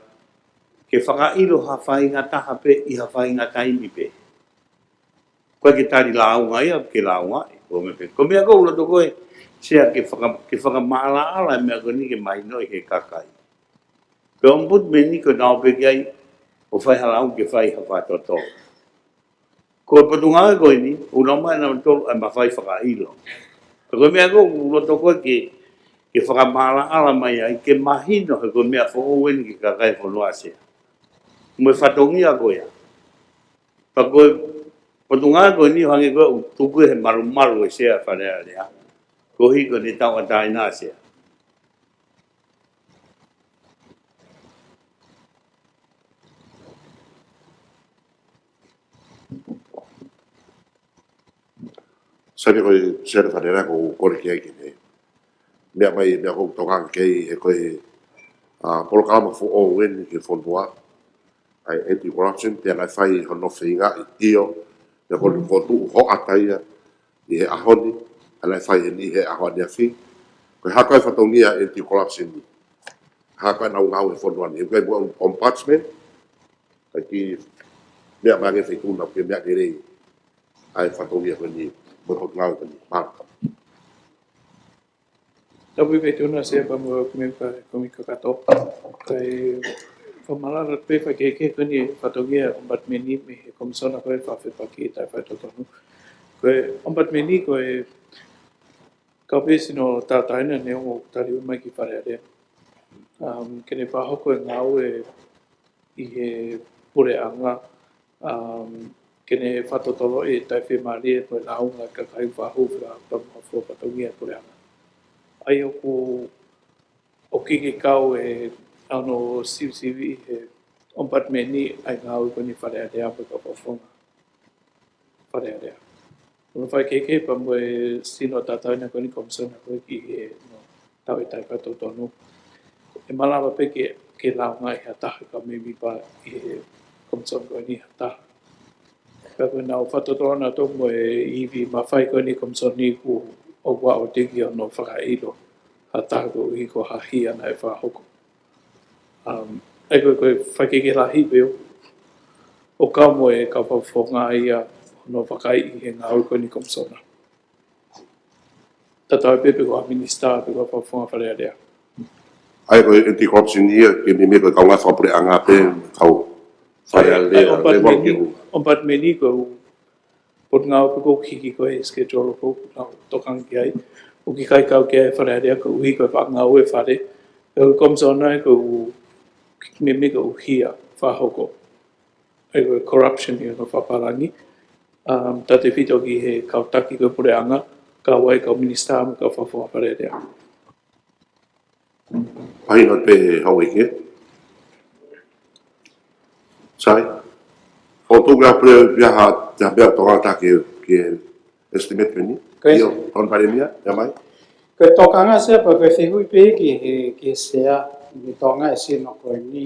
ke fakaʻilo ha faʻahinga taha pē ʻi ha faʻahinga taimi pē. Ko e ke tali lāunga ia, ke lāunga, ko e meʻa pē. Ko e meʻa ʻoku ou loto ko ē, Sea ke faka-, ke fakamaʻalaʻala e meʻa ko eni ke mahinoʻi he kakai. Ko e ombudsman ni ko ʻenau ō pē ki ai ʻo fai ha lāunga ke fai ha fakatotolo. Ko e potungāue ko eni, ʻoku nau maʻu ʻenau toe mafai fakaʻilo. Ka ko e meʻa ʻoku ou loto ko ē ke, ke fakamaʻalaʻala mai ai, ke mahino he ko e meʻa foʻou eni ki he kakai e fonua Sea. Mo e fatongia ko ia. Pea ko e potungāue ko eni ʻoku hangē ko ē ʻoku tuku he malumalu ʻe Sea Fale Alea. Koeʻuhi ko ʻene tauʻatāina Sea. Sai pē ko e Sea Fale Alea ʻoku ou kole ki ai ke ne meʻa mai, meʻa ʻoku ou tokanga ki ai he ko e, ʻa, polokalama foʻou eni ki he fonua, ʻa e anti-corruption, pea naʻe fai hono feingaʻi ʻio, pea ko e fokotuʻu hoʻatā ia ʻi he ʻaho ni, ʻa naʻe fai eni he ʻaho ʻaneafi. Ko e hā koā e fatongia e anti-corruption ni? Hā koā ʻenau ngāue he fonua ni? He ko e ombudsman, ʻikai ke meʻa mai ange feituʻu naʻa ke meʻa lelei ʻa e fatongia ko eni, mo e potungāue ko eni. Mālō. Tapu mo e feituʻu na Sea pea mo e kau mēmipa kau kakato. Kae fakamaʻalaʻala pē fakakehekehe ko eni e fatongia e ombudsman ni mei he komisona ko ē fakafepaki taʻe faitotonu. Ko e ombudsman ni ko e kau pē sino tauʻatāina neongo ʻoku tali mai ki Fale Alea. Um, ke ne fakahoko e ngāue ʻi he puleʻanga, um, ke ne fakatotoloʻi e taʻefiemālie mo e lāunga ʻa e kakai fakahūfia pea mo e fatongia e puleʻanga. ʻA ia ʻoku, ʻoku ʻikai ke kau ʻe hono sivisiviʻi he ombudsman ni ʻa e ngāue ko eni Fale Alea mo e kau fakafofonga Fale Alea. Ko hono fakakehekehe pea mo e sino tauʻatāina ko eni komisona ko ē ki he, no, tauʻi taʻe faitotonu. ʻE malava pē ke, ke lāungaʻi ha taha kau mēmipa ʻi he komisona ko eni ha taha. Pea ko ʻenau fakatotolo nautolu mo e ivi mafai ko eni komisona ni kuo ʻoua ʻo tiki hono fakaʻilo ha taha koeʻuhi ko ha hia naʻe fakahoko. Um, ʻa ia ko e, ko e fakakehekehe lahi pē ʻo, ʻo kau mo e kau fakafofonga ia hono vakai ʻi he ngāue ko eni komisona. tatau ai pē pe ko ha minisitā pe ko ha fakafofonga Fale Alea. ʻA ia ko e anti-corruption ia, ke meimei ko e kaungā fakapuleʻanga pē, kau Fale Alea, ʻOmbatimeni, ʻombatimeni ko e potungāue pē ko e hiki ko e schedule ko e tokanga ki ai. ʻOku ʻikai kau ki ai Fale Alea koeʻuhi ko e faʻa ngāue fale. Ko e komisona ko e meimei ko e ʻuhinga fakahoko. ʻA ia ko e corruption ia ko e fakapālangi. Um, tautefito ki he kau taki ko e puleʻanga, kau ai kau minisitā mo e kau fakafofonga Fale Alea. Mahino pē he houʻeiki. Sai. Fou tau ka pule pia ha, ha pea tokanga ki he estimate ko eni. Ko e ʻIo, Tokoni Palēmia, ʻomai. Ko e tokanga Sea pea ko e fehuʻi pē ki he, ki he Sea, mo e tokanga e sino ko eni.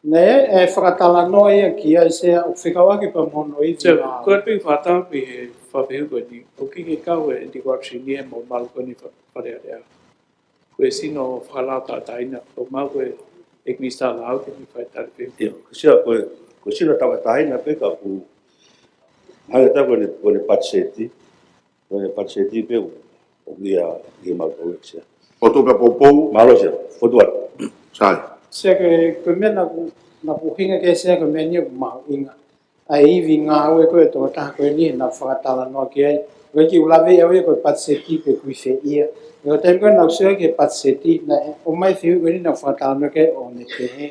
Naʻe, ʻe fakatalanoa ia ki ai Sea ʻoku fekauʻaki pea mo hono ivi. Sea, ko e pē fakatau pē he fakafehuʻi ko eni. ʻOku ʻikai ke kau e anti-corruption ia mo e malu ko eni Fa-, Fale Alea. Ko e sino fakalao tauʻatāina, ko mau ko e ʻEiki Minisitā Lao ke ne fai tali pē. ʻIo, ko Sea ko e, ko e sino tauʻatāina pē ka ʻoku, hangē ko ʻene, ko ʻene patiseti, ko ʻene patiseti pē ʻoku ia, ia mau ko e Sea. ʻOku tau pē poupou. Mālō Sea, fotu atu. Sai. Sea ko e, ko e meʻa naʻa ku, naʻa ku ʻuhinga ki ai Sea ko e meʻa ni ʻoku mahuʻinga. ʻA e ivi ngāue ko e tokotaha ko eni naʻa ku fakatalanoa ki ai. ʻOku ʻikai ke u lave ia ko e patiseti pe ʻoku ʻi fē ia. Ko e taimi ko ē naʻa ku sio ki he patiseti, naʻe ʻomai fehuʻi ko eni naʻa ku fakatalanoa ki ai ʻo ne pehē.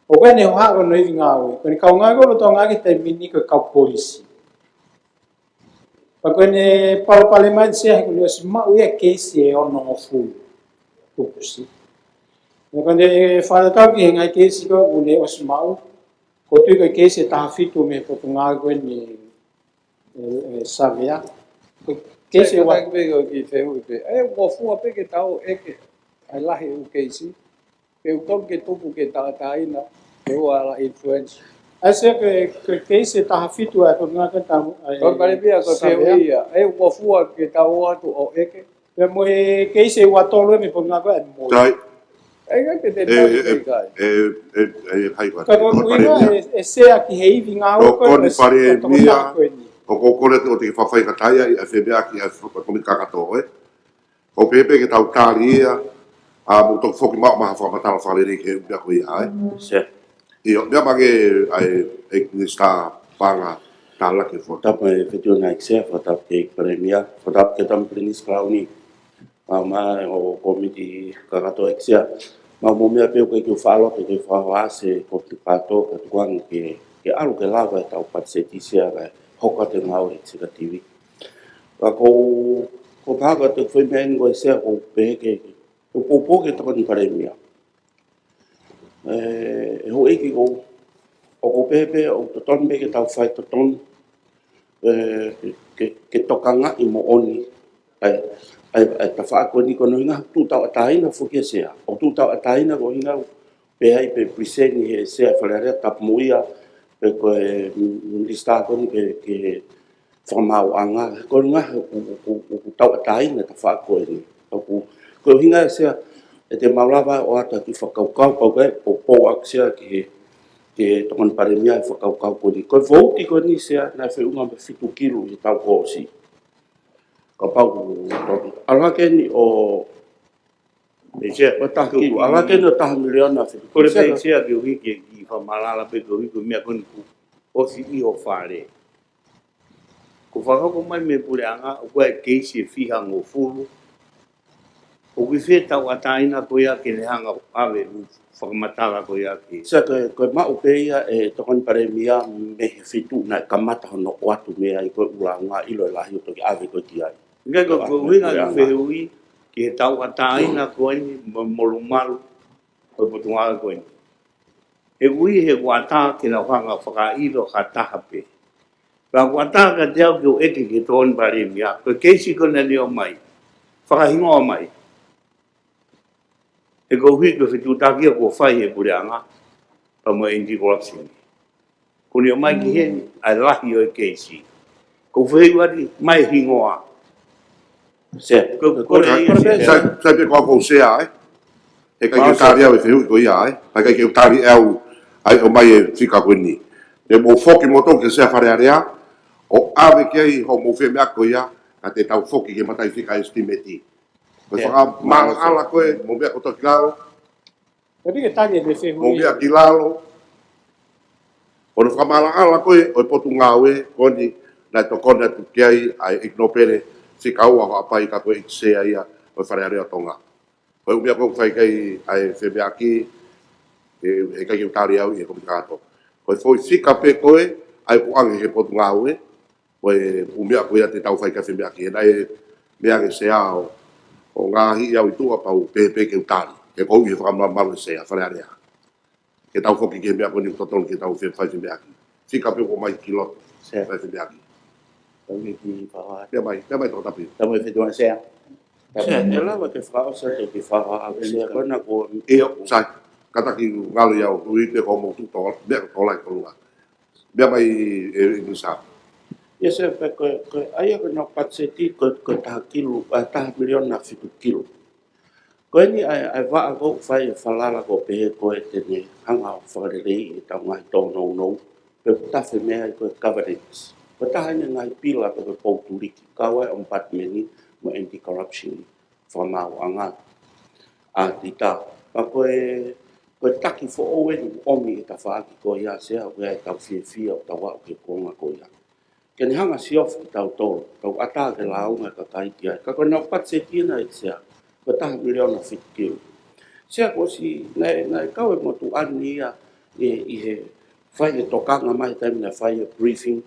ʻOku ʻi ai ʻene hohaʻa ko hono ivi ngāue. Ko ʻene kaungā ko e lolotonga ʻa e taimi ni ko e kau polisi. Pea ko ʻene palopalema eni Sea he kuo ne ʻosi maʻu ia e keisi ʻe onongofulu. Tupusi. Pea ko ʻene fakatatau ki he ngaahi keisi ko ē kuo ne ʻosi maʻu. Ko e tui ko e keisi ʻe taha fitu mei he potungāue ko eni ʻe, ʻe Savea. Ko e keisi ʻe ua. Pea ko e kiʻi fehuʻi pē. ʻE, ʻoku fuʻu pē ke tau ʻeke ʻa e lahi ʻū keisi. Pe ʻoku tonu ke tupu ke tauʻatāina, pe ʻoku ala influence. ʻA ia Sea ko e, ko e keisi ʻe taha fitu ʻa e potungāue ko ē tau, ʻa e Tokoni Palēmia ko e Savea. Fehuʻi ia. ʻE, ʻoku fuʻu pē ke tau ō atu ʻo ʻeke. Pea mo e keisi ʻe ua tolu mei he potungāue ko ē ʻa e MOI. Sai. ʻE, ʻikai ke te tau ʻe, ʻikai. ʻE, ʻe, ʻe, hai ko ē. Ka ko e Tokoni ʻuhinga Palēmia. ʻE, ʻe Sea ki he ivi ngāue ko ē, Tokoni ʻe, Palēmia. Tokoni ko eni. ʻOku ou kole atu ʻo te ke faifai ka taia ʻi ʻa e fēmeʻaki ʻa e fakakomiti kakato ē. ʻOku pehē pē ke tau tali ia, ʻa, mo toki foki maʻu mai ha fakamatala fakalelei ki he ʻū meʻa ko ia, ē? Sea. ʻIo, meʻa mai ange ʻa e, ʻEiki Minisitā Paʻanga, Tālaki Fotu. Tapu mo e Fetuʻu ʻEiki Sea, fakatapu ki he ʻEiki Palēmia, fakatapu ki he Tama Pilinisi Kalauni, ʻa, mo e komiti kakato ʻEiki Sea. Mo e meʻa pē ʻoku ʻikai ke u faʻa loto ke fakahoa ʻa e komiti kakato, ka tuku ange ke, ke ʻalu ke lava ʻetau patiseti Sea, kae hoko atu e ngāue ʻa e ʻEkisekativi. Ka ko e, ko e pāka te fai meʻa ni ko e Sea ʻoku ou pehē ke, ke, ʻoku ou poupou ki he Tokoni Palēmia. ʻE, ʻe houʻeiki ko, ʻoku ou pehē pē, ʻoku totonu pē ke tau fai totonu, ʻe, ke, ke, ke tokangaʻi moʻoni, ʻa e, ʻa e, ʻa e tafaʻaki ko eni ko hono ʻuhinga, tuʻu tauʻatāina foki ʻa e Sea. ʻOku tuʻu tauʻatāina ko e ʻuhinga, pehē ai pē present ʻe he Sea Fale Alea tapu mo ia, pe ko e minisitā ko eni ke, ke fakamaauʻanga, ko e ʻuhinga ʻoku, ʻoku, ʻoku tauʻatāina e tafaʻaki ko eni. ʻOku, ko e ʻuhinga Sea, ʻe te mau lava ʻo ʻoatu ha kiʻi fakakaukau, pau ke, poupou ʻaki Sea ki he, ki he Tokoni Palēmia e fakakaukau ko eni. Ko e vouti ko eni Sea, naʻe feʻunga mo e fitu kilu ʻi he taʻu kuo ʻosi. Kapau, ʻalu hake eni ʻo ʻE Sea, ko e taha kilu, ʻalu hake eni ʻo taha miliona fitu. Kole pē Sea ke u hiki e kiʻi fakamatala pē koeʻuhi ko e meʻa ko eni kuo ʻosi ʻi ho fale. Kuo fakahoko mai mei he puleʻanga, ʻoku ʻi ai e keisi ʻe fihangofulu. ʻOku ʻi fē e tauʻatāina ko ia ke ne hanga ʻo ʻave e fakamatala ko ia ki ai. Sea, ko e, ko e maʻu pē ia ʻe he Tokoni Palēmia mei he feituʻu naʻe kamata hono ʻoatu mei ai ko e ʻulungaanga ʻilo e lahi ʻo toki ʻave ko ē ki ai. ʻIkai ko e, ko e ʻuhinga ʻeku fehuʻi ki he tauʻatāina ko eni mo e molumalu ʻo e potungāue ko eni. He ʻoku ʻi ai, he ʻoku ʻatā ke nau hanga ʻo fakaʻilo ha taha pē. Pea ʻoku ʻatā kiate au ke u ʻeke ki he Tokoni Palēmia, ko e keisi ko ena naʻe ʻomai, fakahingoa mai. He koeʻuhi ko e fetuʻutaki ia kuo fai ʻe he puleʻanga, pea mo e anti-corruption. Kuo ne ʻomai ki heni ʻa e lahi ʻo e keisi. Ko e fehuʻi atu, ʻomai e hingoa. Sea, ko, ko, ko, ko, ko, ko, Sea. Sai, sai pē ko au ko Sea, ē? He ʻikai ke u tali au e fehuʻi ko ia, ē? He ʻikai ke u tali au ʻa e ʻomai e fika ko eni. Te mou foki moutolu ki he Sea Fale Alea, ʻo ʻave ki ai hoʻomou femeʻa ko ia, Ka te tau foki ki he mataʻi fika estimate. Ko e fakamaʻalaʻala ko ē, mo e meʻa ko ē ki lalo, Ka pika tani e mo e fehuʻi. Meʻa ki lalo, ko hono fakamaʻalaʻala ko ē ʻo e Potungāue, ko eni naʻe tokoni atu ki ai ʻa e ʻEiki Nōpele, fika ua ʻo Haʻapai ka ko e ʻEiki Sea ia ʻo e Fale Alea ʻo Tonga. Ko e ʻū meʻa ko ē ʻoku fai ki ai ʻa e femeʻaʻaki, ʻe, ʻe ʻikai ke u tali au ʻi he kōmiti kakato. Ko e foʻi fika pē ko ē ʻa ia ʻoku ʻoange ʻe he Potungāue, ko e ʻū meʻa ko ia te tau fai ki ai e femeʻaʻaki. He naʻe meʻa ange Sea ʻo, ʻo ngaohi au ʻi tuʻa pea u pehē pē ke u tali. He ʻoku ou ʻi he fakamalumalu ʻo e Sea, Fale Alea. Ke tau foki ki he meʻa ko eni ʻoku totonu ke tau fe-, fai femeʻaʻaki. Fika pē ʻoku ʻomai ki loto. Sea. Fai femeʻaʻaki. Tau ki ki fakaʻā. Meʻa mai, meʻa mai Tongatapu. Tau mai Fetuʻu Sea. Sea, ʻe lava ke fakaʻosi atu ki fakaʻā, Sea, ko ena ko. ʻIo, sai. Kātaki ngalo ia ʻo ui pē ko mo tu to, meʻa ko tolai ko lunga. Meʻa mai ʻe, ʻe Minisitā. ʻIo Sea, pea ko, ko e ʻai ko ena patiseti ko, ko e taha kilu, ʻa, taha miliona fitu kilu. Ko eni ʻa e, ʻa e vaʻa ko ē ʻoku fai e falala ko ē pehē ko ē te ne hanga ʻo fakaleleiʻi ʻetau ngaahi tōnounou, pe ʻoku tafe mei ai ko e governance. Ko e taha eni e ngaahi pila ko ē ʻo e Pou Tuliki, kau ai e Ombudsman mo e Anti-Corruption, Fakamaauʻanga. ʻA tita, ka ko e, ko e taki foʻou eni ʻoku ʻomi ʻe he tafaʻaki ko ia Sea, ʻoku ʻi ai ʻetau fiefia ʻo tau aʻu ki he kuonga ko ia. Ke ne hanga ʻo siofi kitautolu, tau ʻatā ke lāunga e kakai ki ai. Ka ko ʻenau patiseti ena ʻe Sea, ko e taha miliona fitu kilu. Sea, kuo ʻosi, naʻe, naʻe kau e motuʻa ni ia ʻi, ʻi he fai e tokanga mai he taimi naʻe fai e briefing,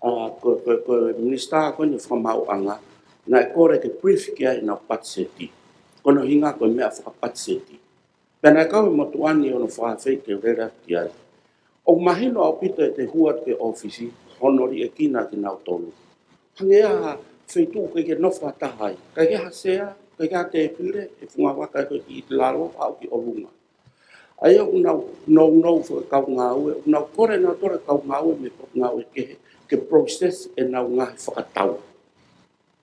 ʻa, ko, ko, ko e Minisitā ko eni Fakamaauʻanga, naʻe kole ke brief ki ai ʻenau patiseti. Ko hono ʻuhinga ko e meʻa fakapatiseti. Pea naʻe kau e motuʻa ni ʻo ne fakaafeʻi ke u lele atu ki ai. ʻOku mahino ʻaupito ʻete hū atu ki he ʻōfisi, hono liʻekina kinautolu. Hangē ha feituʻu ʻoku ʻikai ke nofo ha taha ai. ʻIkai ke ha sea, ʻikai ke ha tēpile, ʻe funga vaka ko ē ki lalo, aʻu ki ʻolunga. ʻA ia ʻoku nau, nau, nau fo kau ngāue, ʻoku nau kole nautolu e kau ngāue mei he Potungāue kehe, ke process ʻenau ngaahi fakatau.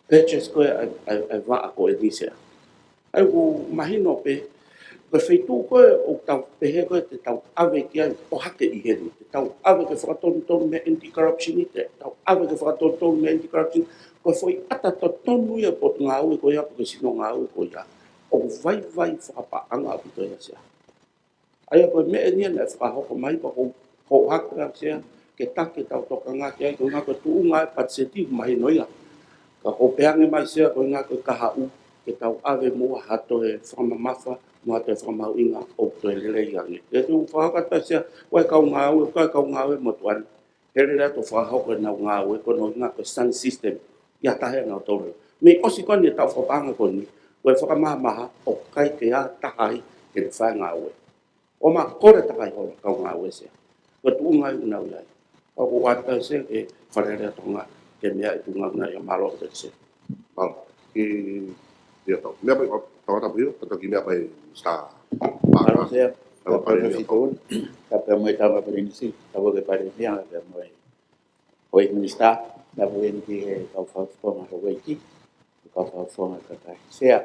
Purchase ko ē ʻa e, ʻa e, ʻa e vaʻa ko eni Sea. ʻA ia ʻoku mahino pē, ko e feituʻu ko ē ʻoku tau pehē ko ē te tau ʻave ki ai ʻo hake ʻi heni. Te tau ʻave ke fakatonutonu mei he Anti-Corruption, te tau ʻave ke fakatonutonu mei he Anti-Corruption. Ko e foʻi ʻata totonu ia e Potungāue ko ia, pe ko e sino ngāue ko ia. ʻOku vaivai fakapaʻanga ʻaupito ia Sea. ʻA ia ko e meʻa eni naʻe fakahoko mai pea ko, ko hake ʻa Sea, ke taki ʻetau tokanga ki ai, ko e ʻuhinga ko e tuʻunga e patiseti ʻoku mahino ia. Ka ʻoku ou pehē ange mai Sea, ko e ʻuhinga ko e kahaʻu, ke tau ʻave muʻa ha toe fakamamafa, mo ha toe fakamahuʻinga ʻoku toe lelei ange. ʻE te u fakahoko atu Sea, ʻoku ʻi ai e kau ngāue, ʻoku ʻi ai e kau ngāue motuʻa ni. He lele atu ʻo fakahoko ʻenau ngāue, ko hono ʻuhinga ko e sound system. ʻI ai ha taha ia nautolu. Mei ʻosi ko eni e taʻu fakapaʻanga ko eni, ko e fakamahamahaki, ʻoku ʻikai ke ʻi ai ha taha ai ke ne fai e ngāue. ʻOmai kole takai holo kau ngāue Sea. Ko e tuʻunga ia ʻoku nau ʻi ai. ʻOku ou ʻoatu Sea ki he Fale Alea ʻo Tonga, ke meʻa ʻi he tuʻunga ʻoku nau ʻi ai, mālō ʻaupito Sea. Mālō. Ki, ia tau. Meʻa mai, Tongatapu ia, ka tau ki meʻa mai Minisitā. Mālō Sea. Tau Tau pale pale ia fitu. Tau pea mo e tau pale nisi, tau ke pale mia, tau pea mo e. Houʻeiki Minisitā, tau pea mo e kau fakafofonga houʻeiki, kau fakafofonga kakai. Sea,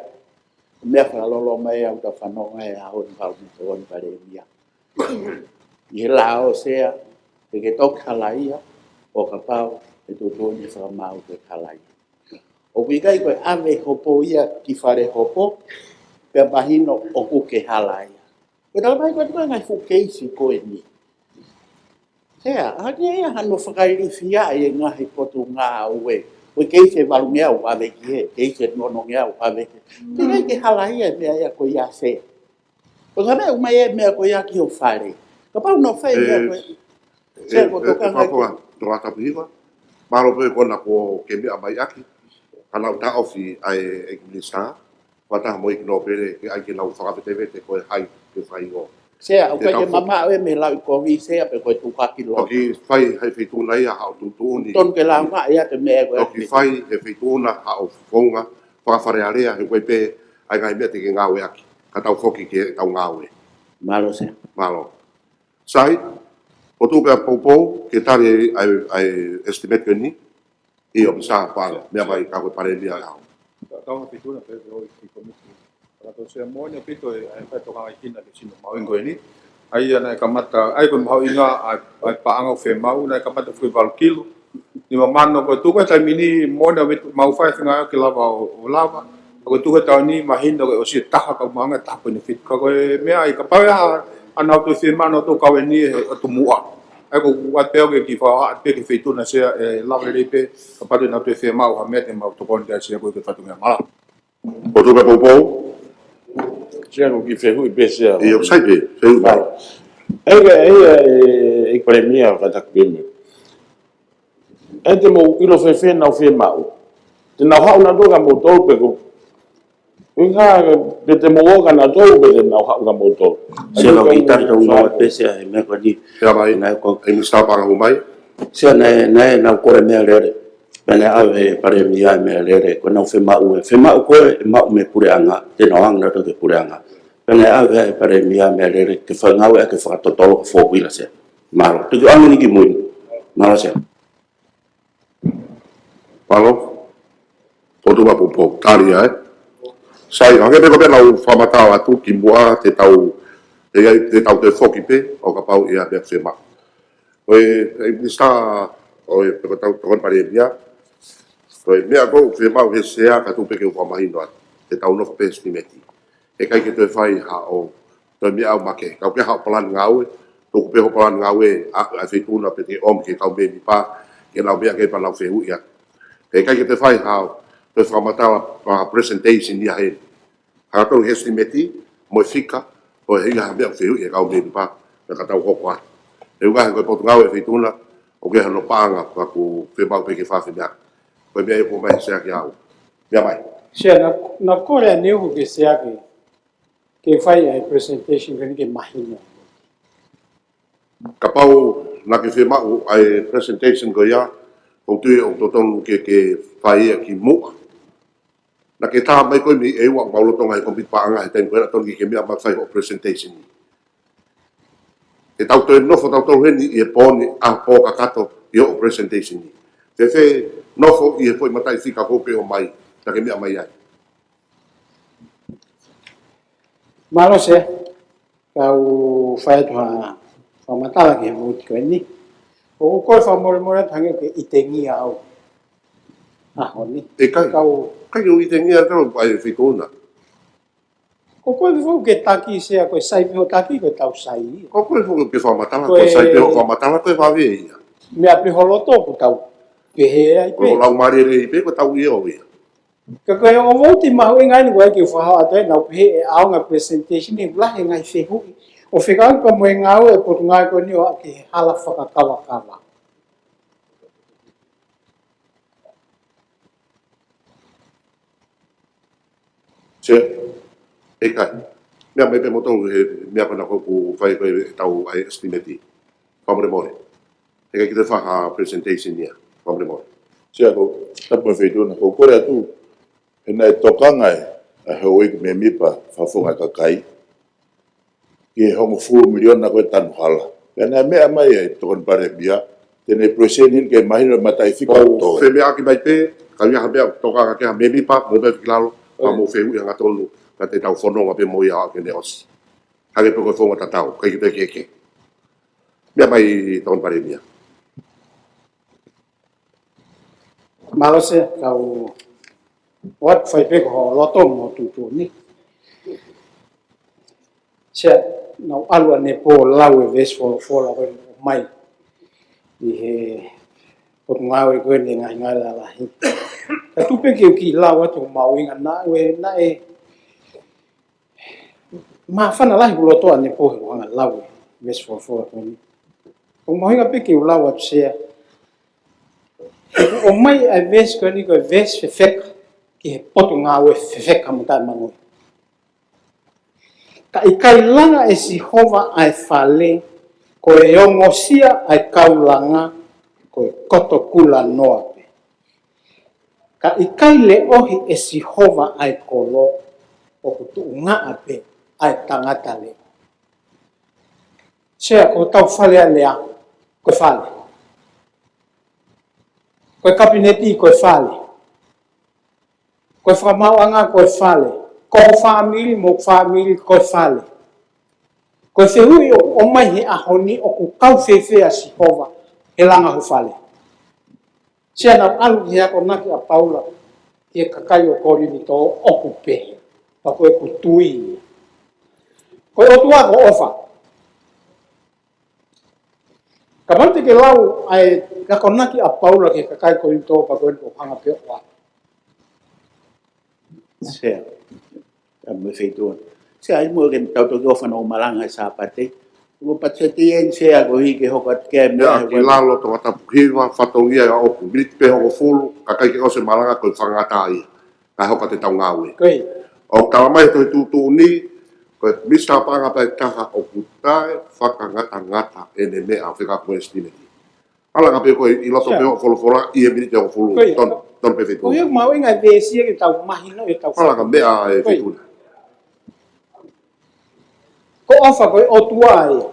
meʻa fakalolo mai au ta fanongo he ʻaho ni kau mo tau pale mia. ʻI he lao Sea, te ke toki halaia, ʻo kapau ʻe tuʻutuʻuni fakamaau ke halaia. ʻOku ʻikai ko e ʻave hopo ia ki fale hopo, pea mahino ʻoku ke halaia. Ko e tala mai ko e tuʻu ngaahi fuʻu keisi ko eni. Sea, ʻa ia hano fakailifia e ngaahi Potungāue. Ko e keisi ʻe valungeau ʻave ki he, keisi ʻe nonongeau ʻave ki he. Te ke ke halaia e meʻa ia ko ia Sea. Ko e ngaahi meʻa ʻoku ʻomai e meʻa ko ia ki ho fale. Kapau naʻe fai e meʻa ko ia. Sea, ko e tokanga ki. Tongatapu hiva. Mālō pē ko ena ko e ke meʻa mai ʻaki. Ka naʻa ku taʻofi ʻa e ʻEiki Minisitā. Fakataha mo e ʻEiki Nōpele, ke ʻai ke nau fakavetevete ko e hai ke fai ʻo. Sea, ʻoku ʻikai ke mamaʻo ia mei he lauʻikovi Sea pe ko e tukaki loa. Toki fai he feituʻu na ia haʻo tuʻutuʻuni. Tonu ke lava ia te meʻa ko e. Toki fai he feituʻu na haʻo founga, fakafale alea, he ko e pē ʻa e ngaahi meʻa te ke ngāueʻaki. Ka tau foki ki heʻetau ngāue. Mālō Sea. Mālō. Sai, ʻoku tuʻu pē ʻa Poupou, ke tali ʻa e, ʻa e estimate ko eni, ʻio, Minisitā Paʻanga, meʻa mai ka ko e pale mia au. Ka, ka ʻoku fitu na pē, ʻo e ki komiti. Ka ko Sea moʻoni ʻaupito e, ʻa e fai tokangaʻi kina ke sino mahuʻinga ko eni. ʻA ia naʻe kamata, ʻa ia ko e mahuʻinga, ʻa e, ʻa e paʻanga ʻoku fiemaʻu, naʻe kamata foʻi valu kilu. Nima mano ko e tuku e taimi ni mo na me mau fai finga ke lava ʻo, ʻo lava. Ko e tuku e taimi ni mahino ke ʻosi e taha kau maʻunga taha poini fitu. Ka ko e meʻa ia kapau ʻe ʻi ai haʻanau toe fiemaʻu ʻo toe kau eni he ʻotu muʻa. ʻA ia ko e ʻoatu pē au ke kiʻi fakahā atu pē ki he Feituʻu na Sea ʻe lava lelei pē kapau te nau toe fiemaʻu ha meʻa te mau tokoni ki ai Sea ko e ke fatongia mala. ʻOtu pē poupou. Sea ko e kiʻi fehuʻi pē Sea. ʻIo, sai pē, fehuʻi mai. ʻE, ʻe, ʻe, ʻEiki Palēmia, ka taku pē meʻa. ʻE te mou ʻilo fēfē ʻenau fiemaʻu? Te nau haʻu nautolu kia moutolu pe ko e hā, pe te mou ō kia nautolu pe te nau haʻu kia moutolu? Sea, ka ʻoku ʻi ai e tau lau pē Sea he meʻa ko eni. Pea mai. Naʻe ko e Minisitā Paʻanga ʻoku mai. Sea naʻe, naʻe nau kole meʻalele. Pea naʻe ʻave ʻe he Palēmia e meʻalele. Ko ʻenau fiemaʻu ē. Fiemaʻu ko ē ʻe maʻu mei he puleʻanga. Te nau hanga nautolu ki he puleʻanga. Pea naʻe ʻave ʻe he Palēmia e meʻalele ke fai ngāue ʻaki e fakatotolo ko e four wheeler Sea. Mālō. Tuku ange ni ki mui. Mālō Sea. Mālō. ʻOtu pē poupou. Tali ē. Sai, hangē pē ko e meʻa naʻa ku fakamatala atu kimuʻa te tau, te, te tau toe foki pē, ʻo kapau ʻe ʻi ai ha meʻa fiemaʻu. Ko e, e Minisitā, ʻo e, pe ko e tau Tokoni Palēmia. Ko e meʻa ko ē ʻoku fiemaʻu he Sea ka tuku pē ke u fakamahino atu. Te tau nofo pē he estimate. He ʻikai ke toe fai haʻo toe meʻa ʻo makehe. Ka ʻoku ʻi ai haʻo palani ngāue, tuku pē hoʻo palani ngāue ʻa, ʻa e Feituʻu na pea te ke ʻomi ki he kau mēmipa, ke nau meʻa ki ai pea nau fehuʻi atu. He ʻikai ke toe fai haʻo toe fakamatala ʻa e presentation ia heni. Hanga atu he estimate, mo e fika, ʻo ʻi ai ha meʻa ʻoku fehuʻi ʻe he kau mēmipa, pea ka tau hoko atu. He ʻuhinga he ko e Potungāue ʻa e Feituʻu na, ʻoku ʻi ai hano paʻanga, pea ʻoku fiemaʻu pē ke fai ha meʻa. Ko e meʻa ia ʻoku ʻomai he Sea kiate au. Meʻa mai. Sea, naʻa, naʻa ku kole ange ʻo ke Sea ke, ke fai ʻa e presentation ko eni ke mahino. Kapau naʻa ke fiemaʻu ʻa e presentation ko ia, ʻoku ou tui ʻoku totonu ke, ke fai ia kimuʻa. Naʻa ke tā mai koe mei ʻEua, mau lolotonga he Kōmiti Paʻanga he taimi ko ē naʻa totonu ke ke meʻa mai fai hoʻo presentation ni. Te tau toe nofo tautolu heni ʻi he pō ni ʻaho kakato ʻi hoʻo presentation ni. Fēfē, nofo ʻi he foʻi mataʻifika ko ē ʻoku ke ʻomai, naʻa ke meʻa mai ai. Mālō Sea, kau fai atu ha fakamatala ki he vouti ko eni. ʻOku ou kole fakamolemole atu hangē ʻoku ke ʻitengia au ʻaho ni. ʻIkai. Kau ʻikai ke u ʻitengia ʻe au ʻa e Feituʻu na. Ko koe foki ʻoku ke taki Sea, ko e sai pē hoʻo taki, ko e tau sai. Ko koe foki ʻoku ke fakamatala, ko e sai pē hoʻo fakamatala, ko e vave ia. Meʻa pē ho loto ʻoku tau pehē ai pē. Ko e lau mālie lelei pē, ko e tau ʻio ia. Ka ko e ʻo vouti mahuʻinga eni ko e ke u fakahā atu ai naʻa ku pehē ʻe ʻaonga presentation ʻe lahi e ngaahi fehuʻi. ʻO fekauʻaki pea mo e ngāue ʻa e Potungāue ko eni ʻo aʻu ki he hala fakakavakava. Sea, ʻikai. Meʻa mai pē moutolu he meʻa ko ena ʻoku ou fai ko e tau ʻa e estimate. Fakamolemole. ʻIkai ke te fai ha presentation ia. Fakamolemole. Sea, ko e tapu mo e Feituʻu na, ʻoku ou kole atu, he naʻe tokanga ʻa e, ʻa e houʻeiki mēmipa fakafofonga kakai ki he hongofulu miliona ko e tanu hala. Pea naʻe meʻa mai ʻa e Tokoni Palēmia, te ne present heni ke mahino e mataʻifika ʻoku toe. Femeʻaʻaki mai pē, ka ʻi ai ha meʻa ʻoku tokanga ki ai ha mēmipa, mou meʻa ki lalo, pea mou fehuʻi hangatonu, ka te tau fononga pē mo ia ʻo aʻu ki heʻene ʻosi. Hangē pē ko e founga tatau, ʻikai ke toe kehekehe. Meʻa mai Tokoni Palēmia. Mālō Sea, kau ʻoatu fai pē ko hoʻo loto mo tuʻutuʻuni. Sea, naʻa ku ʻalu ʻanepō ʻo lau e veesi folofola ko ē ʻoku ʻomai ʻi he Potungāue ko eni e Ngaahi Ngāue Lalahi. Ka tuku pē ke u kiʻi lau atu mahuʻinga naʻe, naʻe māfana lahi hoku loto ʻanepō he ʻoku ou hanga ʻo lau e veesi folofola ko eni. ʻOku mahuʻinga pē ke u lau atu Sea. ʻOku ʻomai ʻa e veesi ko eni ko e veesi fefeka ki he Potungāue fefeka mo taʻemangoi. Ka ʻikai langa ʻe Sihova ʻa e fale, ko e ongosia ʻa e kau langa, ko e koto kulanoa pē. Ka ʻikai leʻohi ʻe Sihova ʻa e kolo, ʻoku tuʻungaʻa pē ʻa e tangata leʻo. Sea, ko hotau Fale Alea, ko e fale. Ko e Kapineti, ko e fale. Ko e Fakamaauʻanga, ko e fale. Ko ho fāmili mo hoku fāmili, ko e fale. Ko e fehuʻi ʻoku ʻomai he ʻaho ni, ʻoku kau fēfē ʻa Sihova he langa ho fale? Sea, naʻa ku ʻalu ki he akonaki ʻa Paula ki he kakai ʻo Kolinitō ʻoku pehē, pea ko ʻeku tui ia. Ko e ʻOtua ko ʻofa. Kapau te ke lau ʻa e akonaki ʻa Paula ki he kakai Kolinitō, pea ko eni ʻoku ou hanga pē ʻo ʻoatu. Sea, ka mo e feituʻu. Sea, ʻi muʻa ke tau toki ʻofa ʻo malanga he Sāpate. Ko Patiseti eni, Sea, ko e hiki hoko atu ke mo ia, he ki ko e lalo Tongatapu hiva, fatongia ia ʻoku miniti pē hongofulu, kae ʻikai ke ʻosi e malanga ko e fakangata ia. Kae hoko atu ʻetau ngāue. Ko ia. ʻOku tala mai he tohi tuʻutuʻuni, ko e Minisitā Paʻanga pē taha ʻoku taʻe fakangatangata ʻene meʻa fekauʻaki mo e ʻesitimeti. Ala ka pē ko e ʻi loto, Sea, pē ʻo folofola ʻi he miniti hongofulu. Ko ia. Tonu, tonu pē feituʻu. Ko ia, mahuʻinga e veesi ia ke tau mahino ʻetau. Ala ka meʻa e, ko ia, feituʻu. Ko ʻofa ko e ʻOtua ia.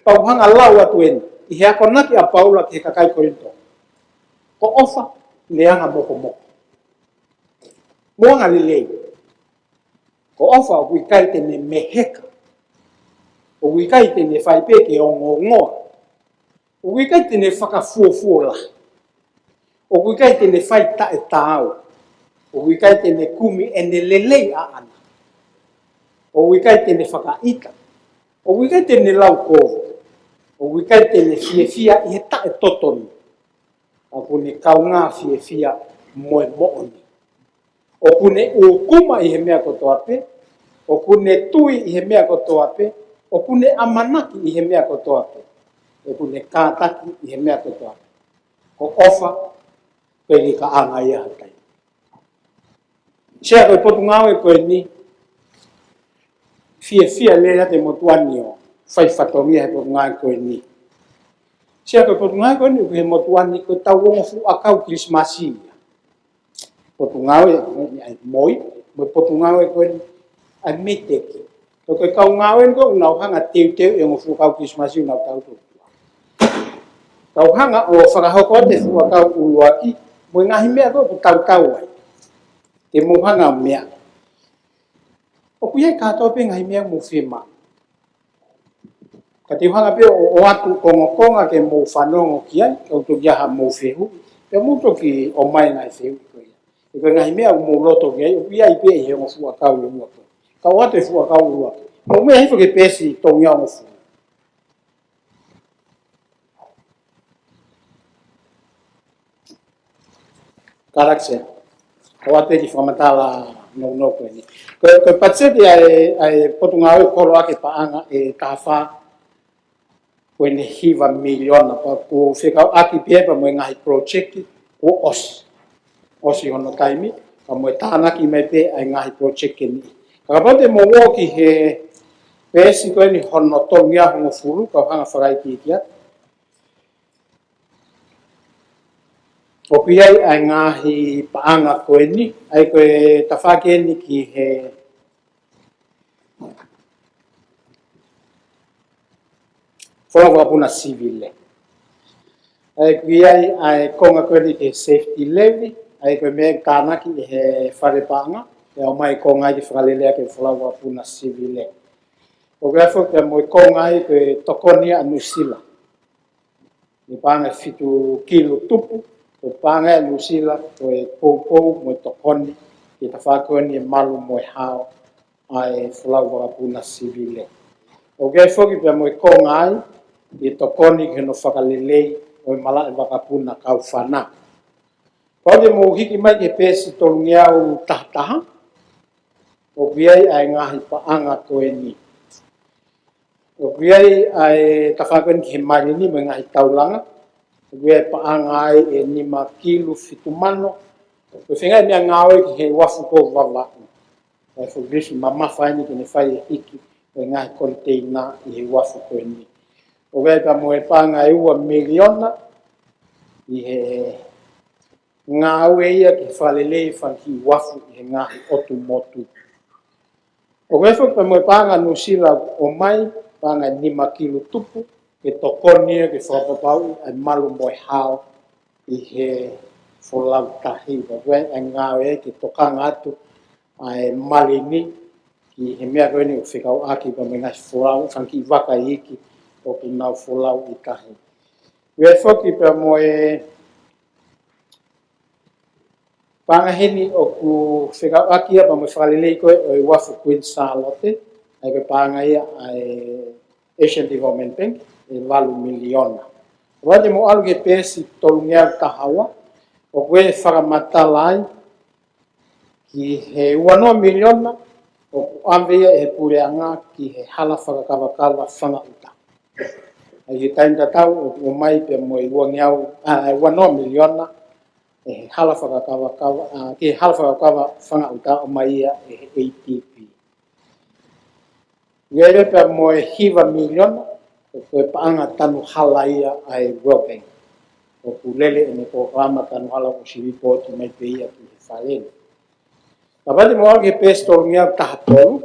Pea u hanga ʻo lau atu eni ʻi he akonaki ʻa Paula ki he kakai Kolinitō. Ko ʻofa, leanga mokomoko mo angalelei. Ko ʻofa ʻoku ʻikai te ne meheka. ʻOku ʻikai te ne fai pē ke ongoongoa. ʻOku ʻikai te ne fakafuofuolahi. ʻOku ʻikai te ne fai taʻetaau. ʻOku ʻikai te ne kumi ʻene lelei ʻaʻana. ʻOku ʻikai te ne fakaʻita. ʻOku ʻikai te ne lau kovi. ʻOku ʻikai te ne fiefia ʻi he taʻetotonu. ʻOku ne kaungā fiefia mo e moʻoni. ʻOku ne ʻūkuma ʻi he meʻa kotoa pē, ʻoku ne tui ʻi he meʻa kotoa pē, ʻoku ne ʻamanaki ʻi he meʻa kotoa pē, ʻoku ne kātaki ʻi he meʻa kotoa pē. Ko ʻofa, ko e likaʻanga ia ha taimi. Sea, ko e potungāue ko eni, fiefia lelei ʻa e motuʻa ni ʻo fai fatongia he potungāue ko eni. Sea, ko e potungāue ko eni ʻoku ʻi he motuʻa ni ko e taʻu hongofulu ʻakau Kilisimasi ia. Potungāue, ʻa e moi, mo e potungāue ko eni ʻa e MEIDECC. Ko e kau ngāue ni ko ē ʻoku nau hanga ʻo teuteu e hongofulu ʻakau Kilisimasi ʻoku nau tau tō. Tau hanga ʻo fakahoko atu e fuʻu ʻakau ʻuluaki, mo e ngaahi meʻa ko ē ʻoku tautau ai. Te mou hanga ʻo meʻa. ʻOku ʻi ai kātoa pē ngaahi meʻa ʻoku mou fiemaʻu. Ka te u hanga pē ʻo, ʻoatu kongokonga ke mou fanongo ki ai, ka u toki ʻai haʻamou fehuʻi. Pea mou toki ʻomai ngaahi fehuʻi ko ia. He ko e ngaahi meʻa ʻoku mou loto ki ai, ʻoku ʻi ai pē ʻi he hongofulu ʻakau ʻe ua ko ē. Ka ʻoatu e fuʻu ʻakau ʻuluaki. Mou meʻa hifo ki he peesi tolungeau hongofulu. Kātaki Sea. ʻOatu e kiʻi fakamatala nounou ko eni. Ko, ko e patiseti ʻa e, ʻa e potungāue ʻoku holo ʻaki e paʻanga ʻe taha fā poini hiva miliona, pea ʻoku fekauʻaki pē ia pea mo e ngaahi project kuo ʻosi. ʻOsi hono taimi, pea mo e tānaki mai pē ʻa e ngaahi project ko eni. Ka kapau te mou ō ki he peesi ko eni hono tolungeau hongofulu, ka u hanga ʻo fakaikiiki atu. ʻOku ʻi ai ʻa e ngaahi paʻanga ko eni, ʻa ia ko e tafaʻaki eni ki he folau vakapuna sivile. ʻA ia ʻoku ʻi ai ʻa e konga ko eni ki he safety levy, ʻa ia ko e meʻa ʻoku tānaki ʻe he fale paʻanga, ʻe ʻomai e konga ia ke fakalelei ʻaki e folau vakapuna sivile. ʻOku ʻi ai foki pea mo e konga ia ko e tokoni ʻa Nuʻusila. Ko e paʻanga ʻe fitu kilu tupu, ko e paʻanga ia ʻa Nuʻusila, ko e poupou mo e tokoni ki he tafaʻaki ko eni e malu mo e hao ʻa e folau vakapuna sivile. ʻOku ʻi ai foki pea mo e konga ia ke tokoni ki hono fakalelei ʻo e malaʻe vakapuna kaufana. Kapau te mou hiki mai ki he peesi tolungeau taha taha, ʻoku ʻi ai ʻa e ngaahi paʻanga ko eni. ʻOku ʻi ai ʻa e tafaʻaki ko eni ki he mali ni mo e ngaahi taulanga. ʻOku ʻi ai e paʻanga ia ʻe nima kilu fitu mano. Ko e feinga e meʻangāue ki he uafu ko Vavaʻu. ʻA e fuʻu lisi mamafa eni ke ne fai e hiki ʻo e ngaahi koniteina ʻi he uafu ko eni. ʻOku ʻi ai pea mo e paʻanga ʻe ua miliona ʻi he ngāue ia ke fakalelei e fanga kiʻi uafu ʻi he ngaahi ʻotu motu. ʻOku ʻi ai foki pea mo e paʻanga ʻa Nuʻusila ʻoku ʻomai, paʻanga ʻe nima kilu tupu, ke tokoni ia ke fakapapauʻi ʻa e malu mo e hao ʻi he folau tahi. Pea ʻoku ʻi ai e ngāue ia ke tokanga atu ʻa e mali ni ki he meʻa ko eni ʻoku fekauʻaki pea mo e ngaahi folau, fanga kiʻi vaka iiki ʻoku nau folau ʻi tahi. ʻOku ʻi ai foki pea mo e Paʻanga heni ʻoku fekauʻaki ia pea mo e fakalelei ko ē ʻo e uafu Queen Sālote, ʻa ia ko e paʻanga ia ʻa e Asian Development Bank, ʻe valu miliona. Kapau te mou ʻalu ki he peesi tolungeau taha ua, ʻoku ʻi ai e fakamatala ai ki he uanoa miliona ʻoku ʻave ia ʻe he puleʻanga ki he hala fakakavakava Fangaʻuta. ʻA ia he taimi tatau ʻoku ʻomai pea mo e uangeau, ʻa, uanoa miliona ʻe he hala fakakavakava, ʻa, ki he hala fakakavakava Fangaʻuta, ʻomai ia ʻe he A D B. ʻI ai pea mo e hiva miliona, ko e paʻanga tanu hala ia ʻa e World Bank. ʻOku lele ʻene polokalama tanu hala ʻoku ʻosi lipooti mai pē ia ki he Fale ni. Kapau te mou ʻalu ki he peesi tolungeau taha tolu,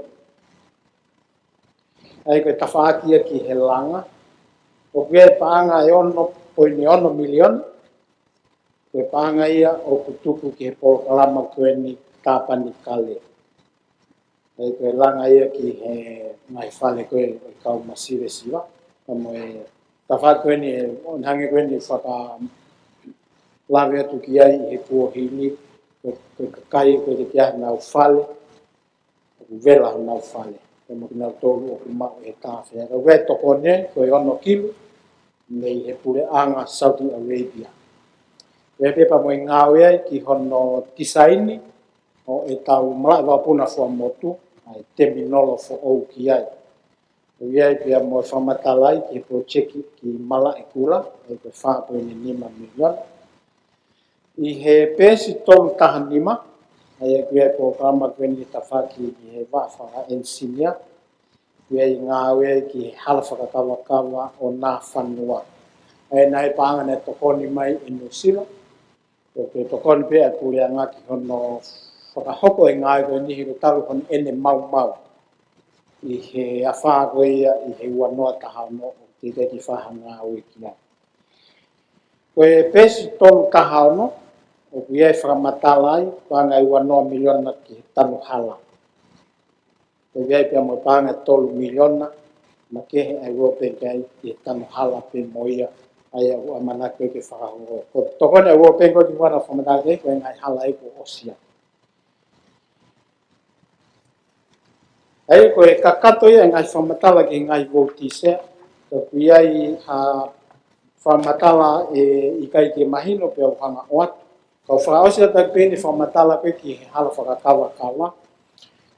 ʻa ia ko e tafaʻaki ia ki he langa, ʻoku ʻi ai e paʻanga ʻe ono poini ono miliona, ko e paʻanga ia ʻoku tuku ki he polokalama ko eni Tāpani Kale. ʻA ia ko e langa ia ki he ngaahi fale ko ē ʻo e kau masiva siva. Pea mo e tafaʻaki ko eni, ʻo hangē ko eni fakalave atu ki ai ʻi he kuohili, ko e, ko e kakai ko ē ʻoku ʻikai ke ʻi ai hanau fale, ʻoku vela honau fale. Pea mo kinautolu ʻoku maʻu ʻe he tāfea. Ka ʻoku ʻi ai e tokoni ko e ono kilu mei he puleʻanga Saudi Arabia. ʻOku ʻi ai pē pea mo e ngāue ai ki hono tisaini ʻo ʻetau malaʻe vakapuna fuamotu, ʻa e teminolo foʻou ki ai. ʻOku ʻi ai pea mo e fakamatala ai ki he polotieki ki Malaʻekula, ʻa ia ko e fā poini nima miliona. ʻI he peesi tolu taha nima, ʻa ia ʻoku ʻi ai e polokalama ko eni tafaʻaki ki he vaʻa fakaʻenisinia, ʻoku ʻi ai e ngāue ki he hala fakakavakava ʻo Nafanua. ʻA ia naʻe ʻi ai e paʻanga naʻe tokoni mai ʻe Nuʻusila, ʻoku tokoni pē ʻa e puleʻanga ki hono fakahoko e ngāue ko eni he ko e talu hono ʻene maumau ʻi he afā ko ia ʻi he uanoa taha ono, ʻoku teʻeki ai ke fai ha ngāue ki ai. Ko e peesi tolu taha ono, ʻoku ʻi ai e fakamatala ai, paʻanga ʻe uanoa miliona ki he tanu hala. ʻOku ʻi ai pea mo e paʻanga ʻe tolu miliona, makehe ʻa e World Bank ai ki he tanu hala pē mo ia, ʻa ia ʻoku ʻamanaki ke fakahoko. Ko e tokoni ʻa e World Bank ʻoku ʻi ai e fakamatala ki he, ko e ngaahi hala ia kuo ʻosi ia. ʻA ia ko e kakato ia e ngaahi fakamatala ki he ngaahi vouti Sea, ka ʻoku ʻi ai ha fakamatala ʻe ʻikai ke mahino pea u hanga ʻo ʻoatu. Ka u fakaʻosi atu pē eni e fakamatala ko ē ki he hala fakakavakava.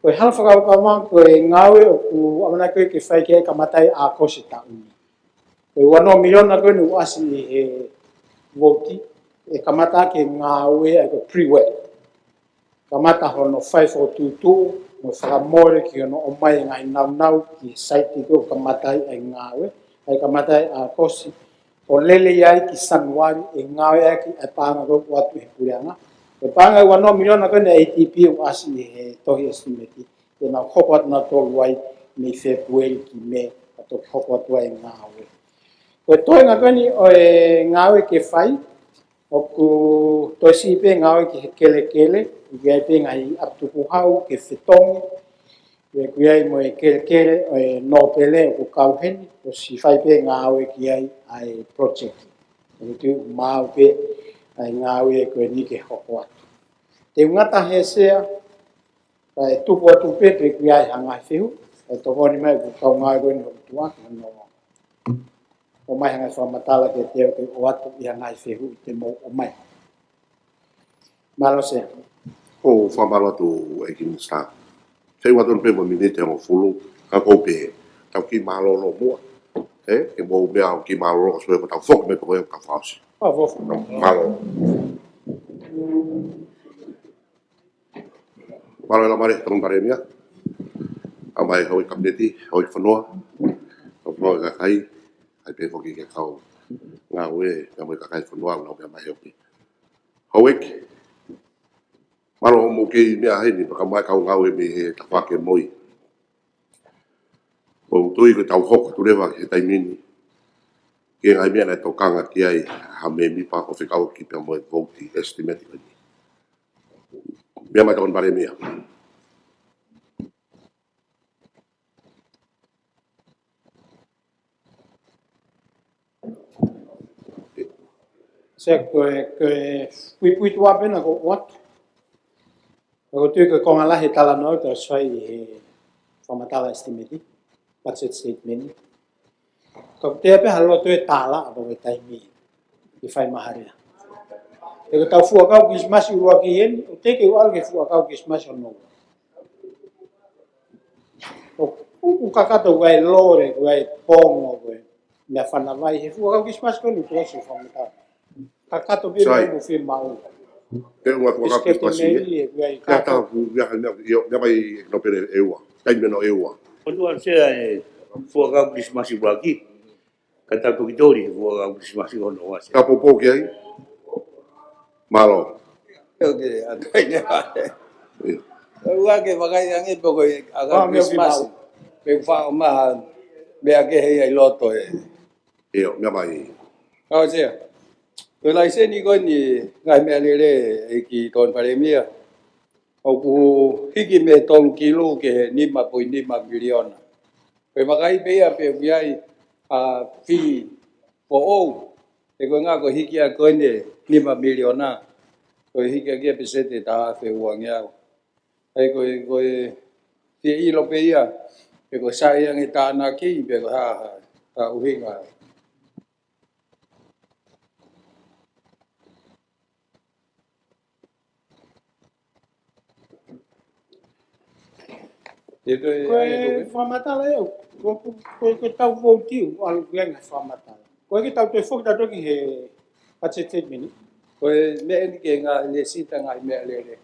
Ko e hala fakakavakava ko e ngāue ʻoku ʻamanaki ko ē ke fai ki ai kamata ʻi ʻAokosi taʻu ni. Ko e uanoa miliona ko eni ʻoku ʻasi ʻi he vouti, ʻe kamata ke ngāue ai ko e pre-work. Kamata hono fai fokotuʻutuʻu, mo fakamole ki hono ʻomai e ngaahi naunau ki he saiti ko ē ʻoku kamata ai e ngāue, ʻa ia kamata ʻi ʻAokosi, ʻo lele ai ki Sānuali, ʻe ngāueʻaki e paʻanga ko ē ʻoku ʻoatu ʻe he puleʻanga. Ko e paʻanga ʻe uanoa miliona ko eni ʻa e A D B ʻoku ʻasi ʻi he tohi estimate, te nau hoko atu nautolu ai mei Fēpueli ki Mē, ka toki hoko atu ai e ngāue. Ko e toenga ko eni ʻo e ngāue ke fai, ʻoku toe siʻi pē ngāue ki he kelekele, ʻoku ʻi ai pē ngaahi ʻapi tukuhau ke fetongi, ʻoku ʻi ai mo e kelekele ʻo e Nōpele ʻoku kau heni, ʻoku siʻi fai pē ngāue ki ai ʻa e project. ʻOku tuʻu maʻu pē ʻa e ngāue ko eni ke hoko atu. Te u ngata he Sea, kae tuku atu pē pe ʻoku ʻi ai ha ngaahi fehuʻi, kae tokoni mai ʻoku kau ngāue ko eni hoku tuʻa, ke nau ʻomai ha ngaahi fakamatala ke te u ʻoatu ʻi ha ngaahi fehuʻi te mou ʻomai. Mālō Sea. ʻOku fakamālō atu ʻEiki Minisitā. Ke ʻoatu pē mo e miniti ʻe hongofulu, ka ʻoku ou pehē, tau kiʻi mālōlō muʻa. Ē, ke mou meʻa ʻo kiʻi mālōlō ka sue ko tau foki mai pē ko e ka fakaʻosi. ʻA, foki. Mālō. Mālō e Laumālie, Tokoni Palēmia. Kaeʻumaʻā e Houʻeiki Kapineti, Houʻeiki Fonua, kau fonua kakai, ʻai pē foki ki he kau ngāue, kaeʻumaʻā e kakai fonua, nau meʻa mai he ope. Houʻeiki, mālō hoʻomou kei meʻa heni, pea kaeʻumaʻā e kau ngāue mei he tafaʻaki ʻo e MOI. ʻOku ou tui ko ʻetau hoko atu leva he taimi ni ki he ngaahi meʻa naʻe tokanga ki ai ha mēmipa ʻo fekauʻaki pea mo e vouti estimate ko eni. Meʻa mai Tokoni Palēmia. Sea, ko e, ko e puipuituʻa pē ena ʻoku ou ʻoatu. Ko e tui ko e konga lahi e talanoa ʻoku tau sio ai he fakamatala estimate, budget statement. Ka ʻoku teʻeki pē ha loto e tala ʻa e taimi ʻi fai maharea. He ko e tau fuakau Kilisimasi ʻuluaki eni, ʻoku teʻeki ke ʻalu ki he fuakau Kilisimasi hono ua. ʻOku, ʻoku kakato ʻoku ʻi ai e lole, ʻoku ʻi ai e pongo, ʻoku ʻi ai e meʻa fanavai, he fuakau Kilisimasi ko eni ʻoku ʻosi fakamatala. Kakato pē Sai. Mo e fiemaʻu. Te ua fuakau Kilisimasi. ʻIskete mei he ʻoku ʻi ai Ia kakato. Tau, ia, ia, ia, ia mai no pere e ua. Taimi no e ua. Ko tua sea e fuakau Kilisimasi ʻuluaki. Ka tau toki toli he fuakau Kilisimasi hono ua sea. Ka poupou ki ai. Mālō. Oke, a kai ne a. Ia. Ua ke vakai ange pē ko e ʻa e Kilisimasi. Pe fao maha meʻa kehe ʻi loto e. Ia, meʻa mai. Ka o sea. Ko e laiseni ko eni ngaahi meʻalele ʻEiki Tokoni Palēmia. ʻOku hiki mei he tolu kilu ki he nima poini nima miliona. Ko e vakai pē ia pe ʻoku ʻi ai ha fee foʻou. He ko e ngaahi ko e hiki ʻa ko eni nima miliona. Ko e hiki ʻaki ia peseti ʻe taha afe uangeau. He ko e, ko e fie ʻilo pē ia, he ko e sai ange tānaki, pe ko e hā, hā, hā ʻuhinga. Ko e fakamatala ē, ko, ko, ko, ko e tau vouti, ʻalu ki ai ngaahi fakamatala. Ko e ke tau toe foki tau toki he budget statement. Ko e meʻa eni ki he ngaahi lēsita ngaahi meʻalele.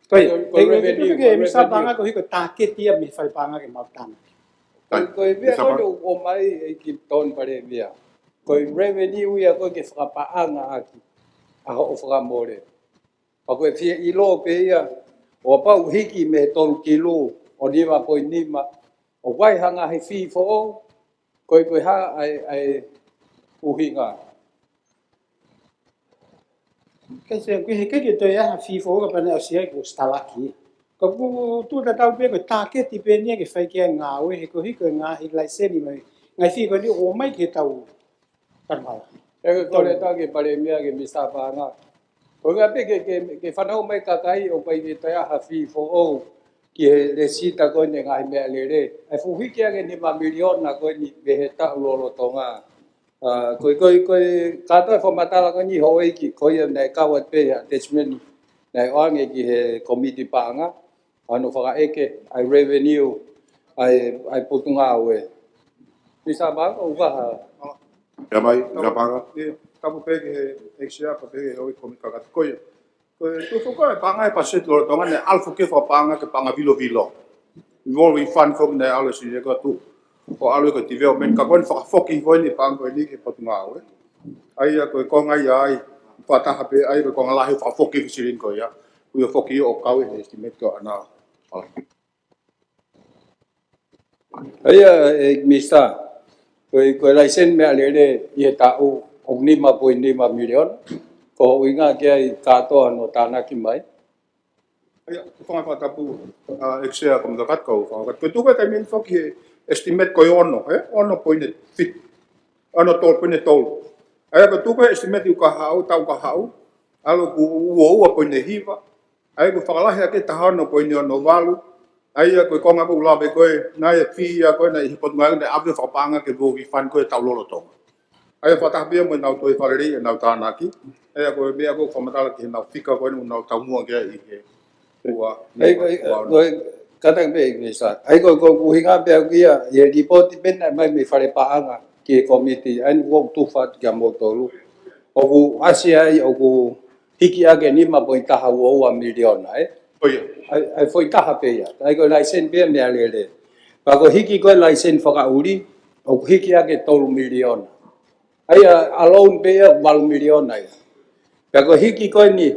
Ko e, ko e, ko e revenue, ko e revenue. Misa Paʻanga ko e hiko tāketi ia mei fai Paʻanga ke mau tana. Ko e, ko e meʻa ko e ʻomai ʻEiki Tokoni Palēmia. Ko e revenue ia ko e ke fakapaʻanga ʻaki ʻa hoʻo fakamole. Pea ko e fie ʻilo pē ia, ʻo kapau hiki mei he tolu kilu ʻo nima poini nima, ʻoku ʻi ai ha ngaahi fee foʻou, ko e ko e hā ʻa e, ʻa e ʻuhinga. Ke se, ke he ke ke toe ʻi ai ha fee foʻou ka pane ʻosi ai ko e talaki. Ka ʻoku tuʻu tatau pē ko e tāketi pē eni ia ke fai ki ai e ngāue he ko e hiko e ngaahi laiseni mai, ngaahi fee ko eni ʻomai ke tau Tanu hala. ʻE ko e kole atu ki he Palēmia ki he Misa Paʻanga. Ko e ngaahi pē ke, ke, ke fanongo mai kakai ʻoku ʻikai ke toe ʻi ai ha fee foʻou ki he lēsita ko eni ngaahi meʻalele. ʻE fuʻu hiki ange nima miliona ko eni mei he taʻu lolotonga. ʻA, ko e, ko e, ko e, kātoa e fakamatala ko eni houʻeiki, ko ia naʻe kau atu pē he attachment naʻe ʻoange ki he Kōmiti Paʻanga. ʻA hono fakaʻeke ʻa e revenue ʻa e, ʻa e Potungāue. Misa Paʻanga, ʻoku ʻi ai ha. Ia mai, Misa Paʻanga. Ia, tapu pē ki he ʻEiki Sea, pea pehē ki he houʻeiki Kōmiti Kakato ko ia. Ko e tuʻu foki ko e paʻanga he paseti lolotonga naʻe ʻalu foki e fakapaʻanga ki he paʻanga vilovilo. Revolving fund foki naʻe ʻalu e sini ko atu. Ko e ʻalu ko e development ka ko eni fakafoki ko eni paʻanga ko eni ki he Potungāue. ʻA ia ko e konga ia ai, fakataha pē ʻa ia ko e konga lahi fakafoki e silini ko ia. Ko ia foki ʻoku kau he estimate ko ena. ʻA ia, ʻe Misa, ko e, ko e laiseni meʻalele ʻi he taʻu ʻoku nima poini nima miliona, ko hono ʻuhinga ki ai kātoa hono tānaki mai. ʻA ia, ko e fanga fakatapu, ʻa, ʻEiki Sea Kōmiti Kakato, fanga fakatapu. Ko e tuku e taimi ni foki he estimate ko e ono, ē? Ono poini fitu. Ono tolu poini tolu. ʻA ia ko e tuku e estimate ʻoku haʻu, taʻu ʻoku haʻu, ʻalu ko e ua ua poini hiva. ʻA ia ko e fakalahi ʻaki e taha ono poini ono valu. ʻA ia ko e konga ʻoku lave ko ē, naʻe fee ia ko ē naʻe ʻi he Potungāue naʻe ʻave fakapaʻanga ki he revolving fund ko ē taʻu lolotonga. ʻA ia fakataha pē ia mo ʻenau toe fakalelei ʻenau tānaki. ʻA ia ko e meʻa ʻoku fakamatala ki heʻenau fika ko ē ʻoku nau taumuʻa ki ai ʻi he ua, ʻa ia ko e, ua ono. Ko e, kātaki pē ʻEiki Misa. ʻA ia ko e, ko e ʻuhinga pē ʻaku ia, ʻi he lipooti pē naʻe ʻomai mei he Fale Paʻanga ki he kōmiti, ʻa ia ʻoku ou tufa atu kia moutolu. ʻOku ʻasi ai, ʻoku hiki ʻaki e nima poini taha ua ua miliona, ē? ʻO ia. ʻA ia, ʻa ia foʻi taha pē ia. ʻA ia ko e laiseni pē ia meʻalele. Pea ko e hiki ko ē laiseni fakaʻuli, ʻoku hiki ʻaki e tolu miliona. ʻA ia, ʻa e loan pē ia valu miliona ia. Pea ko e hiki ko eni,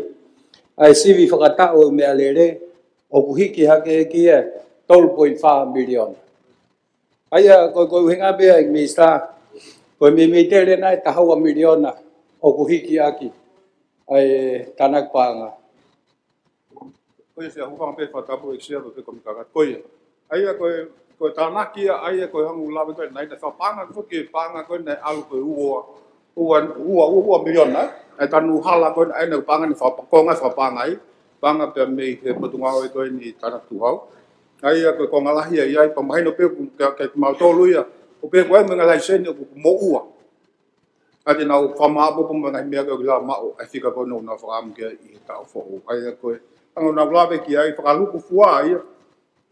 ʻa e sivi fakataʻu e meʻalele, ʻoku hiki hake ki he tolu poini fā miliona. ʻA ia, ko, ko e ʻuhinga pē ia ʻEiki Misa, ko e meimei tele naʻe taha ua miliona, ʻoku hiki ʻaki ʻa e tānaki paʻanga. Ko ia Sea, hūfanga pē fakatapu ʻEiki Sea, pea pehē Kōmiti Kakato. Ko ia. ʻA ia ko e, ko e tānaki ia, ʻa ia ko e hangē ʻoku lave ko ē naʻe fakapaʻanga ko ē ki he paʻanga ko ē naʻe ʻalu ko e ua, ua, ua, ua, ua miliona, ē? ʻA e tanu hala ko ē naʻe paʻanga naʻe fakapaʻanga, fakapaʻanga ai. paʻanga pea mei he Potungāue ko eni Tānaki Tuʻuhau. ʻA ia ko e konga lahi ia ʻi ai, pea mahino pē ʻoku ke, ke mautolu ia, ʻo pehē ko e meʻa laiseni ʻoku moʻua. ʻA ia te nau fakamāʻopoʻopo mai e ngaahi meʻa ko ē ʻoku lava maʻu ʻa e fika ko eni ʻoku nau fakaʻamu ki ai ʻi he taʻu foʻou. ʻA ia ko e anga ʻoku nau lave ki ai, fakalūkufua ia.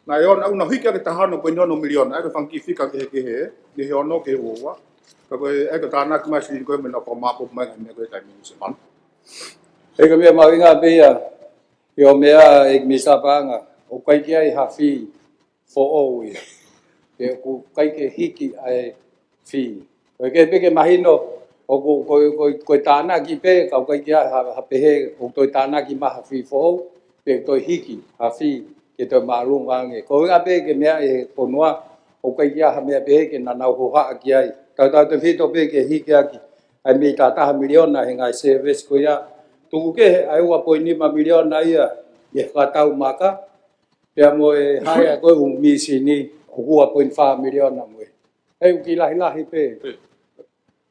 Naʻe ʻoua naʻa hiki ʻa e taha ono poini ono miliona, ʻa ia ko e fanga kiʻi fika kehekehe, mei he ono ki he ua ua. Ka ko e, ʻa ia ko e tānaki mai e silini ko ē mo nau fakamāʻopoʻopo mai e ngaahi meʻa ko ē he taimi ni, Sēmana. ʻA ia ko e meʻa mahuʻinga pē ia, ʻio meʻa ʻEiki Minisitā Paʻanga, ʻoku ʻikai ke ʻi ai ha fee foʻou ia. Pea ʻoku ʻikai ke hiki ʻa e fee. Ko e kehe pē ke mahino, ʻoku, ko, ko, ko e tānaki pē, ka ʻoku ʻikai ke ʻi ai ha, ha pehē, ʻoku toe tānaki mai ha fee foʻou, pe toe hiki ha fee ke toe māʻolunga ange. Ko e ʻuhinga pē ke meaʻi ʻe he fonua, ʻoku ʻikai ke ʻi ai ha meʻa pehē ke nau hohaʻa ki ai. Tautautefito pē ke hiki ʻaki ʻa e meʻi taha taha miliona he ngaahi service ko ia. Tuku kehe ʻa e ua poini nima miliona ia ʻi he fakatau maka, pea mo e haea ko ē ʻū mīsini ʻoku ua poini fā miliona mo e. ʻA ia ʻoku kiʻi lahilahi pē. Pē.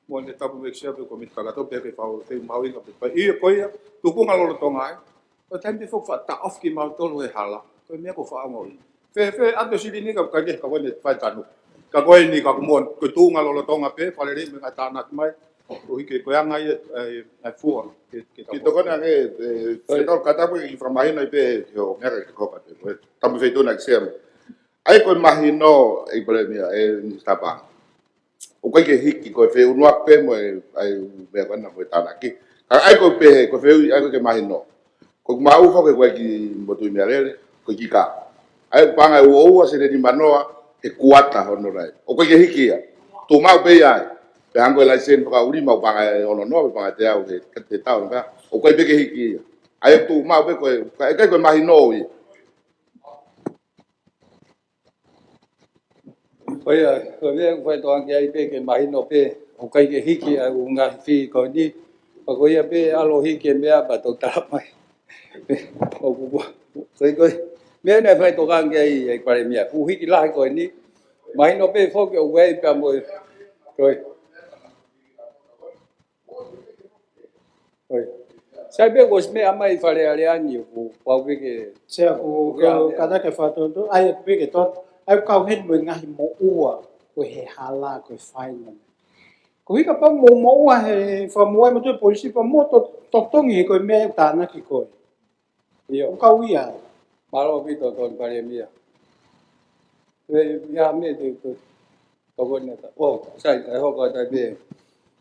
Mo ne tapu mei Sea pē ko e Komiti Kakato pē ke fau te mahuʻinga pē. Pea ʻi he ko ia, tuʻunga lolotonga ai. Ko e taimi pē foki faʻa taʻofi kimautolu he hala. Ko e meʻa ko e faʻa ngoi. Fēfē ʻa e silini ka kaje ka ko eni fai tanu. Ka ko eni ka ko e moʻoni, ko e tuʻunga lolotonga pē, fale lei mo e ngaahi tānaki mai. Ko e hiki ko e anga ia, ʻa e, ʻa e fua. Ke, ke Ki toko na ke, e, fetau katapu ki fakamahino ai pē, ʻio, meʻa ke koka pē. Ko e tapu feituʻu na ki Sea mo. ʻA ia ko e mahino, ʻEiki Palēmia, ʻe Minisitā Paʻanga. ʻOku ʻikai ke hiki ko e feʻunuak pē mo e, ʻa e meʻa ko ena mo e tānaki. Ka ʻa ia ko e pehē, ko e feʻui, ʻa ia ko e ke mahino. Ko e maʻu foki ko e ki Motuʻi Mealele, ko e ki ka. ʻA ia ʻoku paʻanga ʻe ua ua sēniti manoa, he kuata hono rai. ʻOku ʻikai ke hiki ia. Tuʻu maʻu pē ia ai. Pea hangē ko e laiseni fakaʻuli maʻu paʻanga ʻe ono noa, paʻanga ʻe teau he, he taʻu, ka. ʻOku ʻikai pē ke hiki ia. ʻA ia tuʻu maʻu pē ko e, ka ʻikai ko e mahino ia. Ko ia, ko e meʻa ʻoku fai toʻa ki ai pē ke mahino pē, ʻoku ʻikai ke hiki ʻa e ʻū ngaahi fee ko eni, pea ko ia pē ʻalu hiki e meʻa pea toki tala mai. ʻOku, ko e, ko e, meʻa naʻe fai toʻa ki ai ʻEiki Palēmia, ʻū hiki lahi ko eni, mahino pē foki ʻoku ʻi ai pea mo e, ko e. ʻOi. Sai pē ko e meʻa mai Fale Alea ni ʻoku pau pē ke Sea ko, ko ia, ia. Kātaki ke fakatonutonu, ʻa ia pē ke tonu, ʻa ia kau heni mo e ngaahi moʻua, ko e he hala, ko e fainga. Ko e hiki pē mo e moʻua he fakamoʻua mo e toe polisi pea mo to, totongi he ko e meʻa ʻe tānaki ko ē. ʻIo. ʻOku kau ia. Mālō ʻaupito Tony Palēmia. Pea, ia meʻa te, te, tokoni atu. ʻO, sai, ʻe hoko atu pē.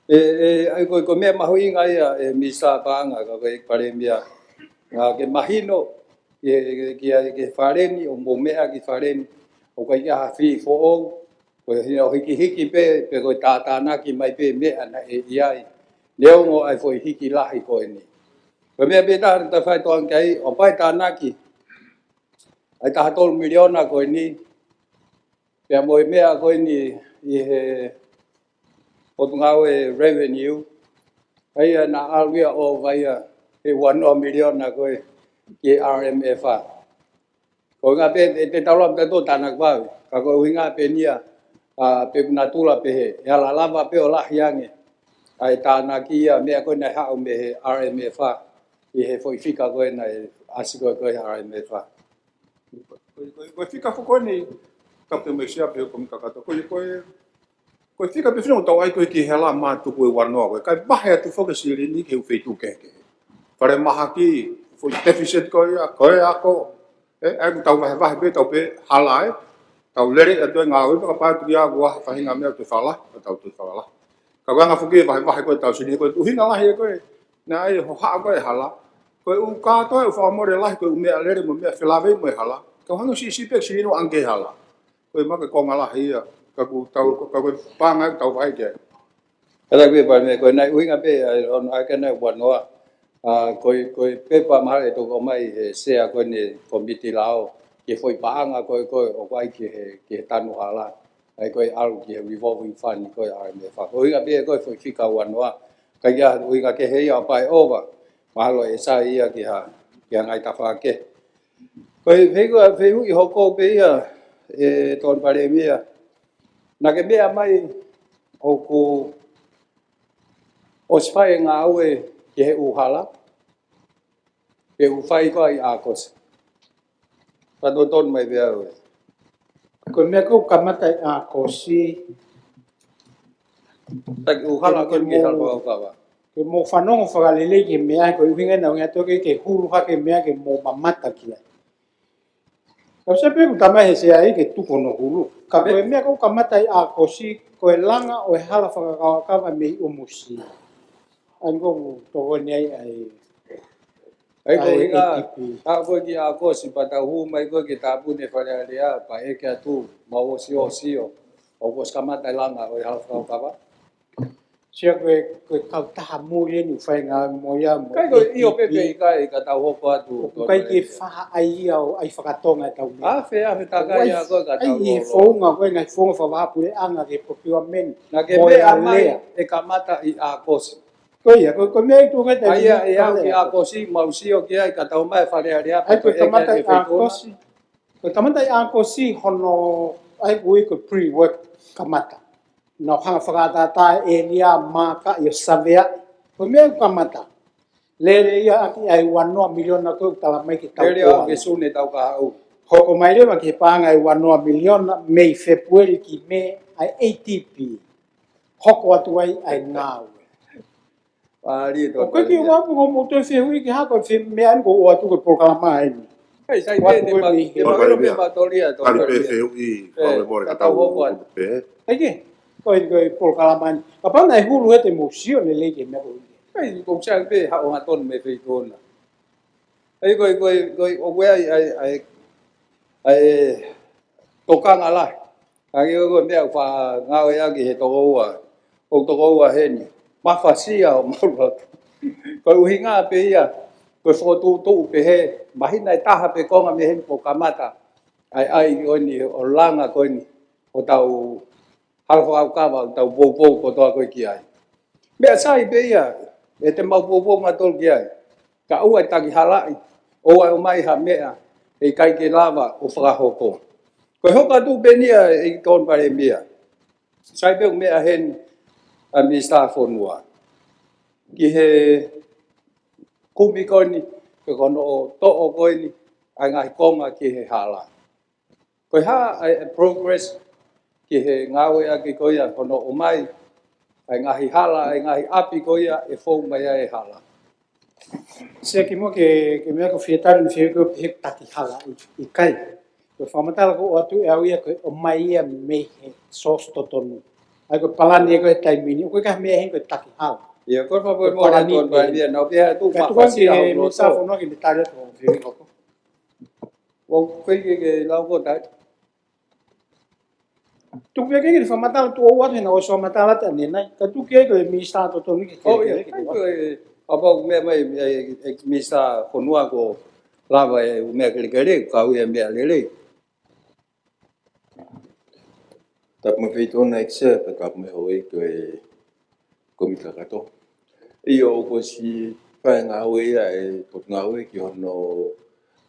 ʻE, ʻe, ʻa ia ko e, ko e meʻa mahuʻinga ia ʻe Minisitā Paʻanga ka ko e Palēmia. Ngā ke mahino, ke, ke, ke, ke fale ni, ʻo mo meʻa ki fale ni. ʻOku ʻikai ke ʻi ai ha fee foʻou, ko e hino hikihiki pē, pe ko e tātānaki mai pē meʻa naʻe ʻi ai. Neongo ʻa e foʻi hiki lahi ko eni. Ko e meʻa pē taha naʻa ta fai toʻa ki ai, ʻo pau e tānaki. ʻA e taha tolu miliona ko eni. Pea mo e meʻa ko eni ʻi he Potungāue Revenue. ʻA ia naʻa ʻalu ia ʻo vaia he ua noa miliona ko ē ki he R M F R. Ko e ʻuhinga pē, ʻe te taula pē tō tānaki vave. Ka ko e ʻuhinga pē eni ia, ʻa, pe ʻoku natula pehē, ʻe ala lava pē ʻo lahi ange ʻa e tānaki ia meʻa ko ē naʻe haʻu mei he R M F R, ʻi he foʻi fika ko ē naʻe ʻasi ko ē ko ē R M F R. Ko e, ko e, ko e fika foki ko eni, Kapiteni Mesia pea ko e Komiti Kakato. Ko e, ko e, ko e fika pē fino tau ʻai ko ē ki he hala mātuku ʻe ua noa ko ē. Kae vahe atu foki e silini ki he ʻū feituʻu kehekehe. Falemahaki, foʻi deficit ko ia, ko e ako, ʻE, ʻe, tau vahevahe pē, tau pē, hala ē. Tau lele atu e ngāue, kapau ʻe tuku ia ʻo ha faʻahinga meʻa ʻoku toe fakalahi, ʻo tau toe fakalahi. Ka ko e anga foki e vahevahe ko ē ʻetau silini ko e ʻuhinga lahi ē ko ē. Naʻe ʻi ai e hohaʻa ko ē hala. Ko e ʻū kātoa e ʻū fakamole lahi ko e ʻū meʻalele mo e meʻa felāveʻi mo e hala. Ka ʻoku hangē ʻoku siʻisiʻi pē silini ʻo ʻange hala. Ko e maʻu ko e konga lahi ia. Ka ʻoku tau, ka ko e paʻanga ē ʻoku tau vahe ki ai. Kātaki pē Palēmia, ko e naʻe ʻuhinga pē, ʻa, ʻo, ʻa, ka naʻe ua noa. ʻA, ko e, ko e pepa mahalo ʻe toki ʻomai he Sea ko eni Komiti Lao, ki he foʻi paʻanga ko ē, ko ē, ʻoku ʻai ki he, ki he tanu hala. ʻA ia ko e ʻalu ki he revolving fund ko ē R M F R. Ko e ʻuhinga pē ko e foʻi fika ua noa. Ka ʻi ai ha ʻuhinga kehe ia ʻo pau ʻe ova. Mahalo ʻe sai ia ki ha, ki ha ngaahi tafaʻaki kehe. Ko e fehuʻi, fehuʻi hoko pē ia, ʻe Tony Palēmia. Naʻa ke meʻa mai ʻoku ʻosi fai e ngāue ki he ʻū hala. Pe ʻoku fai koā ʻi ʻAokosi? Fakatotonu mai pē au ē. Ko e meʻa ʻoku kamata ʻi ʻAokosi. Taki ʻuhala ko e ke mou, hala fakakaukau. Ke mou fanongo fakalelei ki he meʻa, ko e ʻuhinga naʻa ku ʻoatu ke, ke hulu hake meʻa ke mou mamata ki ai. Ka ʻoku sai pē ʻoku tamai he Sea ia ke tuku hono hulu. Ka ko e meʻa ʻoku kamata ʻi ʻAokosi, ko e langa ʻo e hala fakakaukau mei ʻUmusia. ʻA ia ko ʻeku tokoni ai ʻa e ʻA ia ko e ʻuhinga, ʻa e A T P. Ka ko e ki ʻAokosi pea tau hū mai ko e ki he tāpuni Fale Alea, pea ʻeke atu, mau ʻosi ʻosi ʻo, ʻoku ʻosi kamata e langa ʻo e hala fakakaukau. Sea ko e, ko e kautaha muli eni ʻoku fai ngāue mo ia, mo ʻIkai ko e ʻio A T P. Pepe ʻikai ka tau hoko atu ʻOku ko ʻikai ke faha ai ia ʻo ʻai fakatonga e tau meʻa. Afe, afe, takai ʻOku ʻai, ia ko e ka ʻai tau he lolo. Founga, ko e ngaahi founga fakavahaʻapuleʻanga ki he procurement. Na ke mo e meʻa mai alea. ʻE kamata ʻi ʻAokosi. Ko ia, ko, ko e meʻa ʻi tuʻa ʻa e taimi ʻA ia, ni, ʻe au ki ʻAokosi, mau sio ki ai, ka tau mai Fale Alea, ʻA ia ko e pea kamata ʻeke ʻi ʻe feituʻu na. ʻAokosi, ko e kamata ʻi ʻAokosi hono, ʻa ia ko e pre-work kamata. Nau hanga fakatātā e ʻēlia, maaka ʻi ʻo savea. Ko e meʻa ʻoku kamata. Lele ia ʻaki ʻa e ua noa miliona ko ʻoku tala mai ke tau Lele ʻo ʻoatu. Ke sune tau ka haʻu. Hoko mai leva ki he paʻanga ʻe ua noa miliona mei Fēpueli ki Mē ʻa e A T P. Hoko atu ai ʻa e ngāue. Pali to ʻOku ʻikai ke pali. Ua pē ko mou toe fehuʻi ki ha ko e fe-, meʻa eni ʻoku ʻoatu ko e polokalama eni. Kai sai Ua pē te pē ma-, mei te he. Ma-, Pali mea. Pē ma tolia to Pali pē pali. Fehuʻi, ʻE, pau e more ka ka tau tau hoko atu. Pē. ʻAi ke, ko e, ko e polokalama eni. Kapau naʻe hulu ʻe te mou sio lelei ki he meʻa ko ia. Kai ko sai pē ha o ha tonu mei feituʻu na. ʻAi ko e, ko e, ko e, ʻoku ʻi ai, ʻai, ʻai, ʻai, tokanga lahi. Ka ke ko e meʻa ʻoku faʻa ngāueʻaki he tokoua. ʻOku tokoua heni. Mafasia ʻo malu atu. Ko e ʻuhinga pē ia. Ko e fokotuʻutuʻu pē he. Māhina ʻe taha pē konga mei heni ʻoku kamata. ʻAi, ʻai ko eni ʻo langa ko eni. ʻO tau hala fakakaukau ʻo tau poupou kotoa ko e ki ai. Meʻa sai pē ia. ʻE te mau poupou ma tolu ki ai. Ka ʻoua ʻe takihalaʻi, ʻoua ʻe ʻomai ha meʻa, ʻe ʻikai ke lava ʻo fakahoko. Ko e hoko atu pē eni ia ʻEiki Tokoni Palēmia. Sai pē ʻoku meʻa heni ʻa e Minisitā Fonua. Ki he kumi ko eni, ke kono ʻo toʻo ko eni, ʻa e ngaahi konga ki he hala. Ko e hā ʻa e progress ki he ngāueʻaki ko ia hono ʻomai ʻa e ngaahi hala, ʻa e ngaahi ʻapi ko ia ʻe fou mai ai e hala. Sea kimuʻa ke, ke meʻa ko fie tali ni fie ko pehē takihalaʻi, ʻikai. Ko e fakamatala ʻoku ʻoatu ʻe au ia ko e ʻomai ia mei he source totonu. ʻA ia ko e palani ia ko e taimi ni, ʻoku ʻikai ha meʻa heni ko e takihala. Ia, ko e fakamolemole palani Tokoni Palēmia, nau pehē atu Ka tuku ange mafasia he hau Minisitā loto. Fonua ke ne tali atu hoʻo fehuʻi hoko. ʻOku ʻikai ke, ke lau ko tai. Tuku pē ke ke fakamatala tuʻu ʻo ʻoatu he naʻa ʻosi fakamatala atu ʻanenai. Ka tuku ke ko e Minisitā Totonu ke ʻO, ke ia, ke kai ko e, ʻa pau meʻa mai, e, e, e Minisitā Fonua ko lava e meʻa kelekele, ka ui e meʻa lelei. Tapu mo e feituʻu na ʻEiki Sea, pea tapu mo e houʻeiki ko e kōmiti kakato. ʻIo, ʻoku ʻosi fai ngāue ia e potungāue ki hono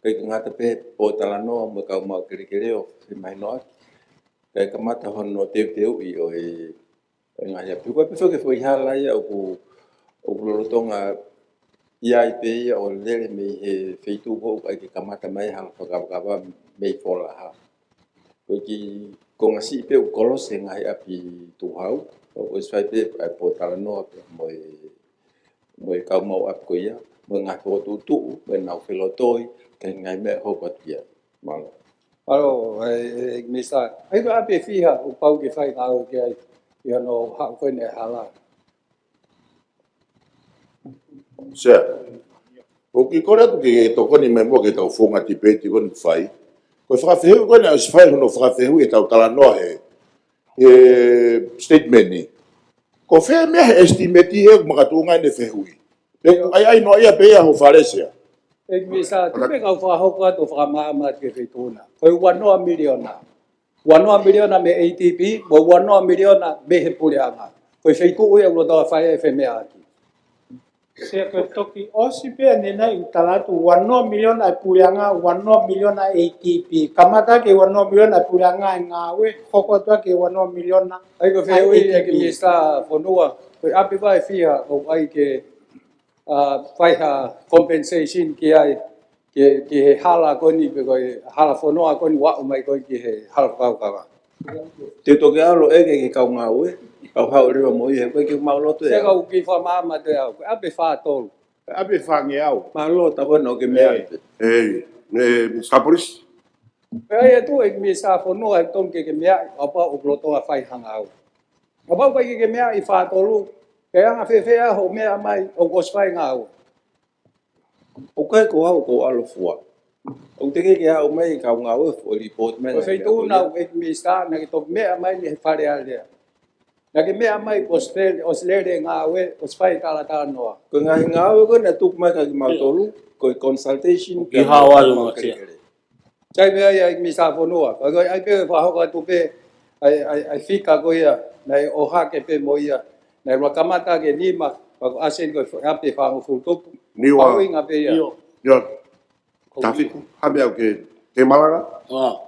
ʻikai ke ngata pē pōtalanoa mo e kau maʻu kelekele ʻo femahinoʻaki. Kae kamata hono teuteuʻi ʻo e, ʻo e ngaahi ʻapi. Ko e pehē ke foʻi hala ia ʻoku, ʻoku lolotonga ʻi ai pē ia ʻo lele mei he feituʻu ko ē ʻoku ʻikai ke kamata mai hala fakakaukau mei Folaha. Ko e kiʻi konga siʻi pē ʻoku kolosi e ngaahi ʻapi Tukuhau, ʻoku ʻosi fai pē ʻa e pōtalanoa pē mo e, mo e kau maʻu ʻapi ko ia, mo e ngaahi fokotuʻutuʻu, mo e nau felotoi, kae ngaahi meʻa hoko atu ia. Mālō. Mālō, e, e, Minisitā. ʻAi ko e ʻapi ʻe fiha, ʻoku pau ke fai ngāue ki ai, ʻi hono haʻu ko eni e hala. Sea. ʻOku ou kole atu ke tokoni mai muʻa ke tau founga tipeiti ko eni ʻoku fai. Ko e fakafehuʻi ko eni ʻosi fai hono fakafehuʻi ʻetau talanoa he, he statement ni. Ko fē meʻa he estimate he ʻoku makatuʻunga ʻene fehuʻi. Pe ʻoku ʻai ʻai noa ia pē ia ho fale Sea. ʻEiki Minisitā, tuku pē kau fakahoko atu fakamaama ki he feituʻu na. Ko e ua noa miliona. Ua noa miliona mei A T P, mo e ua noa miliona mei he puleʻanga. Ko e feituʻu ia ʻoku lolotonga fai e femeʻaʻaki. Sea ko e toki ʻosi pē ʻanenai ʻoku tala atu ua noa miliona e puleʻanga, ua noa miliona A T P. Kamata ke ua noa miliona e puleʻanga e ngāue, hoko atu ke ua noa miliona ʻAi ko e fehuʻi ʻEiki A T P. Minisitā Fonua, ko e ʻapi ko ē ʻe fiha ʻoku ʻai ke ʻa, fai ha compensation ki ai, ki, ki he hala ko eni pe ko e hala fonua ko eni ʻoku aʻu mai ko eni ki he hala fakakaukau. Te u toki ʻalu ʻo ʻeke ki he kau ngāue, kau haʻu leva mo ia, he ko e kiʻi mau loto ʻe. Te kau kiʻi fakamaama te au, ko e ʻapi ʻe fā tolu. ʻApi ʻe fāngeau. Mālō, tā ko ena ʻoku ke meaʻi. Ei, ei, Mister Police. Pea ʻai atu ʻEiki Minisitā Fonua, ʻoku tonu ke ke meaʻi, kapau ʻoku lolotonga fai ha ngāue. Kapau ʻoku ʻikai ke ke meaʻi ʻi fā tolu, ke anga fēfē hoʻo meʻa mai, ʻoku ʻosi fai ngāue. ʻOku ʻikai ko au ʻoku ou ʻalu fua. ʻOku teʻeki ke aʻu mai e kau ngāue ʻo report mai. Ko e feituʻu naʻa ku ʻEiki Minisitā, naʻa ke toki meʻa mai ni he Fale Alea. Naʻa ke meʻa mai ʻoku ʻosi lele, ʻosi lele e ngāue, ʻosi fai e talatalanoa. Ko e ngaahi ngāue ko ē naʻe tuku mai kia kimautolu, ko e consultation, ʻoku ke hao atu mo e kelekele. Sai pē ia ʻEiki Minisitā Fonua, ka ko e ʻai pē fakahoko atu pē, ʻai, ʻai, ʻai fika ko ia, naʻe ʻohake pē mo ia, naʻe ʻuluaki kamata ki he nima, pea ko e ʻasi eni ko e ʻapi ʻe fāngofulu tupu. Niua. Mahuʻinga pē ia. ʻIo. ʻIo. Tafiku, ha meʻa ʻoku ke, ke malanga? ʻA.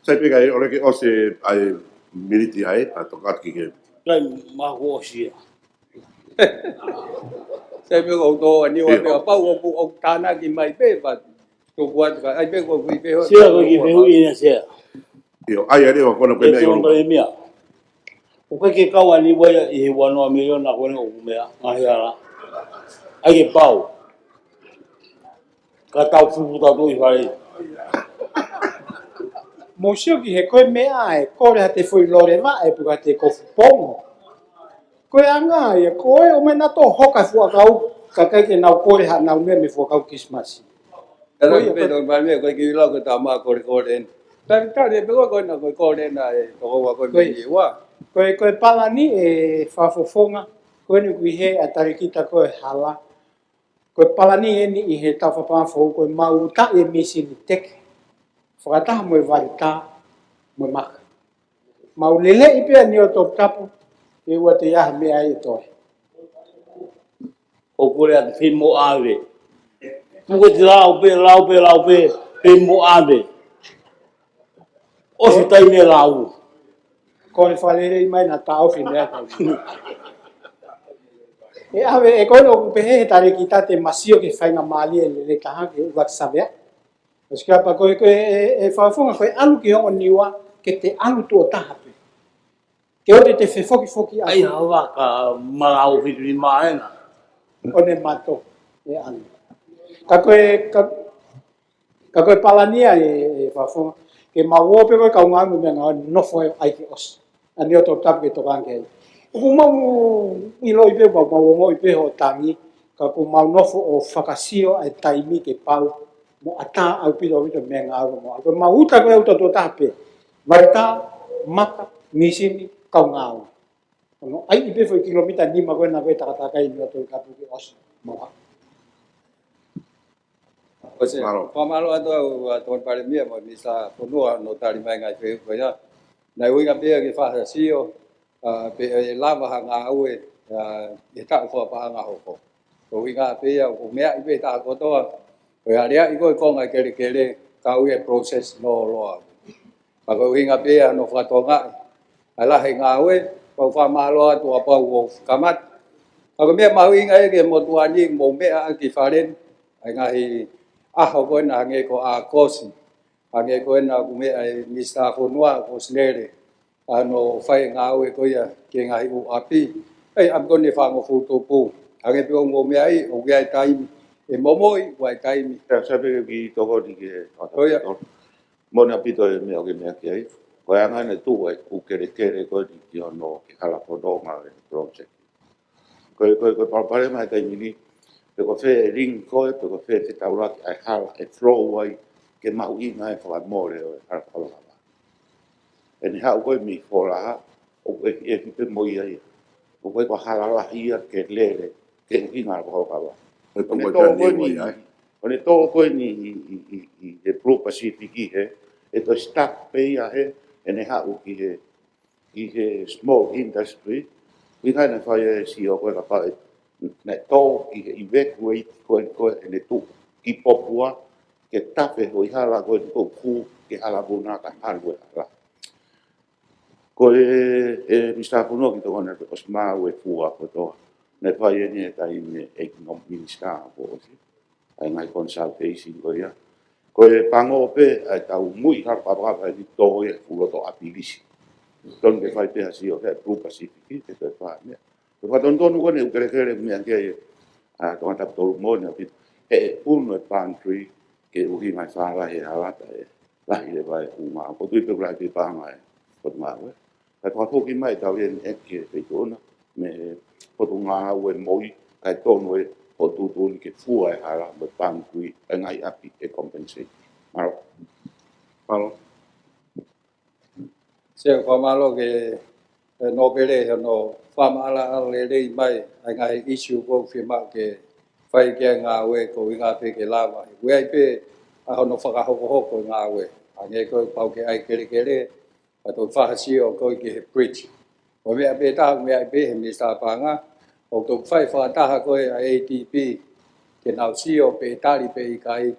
Sai pē ka ʻe ʻoleva ke ʻosi ʻa e miniti ai, ʻa toka atu ki he. Kai maku ʻosi ia. Sai pē ko e tō ʻa Niua. ʻIo. Pea kapau ʻoku, ʻoku tānaki mai pē, pea tuku atu ka, ʻai pē ko e kui pē ho. Sea ko e kiʻi fehuʻi ena, Sea. ʻIo, ʻai ʻa Niua ko ena ko e meʻa ʻi ʻolunga. Palēmia. ʻOku ʻikai ke kau ʻa Niua ia ʻi he ua noa miliona ko ena ʻoku meʻa, ngaahi hala. ʻAi ke pau. Ka tau fuku tau tui fale. Mou sio ki he ko e meʻa ʻe kole ha te foʻi lole vaʻe pe ko ha te kofu pongo. Ko e anga ia, ko e ʻomai nautolu ʻo hoka fuakau, kae ʻikai ke nau kole haʻanau meʻa mei he fuakau Kilisimasi. Tala ko ia, pē ko e tau mai meʻa, ko e kiʻi lau ko e tau mā kole kole eni. Tali tali, pē ko e ko ena ko e kole ena ʻe toko ua ko e ko e meʻa ua. Ko e, ko e palani ʻe Fakafofonga, ko eni ʻoku ʻi he ʻa e talēkita ko e hala. Ko e palani eni ʻi he tau fakapaʻanga foʻou ko e mau ʻuta e mīsini teke. Fakataha mo e varitā, mo e maka. Mau leleʻi pē ʻa Niua Toputapu, ke ʻoua te ʻi ai ha meʻa ʻe toe. ʻOku lea te fei mo ʻave. Puke te lau pē, lau pē, lau pē, fei mo ʻave. ʻOsi taimi e lau. Ko e fakalelei mai naʻa taʻofi meʻa. ʻE ʻave, ʻe ko ena ʻoku pehē he talēkita te ma sio ki he faingamālie lelei taha ke ʻuluaki savea. ʻOsi ka pea ko e, ko e, ʻe, ʻe Fakafofonga ko e ʻalu ki Hongo Niua, ke te ʻalu tuʻo taha pē. Ke ʻoua te te fefokifoki ʻaki. ʻAi ha vaka malau fitu nima ena. ʻO ne mato, ʻe ʻalu. Ka ko e, ka, ka ko e palani ia ʻe, ʻe Fakafofonga. Ke mau ō pē ko e kau ngāue mo e meʻangāue nofo ai ke ʻosi. ʻA Niua Toputapu ke tokanga ki ai. ʻOku mau ʻiloʻi pē, mau, mau ongoʻi pē hoʻo tangi, ka ʻoku mau nofo ʻo fakasio ʻa e taimi ke pau, mo ʻatā ʻaupito ʻaupito meʻangāue mo ʻalu. Ko e mau ʻuta ko e ʻuta tuʻo taha pē. Varitā, maka, mīsini, kau ngāue. ʻO nau ʻai pē foʻi kilomita nima ko ena ko e takatakai Niua Toputapu ke ʻosi. Mau ʻalu. Ko e se, mālō. Fakamālō atu au, ʻa Tokoni Palēmia mo e Minisitā Fonua hono tali mai e ngaahi fehuʻi ko ia. Naʻe ʻuhinga pē ia ke fakasio, ʻa, pe ʻe lava ha ngāue, ʻa, ʻi he taʻu fakapaʻanga hoko. Ko e ʻuhinga pē ia ʻoku meaʻi pē taha kotoa, ko e aleaʻi ko e konga e kelekele, ka ʻoku ʻi ai e process lōloa. Ka ko e ʻuhinga pē ia hono fakatokangaʻi ʻa e lahi e ngāue, pea u fakamālō atu kapau ʻoku kamata. Ka ko e meʻa mahuʻinga ia ki he motuʻa ni, mou meʻa ʻaki fale ni, ʻa e ngaahi ʻaho ko ena hangē ko ʻAokosi, hangē ko ena ʻoku meʻa e Minisitā Fonua, ʻoku ʻosi lele ʻa hono fai e ngāue ko ia ki he ngaahi ʻū ʻapi. ʻAi ʻapi ko eni ʻe fāngofulu tupu. Hangē pē ko e mou meʻa ai, ʻoku ʻi ai e taimi ʻe momoi, ʻoku ʻi ai e taimi. Ia, sai pē ke kiʻi tokoni ki he. Ko ia. Moʻoni ʻaupito e meʻa ʻoku ke meʻa ki ai. Ko e anga ʻene tuʻu e ʻū kelekele ko eni ki hono ke hala fononga e project. Ko e, ko e, ko e palopalema he taimi ni, pe ko fē e link ko ē, pe ko fē e fetaulaki ʻa e hala ʻe flow ai, ke mahuʻinga e fakamole ʻo e hala fakalakalaka. ʻEne haʻu ko ē mei Folaha, ʻoku ʻehiʻehi pē mo ia ia. ʻOku ʻikai ko ha hala lahi ia ke lele, ke ʻuhinga hala fakalakalaka. ʻO ne tō ko eni, ʻo ne tō ko eni ʻi, ʻi, ʻi, ʻi he Blue Pacific ʻi he, ʻe toe stuck pē ia he, ʻene haʻu ki he, ki he small industry, ʻuhinga ʻene fai e sio ko ē kapau ʻe, naʻe tō ki he evacuate ko ē, ko ē ʻene tuʻu ki Popua, ke tafe hoʻi hala ko ē ʻoku hū ke hala vuna ka halu e hala. Ko e, e Minisitā Fonua kiʻi tokoni atu ʻosi maʻu e fua kotoa. Naʻe fai eni he taimi ʻe he Economic Minister ko ʻosi ʻa e ngaahi consultation ko ia. Ko e pango pē ʻa e tau muiʻi hala kapakapa ʻe ni tō ia ʻi he fuʻu loto ʻapi lisi. Tonu ke fai pē ha sio he Blue Pacific, ke toe fai meʻa. Ko e fakatonutonu ko eni ʻoku kelekele meʻa ke ia, ʻa, Tongatapu tolu mo ʻEne ʻAfio. He ʻe ʻunu e Boundary ke ʻuhinga e fālahi e hala taʻe lahi leva e ʻū ngāue. ʻOku ou tui pē ʻoku lahi pē paʻanga e Potungāue. Kae fakafoki mai ʻetau ʻEne ʻEiki ki he Feituʻuna mei he Potungāue Moʻui, kae tonu e hoʻo tuʻutuʻuni ke fua e hala mo e boundary e ngaahi ʻapi ʻe compensate. Mālō. Mālō. Sea, fakamālō ki he Nōpele hono fakamaʻalaʻala lelei mai ʻa e ngaahi issue ʻoku fiemaʻu ke fai ki ai e ngāue, ko e ʻuhinga pē ke lava. ʻOku ʻi ai pē ʻa hono fakahokohoko e ngāue. Hangē ko e pau ke ʻai kelekele, ʻa e toe fakasio ko ē ki he bridge. Ko e meʻa pē taha, meʻa pē he Minisitā Paʻanga, ʻoku tau fai fakataha ko ē ʻa e ADB, ke nau sio pe ʻe tali pe ʻikai,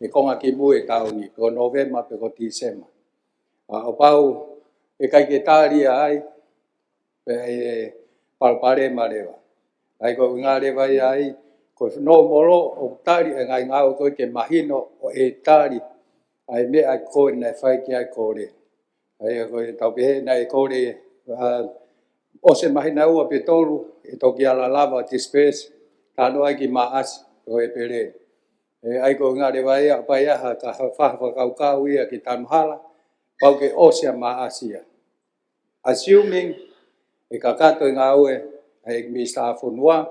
he konga kimui e taʻu ni, pe ko Nōvema pe ko Tīsema. ʻA, ʻo pau ʻe ʻikai ke tali ai, pea ʻe palopalema leva. ʻA ia ko e ʻuhinga leva ia ai, ko e nōmolo ʻoku tali e ngaahi ngāue ko ē ke mahino ʻoku tali ʻa e meʻa ko ē naʻe fai ki ai e kole. ʻA ia ko e tau pehē naʻe kole, ʻa, ʻosi e māhina ua pe tolu, ʻe toki ala lava disperse, talanoa ai ki Maʻasi, ko ʻEpeleli. ʻE, ʻa ia ko e ʻuhinga leva ia, ʻa pau ia ha ka ha faha fakakaukau ia ki he tanu hala, pau ke ʻosi ʻa Maʻasi ia. Assuming ʻe kakato e ngāue ʻa e Minisitā Fonua,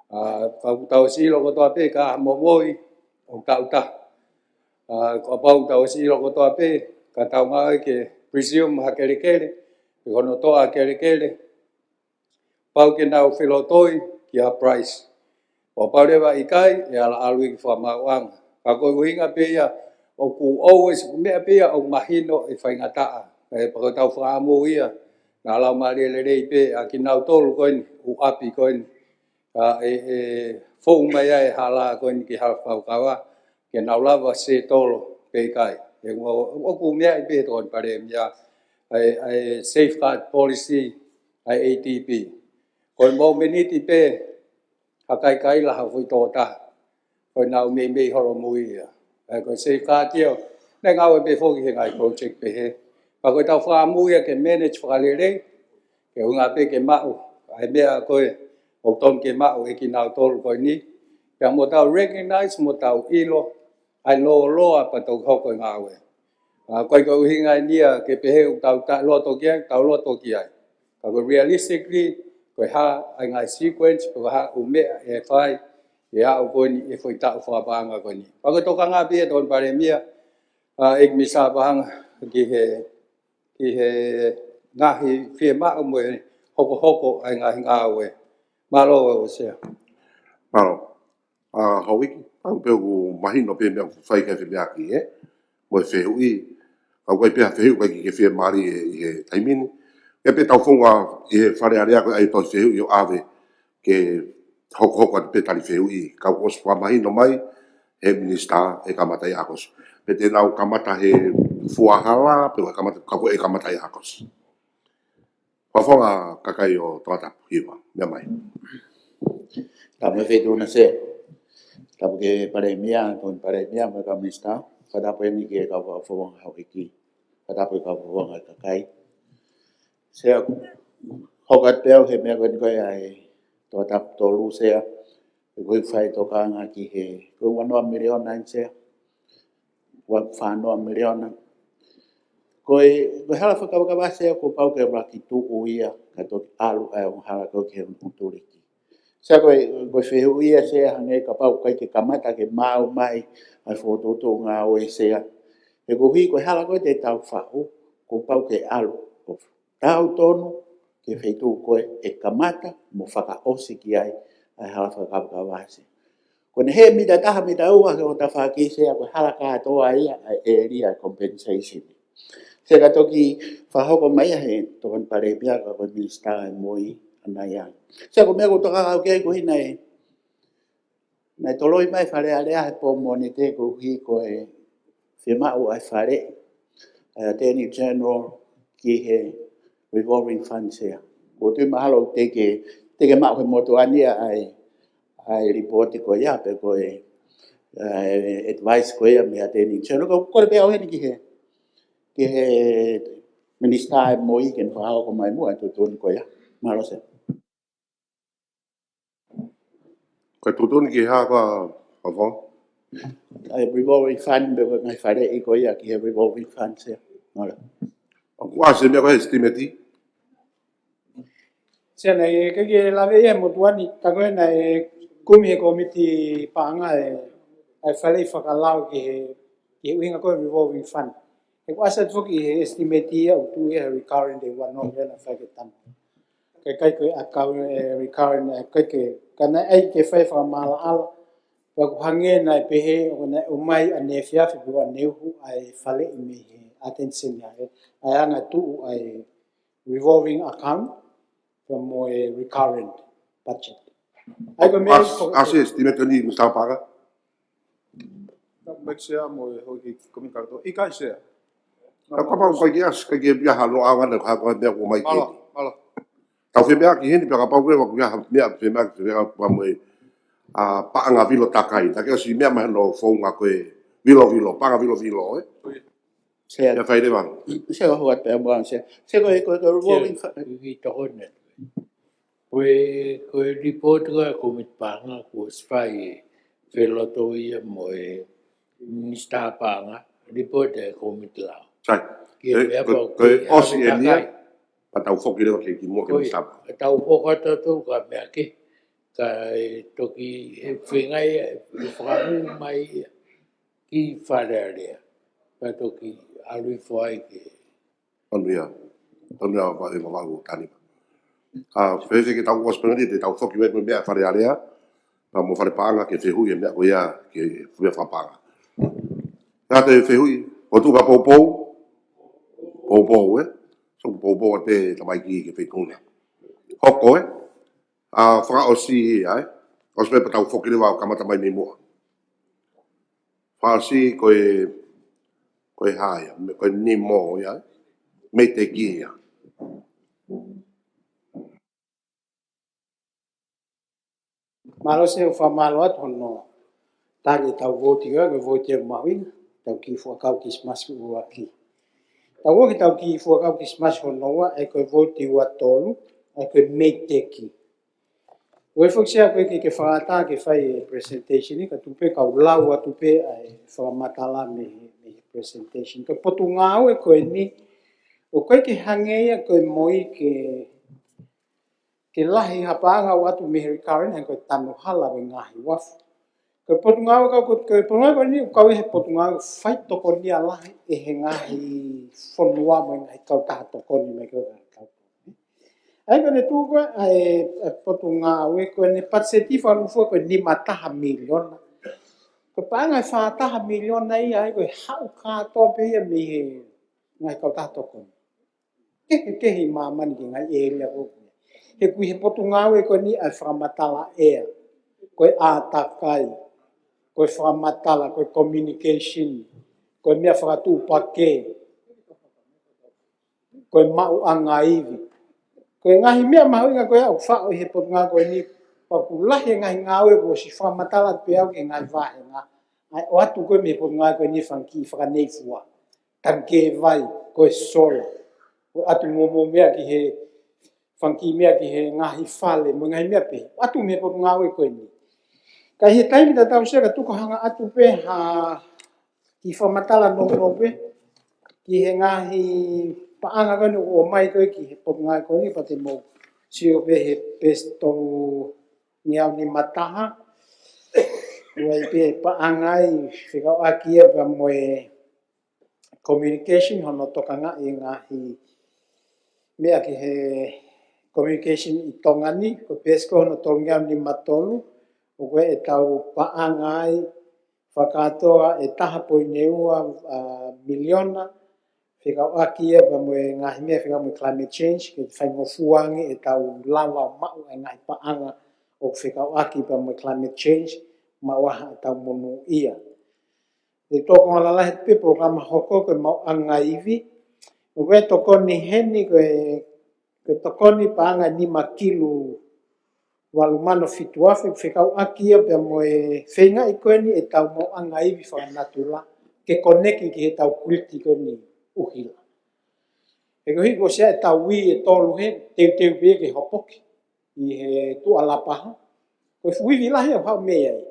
ʻa, ka ʻoku tau ʻosi ʻilo kotoa pē ka momoi ʻo taʻutaha. ʻA, kapau ʻoku tau ʻosi ʻilo kotoa pē ka tau ngāue ke presume ha kelekele, pe ko hono toʻa kelekele, pau ke nau felotoi ki ha price. Kapau leva ʻikai, ʻe ala ʻalu ia ki he fakamaauʻanga. Ka ko e ʻuhinga pē ia, ʻoku always, meʻa pē ia ʻoku mahino ʻe faingataʻa. ʻE pau ke tau fakaʻamu ia, naʻa lau mālie lelei pē ʻa kinautolu ko eni, ʻū ʻapi ko eni. ʻA, ʻe, ʻe fou mai ai e hala ko eni ki he hala fakakava, ke nau lava settle pe ʻikai. ʻE ua, ʻoku meaʻi pē he Tokoni Palēmia, ʻa e, ʻa e safeguard policy, ʻa e ADB. Ko e momeniti pē, ha kaikaila ha foʻi tokotaha, ko ʻenau meimei holomui ia. ʻA ia ko e safeguard ia, naʻe ngāue pē foki he ngaahi project pehē. Pea ko ʻetau fakaʻamu ia ke manage fakalelei, ke ʻuhinga pē ke maʻu ʻa e meʻa ko ē ʻoku tonu ke maʻu ʻe kinautolu ko eni. Pea mo tau recognize mo tau ʻilo ʻa e lōloa pea toki hoko e ngāue. ʻA, ko e ʻuhinga eni ia ke pehē ʻoku tau taʻeloto ki ai, tau loto ki ai. Ka ko e realistically, ko e hā ʻa e ngaahi sequence, ko e hā ʻū meʻa ʻe fai, ʻe aʻu ko eni ʻi he foʻi taʻu fakapaʻanga ko eni. Pea ko e tokanga pē ia Tokoni Palēmia, ʻa, ʻEiki Minisitā Paʻanga ki he, ki he ngaahi fiemaʻu mo e hokohoko ʻa e ngaahi ngāue. Mālō ʻe Sea. Mālō. ʻA, Houʻeiki, ʻoku pehē ʻoku mahino pē meʻa ʻoku fai ki ai e femeʻaʻaki, ē? Mo e fehuʻi, ʻoku ʻikai pē ha fehuʻi ʻoku ʻikai ke fiemālie ʻi he taimi ni. ʻE pē tau founga ʻi he Fale Alea ko e ʻai e tohi fehuʻi ʻo ʻave ke hokohoko atu pē tali fehuʻi. Ka kuo ʻosi fakamahino mai he Minisitā ʻe kamata ʻi ʻAokosi. Pe te nau kamata he fua hala, pe ʻe kamata, ka ko e kamata ʻi ʻAokosi. Fakafofonga kakai ʻo Tongatapu, hiva, meʻa mai. Tapu mo e Feituʻuna Sea. Tapu ki he Palēmia, Tokoni Palēmia, mo e kau Minisitā. Fakatapu eni ki he kau fakafofonga Houʻeiki. Fakatapu ki he kau fakafofonga kakai. Sea, hoko atu pē au he meʻa ko eni ko ē ʻa e Tongatapu tolu Sea. ʻOku ou fai tokanga ki he, ko e ua noa miliona eni Sea. Ua fā noa miliona. Ko e, ko e hala fakakavakava Sea kuo pau ke ʻuluaki tuʻu ia, ka toki ʻalu ʻa e ongo hala ko ē ki he ongo tuliki. Sea ko e, ko e fehuʻi ia Sea hangē kapau ʻoku ʻikai ke kamata ke maʻu mai ʻa e fokotuʻutuʻu ngāue Sea. He koeʻuhi ko e hala ko ē te tau faʻu, kuo pau ke ʻalu ʻo tau tonu ki he feituʻu ko ē ʻe kamata mo fakaʻosi ki ai ʻa e hala fakakavakava Sea. Ko ʻene hē mita taha, mita ua ki he tafaʻaki Sea, ko e hala kātoa ia ʻa e ʻēlia compensation. Sea ka toki fakahoko mai ia he Tokoni Palēmia ka ko e Minisitā ʻe moi ʻanai ange. Sea ko e meʻa ʻoku ou tokanga au ki ai koeʻuhi naʻe, naʻe toloi mai Fale Alea he pō Mōnite koeʻuhi ko e fiemaʻu ʻa e Fale, ʻa e Attorney General ki he revolving fund Sea. ʻOku ou tui mahalo ʻoku teʻeki ke te ke maʻu he motuʻa ni ʻa e, ʻa e lipooti ko ia pe ko e, ʻa e advice ko ia mei he Attorney General. Ko e kole pē au heni ki he, ki he Minisitā ʻo e MOI ke ne fakahoko mai muʻa e tuʻutuʻuni ko ia. Mālō Sea. Ko e tuʻutuʻuni ki he hā ko ā, Fafo? ʻA e revolving fund pe ko e ngaahi faleʻi ko ia ki he revolving fund Sea. Mālō. ʻOku ʻasi e meʻa ko e estimate? Sea, naʻe ʻikai ke lave ia he motuʻa ni, ka ko e naʻe kumi he kōmiti paʻanga e, ʻa e faleʻi fakalao ki he, ki he ʻuhinga ko e revolving fund. He ʻoku ʻasi atu foki he estimate ia ʻoku tuʻu ia he recurrent ʻe ua noa ia naʻe fai ke tanu. Ka ʻikai ko e ʻakau e recurrent, ʻikai ke, ka naʻe ʻai ke fai fakamaʻalaʻala. Pea ʻoku hangē naʻe pehē ʻoku ne ʻomai ʻaneefiafi pe ʻaneuhu ʻa e faleʻi mei he Attorney General, ʻa e anga tuʻu ʻa e revolving account, pea mo e recurrent budget. ʻA ia ko e meʻa ʻAs-, ʻoku ʻasi e estimate ni Minisitā Paʻanga? Make Sea mo e houʻeiki kōmiti kātoa. ʻIkai Sea. Ka kapau ʻoku ʻikai ke ʻasi, ʻikai ke pia hano ʻaonga na ka ko e meʻa ʻoku ʻomai ki heni. Mālō, mālō. Tau fie meʻa ki heni, pea kapau ko e ʻoku ʻi ai ha meʻa, fie meʻa, fie meʻa, pea mo e, ʻa, paʻanga vilo takai. Naʻa ke ʻosi meʻa mai hono founga ko e vilovilo, paʻanga vilovilo, ē? Ko ia. Sea. Ia fai leva. Sea, ʻoatu pē muʻa Sea. Sea ko e, ko e, ko e revolving Sea, fund. Ki tokoni. Ko e, ko e lipooti ko e kōmiti paʻanga kuo ʻosi fai e feloto ia mo e Minisitā Paʻanga, lipooti e kōmiti lao. Sai. Ki he Ko e, meʻa ko e, pau ko e ki ʻosi ʻeni ia, takai. Pea tau foki leva ki, ki muʻa ki he Ko ia, Minisitā Paʻanga. Tau foki atu ka meʻa ke, ka e toki he fengai e fakahū mai ia ki Fale Alea. Pea toki ʻalu hifo ai ke Tonu ia, tonu ia, Vavaʻu, Tanipa. ʻA, fēfē ke tau ʻosi pē eni, te tau foki mai mo e meʻa Fale Alea, pea mo Fale Paʻanga ke fehuʻi e meʻa ko ia ke fuia fakapaʻanga. Ka te fehuʻi, ʻoku tuʻu ka poupou, poupou, ē? So poupou ʻa e tamaiki ke fekuna. Hoko, ē? ʻA, fakaʻosi ia, ē? ʻOsi pē pea tau foki leva ʻo kamata mai mei muʻa. Fakaʻosi ko e, ko e hā ia, me-, ko e NEMO ia, MEIDECC ia. Mālō Sea, ʻoku fakamālō atu hono tali ʻetau vote ia, ko e vote ia mahuʻinga, tau kiʻi fuakava Kilisimasi ʻuluaki. Tau ō ki heʻetau kiʻi fuakava Kilisimasi hono ua, ʻa ia ko e vote ua tolu, ʻa ia ko e MEIDECC. ʻOku ʻi ai foki Sea ko e ke, ke fakaʻatā ke fai e presentation ni, ka tuku pē kau lau atu pē ʻa e fakamatala mei he, mei he presentation. Ko e potungāue ko eni, ʻoku ʻikai ke hangē ia ko e MOI ke, ke lahi ha paʻanga ʻoatu mei he recurrent, he ko e tanu hala mo e ngaahi uafu. Ko e potungāue ka ko, ko e potungāue ko eni, ʻoku kau ia he potungāue fai tokonia lahi ʻe he ngaahi fonua mo e ngaahi kautaha tokoni mai ko e kautaha. ʻA ia ko ʻene tuʻu ko ē ʻa e, ʻa e potungāue ko ʻene patiseti fakalūkufua ko e nima taha miliona. Ko e paʻanga ʻe fā taha miliona ia, ʻa ia ko e haʻu kātoa pē ia mei he ngaahi kautaha tokoni. Kehekehe ʻi māmani ki he ngaahi ʻēlia ko ē. He ʻoku ʻi he potungāue ko eni ʻa e fakamatala ʻea, ko e ʻātakai, ko e fakamatala, ko e communication, ko e meʻa fakatuʻupakē, ko e maʻuʻanga ivi. Ko e ngaahi meʻa mahuʻinga ko ia ʻoku faʻo ʻi he potungāue ko eni, pea ʻoku lahi e ngaahi ngāue kuo ʻosi fakamatala pē au ki he ngaahi vāhenga. ʻA ia ʻoatu ko ē mei he potungāue ko eni fanga kiʻi fakaneifua. Tangikē vai, ko e sola. ʻOatu mo, mo e meʻa ki he fanga kiʻi meʻa ki he ngaahi fale, mo e ngaahi meʻa pē. ʻOatu mei he potungāue ko eni. Ka ʻi he taimi tatau Sea ka tuku hanga atu pē ha kiʻi fakamatala nounou pē ki he ngaahi paʻanga ko eni ʻoku ʻomai ko ē ki he potungāue ko eni, pea te mou sio pē he peesi tolungeau nima taha. ʻOku ʻi ai pē paʻanga ʻi fekauʻaki ia pea mo e communication, hono tokangaʻi e ngaahi meʻa ki he communication ʻi Tonga ni, ko e peesi ko hono tolungeau nima tolu, ʻoku ʻi ai ʻetau paʻanga ai fakakātoa ʻe taha poini ua, ʻa, miliona, fekauʻaki ia pea mo e ngaahi meʻa fekauʻaki mo e climate change, ke faingofua ange ʻetau lava maʻu e ngaahi paʻanga ʻoku fekauʻaki pea mo e climate change, maʻu ai haʻatau monūʻia. ʻE tokanga lalahi pē polokalama hoko ko e maʻuʻanga ivi. ʻOku ʻi ai e tokoni heni ko e, ko e tokoni paʻanga nima kilu valu mano fitu afe, fekauʻaki ia pea mo e feingaʻi ko eni ʻetau maʻuʻanga ivi fakanatula ke koneki ki heʻetau kuliti ko eni ʻuhila. He ko e hiko sia ʻetau ui ʻe tolu he teuteu pē ke hopoki ʻi he Tuʻa Lapaha. Ko e fuʻu ivi lahi ʻoku haʻu mei ai.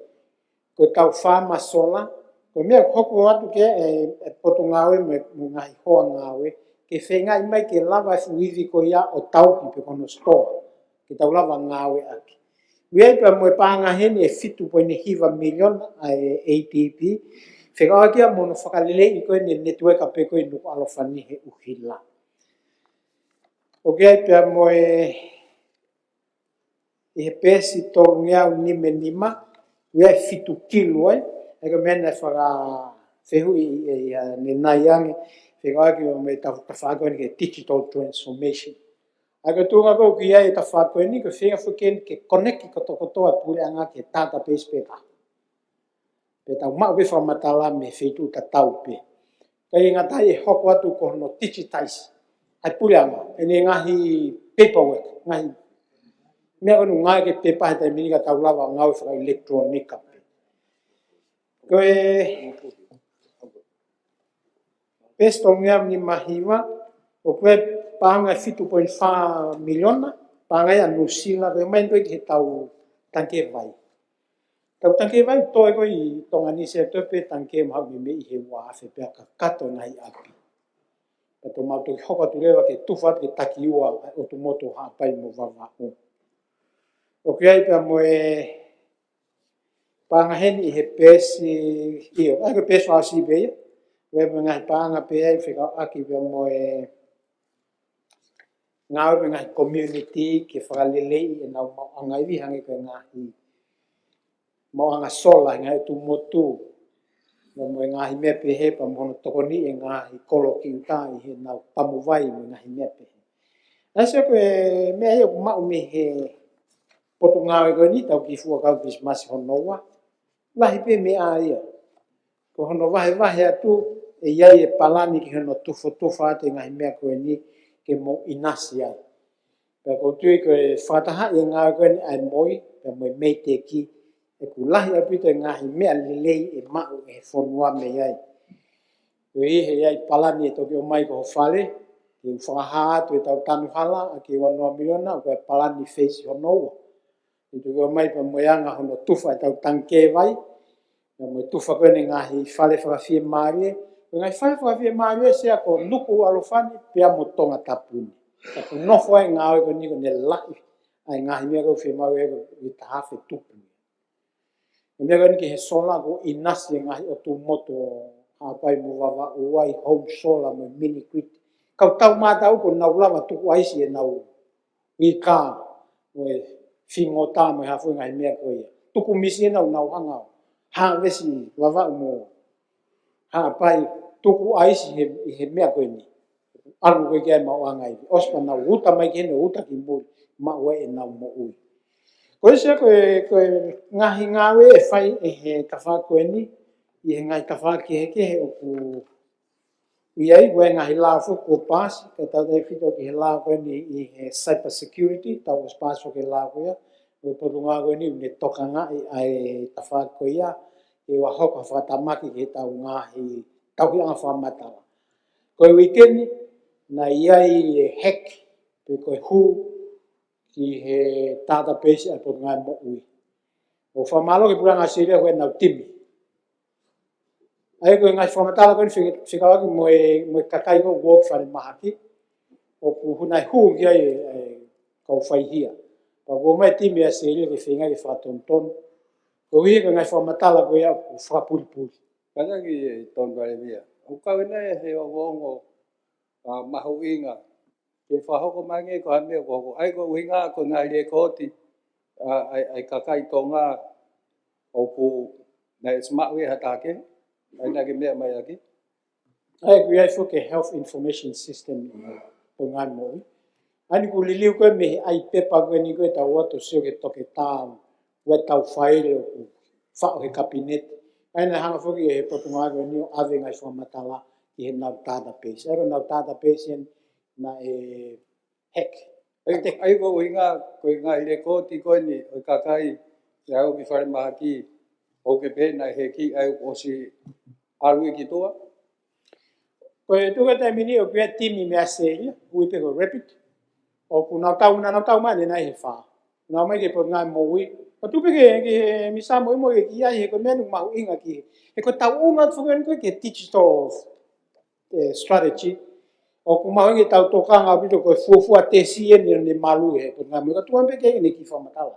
Ko ʻetau faama sola, ko e meʻa ʻoku hoko atu ke ʻe, ʻe Potungāue mo e, mo e ngaahi hoa ngāue, ke feingaʻi mai ke lava e fuʻu ivi ko ia ʻo tauhi pē ki hono sitoa, ke tau lava ngāueʻaki. ʻOku ʻi ai pea mo e paʻanga heni ʻe fitu poini hiva miliona ʻa e A D B, fekauʻaki ia mo hono fakaleleiʻi ko eni e netiueka pē ko eni ʻoku ʻalofa ni he ʻuhila. ʻOku ʻi ai pea mo e ʻi he peesi tolungeau nima nima, ʻoku ʻi ai e fitu kilu ai, ʻa ia ko e meʻa naʻe fakafehuʻi ʻe, ʻe, ʻa, ne nai ange, fekauʻaki mo e tafa-, tafaʻaki ko eni ki he digital transformation. ʻA ia ko e tuʻunga ko ē ʻoku ʻi ai e tafaʻaki ko eni, ko e feinga foki eni ke koneki kotokotoa e puleʻanga ki he database pē taha. Pea tau maʻu pē fakamatala mei he feituʻu tatau pē. Kae ʻikai ngata ai, ʻe hoko atu ko hono digitize ʻa e puleʻanga, ʻene ngaahi paperwork, ngaahi meʻa ko eni ʻoku ngāueʻaki e pepa he taimi ni ka tau lava ngāue fakaʻilekitulōnika pē. Ko e peesi tolungeau nima hiva, ʻoku ʻi ai e paʻanga ʻe fitu poini fā miliona, paʻanga ia ʻa Nuʻusila, ko e mai ko ē ki heʻetau tangikē vai. ʻEtau tangikē vai ʻoku toe ko ē ʻi Tonga ni, ʻoku toe pē tangikē mahalo mei, mei he ua afe pea kakato e ngaahi ʻapi. Pea tau maʻu toki hoko atu leva ke tufa atu ke taki ua ʻa e ʻotu motu ʻo Haʻapai mo Vavaʻu. ʻOku ʻi ai pea mo e paʻanga heni ʻi he peesi, ʻio, ʻa ia ko e peesi fāsiʻi pē ia. ʻOku ʻi ai pea mo e ngaahi paʻanga pē ia ʻoku fekauʻaki pea mo e ngāue mo e ngaahi community ke fakaleleiʻi ʻenau maʻuʻanga ivi, hangē ko e ngaahi maʻuʻanga sola he ngaahi ʻotu motu, mo, mo e ngaahi meʻa pehē, pea mo hono tokoniʻi e ngaahi kolo ki ʻuta ʻi heʻenau pamu vai mo e ngaahi meʻa pehē. ʻA ia ko e meʻa ia ʻoku maʻu mei he Potungāue ko eni, tau kiʻi fuakava Kilisimasi hono ua, lahi pē meʻa ia. Ko hono vahevahe atu, ʻe ʻi ai e palani ki hono tufatufa atu e ngaahi meʻa ko eni ke mou ʻinasi ai. Pea ʻoku ou tui ko e fakatahaʻi e ngāue ko eni ʻa e MOI, pea mo e MEIDECC, ʻoku lahi ʻaupito e ngaahi meʻa lelei ʻe maʻu ʻe he fonua mei ai. Ko e ʻi he ʻi ai palani ʻe toki ʻomai ki ho fale, ke fakahā atu ʻetau tanu hala ʻaki e ua noa miliona, ʻoku ʻi ai e palani feisi hono ua. ʻE toki ʻomai pea mo e anga hono tufa ʻetau tangikē vai, pea mo e tufa ko eni e ngaahi fale fakafiemālie, ko e ngaahi fale fakafiemālie Sea ko Nukuʻalofa ni pea mo Tongatapu ni. Ka ʻoku nofo ai e ngāue ko eni ko ʻene lahi ʻa e ngaahi meʻa ko ē ʻoku fiemaʻu ʻe he ko e taha afe tupu. Ko e meʻa ko eni ki he sola ʻoku ʻinasi e ngaahi ʻotu motu ʻo Haʻapai mo Vavaʻu ai, home solar mo e mini grid. Kau tau mātau ko ʻenau lava tuku ʻaisi ʻenau uika, mo e fingota, mo e hā fua e ngaahi meʻa ko ia. Tuku mīsini ʻenau nau hanga ʻo harvest ʻi Vavaʻu mo Haʻapai, tuku ʻaisi he, he meʻa ko eni. ʻAlu ko ē ki ai e maʻuʻanga ivi. ʻOsi pea nau uta mai ki heni ʻo uta ki muli, maʻu ai ʻenau moʻui. Ko e Sea ko e, ko e ngaahi ngāue ʻe fai ʻe he tafaʻaki ko eni, ʻi he ngaahi tafaʻaki kehekehe ʻoku ʻi ai, ko e ngaahi lao foki kuo paasi, kae tautautefito ki he lao ko eni ʻi he cyber security, tau ʻosi paasi foki e lao ko ia, ko e Potungāue ko eni ʻoku ne tokangaʻi ʻa e tafaʻaki ko ia, ke ʻoua ʻe hoko ha fakatamaki ki heʻetau ngaahi tauhiʻanga fakamatala. Ko e uike ni, naʻe ʻi ai e hack, pe ko e hū, ki he database ʻa e Potungāue Moʻui. ʻOku fakamālō ki he Puleʻanga ʻAositelēlia ko ʻenau timi. ʻA ia ko e ngaahi fakamatala ko eni fika-, fekauʻaki mo e, mo e kakai ko ē ʻoku ō ki falemahaki, ʻoku hū, naʻe hū ki ai e, e kau faihia. Pea ʻoku ō mai e timi ʻa ʻAositelēlia ke feinga ke fakatonutonu. Koeʻuhi ko e ngaahi fakamatala ko ia ʻoku fakapulipuli. Kātaki e Tongatapu Levea. ʻOku kau ʻi ai nai he ongoongo, ʻa, mahuʻinga ke fakahoko mai ange ko e hā e meʻa ʻoku hoko. ʻA ia ko e ʻuhinga ko e ngaahi lēkooti ʻa, ʻa, ʻa e kakai Tonga ʻoku nau ʻosi maʻu ʻi ha taha kehe, ʻa ia naʻa ke meʻa mai ʻaki. ʻA ia ʻoku ʻi ai foki e Health Information System ʻi he Potungāue Moʻui. ʻA ia ʻoku liliu ko ē mei he ʻai pepa ko eni ko ē tau ō atu ʻo sio ki he toketā, ʻoku ʻi ai ʻetau faile ʻoku faʻu he kapineti. ʻA ia naʻe hanga foki ʻe he Potungāue ko eni ʻo ʻave e ngaahi fakamatala ki heʻenau database. ʻA ia ko ʻenau database eni naʻe hack. ʻAi, ʻai ko e ʻuhinga, ko e ngaahi lēkooti ko eni ʻo e kakai, ʻe aʻu ki falemahaki, ʻoku ke pehē naʻe heki ʻa e ʻosi ʻalu ia ki tuʻa? Ko e tuʻu ki he taimi ni ʻoku ʻi ai e timi mei ʻAositelēlia, ui pē ko e RAPID. ʻOku nau tau, nau tau mai ʻanenai he fā. Nau ō mai ki he Potungāue Moʻui. ʻO tuʻu pē ki he, ki he Minisitā Moʻui mo e kiʻi ʻai he ko e meʻa ʻoku mahuʻinga ki he. He ko e tau ʻunga atu foki eni ko e ki he digital, eh, strategy. ʻOku mahuʻinga ke tau tokanga ʻaupito ko e fuofua tesi eni ʻo e malu he Potungāue Moʻui. Ka tuku ange pē ke ʻi ai ʻene kiʻi fakamatala.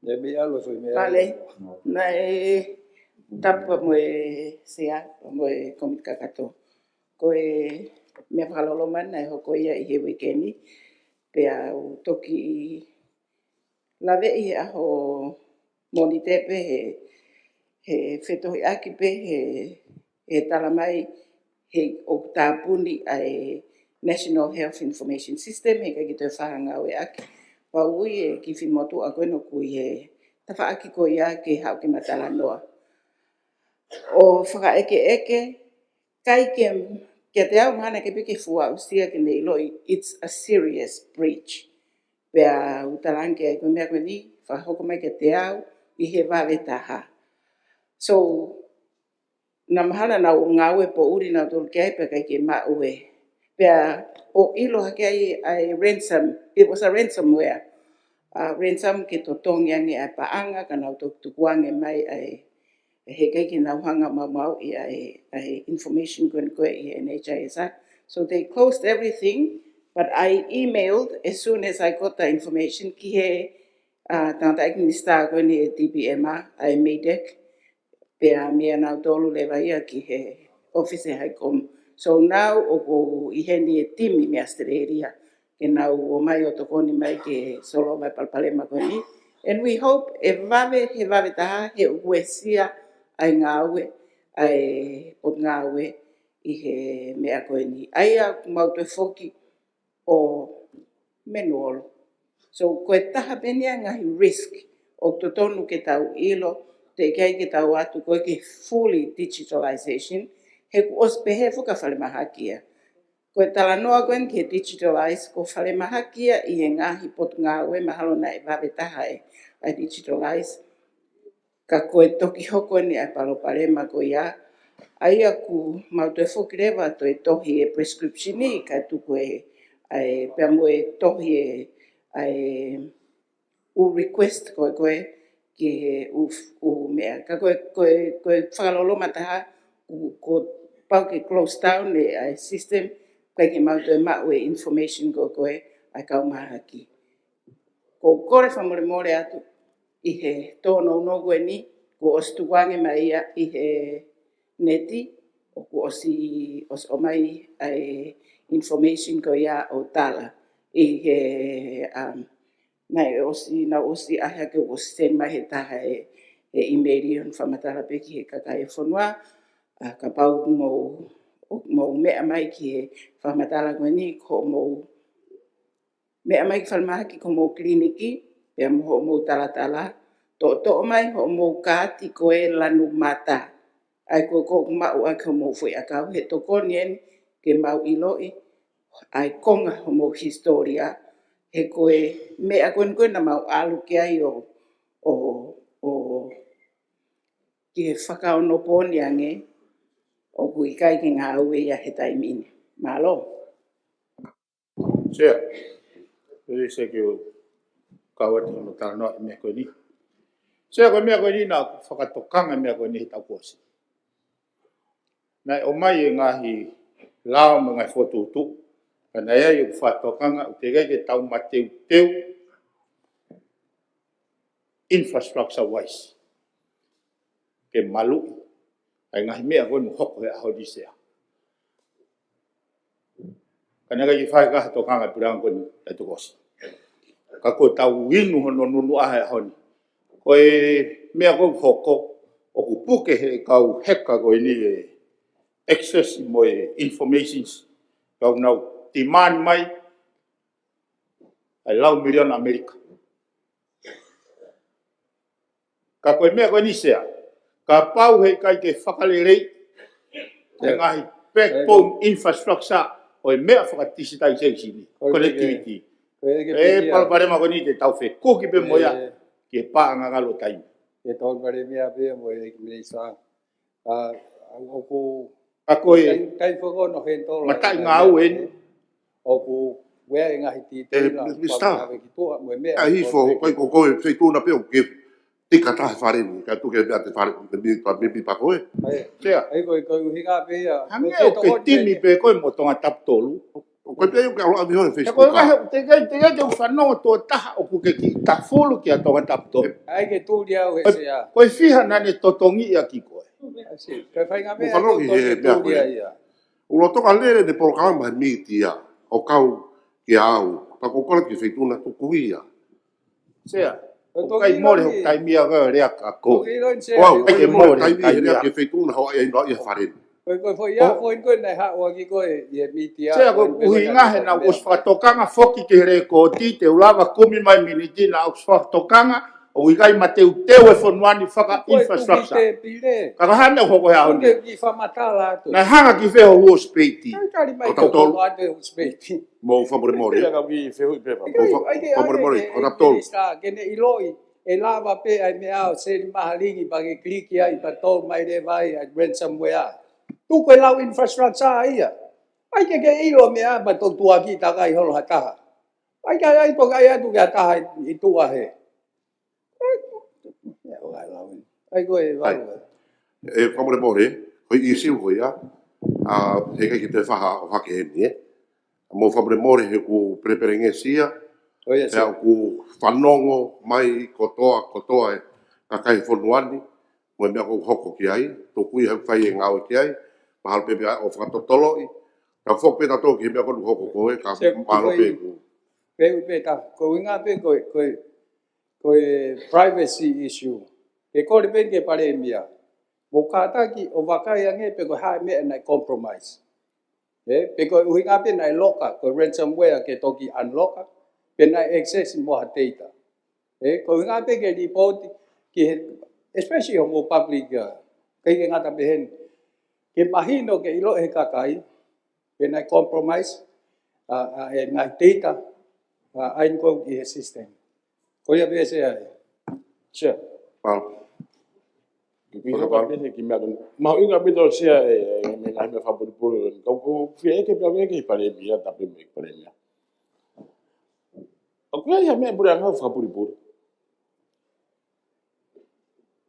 Naʻe mei ʻalu e foʻi meʻa. Vale. Naʻe tapu mo e Sea, mo e kōmiti kakato. Ko e meʻa fakaloloma naʻe hoko ia ʻi he uike ni, pea u toki laveʻi he ʻaho Mōnite pē he, he fetohiʻaki pē he, he tala mai he ʻoku tāpuni ʻa e National Health Information System, he ʻikai ke toe fakangāueʻaki. Pea ui e kiʻi finemotuʻa ko eni ʻoku ʻi he tafaʻaki ko ia ke haʻu ke ma talanoa. ʻO fakaʻekeʻeke, ʻikai ke, kiate au mahalo naʻe ʻikai pē ke fuʻu aʻusia ke ne ʻiloʻi, it's a serious breach. Pea u talaange ai ko e meʻa ko eni, fakahoko mai kiate au ʻi he vave taha. So, naʻa mahalo naʻa nau ngāue poʻuli nautolu ki ai pea ʻikai ke maʻu e. Pea ʻo ʻilo hake ai ʻa e ransom, it was a ransomware. A ransom ke totongi ange ʻa e paʻanga, ka nau toki tukuange mai ʻa e, he ʻikai ke nau hanga ʻo maumauʻi ʻa e, ʻa e information ko eni ko ē ʻi he NHISI. So they closed everything, but I emailed as soon as I got the information ki he, uh, tangataʻeiki minisitā ko eni ʻa e DBMR, ʻa e MEIDAC, pea meia nautolu leva ia ki he ʻōfisi ʻa e High Com. So now ʻoku ʻi heni e timi mei ʻAositelēlia, ke nau ō mai ʻo tokoni mai ke solova e palopalema ko eni. And we hope ʻe vave, he vave taha, he ʻoku uesia ʻa e ngāue ʻa e Potungāue ʻi he meʻa ko eni. ʻA ia ʻoku mau toe foki ʻo menuolo. So, ko e taha pē eni ʻa e ngaahi risk ʻoku totonu ke tau ʻilo, teʻeki ai ke tau ō atu ko ē ki he fully digitalization, he kuo ʻosi pehē foki ʻa falemahaki ia. Ko e talanoa ko eni ki he digitalize, ko falemahaki ia ʻi he ngaahi potungāue mahalo naʻe vave taha ʻa e, ʻa e digitalize. Ka ko e toki hoko eni ʻa e palopalema ko ia, ʻa ia ʻoku mau toe foki leva toe tohi e prescription ni, kae tuku e, ʻa e, pea mo e tohi e, ʻa e, ʻū request ko ē, ko ē ki he ʻū, ʻū meʻa. Ka ko e, ko e, ko e fakaloloma taha, ʻoku, kuo pau ke close down e, ʻa e system, ʻikai ke mau toe maʻu e information ko ē, ko ē, ʻa e kau mahaki. Ko u kole fakamolemole atu ʻi he tōnounou ko eni, kuo ʻosi tukuange mai ia ʻi he neti, ʻoku ʻosi, ʻosi ʻomai ʻa e information ko ia ʻo tala ʻi he, um, naʻe ʻosi, naʻe ʻosi ʻai hake ʻoku ʻosi send mai he taha e, e email ʻo ne fakamatala pē ki he kakai e fonua, ʻa, kapau ʻoku mou, ʻoku mou meʻa mai ki he fakamatala ko eni, ko hoʻomou meʻa mai ki falemahaki ko hoʻomou kiliniki, pea mo hoʻomou talatala, toʻotoʻo mai hoʻomou kaati ko e lanu mata. ʻA ia ko ē ʻoku maʻu ʻaki hoʻomou foʻi ʻakau, he tokoni eni ke mau ʻiloʻi ʻa e konga hoʻomou hisitōlia, he ko e meʻa ko eni ko ē naʻa mau ʻalu ki ai ʻo, ʻo, ʻo ki he fakaonopōni ange, ʻoku ʻikai ke ngāue ia he taimi ni. Mālō. Sea, please, thank you. Kau atu hono talanoa e meʻa ko eni. Sea, ko e meʻa ko eni naʻa ku fakatokanga e meʻa ko eni he taʻu kuo ʻosi. Naʻe ʻomai e ngaahi lao mo e ngaahi fokotuʻutuʻu. Ka naʻe ʻi ai ʻeku fakatokanga ʻoku teʻeki ai ke tau mateuteu infrastructure wise ke maluʻi ʻa e ngaahi meʻa ko eni ʻoku hoko he ʻaho ni, Sea. Ka naʻe ʻikai ke fai ha tokanga e puleʻanga ko eni he taʻu kuo ʻosi. Ka ko e tau inu hono nunuʻa he ʻaho ni. Ko e meʻa ko ē ʻoku hoko, ʻoku puke he kau heka ko eni e access mo e informations. Kau nau demand mai ʻa e lau miliona ʻAmelika. Ka ko e meʻa ko eni, Sea, kapau he ʻikai ke fakaleleiʻi e ngaahi backbone infrastructure, ʻo e meʻa fakatisitaisēsini, connectivity. Ko e ʻEiki Palopalema ko eni te tau fekuki pē mo ia ki he paʻanga ngalo taimi. Ke tau palēmia pē mo e ʻEiki Minisitā. ʻA, ʻoku ʻa ko e kai, kai fokono he tolo mataʻi ngāue eni. ʻOku ʻi ai e ngaahi titei la, Minisitā, ki tuʻa mo e meʻa ʻa hifo, ko e kai ko ko e feituʻu na pē ʻoku ke tika taha fale ni, ka tuku e meʻa te fale ni, te mi pa, mi pa ko e. Sea. ʻAi ko e, ko e ʻuhinga pē ia. Hangē ʻoku ke timi pē koe mo Tongatapu tolu. Ko e pē ʻoku ke ʻalu ʻavi hoi Facebook. Ko e kai, te kai, te kai ke u fanongo tō taha ʻoku ke ki tafulu kia Tongatapu tolu. ʻAi ke tuli au he sea. Ko e fiha naʻa ne totongi ia ki koe. Ko e fai ngā meʻa fanongo ki he meʻa ko e. Ulo toka lele ne polokalama he mītia ʻo kau ki au. Pea ko kola ki feituʻu na tuku ia. Sea. ʻOku kai mole hoku taimi ia ko e lea ka ko. ʻOku kai mole taimi ia ke feituʻu na hoa ia ino ia fale ni. Ko e, ko e foʻi ia, foʻi ko e naʻe haʻu ʻaki ko e ʻi he mītia. Sea ko e ʻuhinga he naʻa ku ʻosi fakatokanga foki ki he lēkooti te u lava kumi mai miniti naʻa ku ʻosi fakatokanga ʻoku ʻikai mateuteu e fonua ni faka-infrastructure. Ka ko hane ʻoku hoko he ʻaho ni. Naʻe hanga ki fē ho uo sipeiti. Mo fakamolemole. Mo fakamolemole, Tongatapu tolu. Ke ne ʻiloʻi, ʻe lava pē ʻa e meʻa ʻo seli mahalingi pea ke kiliki ai pea tolu mai leva ai ʻa e ransomware. Tuku e lau infrastructure ia. ʻAi ke ke ʻilo meʻa pea tau tuaki takai holo ha taha. ʻAi ke ʻai toka ʻai atu ke ha taha ʻi tuʻa he. ʻAi ko e valu. ʻE fakamolemole, ko e ʻīsiu ko ia. ʻA, he ʻikai ke te faha ʻo hake heni, ē. Mo fakamolemole he ʻoku pelepelengesi ia. Pea ʻoku fanongo mai kotoa, kotoa e kakai fonua ni. Mo e meʻa ʻoku hoko ki ai, tuku ia he fai e ngāue ki ai. Mahalo pē pea ʻo fakatotoloʻi. Tau foki pē tautolu ki he meʻa ʻoku hoko ko e, ka mahalo pē ʻoku. Pē ʻoku pē ta, ko e ʻuhinga pē ko e, ko e, ko e privacy issue. Ke kole pē ki he palēmia. Mo kātaki ʻo vakai ange pe ko e hā e meʻa naʻe compromise. Ē, pe ko e ʻuhinga pē naʻe loka, ko e ransomware ke toki unloka, pe naʻe access mo ha data. Ē, ko e ʻuhinga pē ke lipooti ki he, especially homo public, ʻikai ke ngata pē heni. Ke mahino ke ʻilo he kakai, pe naʻe compromise, ʻa, ʻa e ngaahi data, ʻa, ʻa ʻi ko ki he system. Ko ia pē Sea. Sea. Pau. Ki pē pē ki meʻa ko eni. Mahuʻinga pē tō Sea e, e, e, ngaahi meʻa fakapulipuli. Kau ko fie ʻeke pē ʻeke palēmia, tapu mo e palēmia. ʻOku ʻi ai ha meʻa puleʻanga ʻoku fakapulipuli.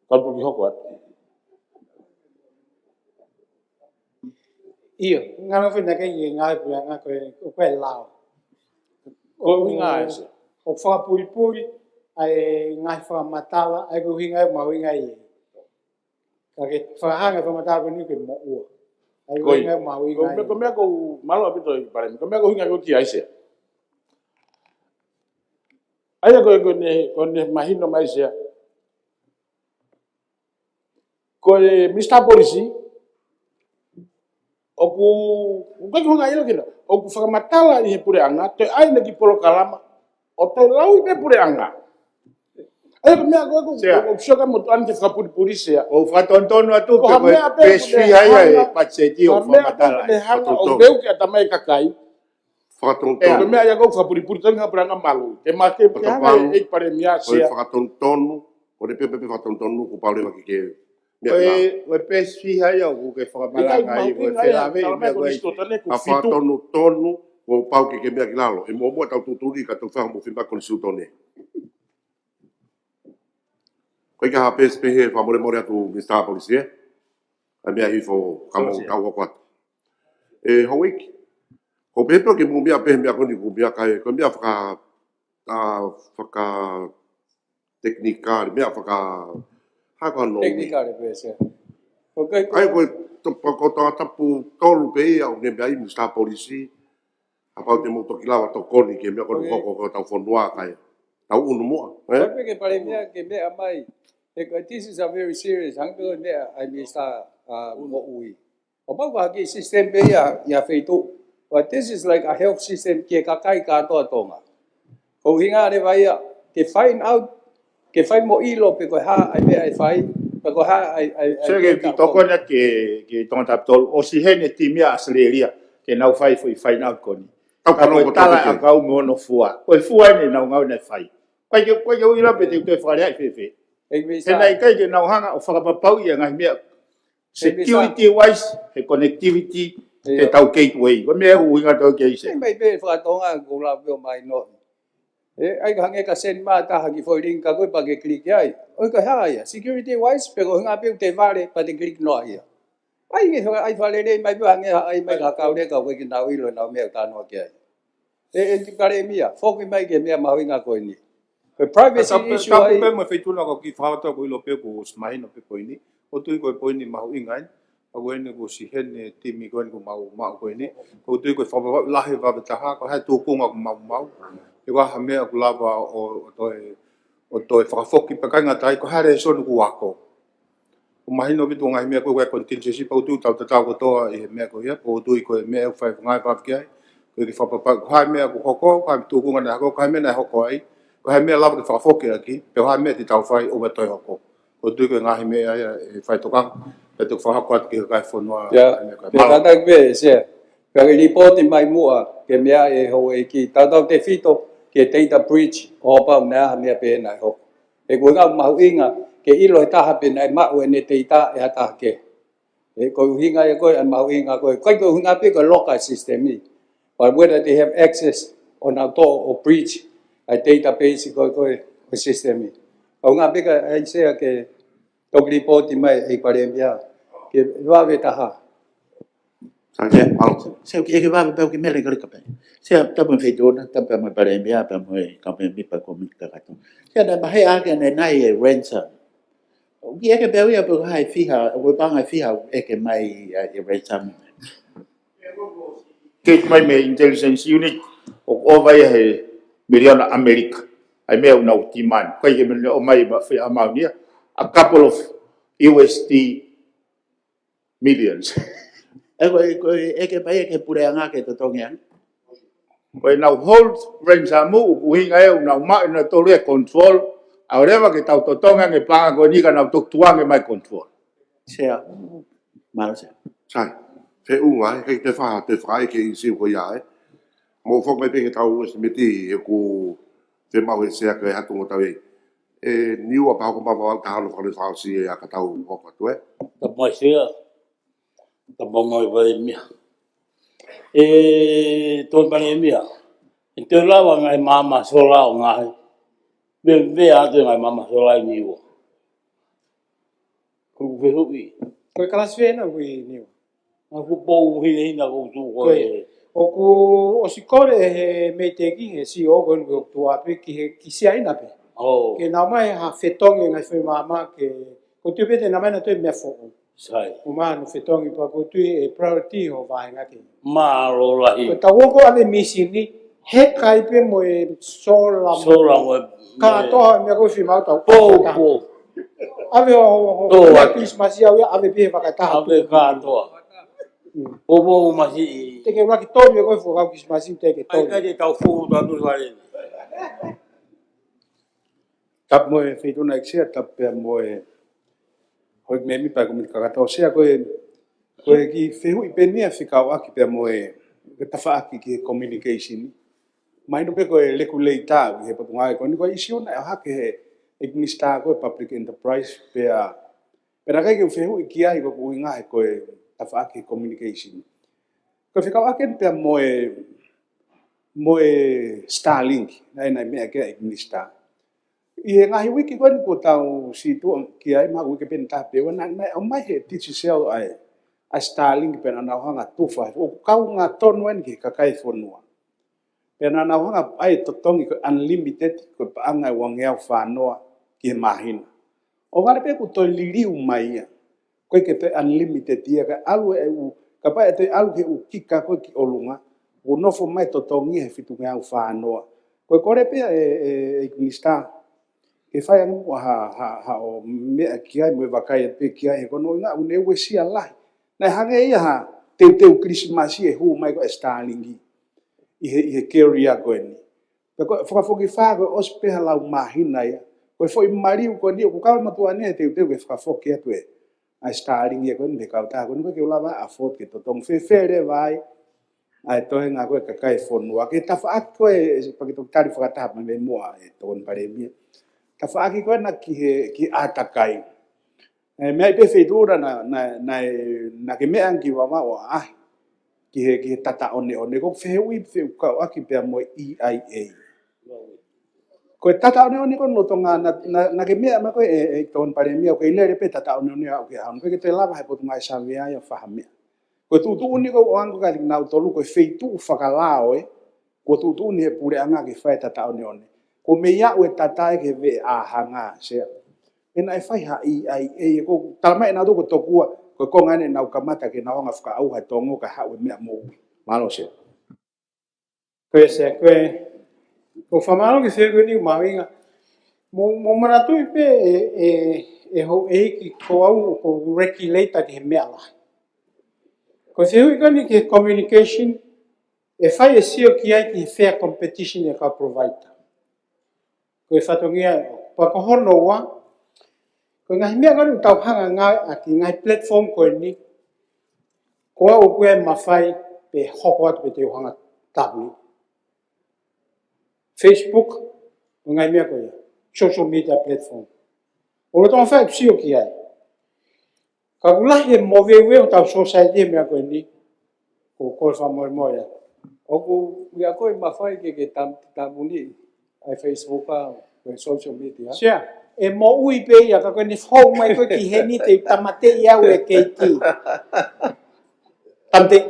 Kau tuki hoko atu. ʻIo, ngalo fina ke i ngaahi puleʻanga ko e, ko e lao. Ko e ʻuhinga ʻa e Sea. ʻOku fakapulipuli ʻa e ngaahi fakamatala, ʻa e ko e ʻuhinga ʻoku mahuʻinga ia. Ka ke fakahanga e fakamatala ko eni ke moʻua. ʻA e ko e ʻuhinga ʻoku mahuʻinga ia. Ko e meʻa ʻoku mālō ʻaupito ʻEiki Palēmia. Ko e meʻa ʻoku ʻuhinga ko e kia Sea. ʻA ia ko e, ko ʻene, ko ʻene mahino mai Sea. Ko e Minisitā Polisi, ʻoku, ʻoku ʻikai ke hanga ʻilo kina, ʻoku fakamatala ʻi he puleʻanga, toe ʻai ʻene kiʻi polokalama, ʻo toe lau ʻi he puleʻanga. ʻA ia ko e meʻa ko ē, ʻoku, Sea. ʻOku sio ka mo tuʻu ʻani ke fakapulipuli Sea. ʻOku fakatonutonu atu, ko e meʻa pē pesi ia e patiseti ʻoku fakamatala. ʻOku veu ke ʻatamai kakai. Fakatonutonu. Ko e meʻa ia ʻoku fakapulipuli tonu ha puleʻanga mālō. Ke ma ke, ke hanga ʻEiki Palēmia Sea. Fakatonutonu. Ko e pē, pē, pē fakatonutonu, kuo pau leva ke ke meʻa ko e, ko e pesi ia ʻoku ke fakamalanga ai, ko e felāveʻi meʻa ko e. Fakatonutonu, kuo pau ke ke meʻa ki lalo. ʻE muʻomuʻa tau tuʻutuʻuni ka tau fai mo fima ko e siutone. Ko e ka ha pesi pē he fakamolemole atu Minisitā Polisi, ē. ʻA e meʻa hifo ka mo kau hoko atu. ʻE, Houʻeiki. Ko pē pē ke mou meʻa pē meʻa ko eni ko meʻa kai, ko meʻa faka, ʻa, faka tekinikale, meʻa faka, hako ano. Tekinikale pē Sea. ʻOku ʻikai ko e, ko e, to, ko Tongatapu tolu pē ia ʻoku ne meʻa ʻi Minisitā Polisi. Kapau te mou toki lava tokoni ki he meʻa ko eni ʻoku hoko ko ʻetau fonua kai. Tau ʻunu muʻa, ē? Ko e pē ke Palēmia ke meʻa mai. He ko e, this is a very serious, hangē pē ko e meʻa ʻa e Minisitā, ʻa, Moʻui. ʻO pau ka ki system pē ia, ia feituʻu. But this is like a health system ki he kakai kātoa Tonga. Ko e ʻuhinga leva ia, ke find out, ke fai mo ʻilo pe ko e hā ʻa e meʻa ʻe fai, pe ko e hā ʻa e, ʻa e, ʻa e. Sea ke ki tokoni ki, ki Tongatapu tolu, ʻosi heni e timi ʻa ʻAositelēlia. ke nau fai foʻi fainauʻaki ko eni. Tau ka ko e tala ʻakau mo hono fua. Ko e fua eni ʻenau ngāue naʻe fai. ʻIkai ke, ʻikai ke u ʻilo pe te u toe fakalea ʻi fēfē. He naʻe ʻikai ke nau hanga ʻo fakapapauʻi e ngaahi meʻa security wise, he connectivity, he tau gateway. Ko e meʻa ʻoku ʻuhinga atu ki ai se. Mai pē fakatonga ko la veo mai no. E, ʻai ka hangē ka send mai taha ki foʻi link ka ko e pea ke click ai. ʻOi ka hā ia, security wise, pe ko e ʻuhinga pē ʻoku te vale, pea te click noa ia. ʻAi ke faka-, ʻai fakalelei mai pē hangē, ʻai mai ka kau leka ko e ke nau ʻilo nau meʻa ʻoku talanoa ki ai. E, e, Palēmia, foki mai ki he meʻa mahuʻinga ko eni. Ko e privacy issue ai. Tapu pē mo e feituʻu na ko ki fakata ko ʻilo pē ko ʻosi mahino pē ko eni. ʻOku ou tui ko e poini mahuʻinga eni. Pea ko eni ko si heni timi ko eni ko mau mau ko eni. ʻOku ou tui ko e fakapapau lahi vave taha, ko hai tūkunga ko mau mau. He ko ha meʻa ʻoku lava ʻo, ʻo toe, ʻo toe fakafoki pea ʻikai ngata ai, ko hai lēsoni ʻoku ako. ʻOku mahino ʻaupito ngaahi meʻa ko e contingency pea ʻoku ou tui tau tatau kotoa ʻi he meʻa ko ia, pea ʻoku ou tui ko e meʻa ʻoku fai ngāue vave ki ai, ko e ke fakapapau, ko hai meʻa ʻoku hoko, ko hai tūkunga naʻe hoko, ko hai meʻa naʻe hoko ai, ko hai meʻa lava ke fakafoki ʻaki, pe ko hai meʻa te tau fai ʻo ʻoua toe hoko. ʻOku ou tui ko e ngaahi meʻa ia ʻe fai tokanga, pea te u fakahoko atu ki he kakai fonua. Ia, ʻa e meʻa ko e pea mālō. Kātaki pē, Sea. Pea ke lipooti mai muʻa, ke meʻa ʻe houʻeiki, tautautefito, ki he data breach, ʻo kapau naʻe ʻi ai ha meʻa pehē naʻe hoko. He ko e ʻuhinga mahuʻinga, ke ʻilo he taha pe naʻe maʻu ʻene data ʻe ha taha kehe. He ko e ʻuhinga ia ko e mahuʻinga ko e, ʻikai ko e ʻuhinga pē ko e loka e system ʻi. But whether they have access ʻo nau toʻo ʻo breach ʻa e database ko e, ko e, ko e system ʻi. Ko e ʻuhinga pē ka ai Sea ke toki lipooti mai ʻe Palēmia, ke vave taha. Sai, Sea, mālō. Sea, ʻoku ʻikai ke vave pē ʻoku ke mele kalika pē. Sea, tapu mo e feituʻu na, tapu mo e Palēmia, pea mo e kau mēmipa Kōmiti Kakato. Sea, naʻe mahea ake ʻanenai e ransom. ʻOku ʻikai ke pehē ia pe ko hai fiha, ʻoku paʻanga fiha ʻoku ʻeke mai ʻa e ransom. Ke mai mei he intelligence unit, ʻoku ʻova ia he miliona ʻAmelika. ʻA e meʻa ʻoku nau demand. ʻIkai ke meʻa ʻomai ma fai amount ia. A couple of U S D millions. ʻE ko e, ko e, ʻeke mai ʻe he puleʻanga ke totongi ange. Ko ʻenau hold ransom ʻoku ʻuhinga ia ʻoku nau maʻu ʻe nautolu e control, ʻa ʻoleva ke tau totongi ange paʻanga ko eni ka nau toki tuku ange mai control. Sea, mālō Sea. Sai, feʻunga, ʻikai te faʻa, te faʻa ʻeke ʻi siu ko ia ē. Mou foki mai pē ke tau estimate ʻoku te maʻu he Sea ke hatu mo tau ē. ʻE Niua pea hoko mai ʻa e taha ʻo fale fausi ʻe aka tau hoko atu ē. Tapu mo e Sea, tapu mo e Palēmia. ʻE, Tohi Palēmia. ʻE toe lava ngaahi maama sola ʻo ngaahi. Vevea atu ngaahi maama sola ʻi Niua. Ko e fehuʻi. Ko e kalasi fē ena ʻoku ʻi Niua? ʻA ʻoku pou hinehina ko tu ko e. ʻOku ʻosi kole ʻe he MEIDECC he C E O ko eni ʻoku tuʻu pē ki he, ki Siaina pē. ʻO. Ke nau ʻomai ha fetongi ngaahi foʻi maama ke, ko tu pē te nau ʻomai ʻe nautolu e meʻa foʻou. Sai. ʻOmai hono fetongi pea ko tu e priority ho vahenga ke. Mālō lahi. Ko e tau oko ʻave misini, he kai pē mo e sola mo. Sola mo e. Kātoa e meʻa ko e fiemaʻu tau. Pou, pou. ʻAve ho, ho, ho, Tō, meʻa ake. Christmas ia, ia, ʻave pē he fakataha. ʻAve kātoa. Mm. Pou, pou, masiʻi. Te ke ʻuluaki tolu ia ko e fua kau Christmas, te ke tolu. ʻAi, kai te tau fou, tau tolu vale. Tapu mo e feituʻu na ʻEiki Sea, tapu pea mo e houʻeiki mēmipa Kōmiti Kakato Sea ko e, ko e kiʻi fehuʻi pē eni ia fekauʻaki pea mo e, ko e tafaʻaki ki he communication. Mahino pē ko e regulator ʻi he Potungāue ko eni ko e ʻisiū naʻe ʻohake he ʻEiki Minisitā ko e Public Enterprise pea, pea naʻe ʻikai ke u fehuʻi ki ai ko e ʻuhinga he ko e tafaʻaki communication. Ko e fekauʻaki eni pea mo e, mo e Starlink, naʻe, naʻe meʻa ki ai ʻEiki Minisitā. ʻI he ngaahi uike ko eni kuo tau situʻa ki ai, mahalo uike pē ʻe taha pē ua, naʻe, naʻe ʻomai he Digicel ʻa e, ʻa e Starlink pea naʻa nau hanga tufa. ʻOku kaunga tonu eni ki he kakai e fonua. Pea naʻa nau hanga ʻai totongi ko e unlimited, ko e paʻanga ʻe uangeau fānoa ki he māhina. ʻO vale pē kuo toe liliu mai ia. ʻIkai ke toe unlimited ia, ka ʻalu e ʻū, kapau ʻe toe ʻalu ki he ʻū kika ko ē ki ʻolunga, ʻoku nofo mai totongi he fitungeau fānoa. Ko e kole pē ʻe, ʻe, ʻe ʻEiki Minisitā, ke fai ange muʻa ha, ha, haʻo meʻa ki ai mo e vakai pē ki ai, he ko hono ʻuhinga ʻoku ne uesia lahi. Naʻe hangē ia ha teuteu Kilisimasi e hū mai ko e Starlink ʻi he, ʻi he carrier ko eni. Pea ko e fakafokifā ko e ʻosi pē ha lau māhina ia. Ko e foʻi maliu ko eni ʻoku kau e motuʻa ni he teuteu ke fakafoki atu e, ʻa e Starlink ia ko eni mei he kautaha ko eni ʻoku ʻikai ke u lava ʻo afford ke totongi, fēfē leva ai. ʻa e toenga ko ē kakai fonua. Ke tafaʻaki ko ē, pea ke toki tali fakataha mai mei muʻa ʻe Tokoni Palēmia. Tafaʻaki ko ē naʻe ki he, ki he ʻātakai. ʻE, meʻa ʻi pē feituʻu na, na, na, naʻe ke meʻa ki Vavaʻu ʻa, ki he, ki he tataʻoneʻone. Ko e fehuʻi, fehuʻi kau ʻaki pea mo e E I A. Ko e tataʻoneʻone ko ē lolotonga, na, na, naʻe ke meʻa mai ko ē, ʻe, ʻe Tokoni Palēmia, ʻoku ke lele pē tataʻoneʻone ʻa ʻoku ke haʻu. Pea ke toe lava he Potungāue Savea ia ʻo fai ha meʻa. Ko e tuʻutuʻuni ko ē ʻoku ʻange ko ē kia kinautolu ko e feituʻu fakalao ē, ko e tuʻutuʻuni he puleʻanga ke fai e tataʻoneʻone. Ko e meʻa ʻoku ʻe tata ē ke veʻe ʻa hanga Sea. Pea naʻe fai ha E I A, ko e tala mai ʻe nautolu ko e tokua, ko e konga eni ʻenau kamata ke nau hanga fakaʻauha e Tonga kae haʻu e meʻa moʻui. Mālō Sea. Ko e Sea, ko e, ko e fakamālō ki he fehuʻi ni mahuʻinga. Mou, mou manatuʻi pē ʻe, ʻe, ʻe houʻeiki ko au ʻoku ou regulator ki he meʻa lahi. Ko e fehuʻi ko eni ki he communication, ʻe fai e sio ki ai ki he fair competition ʻa e kau provider. Ko e fatongia ē, pea ko hono ua, ko e ngaahi meʻa ko eni ʻoku tau hanga ngāueʻaki, ngaahi platform ko eni, ko au ʻoku ʻi ai e mafai pē hoko atu pē te u hanga tāpuni. Facebook, ko e ngaahi meʻa ko ia, social media platform. ʻOku lolotonga fai ʻeku sio ki ai. Ka ʻoku lahi e moveuveu hotau society he meʻa ko eni, ko e kole fakamolemole ia. ʻOku ʻi ai ko e mafai ke, ke tam-, tāpuni ʻa e Facebook ʻa, ko e social media. Sea, ʻe moʻui pē ia, ka ko eni fou mai ko ē ki heni te u tāmateʻi au ʻe K T. Tāmateʻi.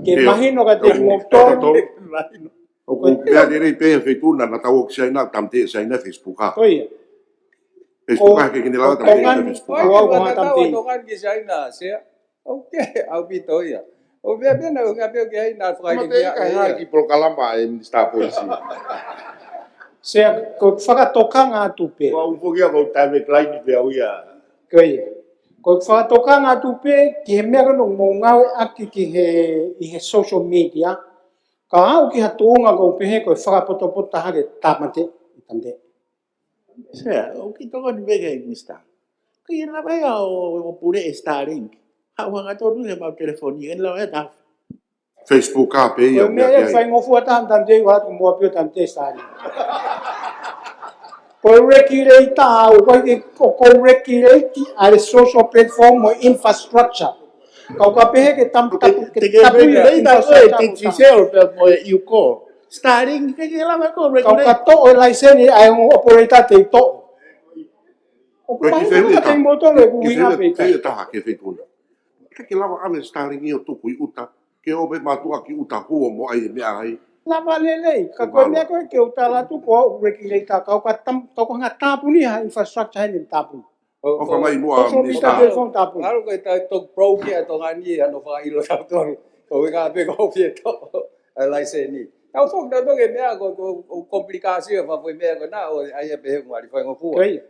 Ke mahino kiate kimoutolu. ʻOku meʻa lelei pē he feituʻu na, naʻa tau ō ki Siaina, tāmateʻi ʻe Siaina Facebook ʻa. Ko ia. Facebook ʻa, ke kine lava tāmateʻi ʻe Siaina Facebook ʻa. Ko au ko ha tāmateʻi. Tonga ki Siaina, Sea. ʻOku ʻaupito ia. ʻOku meʻa pē naʻa ngā pē ʻoku ʻi ai naʻa fakaʻeke ki ai. Tāmateʻi ka ʻi ai ha kiʻi polokalama ʻa e Minisitā Polisi. Sea, ko e fakatokanga atu pē. Ko au foki ʻoku ou taimi laini pē au ia. Ko ia. Ko e fakatokanga atu pē ki he meʻa ko ē ʻoku mou ngāueʻaki ki he, ʻi he social media. Ka aʻu ki ha tuʻunga ʻoku ou pehē ko e fakapotopoto taha ke tāmateʻi, tāmateʻi. Sea, ʻoku kiʻi tokoni pē ki he Minisitā. Ko ia lava ia ʻo, ʻo pule e Starlink. Haʻu hangatonu he mau telefoni, ʻe lava ia tā. Facebook ʻa pē ia. Ko e meʻa ia ʻoku faingofua taha tāmateʻi, ʻoua ʻe tāmateʻi Starlink. Ko e regulator au, ko e, ko, ko e regulate ʻa e social platform mo e infrastructure. Kau ka pehē ke tam-, tam-, ke tapu ia e infrastructure. Te ke regulate ʻa e Digicel pea mo e Ucell. Starlink ke ke lava ko e regulate. Kau ka toʻo e laiseni ʻa e ongo operator te u toʻo. ʻOku lahi fehuʻi ka te moto le ku ina pē. Fehuʻi taha ki he feituʻu na. Ke ke lava ʻave Starlink ʻo tuku ʻi ʻuta. Ke ʻoua pē mātuʻaki ʻuta huo mo ʻai e meʻa ai. Lava lelei. Ka ko e meʻa ko ē ke u tala atu ko au regulator kau ka tam-, kau ka hanga tāpuni ha infrastructure heni tāpuni. ʻOfa mai muʻa Minisitā. Alo ko e tau toki pro ki a Tonga ni ʻa hono fakaʻilo tautolu. Ko e ngā pē ko fie to. ʻA e laiseni. Tau foki tautolu ki he meʻa ko, ko, ko komplikāsio fafoi meʻa ko na ʻo ai e pehē ʻoku ngali faingofua. Ko ia.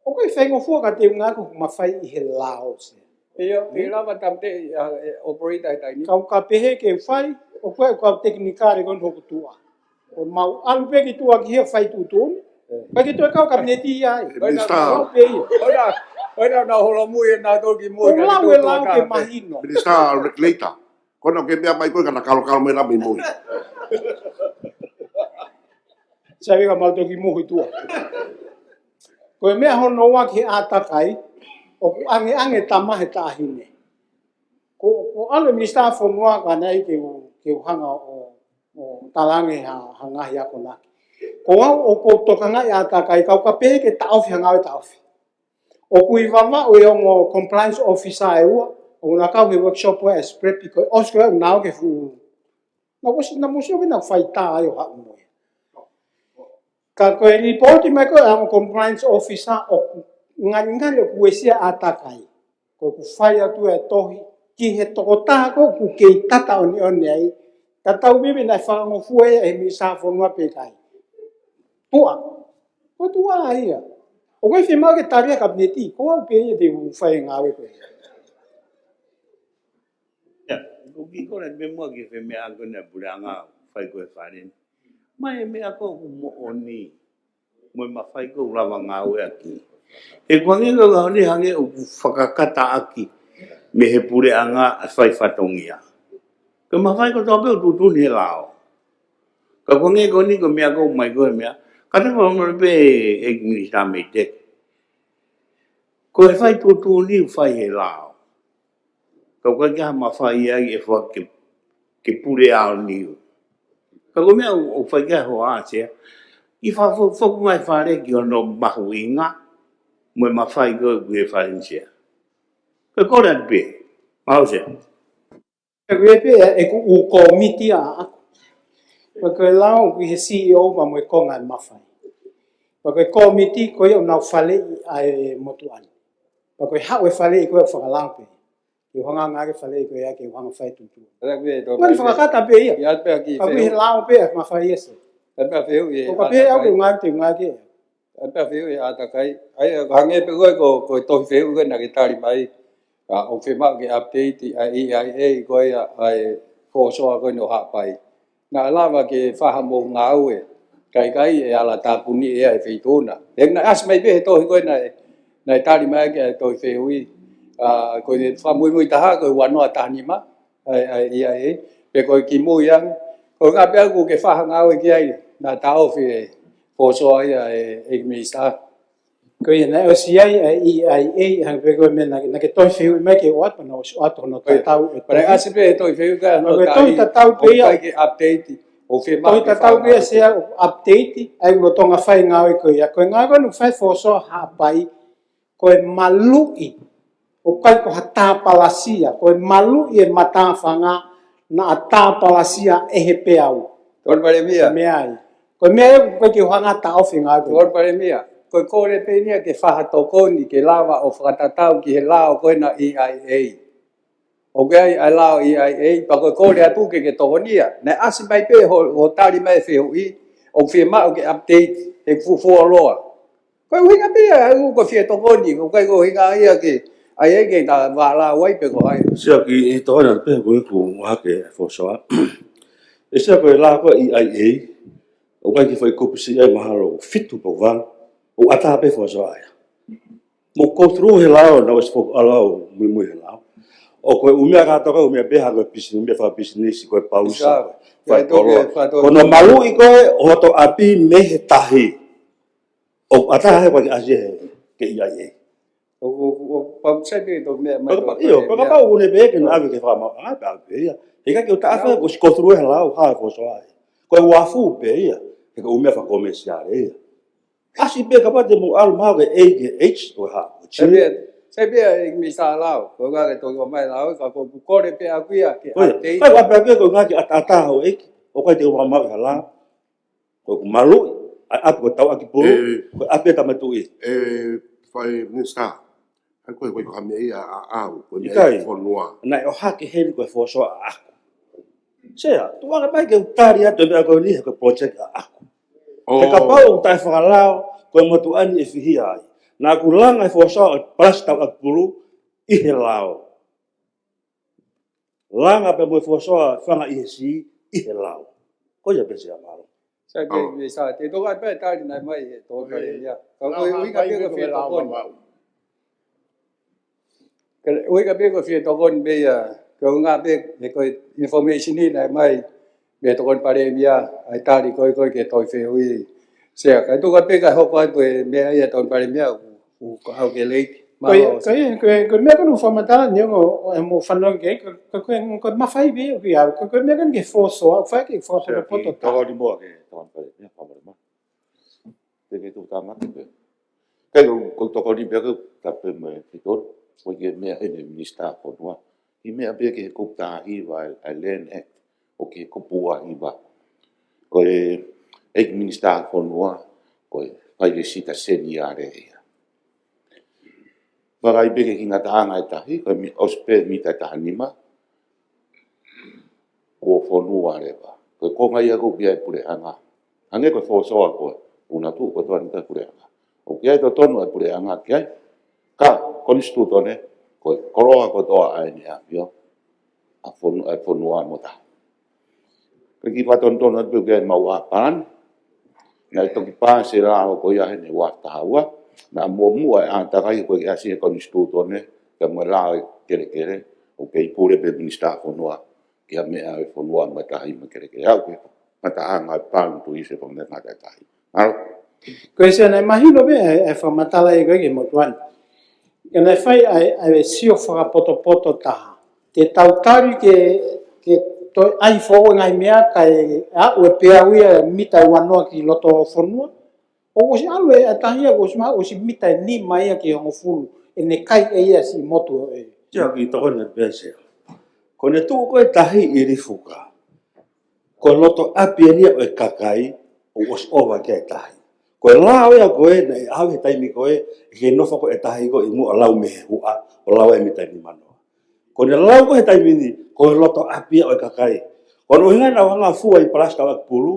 ʻOku ʻi ai faingofua ka te u ngāueʻaki ʻoku mafai ʻi he lao Sea. ʻIo, ke lava tāmateʻi ʻa e operator he taimi ni. Kau ka pehē ke u fai, ʻoku ʻi ai e kau tekinikale ko eni hoku tuʻa. ʻO mau ʻalu pē ki tuʻa ki he fai tuʻutuʻuni. Pea ke toe kau Kapineti ia ai. Minisitā. Kau pē ia. ʻOua, ʻoua naʻa holomui ʻe nautolu ki mui. ʻOku lau e lao ke mahino. Minisitā regulator. Ko ena ʻoku ke meʻa mai ko ē ka na kalokalo mai la mei mui. Sai ka mau toki muhu ʻi tuʻa. Ko e meʻa hono ua ki he ʻātakai, ʻoku ʻangeʻange tama he taʻahine. Ko, ko ʻalu e Minisitā Fonua ka naʻe ke u, ke u hanga ʻo, ʻo talaange ha, ha ngaahi akonaki. Ko au ʻoku ou tokangaʻi ʻātakai, kau ka pehē ke taʻofi ha ngāue taʻofi. ʻOku ʻi Vavaʻu e ongo compliance officer ʻe ua, ʻoku na kau he workshop ʻa e SPREP ko e ʻosi ko ē naʻa ke fuʻu. Naʻa ʻosi, naʻa ʻosi ʻoku na fai tā ai ʻo haʻu mo ia. Ka ko e lipooti mai ko ē ʻa e ongo compliance officer ʻoku ngali ngali ʻoku uesia ʻātakai. Ko ʻeku fai atu e tohi, ki he tokotaha ko ē ʻoku kei tataʻoneʻone ai, ka tau veve naʻe fakangofua ia ʻe he Minisitā Fonua pe ʻikai. Tuʻa. Ko tuʻa ia. ʻOku ʻi ai fiemaʻu ke tali ʻe he Kapineti, ko au pē ia te u fai e ngāue ko ia. ʻIo, ʻoku kiʻi kole pē muʻa ki he femeʻa ko ena puleʻanga fai ko e fale ni. Mai e meʻa ko ē ʻoku moʻoni. Mo e mafai ko ē ʻoku lava ngāueʻaki. He kuo hangē ko e ngaahi ʻaho ni hangē ʻoku fakakataʻaki mei he puleʻanga ʻa e fai fatongia. Ko e mafai kotoa pē ʻoku tuʻutuʻuni he lao. Ka ko e ngaahi ko eni ko e meʻa ko ē ʻomai ko e meʻa. Ka te mo mo pē ʻEiki Minisitā Meitek. Ko e fai tuʻutuʻuni ʻoku fai he lao. Ka ʻoku ʻikai ke ha mafai ai ʻe fai ke, ke pule ʻaoniu. Ka ko e meʻa ʻoku, ʻoku fai ki ai ho ʻāsea. ʻI fa-, fo-, foku mai fale ki hono mahuʻinga. Mo e mafai ko ē ʻoku ʻi he Fale Sea. Ko e kole atu pē. Mau sea. Ko e pē ʻeku ʻū kōmiti ʻaʻaku. Pea ko e lao ʻoku ʻi he C E O pea mo e konga e mafai. Pea ko e kōmiti ko ia ʻoku nau faleʻi ʻa e motuʻa ni. Pea ko e haʻu e faleʻi ko ia ʻoku fakalao pē. Ke u hanga ngāue ke faleʻi ko ia ke u hanga fai tuʻutuʻuni. Pea ko e tō Kuo ni pē fakakata pē ia. Ia pea ki Pea ko e fehuʻi. He lao pē ʻa e mafai ese. Pea pea fehuʻi e Ko ka pē au ke ʻātakai. ngāue te ngāue ke. Pea pea fehuʻi e ʻātakai. ʻAi, ʻa, hangē pē ko e, ko, ko e tohi fehuʻi ko ē naʻa ke tali mai. ʻA, ʻoku fiemaʻu ke update ʻa e E I A ko ia ʻa e fōsoa ko eni ʻo Haʻapai. Naʻa lava ke fai hamou ngāue. Kae ʻikai ʻe ala tāpuni ia he feituʻu na. He naʻe ʻasi mai pē he tohi ko ē naʻe, naʻe tali mai ki ai e tohi fehuʻi. ʻA, ko e fakamuimui taha, ko e ua noa taha nima. ʻAi, ʻai, ʻi ai, ē. Pea ko e kimui ange. Ko e ngaahi pea ʻoku ke fai ha ngāue ki ai, naʻa taʻofi e fōsoa ia ʻe, ʻEiki Minisitā. Ko ia naʻe ʻosi ʻi ai, ʻa e E I A, hangē pē ko e meʻa naʻa ke, naʻa ke tohi fehuʻi mai ke ʻoatu, naʻe ʻosi ʻoatu hono Ko ia. tatau e Pea tohi. ʻasi pē tohi fehuʻi ka Pea hono ko e tohi tali, tatau pē ʻoku ia. ʻikai ke update, ʻoku fiemaʻu Tohi ke tatau fai pē ia ngāue. sea ʻoku update, ʻa e ʻoku lolotonga fai ngāue ko ia. Ko e ngāue ko eni ʻoku fai fōsoa Haʻapai, ko e maluʻi. ʻOku ʻikai ko ha tāpalasia, ko e maluʻi e matāfanga naʻa tāpalasia ʻe he peau. Tokoni Palēmia. Meʻa ia. Ko e meʻa ia ʻoku ʻikai ke u hanga taʻofi ngāue ko ia. Tokoni Palēmia. Ko e kole pē eni ia ke fai ha tokoni ke lava ʻo fakatatau ki he lao ko ena E I A. ʻOku ʻi ai ʻa e lao E I A, pea ko e kole atu ke ke tokonia. Naʻe ʻasi mai pē ho, ho tali mai e fehuʻi, ʻoku fiemaʻu ke update, he fufuoloa. Ko e ʻuhinga pē ia, ʻa e ʻū ko e fie tokoni, ʻoku ʻikai ko e ʻuhinga ia ke, ʻai ai ke ta vālau ai pe ko hai. Sea ki he tokoni atu pē ko ē ʻoku ʻohake e fōsoa. ʻE sea ko e lao ko ē E I A, ʻoku ʻikai ke fai kopisi ai mahalo fitu pe valu. ʻOku ʻatā pē fōsoa ia. Mo go through he lao, naʻe ʻosi foki ʻa e lao, muimui he lao. ʻOku ʻi ai e ʻū meʻa kātoa, ʻū meʻa pē hangē ko e pisinisi, meʻa fakapisinisi, ko e pausa, Isa, ko e fai ia, toki koloa. fai toki Ko hono maluʻi ko ē ʻo hoto ʻapi mei he tahi. ʻOku ʻatā he ʻoku ʻikai ke ʻasi he, ke ʻi ai ē. ʻO, ʻo, ʻo, ʻo, pau sai pē toki meʻa mai Paka toki pa-, io, pale paka meʻa. pau une pē ke na ʻave ke fakamaʻa, ʻa, pea pē ia. He ʻikai ke u taʻafe, Nau. ʻosi go through he lao, ha fōsoa ē. Ko e uafu pē ia, he ko e ʻū meʻa fakakomesiale ia. ʻAsi pē kapau te mou ʻalu mahalo ki he A K H ʻo ha, ʻo Sai pē, sai pē ʻEiki Minisitā Lao, ko e ngaahi toki ʻomai lao, ka ko e kole pē ʻaku ia ke Ko ia, update. kai ua pē ke ko e ngaahi ʻataʻatā ʻo ʻEiki, ʻoku ʻikai te u fakamaʻa ha lao. Ko e ʻoku maluʻi, ʻa e ʻapi ko e tauʻaki pulu, ʻE. ko e ʻapi e tama tuʻi. ʻE, fai Minisitā, ʻa ko e, ko e, ko e meʻa ia ʻaʻau, ko e meʻa ʻIkai. ia fonua. Naʻe ʻohake heni ko e fōsoa ʻaʻaku. Sea, tuʻu ange mai ke u tali atu e meʻa ko eni he ko e project ʻaʻaku. ʻO. He kapau ʻoku taʻefakalao, ko e motuʻa ni ʻe fihia ai. Naʻa ku langa e fōsoa ʻo e palasi tauʻaki pulu ʻi he lao. Langa pē mo e fōsoa fanga ʻi he si, ʻi he lao. Ko ia pē Sea, mālō. Sai pē ʻEiki Minisitā, te u toki ʻai pē tali naʻe mai he tokoni Palēmia. Ka ko e ʻuhinga pē ko e fie tokoni. Ka ʻuhinga pē ko e fie tokoni pē ia, ko e ʻuhinga pē he ko e information ʻi naʻe mai mei he tokoni Palēmia, ʻa e tali ko ē ko ē ki he tohi fehuʻi. Sea, ka tuku pē ka hoko atu e meʻa ia tokoni Palēmia, ʻoku, ʻoku ʻau ke late. Ko ia, Mālō. ko ia, ko ia, ko e meʻa ko ē naʻa ku fakamatala ni ʻo, ʻo, ʻo mo fanongo ki ai, ko, ko, ko, ko e mafai pē ia, ko ia, ko, ko e meʻa ko ē ke fōsoa, ʻoku fai ke fakapotopoto Sea, ki tokoni mo ke tokoni Palēmia, fakamolemole. Te ke tuku tāmaki pē. Kai ko, ko tokoni pē ke tape mo e fitol, ko e ke meʻa ʻEiki Minisitā Fonua. Ki he meʻa pē ki he kupu taha hiva ʻa e, ʻa e Land Act, ʻo ki he kupu ua hiva. Ko e ʻEiki Minisitā Fonua, ko e fai e sita seniale ia. Vakai pē ki he ngataʻanga e tahi, ko e mi-, ʻosi pē mita taha nima, kuo fonua leva. Ko e konga ia ʻoku ʻi ai e puleʻanga. Hangē ko e fōsoa ko ē, ʻoku na tuʻu kotoa ni ki he puleʻanga. ʻOku ʻi ai e totonu e puleʻanga ki ai, ka konisitūtone, ko e koloa kotoa ʻa ʻEne ʻAfio, ʻa fonu-, ʻa e fonua mo tahi. Ko e kiʻi fakatonutonu atu pē ʻoku ʻi ai e maʻu ʻa Palani, naʻe toki paasi e lao ko ia he ua taha ua, naʻa muʻomuʻa e ʻātakai ko e ʻasi he konisitūtone, ka mo e lao e kelekele, ʻoku kei pule pē Minisitā Fonua, ʻi ha meʻa ʻo e fonua mo e tahi mo e kelekele. Aʻu ki he ngataʻanga ʻo e palm tree, se fakameʻa ngata e tahi. Mālō. Ko e Sea, naʻe mahino pē ʻa e, ʻa e fakamatala ʻa e, ko e ki he motuʻa ni. Ka naʻe fai ʻa e, ʻa e sio fakapotopoto taha. Te tau tali ke, ke toe ʻai foʻou e ngaahi meʻa kae aʻu e peau ia mita ua noa ki loto fonua. ʻOku ʻosi ʻalu e tahi ia, ʻoku ʻosi ma-, ʻosi mita ʻe nima ia ki he hongofulu ʻene kai ʻe ia siʻi motu ʻo e. Sio ki tokoni pē Sea. Ko ʻene tuʻu ko e tahi ʻi Lifuka, ko e loto ʻapi eni ia ʻo e kakai, ʻoku ʻosi ʻova ki ai e tahi. Ko e lao ia ko ē naʻe ʻave he taimi ko ē, ke nofo ko ē e tahi ko ē ʻi muʻa, lau mei he huʻa, ʻo lau ai mita ʻe nima noa. Ko ʻene lau ko ē he taimi ni, ko e loto ʻapi ia ʻo e kakai. Ko hono ʻuhinga naʻa nau hanga ʻo fua e palasi kau ʻakipulu,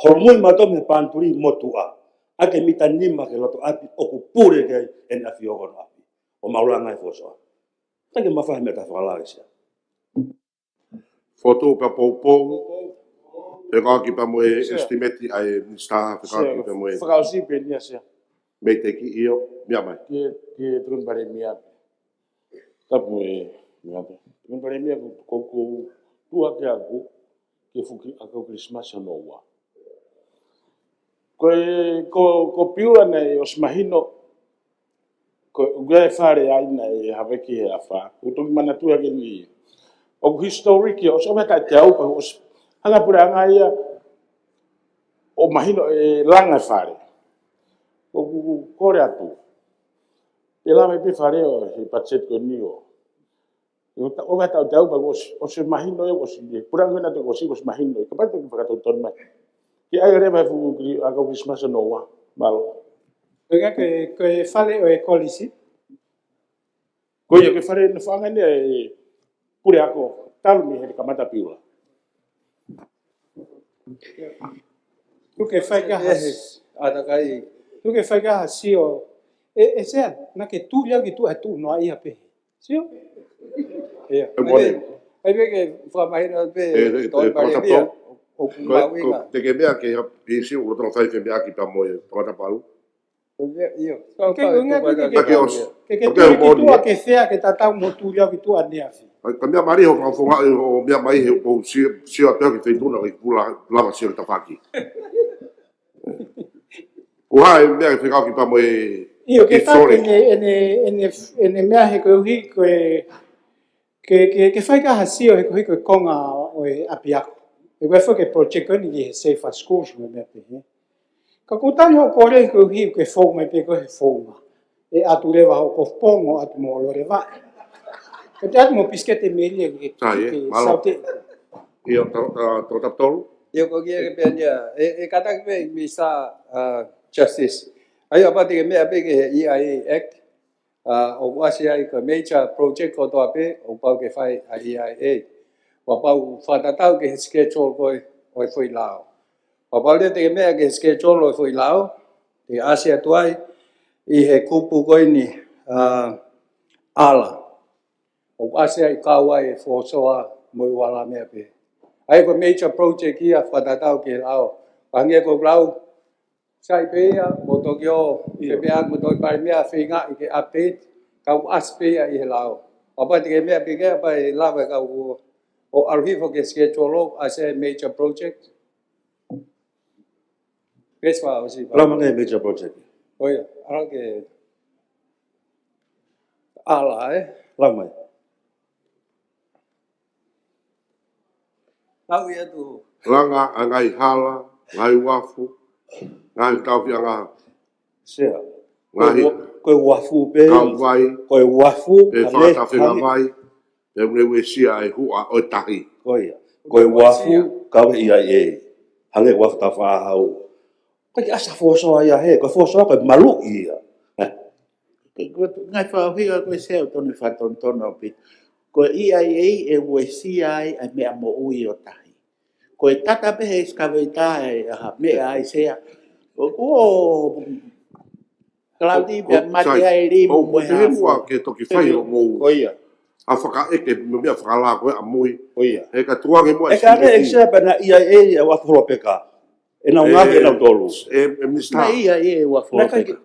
holomui mautolu mei he palm tree motuʻa. ʻAki e mita nima ki he loto ʻapi, ʻoku pule ki ai ʻEne ʻAfio ki hono ʻapi. ʻO mau langa e fosoa. Ka ke mafai meʻa ta fakalao Sea. Fotu pea poupou. Fekauʻaki pea mo e Sea. Estimate ʻa e Minisitā, fekauʻaki Sea, pea mo e fakaʻosi pē eni ia Sea. Mei he teʻeki ʻio, meʻa mai. Ki he, ki he Tuʻunipalēmia. Tapu e, meʻa pē. Tuʻunipalēmia, ko, ko, ko, tuʻa ke aku, ki he fuʻu ʻakau Kilisimasi hono ua. Ko e, ko, ko Piula naʻe ʻosi mahino, ko, ko e fale ʻa ia naʻe haveki he afā. ʻOku toki manatuʻi hake ni. ʻOku historic ia, ʻosi ʻova e taʻu teau pea ʻosi hanga puleʻanga ia ʻo mahino e langa e fale. ʻOku kole atu. Pe lava pē fale ʻo he budget ko eni ʻo. ʻO ta-, ʻova e taʻu teau pea ʻosi, ʻosi mahino ia, ʻosi, e, puleʻanga naʻe toki ʻosi, ʻosi mahino ia. Kapau te ke fakatautonu mai. Ke ʻai leva e fuʻu kili-, ʻakau Kilisimasi hono ua. Mālō. Ko e, ko e, ko e fale ʻo e kolisi. Ko ia, ko e fale naʻe fanga ni e puleako, talu mei he kamata Piula. Tuku ke fai ki ai ha s-, Yes, ʻatakai. Tuku ke fai ki ai ha sio. ʻE, ʻe Sea, naʻa ke tuli au ki tuʻa he tuʻu noa ia pē. Sio? Ia. ʻE mole. ʻAi pē ke fakamahino pē ʻe, ʻe, Tuʻunipalēmia. ʻOku mahuʻinga. Te ke meʻa ke ha pisi ʻo tau fai ke meʻa ki pea mo e Tongatapu. Ke, ke, ke, ke, ke, ke, ke tuʻa ke fea ke tatau mo tuli au ki tuʻa ʻaneafi. Ka meʻa mali ho fakafofonga ʻo meʻa mai he ʻoku sio, sio atu ki he feituʻu naʻe pula, lava sio ki tafaʻaki. Ko hai meʻa ke fekauʻaki pea mo e ʻio, ke tau ʻene, ʻene, ʻene, ʻene meʻa he koeʻuhi ko e, ke, ke, ke fai ki ai ha sio he koeʻuhi ko e konga ʻo e ʻapiako. ʻE ʻoku ʻi ai foki e project ko eni ki he Safer Schools mo e meʻa pehē. Ka ko e tali hoʻo kole koeʻuhi ke fou mai pē ko e founga. ʻE ʻatu leva hoʻo kofu pongo ʻatu mo lole vaʻe. Ke te ʻatu mo pisikete melie ke, ke, ke saute. ʻIo, to, to, to, to, tolu. ʻIo, ko e kiʻi pē eni ia, ʻe, ʻe kātaki pē Minisitā, ʻa, Justice. ʻAi, ʻo kapau te ke meʻa pē ki he E I A Act, ʻa, ʻoku ʻasi ai ko e major project kotoa pē, ʻoku pau ke fai ʻa e E I A. ʻO kapau fakatatau ki he schedule ko ē ʻo e foʻi lao. ʻO kapau leva te ke meʻa ki he schedule ʻo e foʻi lao, te ke ʻasi atu ai ʻi he kupu ko eni, ʻa, ʻala. ʻOku ʻasi ai kau ai e fosoa mo e uala meʻa pē. ʻAi ko e major project ia fakatatau ki he lao. Pea hangē ko e lao, sai pē ia, mo toki ō, ʻio, pē meʻa, mo toki pale meʻa feingaʻi ke update, ka ʻoku ʻasi pē ia ʻi he lao. ʻO kapau te ke meʻa pē ke, kapau ʻe lava kau ō, ʻo ʻalu hifo ki he schedule ʻo ʻasi e major project. Pesi fa, ʻosi fa. Lama ke major project. ʻO ia, ʻalu ke ʻala, ē? Lama. Tau ia tu. Langa ʻa e ngaahi hala, ngaahi uafu, ngaahi tau fia ngā. Sea. Ngaahi. Ko e ua-, ko e uafu pē. Kau vai. Ko e uafu, pē hangē, fakatafe ngā hangē vai. Pea mo e uesia e huʻa ʻo e tahi. Ko ia. Ko e uafu, kau e E I A. Hangē uafu ta faʻahau. Ko e ʻasi ha fosoa ia he, ko e fosoa ko e maluʻi ia. Ko e ngaahi fakaʻuhinga ko e Sea ʻoku tonu fakatonutonu ʻaupito. Ko e E I A ʻe uesia ai ʻa e meʻa moʻui ʻo tahi. Ko e tata pē he excavator ʻe ʻai ha meʻa ai Sea. ʻOku ʻo, ʻo cloudy pea mate ai limu mo e hā fua. Ke toki fai ʻo mou. Ko ia. ʻA fakaʻeke mo e meʻa fakalā ko ē ʻamui. Ko ia. He ka tuange mo e ʻe ka ne simiti. ʻE Sea pea na E I A ʻe ua folo peka. ʻE nau ngaahi ʻe nau tolu. ʻE, ʻe Minisitā. Na E I A ʻe ua folo peka.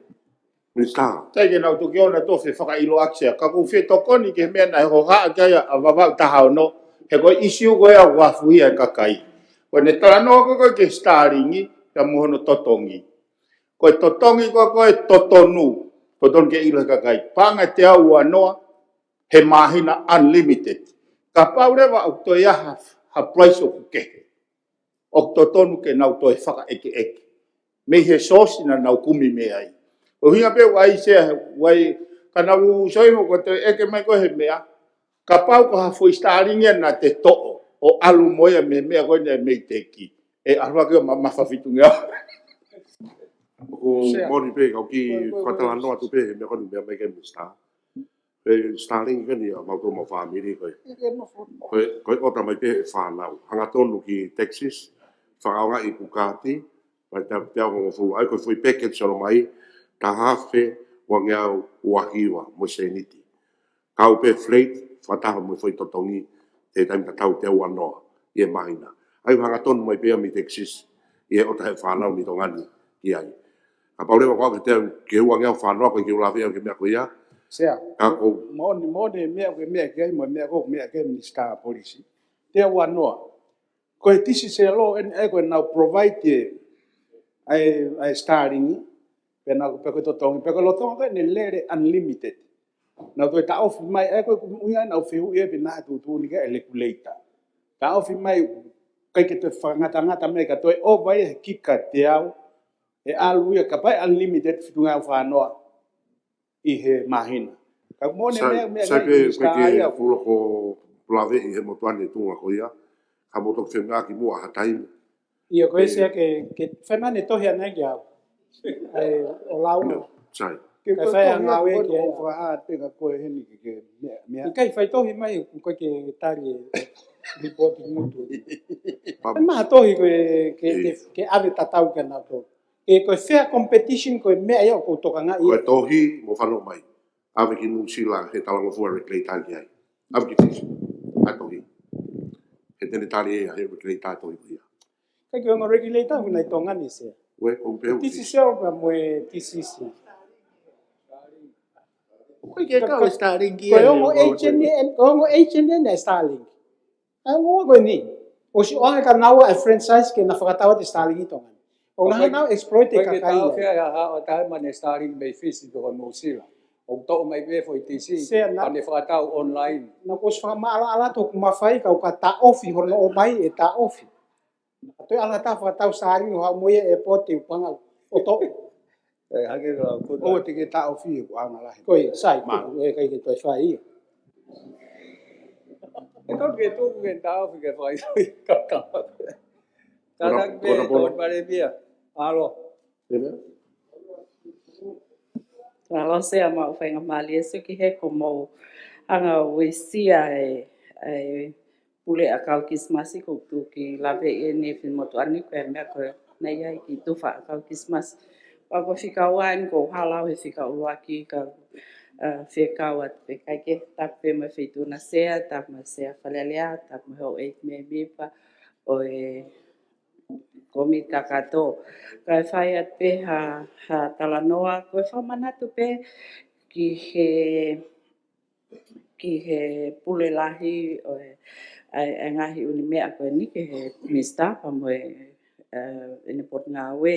Minisitā. Kai ke nau toki ō ʻo tofe fakaʻiloʻaki Sea. Ka ʻoku ou fie tokoni ki he meʻa naʻe hohaʻa ki ai ʻa Vavaʻu taha ono. He ko e ʻisiū ko ia ʻoku afuhia e kakai. Ko ʻene talanoa ko ē ki he Starlink, pea mo hono totongi. Ko e totongi ko ē, ko e totonu, totonu ke ʻilo he kakai. Paʻanga ʻe teau ua noa, he māhina unlimited. Kapau leva ʻoku toe ʻi ai ha, ha price ʻoku kehe, ʻoku totonu ke nau toe fakaʻekeʻeke mei he source naʻa nau kumi mei ai. ʻUhinga pē ʻoku ʻai Sea, ʻoku ʻai, ka nau sio mo ko e toe ʻeke mai ko ē he meʻa, kapau ko ha foʻi Starlink ia naʻa te toʻo ʻo ʻalu mo ia mei he meʻa ko ē naʻe mei teki, ʻe ʻalu hake ʻo mamafa fitungeau. ʻOku Sea. Moʻoni pē, kau kiʻi Ko e, ko e, ko e. Fakatalanoa atu pē he meʻa ko eni, meʻa mai ki he Minisitā. Ko e Starlink ko eni ʻa mautolu mo e fāmili ko ē. Ko e, ko e ʻota mai pē he fānau. Hangatonu ki Texas, fakaʻaongaʻi ʻeku kaati, mai te, teau hongofulu ai, ko e foʻi package ʻoku ʻomai, taha afe uangeau uahiva mo e sēniti. Kau pē freight, fakataha mo e foʻi totongi, he taimi tatau teau ua noa, ʻi he māhina. ʻA ia hangatonu mai pē ia mei Texas, ʻi he ʻota he fānau mei Tonga ni, ki ai. Kapau leva ko ē ke teau, ke uangeau fānau, ko e kiʻi lave au ki he meʻa ko ia. Sea. Ka ko Moʻoni, moʻoni e meʻa ko e meʻa ki ai, mo e meʻa ko e meʻa ki ai Minisitā Polisi. Teau ua noa. Ko e T C C L eni, ʻa ia ko ʻenau provide e, ʻa e, ʻa e Starlink, pea nau, pea ko e totongi, pea ko e lolotonga ko ē ʻene lele unlimited. Nau toe taʻofi mai, ʻa ia ko e ʻuhinga ʻenau fehuʻi ē pe naʻa tuʻutuʻuni ki ai e regulator. Taʻofi mai, ʻikai ke toe fakangatangata mai, ka toe ʻova ia he kika teau, ʻe ʻalu ia kapau ʻe unlimited fitungeau fānau ʻi he māhina. Ka moʻoni e Sai, meʻa, meʻa sai ki ai pē, Minisitā pē ke ia. Fuʻu loko lave ʻi he motuʻa ni tuʻunga ko ia. Ka mou toki feʻunga ki muʻa ha taimi. ʻIo, ko e Sea ke, ke fai mai ʻene tohi ʻanai ki au. ʻAi, ʻo lau. Sai. Ke Ka ko e fai tohi ʻanau ʻe ʻoku ki ai. ʻOku fakaʻā te ka ko e heni ke, ke meʻa, meʻa. ʻIkai fai tohi mai, ʻoku ʻikai ke tali e report ngutu. Pam. Fai mai ha tohi ko e, ke, ke, ʻIo. Ke ʻave tatau kia nautolu. Ke ko e fair competition ko e meʻa ia ʻoku ou tokangaʻi. Ko e tohi, mou fanongo mai. ʻAve ki Nuʻusila he talangofua regulator ki ai. ʻAve ki Fisi. ʻA e tohi. He te ne tali ia he regulator tohi ko ia. ʻIkai ke ongo regulator ʻoku nai Tonga ni Sea. Ue, ko pē T C C L pea mo e T C C. Ko e ke kau Starlink ia Ko e he ongo ua agent ʻeni, ko e ongo agent ʻeni e Starlink. ʻA e ongo ko eni. ʻOsi ʻoange kia naua e franchise ke na fakatau atu e Starlink ʻi Tonga ni. ʻO na ʻOku hanga ʻo exploit e ʻoku kakai taʻofi ia. Ai ha, ha, ʻo taʻe mane Starlink mei Fisi ki Nuʻusila. ʻOku toʻo mai pē foʻi T C, Sea na. Pea ne fakatau online. Na kuo ʻosi fakamaʻalaʻala atu ʻoku mafai ka ʻoku ka taʻofi hono ʻomai e taʻofi. ʻA toe ala ta fakatau Starlink ʻo haʻu mo ia e pote ʻo panga ʻo toʻo. ʻE, hake ka ko ʻO te ke taʻofi e kuanga lahi. Ko ia, sai, Mā. Ko e kai ke toe fai ia. ʻE kau ke tuku ke taʻofi ke fai fai kaka. Kona, Tātaki pē kona tō pona. Pale pia. Alo. Ē, mea? Alo Sea, mau faingamālie ʻEsu ki he ko mou hanga ʻo uesia e, e pule ʻakau Kilisimasi ko tuki lave ʻeni e fini motuʻa ni ko e meʻa ko e nei ai ki tufa ʻakau Kilisimasi. Pea ko e fika ua ʻeni ko hala au he fika ʻuluaki ka, ā, fekau atu pē kae ke tapu pē mo e Feituʻuna Sea, tapu mo e Sea Fale Alea, tapu mo e houʻeiki mēmipa ʻo e kōmiti kakato. Kae fai atu pē ha, ha talanoa, ko e fakamanatu pē ki he ki he pule lahi ʻo e, ʻa e, ʻa e ngaahi ʻū meʻa ko eni ki he Minisitā pea mo e, ā, ʻene potungāue,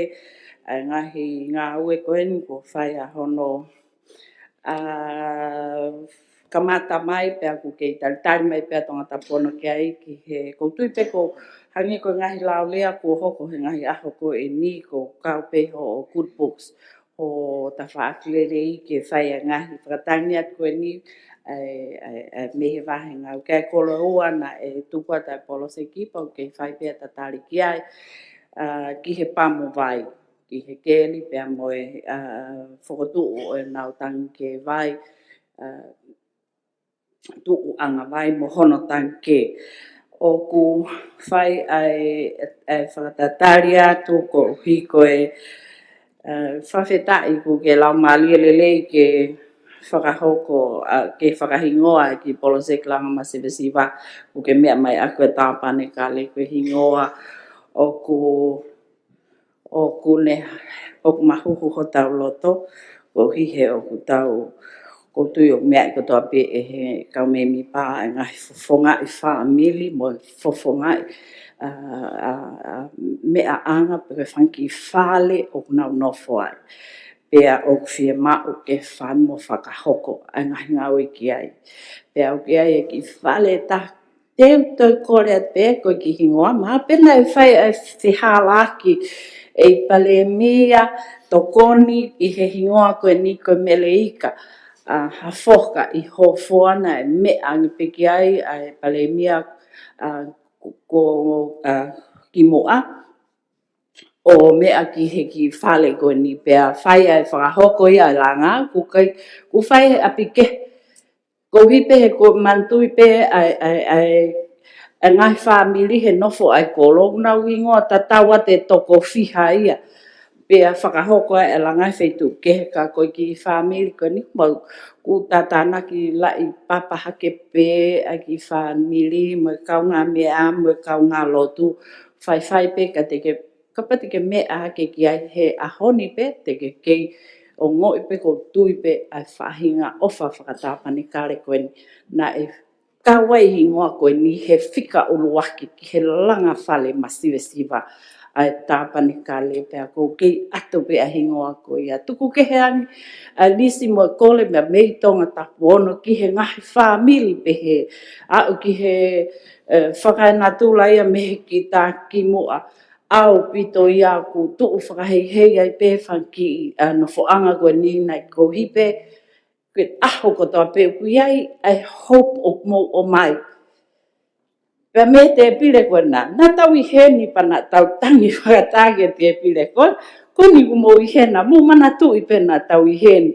ʻa e ngaahi ngāue ko eni kuo fai ʻa hono, ā, kamata mai pea ʻoku kei talitali mai pē ʻa Tongatapu Ono ki ai ki he, ʻoku ou tui pē ko e hangē ko e ngaahi laulea kuo hoko he ngaahi ʻaho ko eni ʻoku kau pē hoʻo good books. ʻO tafaʻaki lelei ke fai ʻa e ngaahi fakatangi atu ko eni, ʻa e, ʻa e, ʻa e mei he vāhenga. Kae koloa naʻe tuku atu ʻa e poloseki pea ʻoku kei fai pē ʻa e tatali ki ai, ā, ki he pamu vai, ki he keli pea mo e, ā, fokotuʻu ʻo ʻenau tangikē vai, ā, tuʻuʻanga vai mo hono tangikē. ʻOku fai ʻa e, ʻa e fakatatali atu koeʻuhi ko e, ā, fakafetaʻi ʻoku ke laumālie lelei ke fakahoko, ā, ke fakahingoa ki he poloseki langa masivesiva ʻoku ke meʻa mai ʻaku e tāpanekale ko e hingoa ʻoku ʻoku ne, ʻoku mahuhu hotau loto, koeʻuhi he ʻoku tau, ʻOku ou tui ʻoku meaʻi kotoa pē ʻe he kau mēmipa ʻa e ngaahi fofongaʻi fāmili mo e fofongaʻi, ā, ā, ā, meʻaʻanga pe ko e fanga kiʻi fale ʻoku nau nofo ai. Pea ʻoku fiemaʻu ke fai mo fakahoko ʻa e ngaahi ngāue ki ai. Pea ʻoku ʻi ai e kiʻi fale ʻe taha, te u toe kole atu pē ko e kiʻi hingoa, mahalo pē naʻe fai ʻa e fehālaaki ʻe he Palēmia, tokoni ʻi he hingoa ko eni ko e Meleika, ā, ha foka ʻi Hofoa naʻe meʻa ange pē ki ai ʻa e Palēmia, ā, ko, ko, ā, kimuʻa, ʻo meʻa ki he kiʻi fale ko eni pea fai ʻa e fakahoko ia ʻa e langa, ʻoku ʻikai, ʻoku fai he ʻapi kehe. Koeʻuhi pē he ʻoku ou manatuʻi pē ʻa e, ʻa e, ʻa e, ʻa e ngaahi fāmili he nofo ʻa e kolo, ʻoku nau hingoa tatau atu ʻe toko fiha ia. Pea fakahoko ʻa e langa he feituʻu kehe, ka ko e kiʻi fāmili ko eni, mau, ʻoku tātānaki laʻi papa hake pē ʻa e kiʻi fāmili, mo e kaungāmeʻa, mo e kaungālotu, faifai pē ka te ke, kapau te ke meʻa hake ki ai he ʻaho ni pē, te ke kei ongoʻi pē ʻoku ou tui pē ʻa e faʻahinga ʻofa fakatāpanekale ko eni naʻe kau ai e hingoa ko eni he fika ʻuluaki ki he langa fale masivesiva ʻa e tāpanekale, pea ʻoku ou kei ʻatu pē ʻa e hingoa ko ia. Tuku kehe ange ʻa e lisi mo e kole meʻa mei Tongatapu ono ki he ngaahi fāmili pehē, aʻu ki he, ē, fakaenatula ia mei he kiʻi tā kimuʻa, ʻaupito ia ʻoku tuʻu fakaheihei ai pē fanga kiʻi, ā, nofoʻanga ko eni naʻe koeʻuhi pē ko e ʻaho kotoa pē ʻoku ʻi ai ʻa e hope ʻoku mou ʻomai. Pea mei he tēpile ko ena, naʻa tau ʻi heni pea naʻa tau tangi fakataha ki he tēpile ko, ko eni ʻoku mou ʻi hena, mou manatuʻi pē naʻa tau ʻi heni.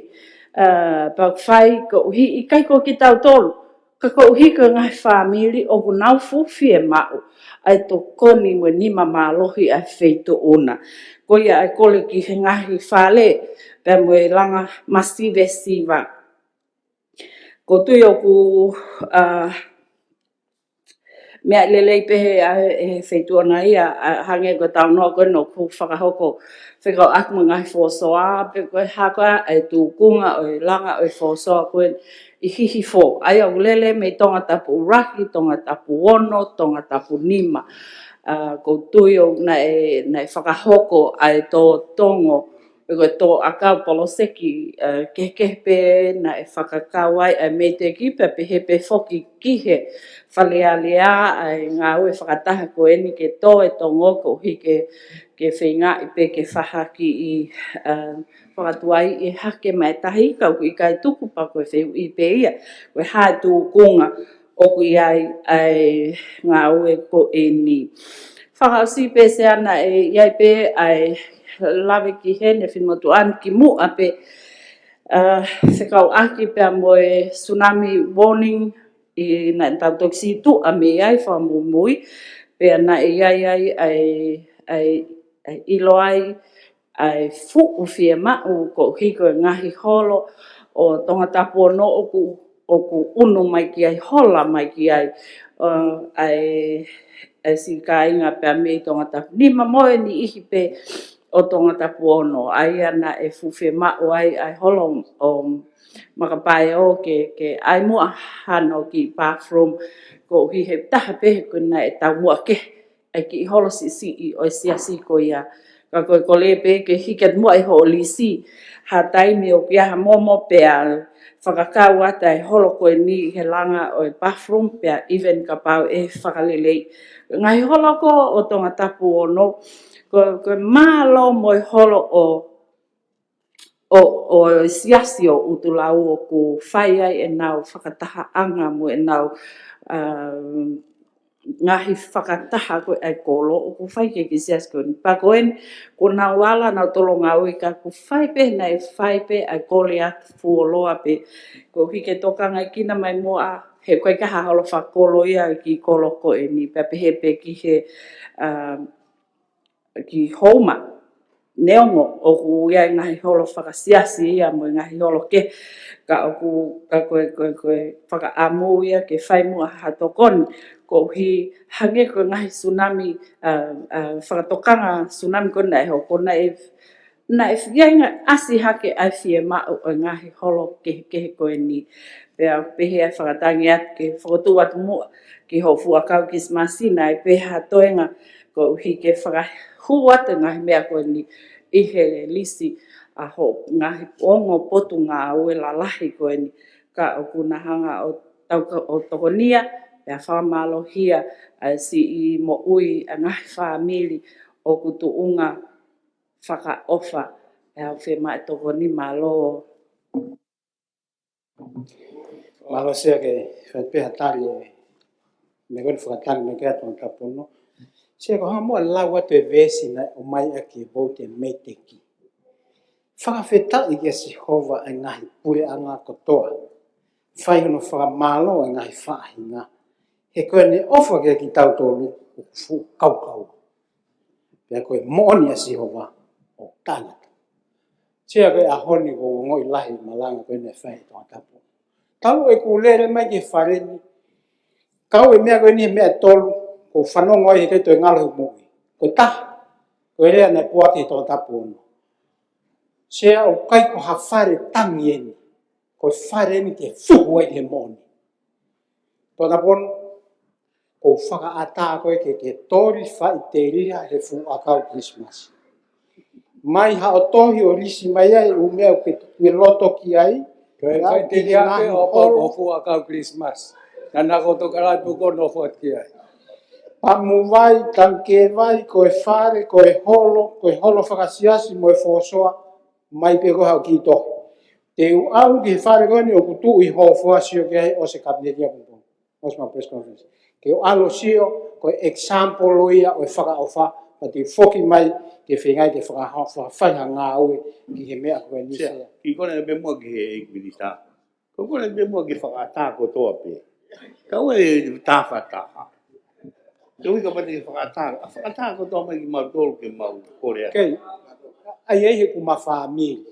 Ā, pea ʻoku fai koeʻuhi, ʻikai ko kitautolu, ka koeʻuhi ko e ngaahi fāmili ʻoku nau fuʻu fiemaʻu ʻa e tokoni mo e nima mālohi ʻa e feituʻu na. Ko ia ʻa e kole ki he ngaahi fale, pea mo e langa masivesiva. ʻOku ou tui ʻoku, ā, meʻa lelei pē he, ʻa e, he feituʻu na ia, ā, hangē ko e talanoa ko eni ʻoku fakahoko fekauʻaki mo e ngaahi fōsoa, pe ko e hā koā ʻa e tūkunga ʻo e langa ʻo e fōsoa ko eni ʻi Hihifo. ʻA ia ʻoku lele mei Tongatapu ʻuluaki, Tongatapu ono, Tongatapu nima. Ā, ʻoku ou tui ʻoku naʻe, naʻe fakahoko ʻa e tō Tongo, pe ko e tō ʻakau poloseki, ā, kehekehe pē naʻe fakakau ai ʻa e MEIDECC pea pehē pē foki ki he Fale Alea ʻa e ngāue fakataha ko eni ke tō e Tongo koeʻuhi ke, ke feingaʻi pē ke fai ha kiʻi, ā, fakatuaiʻi hake mai e tahi, ka ʻoku ʻikai tuku pea ko e fehuʻi pē ia, ko e hā e tūkunga ʻoku ʻi ai ʻa e ngāue ko eni. Fakaʻosi pē Sea naʻe ʻi ai pē ʻa e lave ki heni ʻa e finemotuʻa ni kimuʻa pē, ā, fekauʻaki pea mo e tsunami warning ʻi naʻa tau toki situʻa mei ai fakamuimui, pea naʻe ʻi ai ai ʻa e, ʻa e, ʻa e ʻilo ai ʻa e fuʻu fiemaʻu koeʻuhi ko e ngaahi holo ʻo Tongatapu ono ʻoku, ʻoku unu mai ki ai, hola mai ki ai, ā, ʻa e, ʻa e siʻi kāinga pea mei Tongatapu nima mo e niʻihi pē ʻo Tongatapu ono, ʻa ia naʻe fuʻu fiemaʻu ai ʻa e holo ʻo Makapaeo ke, ke ʻai muʻa hano kiʻi bathroom, koeʻuhi he taha pē he ko ena ʻe taumuʻa kehe ʻa e kiʻi holo siʻisiʻi ʻo e siasi ko ia. Ka ko e kole pē ke hiki atu muʻa ʻi hoʻo lisi ha taimi ʻoku ʻi ai ha momo pea fakakau atu ʻa e holo ko eni he langa ʻo e bathroom pea even kapau ʻe fakaleleiʻi. Ngaahi holo ko ē ʻo Tongatapu ono, ko, ko e mālō mo e holo ʻo ʻo, ʻo e siasi ʻo ʻUtulau ʻoku fai ai ʻenau fakatahaʻanga mo ʻenau, ā, ngaahi fakataha ko ē ʻa e kolo ʻoku fai ki he kiʻi siasi ko eni. Pea ko eni, ko ʻenau ala nautolu ʻo ngāue ka ʻoku fai pē, naʻe fai pē ʻa e kole atu fuoloa pē. Koeʻuhi ke tokangaʻi kinaua mai muʻa, he ʻoku ʻikai ke ha holo fakakolo ia ki he kolo ko eni, pea pehē pē ki he, ā, ki Houma. Neongo ʻoku ʻi ai e ngaahi holo fakasiasi ia mo e ngaahi holo kehe, ka ʻoku, ka ko e, ko e, ko e fakaʻamu ia ke fai muʻa ha tokoni, koeʻuhi hangē ko e ngaahi tsunami, ā, ā, fakatokanga tsunami ko ē naʻe hoko, naʻe Naʻe feinga ʻasi hake ʻa e fiemaʻu ʻo e ngaahi holo kehekehe ko eni. Pea pehē ʻa e fakatangi atu ke fokotuʻu atu muʻa ki hoʻo fuʻu ʻakau Kilisimasi, naʻe pehē ha toenga koeʻuhi ke fakahū atu e ngaahi meʻa ko eni ʻi he lisi ʻa hoʻo ngaahi ongo potungāue lalahi ko eni. Ka ʻoku na hanga ʻo tau ka ʻo tokonia, pea fakamālohia ʻa e siʻi moʻui ʻa e ngaahi fāmili ʻoku tuʻunga fakaʻofa. ʻE au fie maʻu e tokoni, mālō. Mālō Sea, ke fai pē ha tali e meʻa ko eni fakatangi mai ki ai Tongatapu ono. Sea, ko e hā muʻa e lau atu e veesi naʻe ʻomai ʻaki e vouti e MEIDECC? Fakafetaʻi kia Sihova ʻa e ngaahi puleʻanga kotoa, fai hono fakamālō ʻa e ngaahi faʻahinga, he ko ʻene ʻofa kiate kitautolu ʻoku fuʻu kaukaua. Pea ko e moʻoni ʻa Sihova ʻo taʻengata. Sea, ko e ʻaho ni ʻoku ou ongoʻi lahi e malanga ko eni naʻe fai ʻe Tongatapu. Talu ʻeku lele mai ki he fale ni, kau e meʻa ko eni he meʻa ʻe tolu, ʻoku ou fanongo ai he ʻikai toe ngalo he moʻui. Ko e taha, ko e lea naʻe puaki ʻe Tongatapu ono. Sea, ʻoku ʻikai ko ha fale tangi eni, ko e fale eni ke fuhu ai he moʻoni. Tongatapu ono, ʻoku ou fakaʻatā koe ke ke toli faʻiteliha he fuʻu ʻakau Kilisimasi. Mai haʻo tohi ʻo lisi mai ai e ʻū meʻa ʻoku ke, ke loto ki ai. Ko e faʻiteliha pē ʻo, ʻo, ʻo fuʻu ʻakau Kilisimasi. Naʻa na ko tokala tu ko nofo atu ki ai. Pamu vai, tangikē vai, ko e fale, ko e holo, ko e holo fakasiasi mo e fōsoa, mai pē ko haʻo kiʻi tohi. Te u ʻalu ki he fale ko eni ʻoku tuʻu ʻi Hōfoa, sio ki ai ʻosi e kapineti ʻapongipongi, ʻosi mo e press conference. Ke u ʻalu ʻo sio, ko e example ia ʻo e fakaʻofa, pea te u foki mai ke feinga ke faka-, fakafai ha ngāue ki he meʻa ko eni. Sea, Sea, kiʻi kole pē muʻa ki he ʻEiki Minisitā. Ko e kole pē muʻa ke fakaʻatā kotoa pē. Kau e taha taha. Te u ʻai kapau te ke fakaʻatā, fakaʻatā kotoa mai kimautolu ke mau kole atu. Kei, ʻai ai he ʻoku ma fāmili.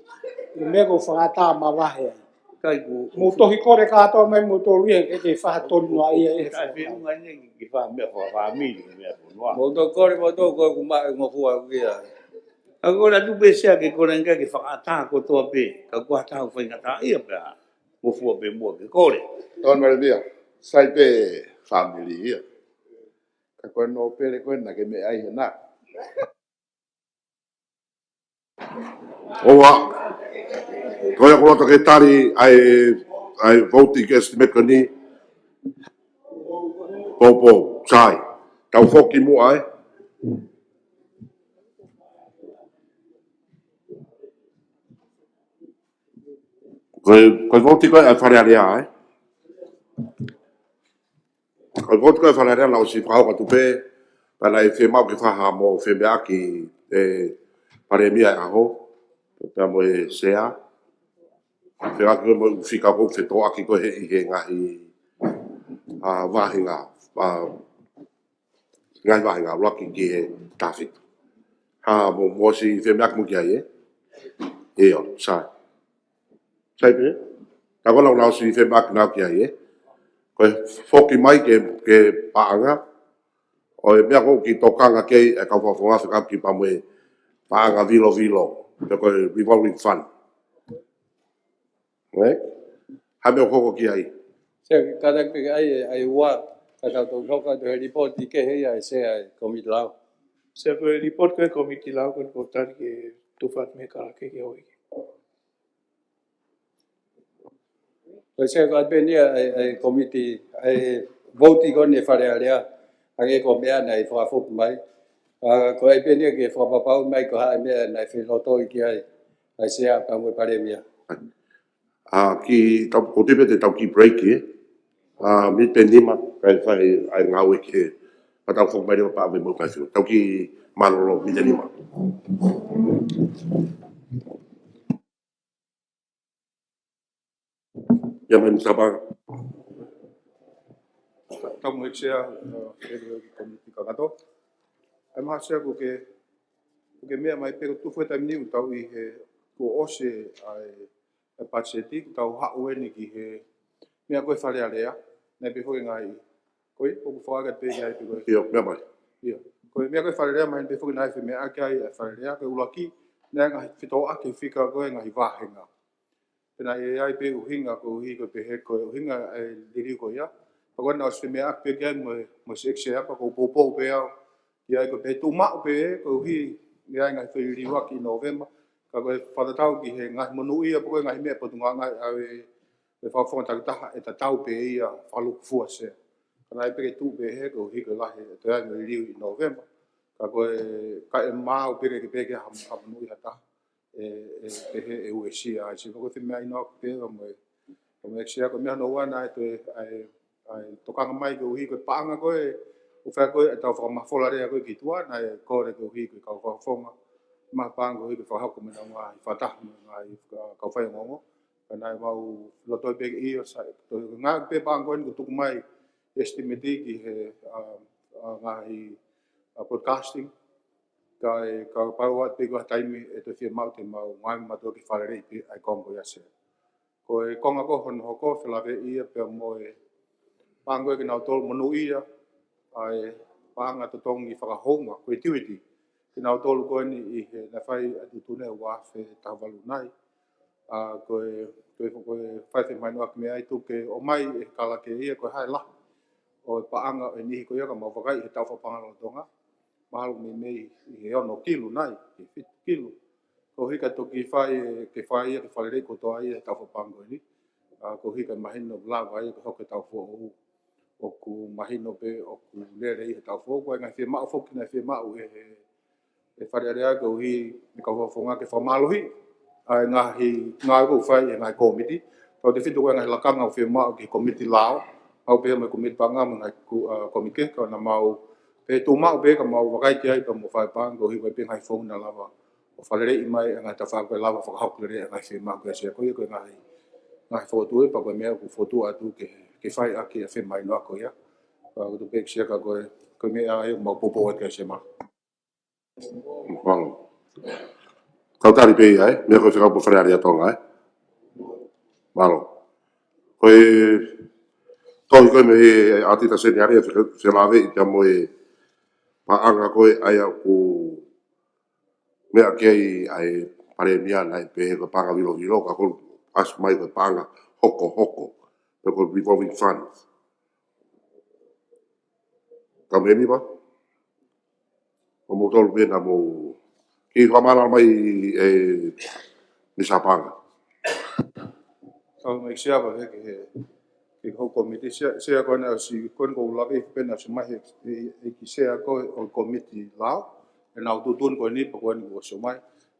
Ko e meʻa ʻoku ou fakaʻatā mavahe ai. ʻIkai, ʻoku mou tohi kole kātoa mai moutolu ia, ke ke faha tonu ai ia e. ʻIkai, feʻunga eni ke faha meʻa fakafāmili, meʻa fonua. Mou tohi kole, mou tohi kole, ʻoku ma, ʻoku ma fua kia. ʻA ko e kole atu pē Sea ke kole ange ke fakaʻatā kotoa pē. Ka ʻoku ʻatā ʻo faingataʻaʻia pē ʻa. Mo fua pē muʻa ke kole. Tonu Malevia, sai pē fāmili ia. Ka ko e nōpele ko ē naʻa ke meʻa ai hena. ʻOua. Ko ia ʻoku ou loto ke tali ʻa e, ʻa e vouti ke estimate ko eni. Poupou, sai. Tau foki muʻa ai. Ko e, ko e vouti ko ē ʻa e Fale Alea, ē? Ko e vouti ko ē ʻa e Fale Alea naʻe ʻosi fakahoko atu pē, pea naʻe fiemaʻu ke fai ha mo femeʻaʻaki ʻe he Palēmia ʻaho, pea mo e Sea. Femeʻaʻaki ko ē mo e fika ko ē fetōʻaki ko ē ʻi he ngaahi, ʻa, vāhenga, ʻa, ngaahi vāhenga ʻuluaki ki he taha fitu. Ha, mou, mou ʻosi femeʻaʻaki mo ki ai, ē? ʻIo, sai. Sai pē. Ka ko ena naʻa ʻosi femeʻaʻaki naʻa ki ai, ē? Ko e foki mai ke, ke paʻanga. ʻO e meʻa ko ē ʻoku kiʻi tokanga ki ai e kau fakafofonga fekauʻaki pea mo e paʻanga vilovilo. Pe ko e revolving fund. Right? Ha meʻa ʻoku hoko ki ai. Sea, kātaki pē ʻai, ʻai ua, ka tau toki hoko atu he lipooti kehe ia ʻe Sea ʻa e Kōmiti Lao. Sea, ko e lipooti ko ē Kōmiti Lao ko eni ʻoku tali ke tufa atu mei he kala ke ke hoi. Ko e Sea, ko e ʻai pē eni ia ʻa e, ʻa e kōmiti, ʻa e vouti ko eni ʻa e Fale Alea, hangē ko e meʻa naʻe fakafoki mai. ʻA, ko e ʻai pē eni ia ke fakapapauʻi mai ko e hā e meʻa naʻe felotoʻi ki ai ʻa e Sea pea mo e Palēmia. ʻA, kiʻi tau, ko e tepe te tau kiʻi break, ē? ʻA, miniti ʻe nima, kae fai ʻa e ngāue ki he, pea tau foki mai leva pea mo e kafiu. Tau kiʻi mālōlō, miniti ʻe nima. ʻIa, mai Minisitā Paʻanga. Tau mo e Sea, ʻa, ʻe, ʻe, kōmiti kakato. ʻAi mai Sea ko e, ko e meʻa mai pē ko e tufa e taimi ni ʻoku tau ʻi he, kuo ʻosi ʻa e, ʻa e patiseti, ʻoku tau haʻu eni ki he meʻa ko ē Fale Alea, naʻe pehē foki ngaahi. Ko ia, ʻoku fakaʻaongaʻi pē ia ʻe pē ko ia. ʻIo, meʻa mai. ʻIo. Ko e meʻa ko ē Fale Alea, mai pē foki naʻe femeʻaʻaki ai ʻa e Fale Alea, ko e ʻuluaki, Naʻe ngaahi fitoʻaki fika ko e ngaahi vāhenga. Pea naʻe ʻi ai pē ʻuhinga koeʻuhi ko e pehē ko e ʻuhinga e liliu ko ia. Pea ko ena ʻosi meʻa pē ki ai mo, mo e Executive Chair, pea ko e poupou pē au ki ai ko e pehē tuʻu maʻu pē koeʻuhi ʻi ai ngaahi foʻi liliuaki ʻi Nōvema. Ka ko e fakatatau ki he ngaahi monūʻia pea ko e ngaahi meʻa potungāue ʻa e, e fakafofonga takitaha ʻe tatau pē ia fakalūkufua Sea. Ka naʻe pē ke tuʻu pē he koeʻuhi ko e lahi e toe ai mo e liliu ʻi Nōvema. Ka ko e, ka ʻe maau pē ke pē ke ha, ha monūʻia ha taha. ʻE, ʻe pehē ʻe uesia ai. Sio ko e fiemaʻu ʻa e pē ʻa mo e, ʻa mo e Executive Chair ko e meʻa hono ua naʻe toe, ʻa e, ʻa e tokanga mai koeʻuhi ko e paʻanga ko e, ʻo fai ko e, ʻetau fakamafola lea ko e ki tuʻa, naʻe kole koeʻuhi ko e kau fakafofonga, mo e paʻanga koeʻuhi ko e fakahoko mo e ngaahi fakataha mo e ngaahi ka-, kau faiongoongo. Ka naʻe mau loto pē ke ʻio sa, toe ngaahi pē paʻanga ko eni kuo tuku mai, estimate ki he, ʻa, ʻa, ngaahi, ʻa, broadcasting, kae, kapau ʻe pē ko ha taimi ʻe toe fiemaʻu te mau ngāue mautolu ke fakaleleiʻi pē ʻa e konga ko ia Sea. Ko e konga ko hono hoko felāveʻi ia pea mo e paʻanga ko e kinautolu monūʻia, ʻa e paʻanga totongi fakahounga, creativity. Kinautolu ko eni ʻi he naʻe fai ʻa e tuʻutuʻuni ʻa e ua afe taha valu nai. ʻA, ko e, ko e, ko e fai fiemaʻu ʻa e meʻa ʻi tuku ke ʻomai e kala ke ia ko e hā e lahi ʻo e paʻanga ʻe niʻihi ko ia ka mau vakai he tau fakapaʻanga lolotonga. Mahalo meimei ʻi he ono kilu nai, ʻi he fitu kilu. Koeʻuhi ka toki fai, ke fai ia, ke fakaleleiʻi kotoa ia he tau fakapaʻanga ko eni. ʻA, koeʻuhi ka mahino lava ia ke hoko e tau foʻou. ʻOku mahino pē, ʻoku lele ʻi he tau foʻou, ko e ngaahi fiemaʻu foki, ngaahi fiemaʻu ʻe he, ʻe Fale Alea koeʻuhi mo e kau fakafofonga ke fakamālohiʻi ʻa e ngaahi ngāue ʻoku fai ʻe he ngaahi kōmiti. Tautefito ko e ngaahi lakanga ʻoku fiemaʻu ki he kōmiti lao, ʻo pehē mo e kōmiti paʻanga mo e ngaahi ku-, ʻa, kōmiti kehe, ka naʻa mau pē tuʻu maʻu pē ka mau vakai ki ai pea mo fai paʻanga koeʻuhi ko e pē ngaahi founga lava ʻo fakaleleiʻi mai ʻa e ngaahi tafaʻaki ko e lava fakahoko lelei ʻa e ngaahi fiemaʻu ko ia Sea ko ia ko e ngaahi, ngaahi fokotuʻu pea ko e meʻa ʻoku fokotuʻu atu ke, ke fai ʻaki ʻa e fiemaʻu ko ia. Pea ko e tuʻu pē Sea ka ko e, ko e meʻa ia ʻoku mau poupou atu ki ai Sea. Mālō. Mālō. Tau tali pē ia, ē? Meʻa ko e fekau pē Fale Alea Tonga, ē? Mālō. Ko e tohi ko ē mei he ʻAtita Seniale, ʻe fekau, felāveʻi pea mo e paʻanga ko ē ʻa ia ʻoku meʻa ki ai ʻa e Palēmia naʻe pehē ko e paʻanga vilovilo, ka ko e ʻasi mai ko e paʻanga hokohoko, pe ko e revolving funds. Ka meʻa ni pē? Ko moutolu pē naʻa mou kiʻi fakamālō mai ʻe Misa Paʻanga. Kau mai Sea pea ke, ke, ke hoko kōmiti Sea, Sea ko ena ʻosi, ko ena ʻoku ou lave pē naʻe ʻosi mai he, he, he ʻEiki Sea ko ē ʻo e kōmiti lao, ʻenau tuʻutuʻuni ko eni pea ko eni kuo ʻosi mai.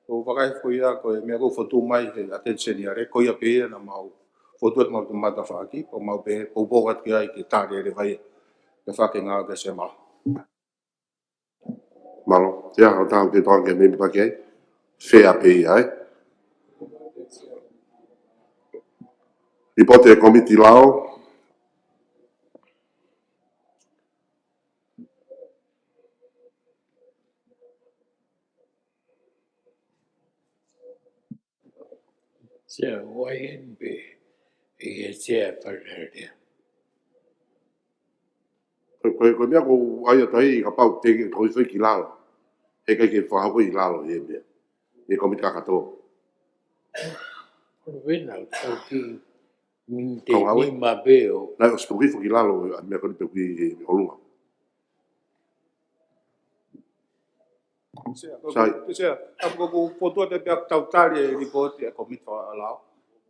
ʻOku ou vakai ko ia ko e meʻa ʻoku fokotuʻu mai he ʻAtita Seniale, ko ia pē ia naʻa mau fokotuʻu atu mautolu mo e tafaʻaki, pea mau pē poupou atu ki ai ke tali lelei ai. Ke fai ke ngāue ki ai Sea Mālō. Mālō. Ia, ʻo tau ke toʻa ke meʻa pē ki ai. Fea pē ia, ē? Lipooti ʻa e kōmiti lao. Sea, ʻoku ʻi heni pē ʻi he Sea Fale Alea. Ko, ko, ko e meʻa ko ia ʻoku ʻai atu ai kapau te ke toe fai ki lalo. Heʻikai ke fakahoko ʻi lalo ʻi he meʻa, ʻi he kōmiti kakato. Ko e meʻa ʻoku tau ki miniti nima pē ʻo. Naʻe ʻosi tuku hifo ki lalo ʻa e meʻa ko eni pē ʻoku ʻi ʻolunga. Sea, ko, Sai. Sea, ʻa, ko, ko, ko, ko tuʻa te pea tau tali e lipooti ʻa e kōmiti lao.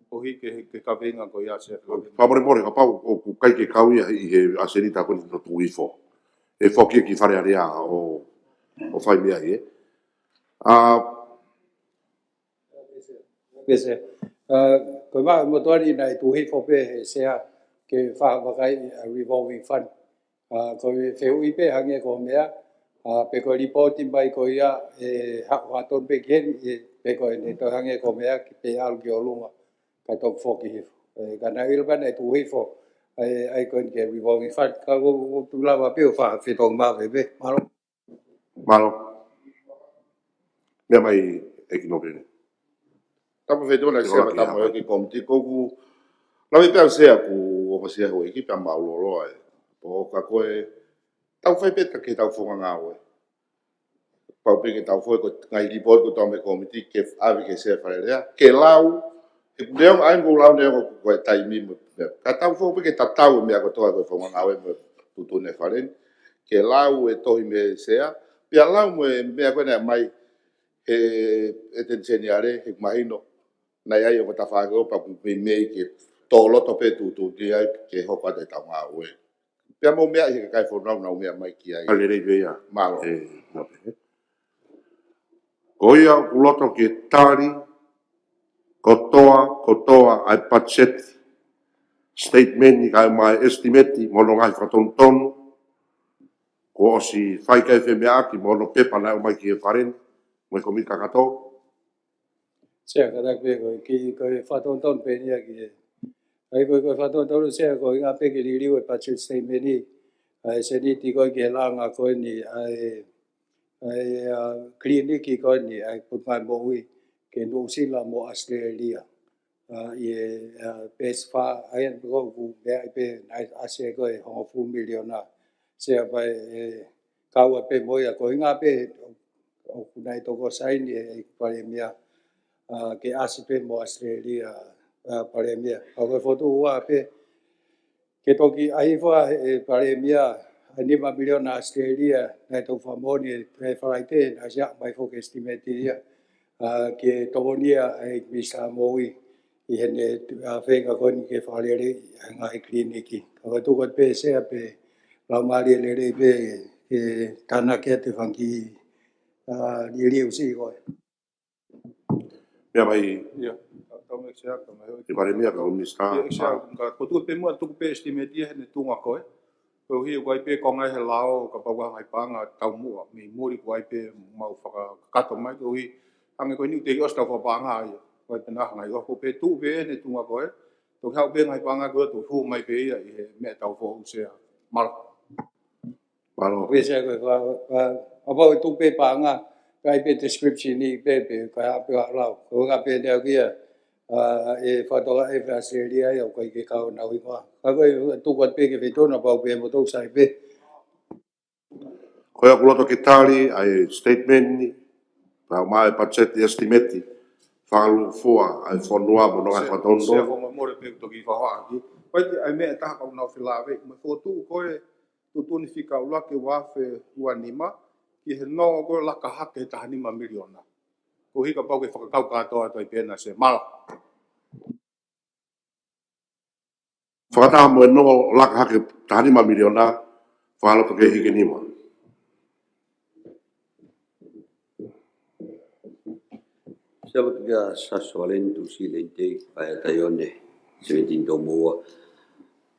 Koeʻuhi ke, ke kaveinga ko ia Sea. Fakamolemole, kapau ʻoku ʻikai ke kau ia ʻi he ʻasenita ko eni naʻe tuku hifo, ʻe foki ki Fale Alea ʻo, ʻo fai meʻa ai, ē? ʻA, Pea Sea. ʻA, ko e meʻa motuʻa ni naʻe tuku hifo pē he Sea ke fakavakai ʻa e revolving fund. ʻA, ko e fehuʻi pē hangē ko e meʻa, ʻa, pe ko e lipooti mai ko ia ʻe haʻu atu pē ki heni, ʻe, pe ko ʻene toe hangē ko e meʻa ke pē ʻalu ki ʻolunga, kae toki foki hifo. ʻE, ka naʻe ʻilo pē naʻe tuku hifo, ʻe, ʻa e ko eni ki he revolving fund, ka ʻoku, ʻoku ou tui lava pē ʻo fa-, fetongi maʻu pē, pē. Mālō. Mālō. Meʻa mai ʻEiki Nōpele. Tapu fetona Sea, tapu ʻEiki kōmiti, ko ʻeku lave pē au Sea ʻoku ʻofa Sea houʻeiki pea mālōlō ai. Pea ka ko e tau fai pē ʻetau fakafofonga ngāue. pau pē ke tau foki ko e ngaahi lipooti kotoa mei he kōmiti ke ʻave ki he Sea Fale Alea ke lau. He ʻoku neongo ʻa e ʻoku lau neongo ko e taimi mo e meʻa. Ka tau foki pē ke tatau e meʻa kotoa ko e faʻunga ngāue mo e tuʻutuʻuni e Fale ni. Ke lau e tohi mei he Sea, pea lau mo e meʻa ko ē naʻe ʻomai he ʻEteni Seniale, he ʻoku mahino naʻe ʻi ai ʻo ka tafā ko pea ʻoku meimei ke tō loto pē tuʻutuʻuni ai ke hoko atu ʻetau ngāue. Pea mou meaʻi he kakai fonua ʻoku nau meʻa mai ki ai. Ka lelei pē ia. Mālō. ʻE, nā pē. Ko ia ʻoku loto ke tali kotoa, kotoa ʻa e budget statement ni kae ʻumaʻā e estimate mo hono ngaahi fakatonutonu kuo ʻosi fai ki ai e femeʻaʻaki mo hono pepa naʻe ʻomai ki he Fale ni mo e kōmiti kakato. Sea, kātaki pē ko e kiʻi, ko e fakatonutonu pē eni ia ki he, ʻa ia ko e, ko e fakatonutonu Sea, ko e ʻuhinga pē ke liliu e budget statement ni ʻa e sēniti ko ē ki he langa ko eni ʻa e, ʻa e, ʻa, kiliniki ko eni ʻa e Putu Moʻui ki Nuʻusila mo ʻAositelēlia. ʻA, ʻi he, ʻa, peesi fā, ʻa ia ko ʻeku meaʻi pē naʻe ʻasi ai ko e hongofulu miliona Sea pea ʻe kau ai pē mo ia, ko e ʻuhinga pē ʻoku nau toko saini ʻe he Palēmia, ʻa, ke ʻasi pē mo ʻAositelēlia, ʻa, Palēmia. ʻA, ko e fokotuʻu ua pē ke toki ʻai hifo ʻe he Palēmia ʻa e nima miliona ʻAositelēlia naʻe toki fakamoʻoni ʻe he Falaite, naʻe ʻosi ʻomai foki e estimate ia, ʻa, ke tokonia ʻe he Minisitā Moʻui ʻi heʻene, ʻa, feinga ko eni ke fakaleleiʻi ʻa e ngaahi kiliniki. Ka ko e tuku atu pē Sea pea lau mālie lelei pē ke tānaki atu e fanga kiʻi, ʻa, liliu siʻi ko ē. Meʻa mai. Ia, tau, tau mai Sea, tau mai hoi. ʻE Palēmia, kau Minisitā. Ia, Sea, ka ko e tuku pē muʻa, tuku pē estimate ia heʻene tuʻunga ko ē. Koeʻuhi ʻoku ʻi ai pē konga ʻi he lao kapau ʻoku ʻi ai ha ngaahi paʻanga ʻe taumuʻa mei muli, ʻoku ʻi ai pē mau fakakakato mai koeʻuhi hangē ko eni ʻoku teʻeki ʻosi ʻetau fakapaʻanga ia. ʻOku ʻi ai pē ha ngaahi ʻofa pē tuʻu pē heʻene tuʻunga ko ē. Toki haʻu pē ngaahi paʻanga ko ē toki hū mai pē ia ʻi he meʻa ʻoku tau foʻou Sea. Mālō. Mālō. Pea Sea ko e fa, fa, kapau ʻe tuku pē paʻanga, ka ʻi ai pē description ni pē, pea ka haʻu pē ʻo lau. Ko e ʻuhinga pē eni ʻoku ʻi ai, ʻa, e fakatoka ʻe he Sea Fale Alea ia ʻoku ʻikai ke kau ʻenau hingoa. Ka ko e tuku atu pē ki he Feituʻu na pau pē mo tau sai pē. Ko ia ʻoku loto ke tali ʻa e statement ni, pea ʻomai e budget estimate, fakalūkufua ʻa e fonua mo hono ngaahi fakatonutonu. Sea, ko e mole pē toki fakahoa ki. Ko e ʻi ai e meʻa ʻe taha ʻoku ou nau felāveʻi, mo e fokotuʻu ko ē tuʻutuʻuni fika ʻuluaki ua afe ua nima, ki he nonga ko e laka hake taha nima miliona. Koeʻuhi kapau ke fakakau kātoa atu ai pē ena Sea, mālō. Fakataha mo e nonga laka hake taha nima miliona, fakaloto ke hiki nima. Sea, lotu kia Sasua Leni Tusi Leni Tei, Paea Taione, Sevenitini Toumoua,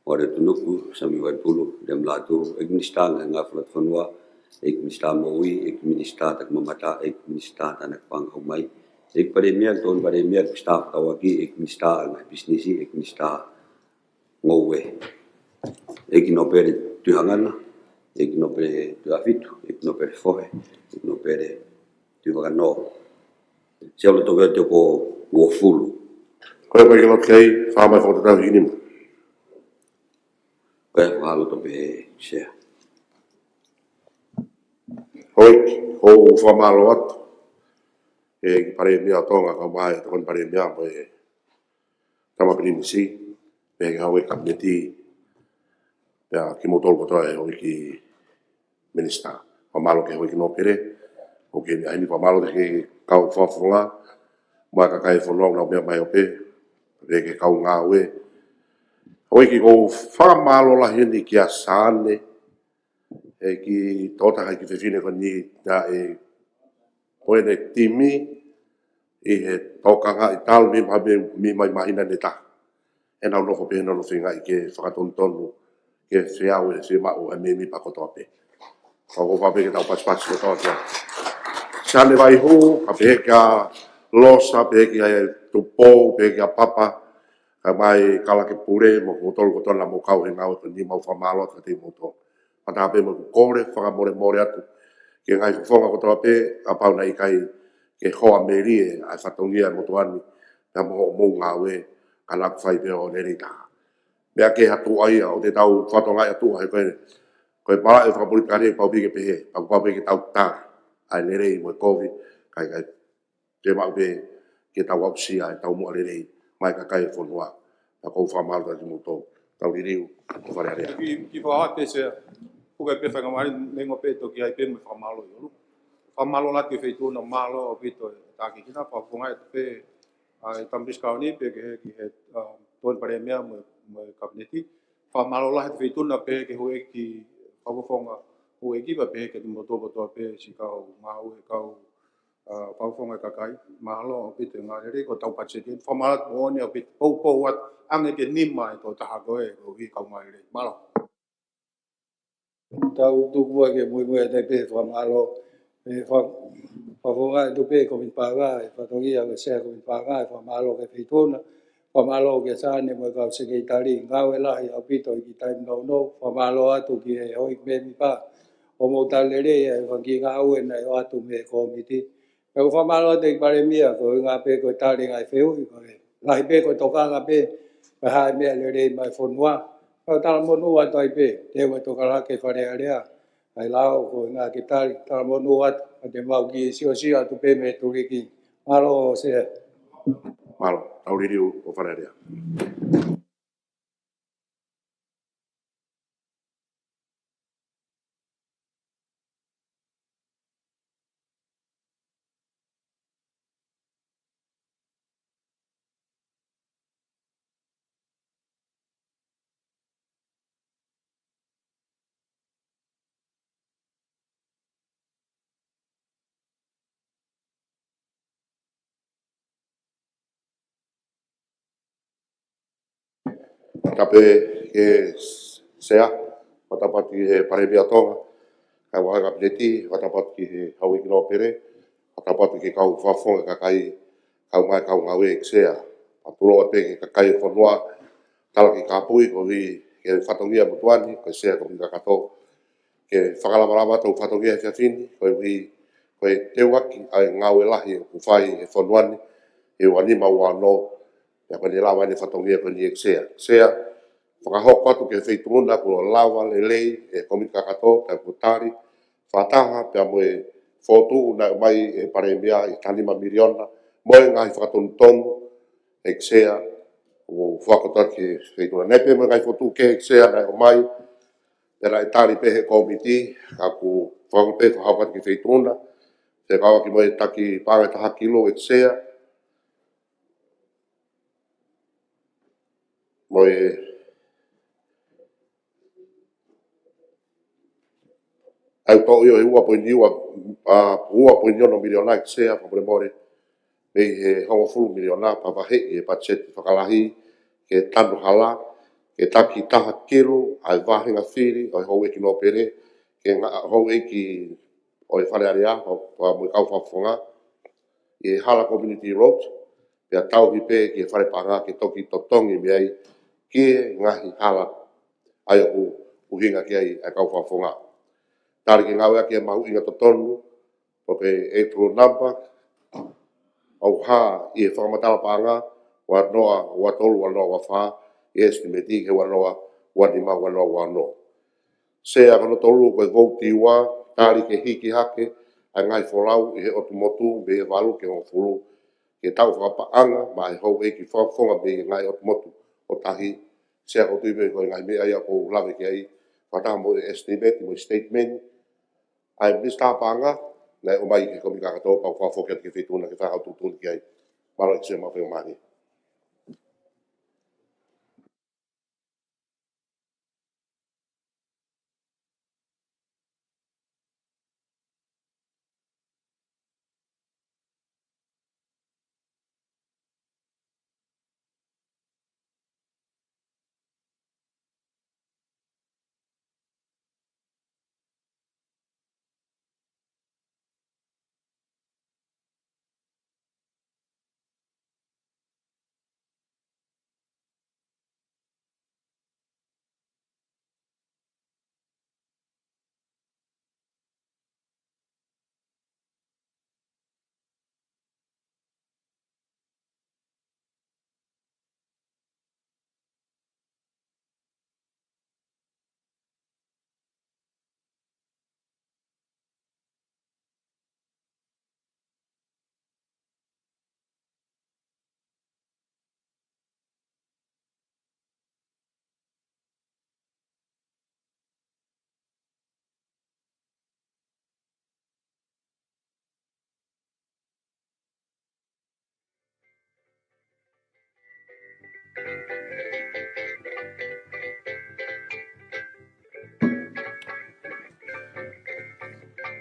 Hoare Tunuku, Sami Vaipulu, Lem Latu, ʻEiki Minisitā Ngaahi Fakafonua, ʻEiki Minisitā Moʻui, ʻEiki Minisitā Takimamata, ʻEiki Minisitā Tānaki Paʻanga Kau Mai, ʻEiki Palēmia, Tokoni Palēmia, Minisitā Fakatauʻaki, ʻEiki Minisitā Ngaahi Pisinisi, ʻEiki Minisitā Ngoue, ʻEiki Nōpele Tuʻihangana, ʻEiki Nōpele Tuʻiʻāfitu, ʻEiki Nōpele Fohe, ʻEiki Nōpele Tuʻivakanō. Sea, loto ke te ko uofulu. Ko e ʻikai ke loto ke ʻai, fai mai fokotuʻu hiki nima. Ko e fakaloto pē Sea. Hoi, ʻoku ou fakamālō atu ʻEiki Palēmia ʻo Tonga, kau mai Tokoni Palēmia mo e Tama Pilinisi, pea ki he Houʻeiki Kapineti, pea kimoutolu kotoa ʻe Houʻeiki Minisitā. Fakamālō ki he Houʻeiki Nōpele, ʻoku ke ʻai ni fakamālō ki he kau fakafofonga, mo e kakai e fonua ʻoku nau meʻa mai ʻo pē, pea ki he kau ngāue. Houʻeiki, ʻoku ou fakamālō lahi eni kia Sane, ʻEiki Tota, ʻEiki Fefine ko eni, naʻe ko ʻene timi ʻi he tokangaʻi talu mei, mei, mei māhina ʻe taha. ʻEnau nofo pē, ʻenau nofo feingaʻi ke fakatonutonu, ke feau e fiemaʻu ʻa e mēmipa kotoa pē. Ka ʻoku ou fakaʻamu pē ke tau pasipasi kotoa kia Sane Vaihū, kae pehē kia Losa, pehē kia Tupou, pehē kia Papa, kae ʻumaʻā e Kalake Pule, mo kimoutolu kotoa naʻa mou kau he ngāue ko eni, mau fakamālō atu kiate kimoutolu. Fakataha pē mo ʻeku kole fakamolemole atu ki he ngaahi fofonga kotoa pē, kapau naʻe ʻikai ke hoa melie ʻa e fatongia ʻo e motuʻa ni, pea mo hoʻomou ngāue, ka naʻa ku fai pē ʻo lelei taha. Meʻa kehe atu ai ʻoku te tau fatongia atu ai ko e, ko e pala e fakapolitikale pau pē ke pehē, pau, pau pē ke tau tali. ʻa e lelei mo e kovi, kae, kae ke maʻu pē ke tau aʻusia e taumuʻa lelei maʻa e kakai e fonua. Pea ʻoku ou fakamālō atu kiate kimoutolu. Tau liliu, Fale Alea. Kiʻi, kiʻi fakahā pē Sea, puke pē faingamālie, neongo pē toki ʻi ai pē mo e fakamālō ʻi ʻolunga. Fakamālō lahi ki he Feituʻuna, mālō ʻaupito e tākiekina, fakafofonga atu pē ʻa e Tama Minisitā ni pea ki he, ki he, um, Tokoni Palēmia mo, mo e Kapineti. Fakamālō lahi ki he Feituʻuna pea ki he houʻeiki, fakafofonga houʻeiki pea pehē kiate kimoutolu kotoa pē siʻi kau ngāue, kau, uh, fakafofonga e kakai. Mālō ʻaupito e ngāue lelei kuo tau patiseti. Fakamālō atu moʻoni ʻaupito, poupou atu, ʻoange ki he nima e tokotaha ko ē, koeʻuhi ko e ngāue lelei. Mālō. Tau tuku ā ke muimui atu pē fakamālō. ʻE fa-, fakafofonga atu pē Komiti Paʻanga, e fatongia ko e Sea Komiti Paʻanga, ʻe fakamālō ki he Feituʻuna, fakamālō ki he Sāne mo e kau Sekelitali, ngāue lahi ʻaupito ʻi he kiʻi taimi nounou, fakamālō atu ki he houʻeiki mēmipa, hoʻomou tali lelei ʻa e fanga kiʻi ngāue naʻe ʻoatu mei he Kōmiti. Pea ʻoku ou fakamālō atu ki he Palēmia, koeʻuhi pē ko e tali e ngaahi fehuʻi, ko e lahi pē ko e tokanga pē, pea hā e meʻa lelei maʻa e fonua. Pea ʻoku talamonū atu ai pē, te u ʻe toka lahi ki Fale Alea, ʻa e lao, koeʻuhi ke tali, talamonū atu, pea te mau kiʻi siosio atu pē mei tuliki. Mālō Sea. Mālō, tau liliu ʻo Fale Alea. Tapu ki he Sea, fakatapu atu ki he Palēmia ʻo Tonga, kae ʻumaʻā e Kapineti, fakatapu atu ki he houʻeiki nōpele, fakatapu atu ki he kau fakafofonga kakai, kau mai kau ngāue ʻEiki Sea. Pea tulou atu pē ki he kakai e fonua, tala ki kāpui, koeʻuhi ko e fatongia motuʻa ni, ko e Sea Komiti Kakato, ke fakalavalava atu e fatongia he efiafi ni, koeʻuhi ko e teuaki ʻa e ngāue lahi ʻoku fai he fonua ni, he ua nima ua ono, pea ko ʻene lava ʻene fatongia ko eni ʻEiki Sea. Sea, fakahoko atu ki he Feituʻuna kuo lava lelei e Komiti Kakato, pea kuo tali, fakataha pea mo e fokotuʻu naʻe ʻomai ʻe he Palēmia ʻe taha nima miliona, mo e ngaahi fakatonutonu, ʻEiki Sea, ʻoku fakahoko atu ki he Feituʻuna. Naʻe pehē mo e ngaahi fokotuʻu kehe ʻEiki Sea naʻe ʻomai, pea naʻe tali pē ʻe he Kōmiti, ka kuo fakahoko pē fakahoko atu ki he Feituʻuna, fekauʻaki mo e taki paʻanga ʻe taha kilu ʻEiki Sea, mo e ʻa e toʻo ʻi he ua poini ua, ʻa, ua poini ono miliona ʻEiki Sea, fakamolemole, mei he hongofulu miliona, pea vaheʻi e patiseti fakalahi ke tanu hala, ke taki taha kilu ʻa e vāhenga fili ʻo e houʻeiki nōpele, ki he ngaahi houʻeiki ʻo e Fale Alea, ʻo, ʻo, mo e kau fakafofonga, ʻi he hala Community Road, pea tauhi pē ki he Fale Paʻanga ke toki totongi mei ai ki he ngaahi hala ʻa ia ʻoku ʻuhinga ki ai ʻa e kau fakafofonga. Tali ke ngāueʻaki e mahuʻinga totonu ʻo e eight rule number, ʻoku hā ʻi he fakamatala paʻanga ua noa ua tolu, ua noa ua fā, ʻi he estimate ki he ua noa ua nima, ua noa ua ono. Sea, ko hono tolu ko e vouti ua, tali ke hiki hake ʻa e ngaahi folau ʻi he ʻotu motu mei he valu ki he hongofulu, ke tau fakapaʻanga maʻa e houʻeiki fakafofonga mei he ngaahi ʻotu motu ʻo tahi. Sea, ʻoku ou tui pē ko e ngaahi meʻa ia ʻoku ou lave ki ai, fakataha mo e estimate mo e statement ʻa e Minisitā Paʻanga naʻe ʻomai ki he Komiti Kakato, pea u fakafoki atu ki he Feituʻuna ke fakahoko tuʻutuʻuni ki ai. Mālō ʻEiki Sea, maʻu faingamālie.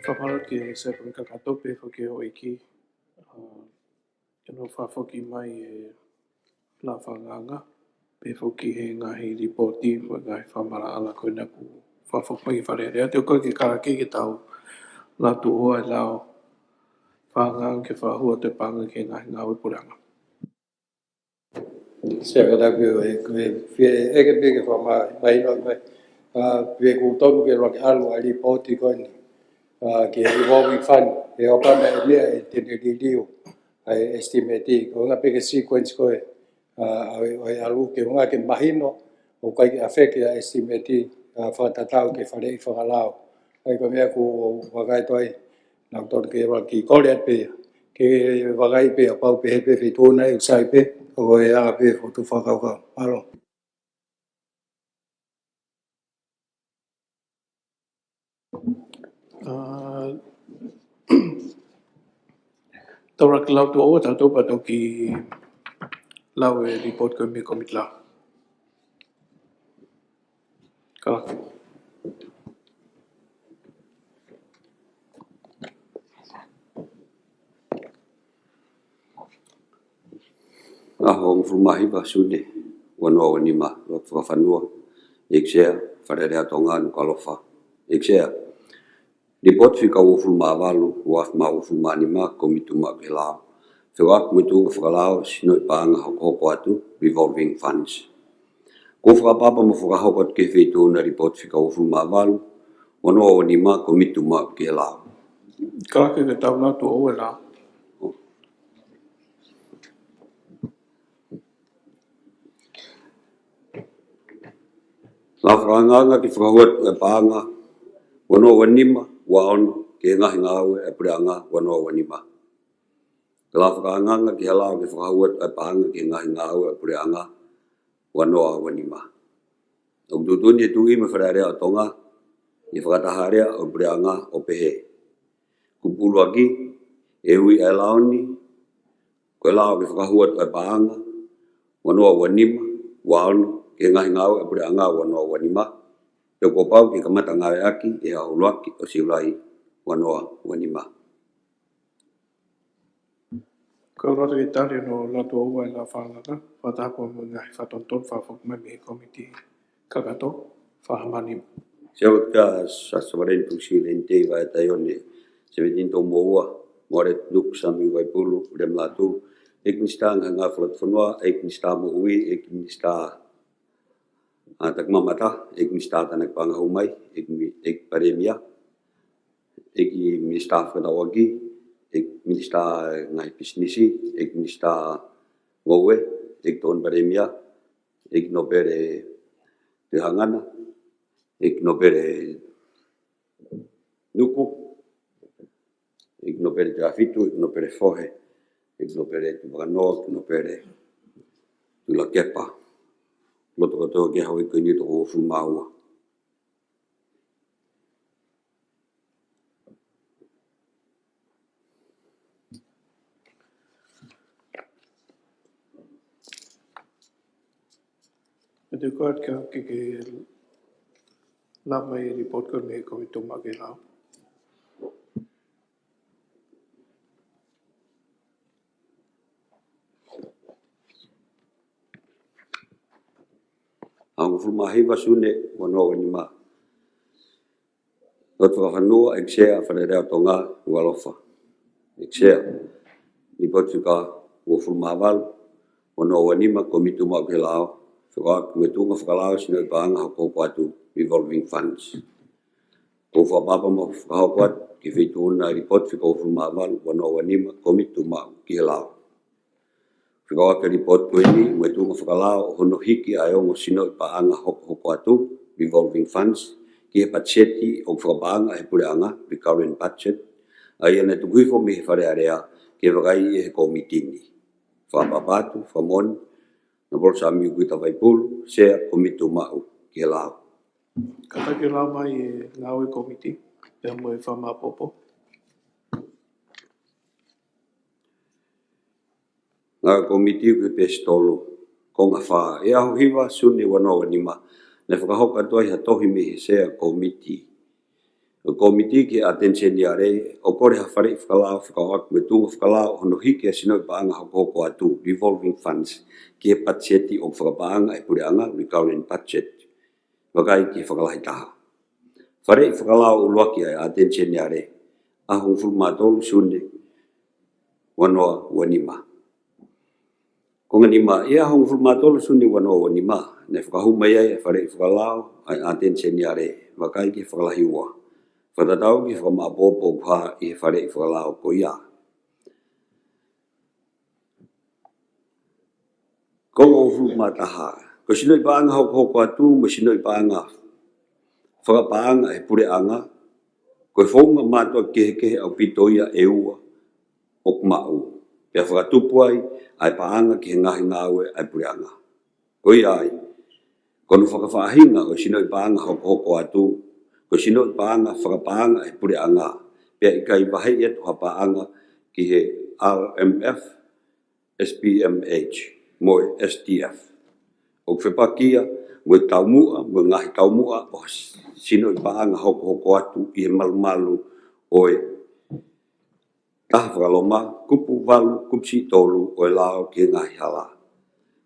Fakamālō ki he Sea Kakato pea foki ki he houʻeiki, ʻa, ke nau fakafoki mai e lafanganga, pea foki he ngaahi lipooti, mo e ngaahi fakamaʻalaʻala ko ena kuo fakafoki mai ki he Fale Alea. Te u kole ki he Kalake ke tau lātū ʻoua e lao fakanganga ke fakahū atu e paʻanga ki he ngaahi ngāue puleʻanga. Sea Kakato, ʻe, ʻe, ʻe, ʻeke pē ke fakamahino mai. ʻA, pea ʻoku totonu ke lava ke ʻalu ʻa e lipooti ko eni, ʻa, ki he revolving fund, he ʻoku ʻi ai e meʻa ʻe te ne liliu ʻa e estimate, ko e ʻuhinga pē ki he sequence ko ē, ʻa, ʻa e, ʻa e ʻalu, ko e ʻuhinga ke mahino, ʻoku ʻikai ke affect ʻa e estimate, ʻa, fakatatau ki he faleʻi fakalao. ʻA ia ko e meʻa ʻoku ou vakai atu ai, naʻa totonu ke lava ke kole atu pē ia. Ke vakai pē ia, pau pē he pē feituʻu naʻe sai pē, ʻo ko e anga pē fotu fakakaukau. Mālō. ʻA, tau lava ke lātū ʻoua tautolu pea toki lau e lipooti ko ē mei he Kōmiti Lao. Kalake. ʻAho hongofulu mā hiva Sune, ua noa ua nima, Lotu Fakafanua, ʻEiki Sea, Fale Alea Tonga, Nukuʻalofa. ʻEiki Sea, lipooti fika uofulu mā valu, ua afe mā uofulu mā nima, Kōmiti Tuʻumaʻu ki he Lao. Fekauʻaki mo e tuʻunga fakalao, sinoʻi paʻanga hokohoko atu, revolving funds. Ko e fakapapau mo e fakahoko atu ki he feituʻu ʻa e lipooti fika uofulu mā valu, ua noa ua nima, Kōmiti Tuʻumaʻu ki he Lao. Kalake ke tau lātū ʻoua e lao. Lao fakanganga ke fakahū atu e paʻanga, ua noa ua nima, ua ono, ki he ngaahi ngāue ʻa e puleʻanga, ua noa ua nima. Lao fakanganga ki he lao ke fakahū atu e paʻanga ki he ngaahi ngāue ʻa e puleʻanga, ua noa ua nima. ʻOku tuʻutuʻuni ʻe he Tuʻi mo e Fale Alea ʻo Tonga ʻi he fakataha alea ʻo e puleʻanga ʻo pehē: Kupu ʻuluaki, ʻe ui ʻa e lao ni ko e lao ke fakahū atu e paʻanga, ua noa ua nima, ua ono, ki he ngaahi ngāue ʻa e puleʻanga, ua noa ua nima, pea kuo pau ke kamata ngāueʻaki ʻi he ʻaho ʻuluaki ʻo Siulai, ua noa ua nima. Ko e ʻuluaki tali ʻo e lātū ʻoua e lao fakanganga, fakataha pē mo e ngaahi fakatonutonu fakafoki mai mei he Kōmiti Kakato, fā hama nima. Sea Kakato, Sasavaleni Pusi Leni Tei Vaetaione, Sevenitini Toumoʻua, Moale Nuku Samiu Vaipulu, William Lātū, ʻEiki Minisitā Ngaahi Ngāue Fakalotofonua, ʻEiki Minisitā Moʻui, ʻEiki Minisitā, ʻa, Takimamata, ʻEiki Minisitā Tānaki Paʻanga Hū Mai, ʻEiki Mi-, ʻEiki Palēmia, ʻEiki Minisitā Fekauʻaki, ʻEiki Minisitā Ngaahi Pisinisi, ʻEiki Minisitā Ngoue, ʻEiki Tokoni Palēmia, ʻEiki Nōpele Tuʻihangana, ʻEiki Nōpele Nuku, ʻEiki Nōpele Tuʻiʻāfitu, ʻEiki Nōpele Fohe, ʻEiki Nōpele Tuʻipuakanoa, ʻEiki Nōpele Tuʻilakepa. Loto kotoa ki he houʻeiki ko eni ʻe toko uofulu mā ua. ʻE te koa ke, ke, ke lau mai e lipooti ko ē mei he Kōmiti Tuʻumaʻu ki he Lao. ʻAho hongofulu mā hiva Sune, ua noa ua nima. Lotu Fakafanua, ʻEiki Sea, Fale Alea Tonga, Nukuʻalofa. ʻEiki Sea, lipooti fika uofulu mā valu, ua noa ua nima, Kōmiti Tuʻumaʻu ki he Lao, fekauʻaki mo e tuʻunga fakalao sinoʻi paʻanga hokohoko atu, revolving funds. Ko e fakapapau mo e fakahoko atu ki he feituʻu ʻa e lipooti fika uofulu mā valu, ua noa ua nima, Kōmiti Tuʻumaʻu ki he Lao. Fekauʻaki e lipooti ko eni mo e tuʻunga fakalao ʻo hono hiki ʻa e ongo sinoʻi paʻanga hokohoko atu, revolving funds, ki he patiseti ʻoku fakapaʻanga ʻe he puleʻanga, recurrent budget, ʻa ia naʻe tuku hifo mei he Fale Alea ke vakaiʻi ʻe he kōmiti ni. Fakapapau atu, fakamoʻoni, Nōpolo Samiu Kuita Vaipulu, Sea Kōmiti Tuʻumaʻu ki he Lao. Kātaki lau mai e ngāue kōmiti, pea mo e fakamāʻopoʻopo. Ngāue kōmiti ʻoku ʻi he peesi tolu. Konga fā, ʻi he ʻaho hiva Sune ua noa ua nima, naʻe fakahoko atu ai ha tohi mei he Sea Kōmiti ʻo e Kōmiti ki he ʻAteni Seniale, ʻo kole ha faleʻi fakalao fekauʻaki mo e tuʻunga fakalao hono hiki ʻa e sinoʻi paʻanga hokohoko atu, revolving funds, ki he patiseti ʻoku fakapaʻanga ʻe he puleʻanga, recurrent budget, vakai ki he fakalahi taha. Faleʻi fakalao ʻuluaki ʻa e ʻAteni Seniale, ʻaho hongofulu mā tolu Sune ua noa ua nima. Konga nima, ʻi he ʻaho hongofulu mā tolu Sune ua noa ua nima, naʻe fakahū mai ai ʻa e faleʻi fakalao ʻa e ʻAteni Seniale, vakai ki he fakalahi ua. Fakatatau ki he fakamāʻopoʻopo ʻoku hā ʻi he faleʻi fakalao ko ia. Konga hongofulu mā taha, ko e sinoʻi paʻanga hokohoko atu mo e sinoʻi paʻanga fakapaʻanga ʻe he puleʻanga, ko e founga mātuʻaki kehekehe ʻaupito ia ʻe ua ʻoku maʻu, pea fakatupu ai ʻa e paʻanga ki he ngaahi ngāue ʻa e puleʻanga. Ko ia ai, ko hono fakafaʻahinga ʻo e sinoʻi paʻanga hokohoko atu, ko e sinoʻi paʻanga fakapaʻanga ʻe he puleʻanga, pea ʻikai vaheʻi atu ha paʻanga ki he R M F, S P M H, mo e S D F. ʻOku fepaki ia mo e taumuʻa, mo e ngaahi taumuʻa ʻo e sinoʻi paʻanga hokohoko atu ʻi he malumalu ʻo e taha Fakaloma, kupu valu, kupu siʻi tolu ʻo e lao ki he ngaahi hala.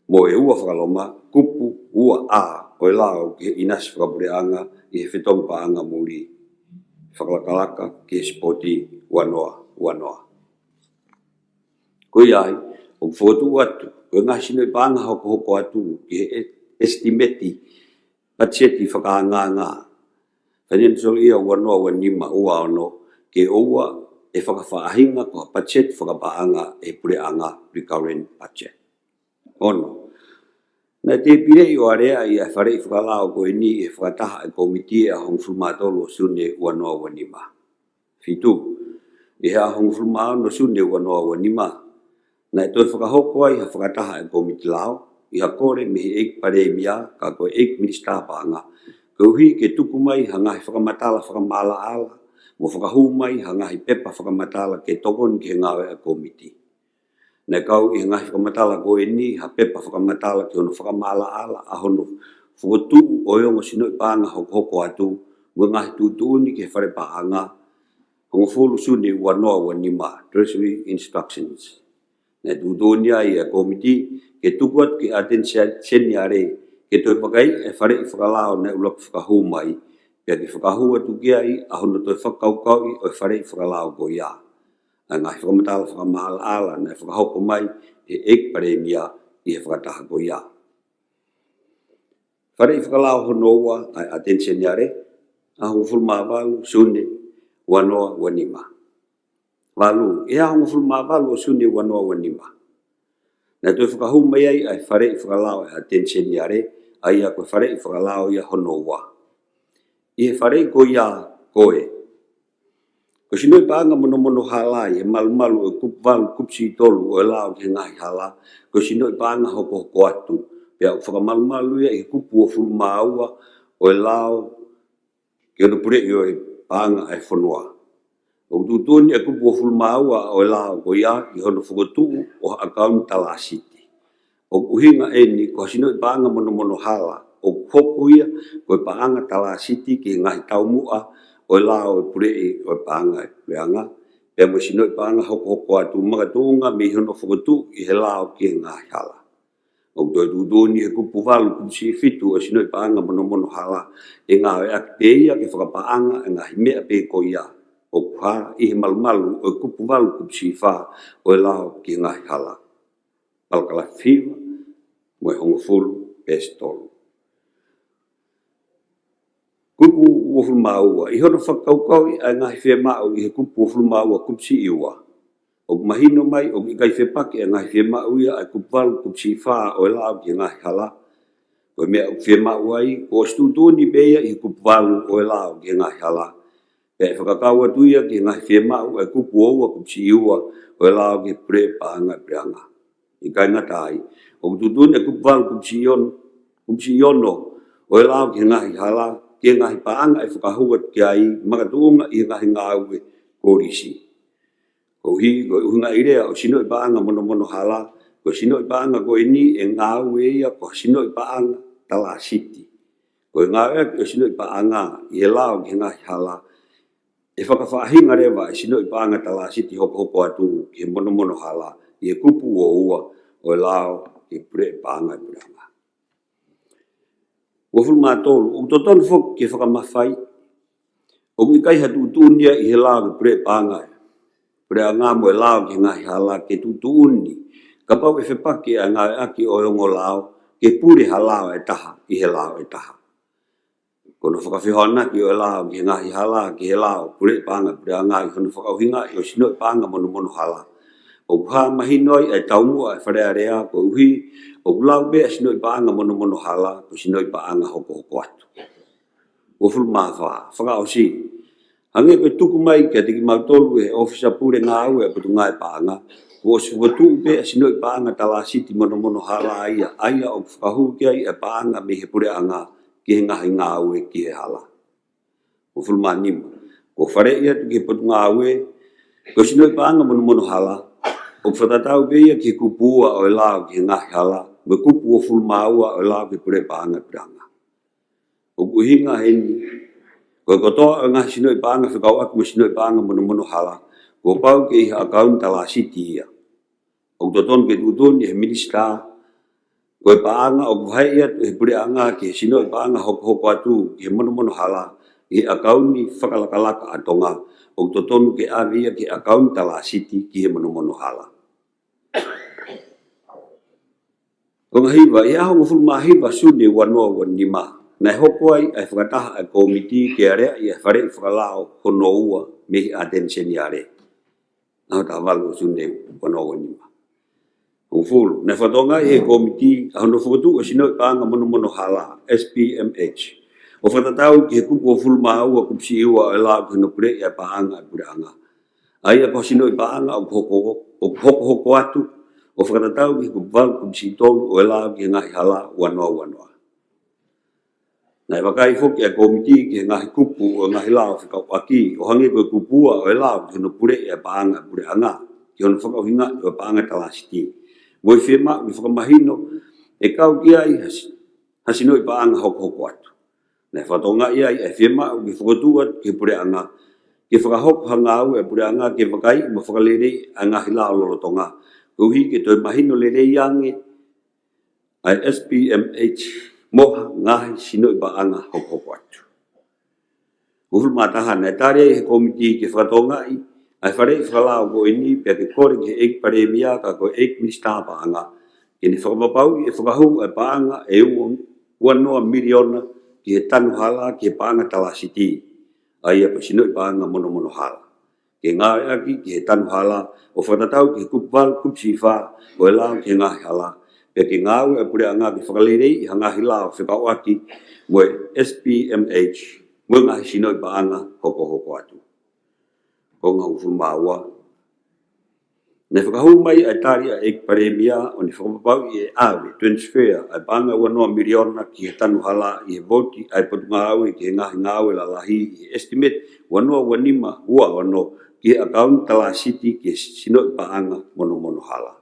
Mo e ua Fakaloma, kupu ua A ʻo e lao ki he ʻinasi fakapuleʻanga ʻi he fetongi paʻanga muli, fakalakalaka ki he sipoti ua noa ua noa. Ko ia ai, ʻoku fokotuʻu atu, ko e ngaahi sinoʻi paʻanga hokohoko atu ki he e-, estimate patiseti fakaangaanga, financial year ua noa ua nima ua ono, ke ʻoua ʻe fakafaʻahinga ko ha patiseti fakapaʻanga ʻe he puleʻanga, recurrent budget. Ono, naʻe tēpileʻi ʻo aleaʻi ʻa e faleʻi fakalao ko eni ʻi he fakataha ʻa e Kōmiti ʻi he ʻaho hongofulu mā tolu ʻo Sune ua noa ua nima. Fitu, ʻi he ʻaho hongofulu mā ono Sune ua noa ua nima, naʻe toe fakahoko ai ha fakataha ʻa e Kōmiti Lao, ʻi ha kole mei he ʻEiki Palēmia, ka ko e ʻEiki Minisitā Paʻanga, koeʻuhi ke tuku mai ha ngaahi fakamatala fakamaʻalaʻala, mo fakahū mai ha ngaahi pepa fakamatala ke tokoni ki he ngāue ʻa e Kōmiti. Naʻe kau ʻi he ngaahi fakamatala ko eni ha pepa fakamatala ki hono fakamaʻalaʻala ʻa hono fokotuʻu ʻo e ongo sinoʻi paʻanga hokohoko atu, mo e ngaahi tuʻutuʻuni ki he fale paʻanga, hongofulu Sune ua noa ua nima, Treasury Instructions. Naʻe tuʻutuʻuni ai ʻa e Kōmiti ke tuku atu ki he ʻAteni Seniale ke toe vakaiʻi ʻa e faleʻi fakalao naʻe ʻuluaki fakahū mai, pea ke fakahū atu ki ai ʻa hono toe fakakaukauʻi ʻo e faleʻi fakalao ko ia. ʻA e ngaahi fakamatala fakamaʻalaʻala naʻe fakahoko mai ʻe he ʻEiki Palēmia ʻi he fakataha ko ia. Faleʻi fakalao hono ua ʻa e ʻAteni Seniale, ʻaho hongofulu mā valu Sune ua noa ua nima. Valu, ʻi he ʻaho hongofulu mā valu ʻo Sune ua noa ua nima, naʻe toe fakahū mai ai ʻa e faleʻi fakalao ʻa e ʻAteni Seniale, ʻa ia ko e faleʻi fakalao ia hono ua. ʻI he faleʻi ko ia ko e, ko e sinoʻi paʻanga monomono hala ʻi he malumalu ʻo e kupu valu, kupu siʻi tolu ʻo e lao ki he ngaahi hala, ko e sinoʻi paʻanga hokohoko atu, pea ʻoku fakamalumalu ia ʻi he kupu uofulu mā ua ʻo e lao ki hono puleʻi ʻo e paʻanga ʻa e fonua. ʻOku tuʻutuʻuni ʻa e kupu uofulu mā ua ʻo e lao ko ia ʻi hono fokotuʻu ʻo ha ʻakauni talāsiti. ʻOku ʻuhinga eni ko ha sinoʻi paʻanga monomono hala, ʻoku hoko ia ko e paʻanga talāsiti ki he ngaahi taumuʻa ʻo e lao ʻo e puleʻi ʻo e paʻanga ʻa e puleʻanga, pea mo e sinoʻi paʻanga hokohoko atu makatuʻunga mei hono fokotuʻu ʻi he lao ki he ngaahi hala. ʻOku toe tuʻutuʻuni ʻe he kupu valu, kupu siʻi fitu ʻo e sinoʻi paʻanga monomono hala, ʻe ngāueʻaki pē ia ke fakapaʻanga ʻa e ngaahi meʻa pē ko ia ʻoku hā ʻi he malumalu ʻo e kupu valu, kupu siʻi fā ʻo e lao ki he ngaahi hala. Palakalafi hiva mo e hongofulu, peesi tolu. Kupu uofulu mā ua, ʻi hono fakakaukauʻi ʻa e ngaahi fiemaʻu ʻi he kupu uofulu mā ua, kupu siʻi ua, ʻoku mahino mai ʻoku ʻikai fepaki ʻa e ngaahi fiemaʻu ia ʻa e kupu valu, kupu siʻi fā ʻo e lao ki he ngaahi hala. Ko e meʻa ʻoku fiemaʻu ai, kuo ʻosi tuʻutuʻuni pē ia ʻi he kupu valu ʻo e lao ki he ngaahi hala, pea ʻe fakakau atu ia ki he ngaahi fiemaʻu ʻa e kupu ua, kupu siʻi ua ʻo e lao ki he puleʻi paʻanga ʻa e puleʻanga. ʻIkai ngata ai, ʻoku tuʻutuʻuni ʻa e kupu valu, kupu siʻi ono, kupu siʻi ono ʻo e lao ki he ngaahi hala, ki he ngaahi paʻanga ʻe fakahū atu ki ai makatuʻunga ʻi he ngaahi ngāue kolisi. Koeʻuhi, ko e ʻuhinga ʻi he lea ʻo e sinoʻi paʻanga monomono hala, ko e sinoʻi paʻanga ko eni ʻe ngāue ia ko ha sinoʻi paʻanga talāsiti. Ko e ngāueʻaki ʻo e sinoʻi paʻanga ʻi he lao ki he ngaahi hala, ʻe fakafaʻahinga leva e sinoʻi paʻanga talāsiti hokohoko atu ki he monomono hala ʻi he kupu uo ua ʻo e lao ki he puleʻanga paʻanga ʻa e puleʻanga. Uofulu mā tolu, ʻoku totonu foki ke fakamafai ʻoku ʻikai ha tuʻutuʻuni ia ʻi he lao ki he puleʻanga, puleʻanga mo e lao ki he ngaahi hala ke tuʻutuʻuni kapau ʻe fepaki ʻa e ngāueʻaki ʻo e ongo lao ke pule ha lao ʻe taha ʻi he lao ʻe taha. Ko hono fakafehoanaki ʻo e lao ki he ngaahi hala ki he lao puleʻanga paʻanga puleʻanga ʻi hono fakaʻuhingaʻi ʻo e sinoʻi paʻanga monomono hala, ʻoku hā mahino ai ʻa e taumuʻa ʻa e Fale Alea koeʻuhi ʻoku lau pē ʻa e sinoʻi paʻanga monomono hala ko e sinoʻi paʻanga hokohoko atu. Uofulu mā fā, fakaʻosi. Hangē ko e tuku mai kiate kimautolu ʻe he ʻOfisa Pule Ngāue ʻa e Potungāue Paʻanga, kuo ʻosi fokotuʻu pē ʻa e sinoʻi paʻanga talāsiti monomono hala ia, ʻa ia ʻoku fakahū ki ai ʻa e paʻanga mei he puleʻanga ki he ngaahi ngāue ki he hala. Uofulu mā nima, kuo faleʻi atu ki he Potungāue ko e sinoʻi paʻanga monomono hala ʻoku fakatatau pē ia ki he kupu ua ʻo e lao ki he ngaahi hala mo e kupu uofulu mā ua ʻo e lao ki he puleʻanga paʻanga puleʻanga. ʻOku ʻuhinga heni ko e kotoa ʻo e ngaahi sinoʻi paʻanga fekauʻaki mo e sinoʻi paʻanga monomono hala, kuo pau ke ʻi ha ʻakauni talāsiti ia. ʻOku totonu ke tuʻutuʻuni ʻe he Minisitā ko e paʻanga ʻoku vaheʻi atu ʻe he puleʻanga ki he sinoʻi paʻanga hokohoko atu ki he monomono hala ʻi he ʻakauni fakalakalaka ʻa Tonga, ʻoku totonu ke ʻave ia ki he ʻakauni talāsiti ki he monomono hala. Konga hiva, ʻi he ʻaho hongofulu mā hiva Sune ua noa ua nima, naʻe hoko ai ʻa e fakataha ʻa e kōmiti ke aleaʻi ʻa e faleʻi fakalao hono ua mei he ʻAteni Seniale. ʻAho taha valu ʻo Sune ua noa ua nima. Hongofulu, naʻe fakatokangaʻi ʻe he kōmiti ʻa hono fokotuʻu ʻo e sinoʻi paʻanga monomono hala, S P M H, ʻo fakatatau ki he kupu uofulu mā ua kupu siʻi ua ʻo e lao ki hono puleʻi ʻa e paʻanga ʻa e puleʻanga, ʻa ia ko e sinoʻi paʻanga ʻoku hoko, ʻoku hokohoko atu, ʻo fakatatau ki he kupu valu kupu siʻi tolu ʻo e lao ki he ngaahi hala ua noa ua noa. Naʻe vakai foki ʻa e kōmiti ki he ngaahi kupu ʻo e ngaahi lao fekauʻaki, ʻo hangē ko e kupu ua ʻo e lao ki hono puleʻi ʻa e paʻanga ʻa e puleʻanga, ki hono fakaʻuhingaʻi ʻo e paʻanga talāsiti, mo e fiemaʻu ke fakamahino ʻe kau ki ai ha si-, ha sinoʻi paʻanga hokohoko atu. Naʻe fakatokangaʻi ai ʻa e fiemaʻu ke fokotuʻu atu ki he puleʻanga ke fakahoko ha ngāue ʻa e puleʻanga ke vakaiʻi mo fakaleleiʻi ʻa e ngaahi lao lolotonga, koeʻuhi ke toe mahino lelei ange ʻa e S P M H mo ha ngaahi sinoʻi paʻanga hokohoko atu. Uofulu mā taha, naʻe tali ʻe he kōmiti ke fakatokangaʻi ʻa e faleʻi fakalao ko eni pea ke kole ki he ʻEiki Palēmia ka ko e ʻEiki Minisitā Paʻanga ke ne fakapapauʻi ʻe fakahū ʻa e paʻanga ʻe ua, ua noa miliona ki he tanu hala ki he paʻanga talāsiti, ʻa ia ko e sinoʻi paʻanga monomono hala, ke ngāueʻaki ki he tanu hala ʻo fakatatau ki he kupu valu kupu siʻi fā ʻo e lao ki he ngaahi hala, pea ke ngāue ʻa e puleʻanga ke fakaleleiʻi ha ngaahi lao fekauʻaki mo e S P M H mo e ngaahi sinoʻi paʻanga hokohoko atu. Konga hongofulu mā ua, naʻe fakahū mai ʻa e tali ʻa e ʻEiki Palēmia ʻo ne fakapapauʻi ʻe ʻave, transfer, ʻa e paʻanga ua noa miliona ki he tanu hala ʻi he vouti ʻa e Potungāue ki he Ngaahi Ngāue Lalahi ʻi he estimate ua noa ua nima ua ono ki he ʻakauni talāsiti ki he sinoʻi paʻanga monomono hala.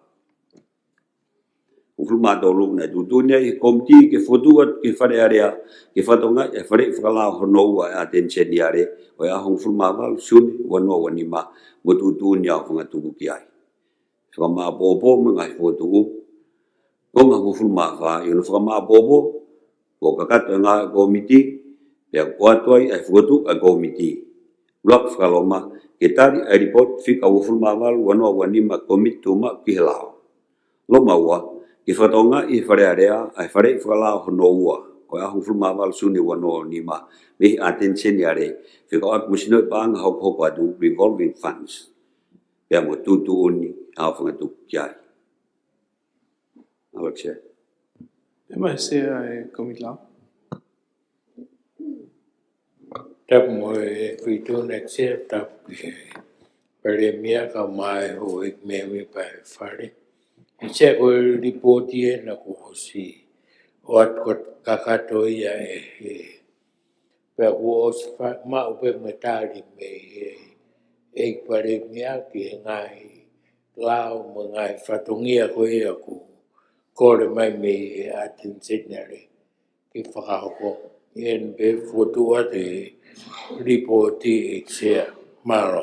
Hongofulu mā tolu, naʻe tuʻutuʻuni ai ʻe he kōmiti ke fokotuʻu atu ki he Fale Alea ke fakatokangaʻi ʻa e faleʻi fakalao hono ua ʻa e ʻAteni Seniale ʻo e ʻaho hongofulu mā valu Sune ua noa ua nima, mo tuʻutuʻuni ʻa e ʻaofangatuku ki ai. Fakamāʻopoʻopo mo e ngaahi fokotuʻu. Konga hongofulu mā fā, ʻi hono fakamāʻopoʻopo, kuo kakato e ngāue ʻa e kōmiti, pea kuo ʻoatu ai ʻa e fokotuʻu ʻa e kōmiti. ʻUluaki fakaloma, ke tali ʻa e lipooti fika uofulu mā valu ua noa ua nima ʻa e Kōmiti Tuʻumaʻu ki he Lao. Loma ua, ke fakatokangaʻi ʻe he Fale Alea ʻa e faleʻi fakalao hono ua ʻo e ʻaho hongofulu mā valu Sune ua noa ua nima mei he ʻAteni Seniale, fekauʻaki mo e sinoʻi paʻanga hokohoko atu, revolving funds, pea mo tuʻutuʻuni ʻa e ʻaofangatuku ki ai. ʻAlekisia. Pea mo e Sea ʻo e Kōmiti Lao. Tapu mo e Feituʻu Sea, tapu ki he Palēmia kae ʻumaʻā e houʻeiki mēmipa ʻo e Fale. ʻE Sea, ko e lipooti ena kuo ʻosi ʻoatu kakato ia ʻe he, pea kuo ʻosi fa-, maʻu pē mo e tali mei he ʻEiki Palēmia ki he ngaahi lao mo e ngaahi fatongia ko ia kuo kole mai mei he ʻAteni Seniale ke fakahoko. ʻI heʻene pē fokotuʻu atu e lipooti, ʻEiki Sea. Mālō.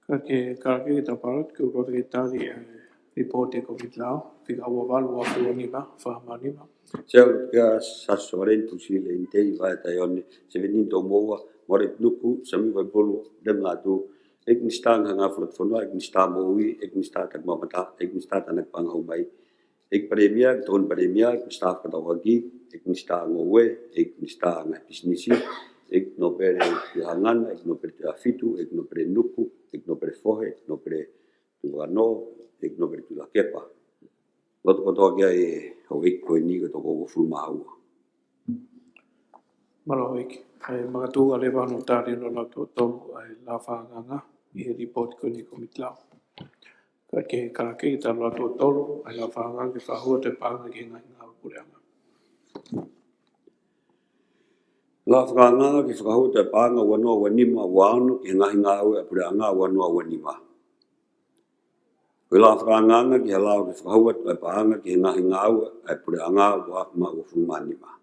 Ka ke kalake ki he taparot, ke u loto ke tali ʻa e lipooti ʻa e Kōmiti Lao, fika ua valu, ua fitu nima, fā mā nima. Sio, kia Sasavalen Tusi Lentei, Vaea Taione, Sevenini Toumoua, Moret Nuku, Sami Vaipulu, Lem Latu, ʻEiki Minisitā Ngaahi Folofola, ʻEiki Minisitā Moʻui, ʻEiki Minisitā Takimamata, ʻEiki Minisitā Tānaki Paʻanga Hū Mai, ʻEiki Palēmia, Tokoni Palēmia, ʻEiki Minisitā Fakatauʻaki, ʻEiki Minisitā Ngoue, ʻEiki Minisitā Ngaahi Pisinisi, ʻEiki Nōpele Tuʻihangana, ʻEiki Nōpele Tuʻiafitu, ʻEiki Nōpele Nuku, ʻEiki Nōpele Fohe, ʻEiki Nōpele Tuʻivakanō, ʻEiki Nōpele Tuʻilakepa. Loto kotoa ki ai e houʻeiki ko eni ko e toko uofulu mā ua. Mālō houʻeiki. ʻE makatuʻunga leva hono tali ʻo e lau tuʻo tolu ʻa e lao fakaangaanga ʻi he lipooti ko eni ʻa e Kōmiti Lao. Ka ke kalake ki he lau tuʻo tolu ʻa e lao fakaangaanga ki he fakahū atu e paʻanga ki he ngaahi ngāue ʻa e Puleʻanga. Lao fakaangaanga ki he fakahū atu e paʻanga ua noa ua nima ua ono ki he ngaahi ngāue ʻa e Puleʻanga ua noa ua nima. Ko e lao fakaangaanga ki he lao ki he fakahū atu e paʻanga ki he ngaahi ngāue ʻa e Puleʻanga ua afe mā uofulu mā nima.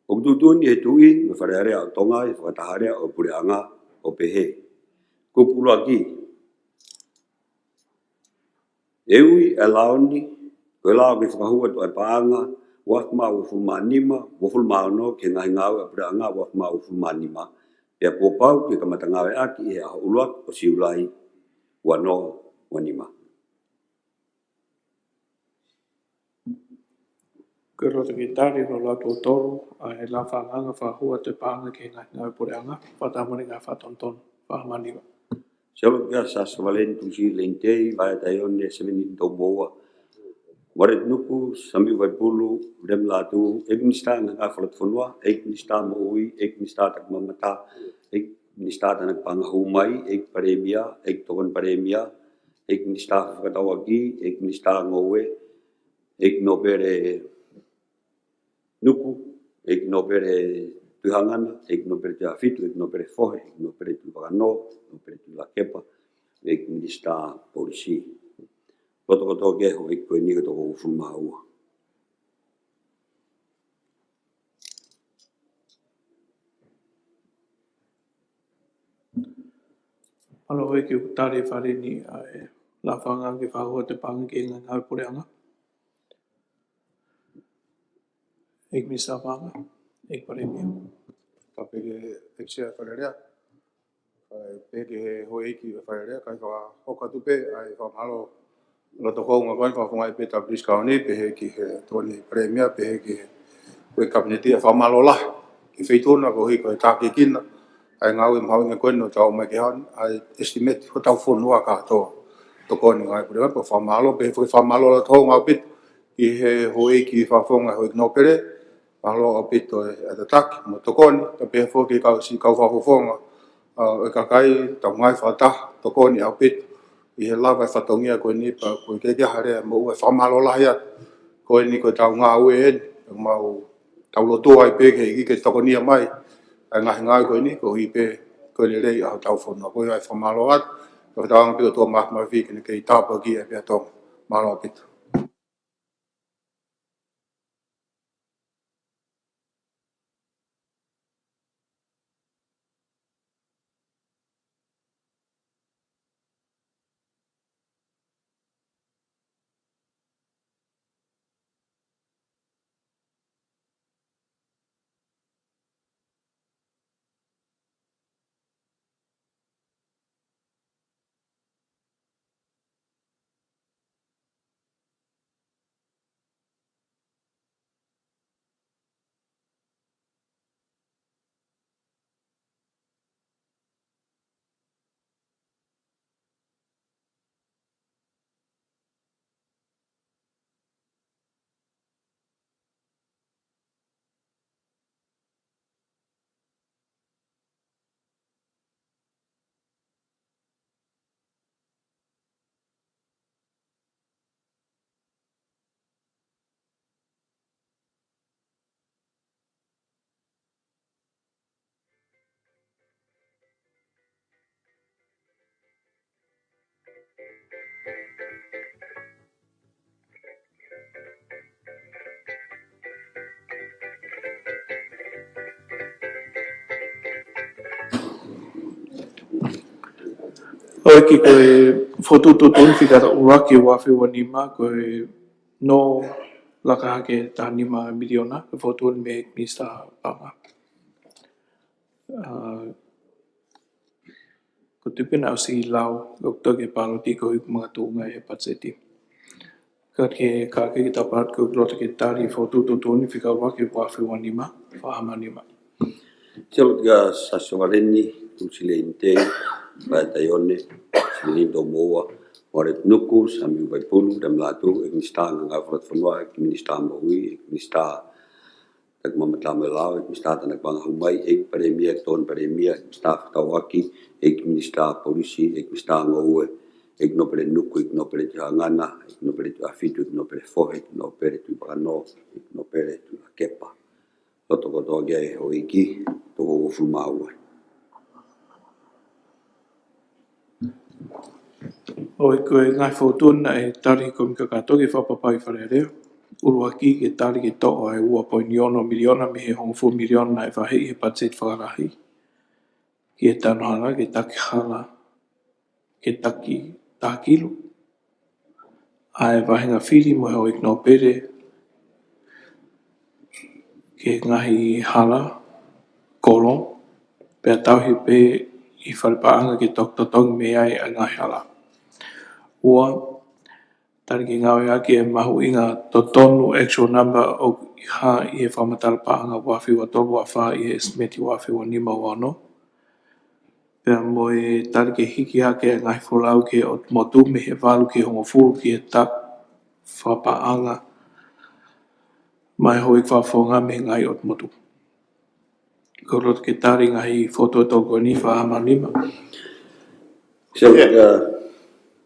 ʻOku tuʻutuʻuni ʻe he Tuʻi mo e Fale Alea ʻo Tonga ʻi he fakataha lea ʻo e Puleʻanga ʻo pehē: Kupu ʻuluaki. ʻE ui ʻa e lao ni ko e lao ki he fakahū atu e paʻanga ua afe mā uofulu mā nima, uofulu mā ono ki he ngaahi ngāue ʻa e Puleʻanga ua afe mā uofulu mā nima, pea kuo pau ke kamata ngāueʻaki ʻi he ʻaho ʻuluaki ʻo Siulai ua noa ua nima. Ko e loto ke tali hono lau tuʻo tolu ʻa e lao fakaangaanga fakahū atu e paʻanga ki he ngaahi ngāue ʻa e Puleʻanga, fakataha mo e ngaahi fakatonutonu, fā mā nima. Sio, kia Sasavalen Tusi Lentei, Vaea Taione, Sevenini Toumoua, Moret Nuku, Sami Vaipulu, Lem Latu, ʻEiki Minisitā Ngaahi Folofola, ʻEiki Minisitā Moʻui, ʻEiki Minisitā Takimamata, ʻEiki Minisitā Tānaki Paʻanga Hū Mai, ʻEiki Palēmia, ʻEiki Tokoni Palēmia, ʻEiki Minisitā Fakatauʻaki, ʻEiki Minisitā Ngoue, ʻEiki Nōpele Nuku, ʻEiki Nōpele Tuʻihangana, ʻEiki Nōpele Tuʻiafitu, ʻEiki Nōpele Fohe, ʻEiki Nōpele Tuʻivakanō, Nōpele Tuʻilakepa, ʻEiki Minisitā Polisi. Loto kotoa ki ai e houʻeiki ko eni ko e toko uofulu mā ua. Mālō houʻeiki, ʻoku tali ʻe he Fale ni ʻa e lao fakaangaanga ki he fakahū atu e paʻanga ki he ngaahi ngāue ʻa e Puleʻanga. ʻEiki Minisitā Paʻanga, ʻEiki Palēmia. Ka pehē ki he ʻEiki Sea Fale Alea. Kae pehē ki he houʻeiki ʻo e Fale Alea, kae fakahoko atu pē ʻa e fakamālō ʻi he tokanga ko eni, fakafofonga ʻa e Pita Pilisikauoni, pehē ki he Tokoni Palēmia, pehē ki he Kapineti, ʻa e fakamālō lahi ki he Feituʻu na koeʻuhi ko e tākiekina ʻa e ngāue mahuʻinga ko eni ʻoku tau ʻomai ki he ʻaho ni, ʻa e estimate hotau fonua kātoa. Tokoni ngāue Puleʻanga, pea fakamālō, pehē foki fakamālō ʻi he tokanga ʻaupito ki he houʻeiki fakafofonga, houʻeiki nōpele, mālō ʻaupito e tataki mo e tokoni, kae pehē foki ki he kau siʻi kau fakafofonga, ʻa, ʻo e kakai, tau ngāue fakataha, tokoni ʻaupito ʻi he lava e fatongia ko eni, pea ko e kehekehe ʻa e lea moʻua, fakamālō lahi atu. Ko eni ko ʻetau ngāue eni, ʻoku mau tau lotua ai pē ki he ʻEiki ke tokonia mai ʻa e ngaahi ngāue ko eni, koeʻuhi pē ko e lelei ʻa hotau fonua. Ko ia e fakamālō atu, pea fakatauange pē ki he ʻOtua Māfimafi ke ne kei tāpuakiʻi pē ʻa Tonga. Mālō ʻaupito. ʻOku ʻi ai e fokotuʻutuʻuni fika ʻuluaki ʻo e ua afe ua nima, ko e nō laka hake taha nima miliona, ko e fokotuʻu mei he Minisitā Paʻanga. ʻA, ko e tuʻu pē naʻa ʻosi lau, ʻoku toki pāloti ko e makatuʻunga ʻi he patiseti. Ka ke ka ke kita pat ko e loto ke tali fokotuʻutuʻuni fika ʻuluaki ʻo e ua afe ua nima, fakahamanima. Telo kia Sasongaleni, Tusilei Intei, Vai Taione, Silini Tomoua, Moret Nuku, Samiu Vaipulu, Dam Latu, ʻEiki Minisitā Ngāue Fakalotofonua, ʻEiki Minisitā Moʻui, ʻEiki Minisitā Taki Maʻamatamai Lao, ʻEiki Minisitā Tānaki Paʻanga Hū Mai, ʻEiki Palēmia, Tokoni Palēmia, ʻEiki Minisitā Fekauʻaki, ʻEiki Minisitā Polisi, ʻEiki Minisitā Ngoue, ʻEiki Nōpele Nuku, ʻEiki Nōpele Tuʻihaʻangana, ʻEiki Nōpele Tuʻiʻāfitu, ʻEiki Nōpele Fohe, ʻEiki Nōpele Tuʻivakanō, ʻEiki Nōpele Tuʻilakepa. Loto kotoa ki ai houʻeiki, toko hongofulu mā ua. ʻOku ʻi ai e ngaahi fokotuʻu naʻe tali ʻe he Kōmiti Kakato ke fakapapauʻi ʻe he Fale Alea. ʻUluaki ke tali ke toʻo ʻa e ua poini ono miliona mei he hongofulu miliona naʻe vaheʻi he patiseti fakalahi ki he tanu hala ke taki hala, ke taki taha kilu ʻa e vāhenga fili mo e houʻeiki nōpele ki he ngaahi hala kolo, pea tauhi pē ʻi fale paʻanga ke toki totongi mei ai ʻa e ngaahi hala. Ua, tali ke ngāueʻaki e mahuʻinga totonu, actual number, ʻoku hā ʻi he fakamatala paʻanga ua afe ua tolu ua fā ʻi he estimate ua afe ua nima ua ono. Pea mo e tali ke hiki hake e ngaahi folau ki he ʻotu motu mei he valu ki he hongofulu ki he taʻu fakapaʻanga maʻa e houʻeiki fakafofonga mei he ngaahi ʻotu motu. ʻOku ou loto ke tali e ngaahi fokotuʻu ʻe tolu ko eni, fakahamanima. Sio, ʻIo.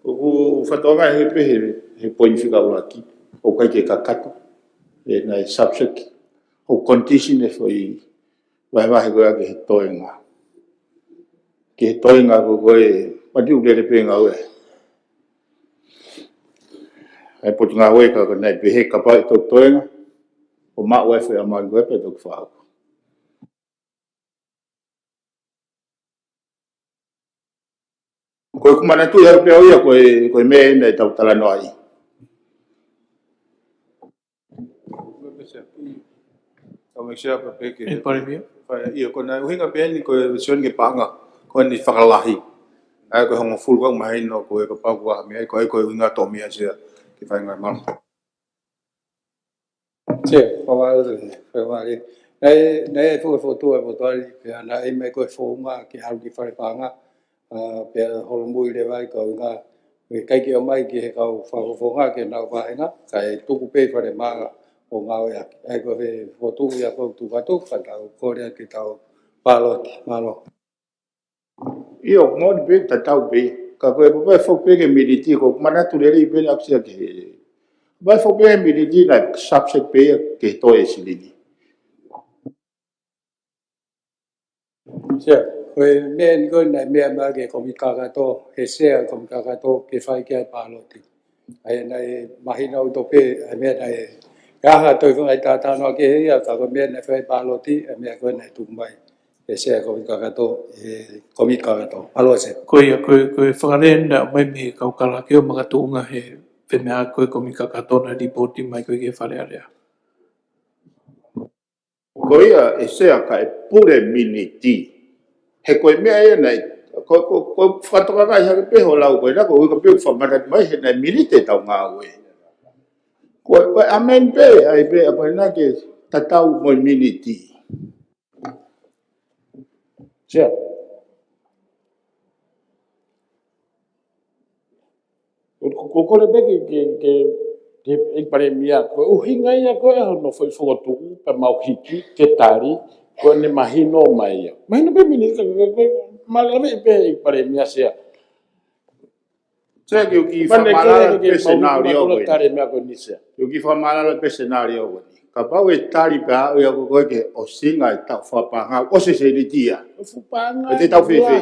ʻOku ou fakatokangaʻi pē he, he poini fika ʻuluaki, ʻoku ʻikai ke kakato ʻenau subject, ʻoku condition e foʻi vahevahe ko ia ki he toenga. Ki he toenga ko ē, mati u lele pē ngāue ʻa e Potungāue, ka ko e naʻe pehē kapau ʻe toki toenga, ʻo maʻu e foʻi ʻamau ko ē pea toki fakahoko. Ko ʻeku manatuʻi ʻaupito ia ko e, ko e meʻa eni ʻetau talanoaʻi. Tau make sure pē ke ʻE Palēmia. Fai, ʻio, ko e ʻuhinga pē eni ko e sio ki he paʻanga, ko eni fakalahi. ʻA ia ko e hongofulu ʻoku mahino ko e kapau ko e meʻa, ko e, ko e ʻuhinga toʻo mei ai Sea ke fai ngāue malu. Sea, fakamālō, fakamālō. Naʻe, naʻe foki fokotuʻu ʻa e Potungāue, pea naʻe ʻi ai ko e founga ke ʻalu ki fale paʻanga, ʻa, pea holomui leva ai ka ʻuhinga, ʻoku ʻikai ke ʻomai ki he kau fakafofonga ke nau vāhenga, kae tuku pē fale maʻanga ʻo ngāueʻaki. ʻA ia ko e fokotuʻu ia ʻoku tuku atu, ka tau kole ʻa e tau pāloti, mālō. ʻIo, moʻoni pē tatau pē. Ka ko e, ko e foki pē ki he miniti, ko ʻeku manatu lelei pē naʻa ku sio ki he. Ko e foki pē ki he miniti naʻe subject pē ia ki he toe silini. Sea, ko e meʻa eni ko ē naʻe meʻa mai ki he Kōmiti Kakato, he Sea Kōmiti Kakato ke fai ki ai e pāloti. ʻA ia naʻe mahino ʻaupito pē, ʻa e meʻa naʻe, ʻi he ʻaho ʻa e toe fanga ʻi tātānoa ki he ia, ka ko e meʻa naʻe fai pāloti, ʻa e meʻa ko ē naʻe tuku mai ʻe he Sea Kōmiti Kakato, ʻe he Kōmiti Kakato. Mālō Sea. Ko ia, ko e, ko e fakalea naʻe ʻomai mei he kau kala ke ʻo makatuʻunga he, pea meʻa ko e Kōmiti Kakato naʻe lipooti mai ko ē ki he Fale Alea. Ko ia ʻe Sea ka e pule miniti. He ko e meʻa ia naʻe, ko, ko, ko e fakatokangaʻi hake pē hoʻo lau ko ena, ko e ʻuhinga pē ʻoku fakamanatu mai he naʻe miniti ʻetau ngāue. Ko e, ko e amend pē, ʻa ia pē, ʻa ko ena ke tatau mo e miniti. Sea. Ko, ko, ko e kole pē ke, ke, ke, ke ʻEiki Palēmia, ko e ʻuhinga ia ko ē hono foʻi fokotuʻu, pea mau hiki, ke tali, ko ʻene mahino mai ia. Mahino pē miniti, ka, ka, ka, mālō pē ʻEiki Palēmia Sea. Sea, ke u kiʻi fakamālala pē senario ko eni. Tali meʻa ko eni Sea. Ke u kiʻi fakamālala pē senario ko eni. Kapau ʻe tali pē ʻa ia ko ē ki he ʻosinga ʻetau fakapaʻanga, ʻosi e sēniti ia. Fakapaʻanga ʻe te tau fēfē.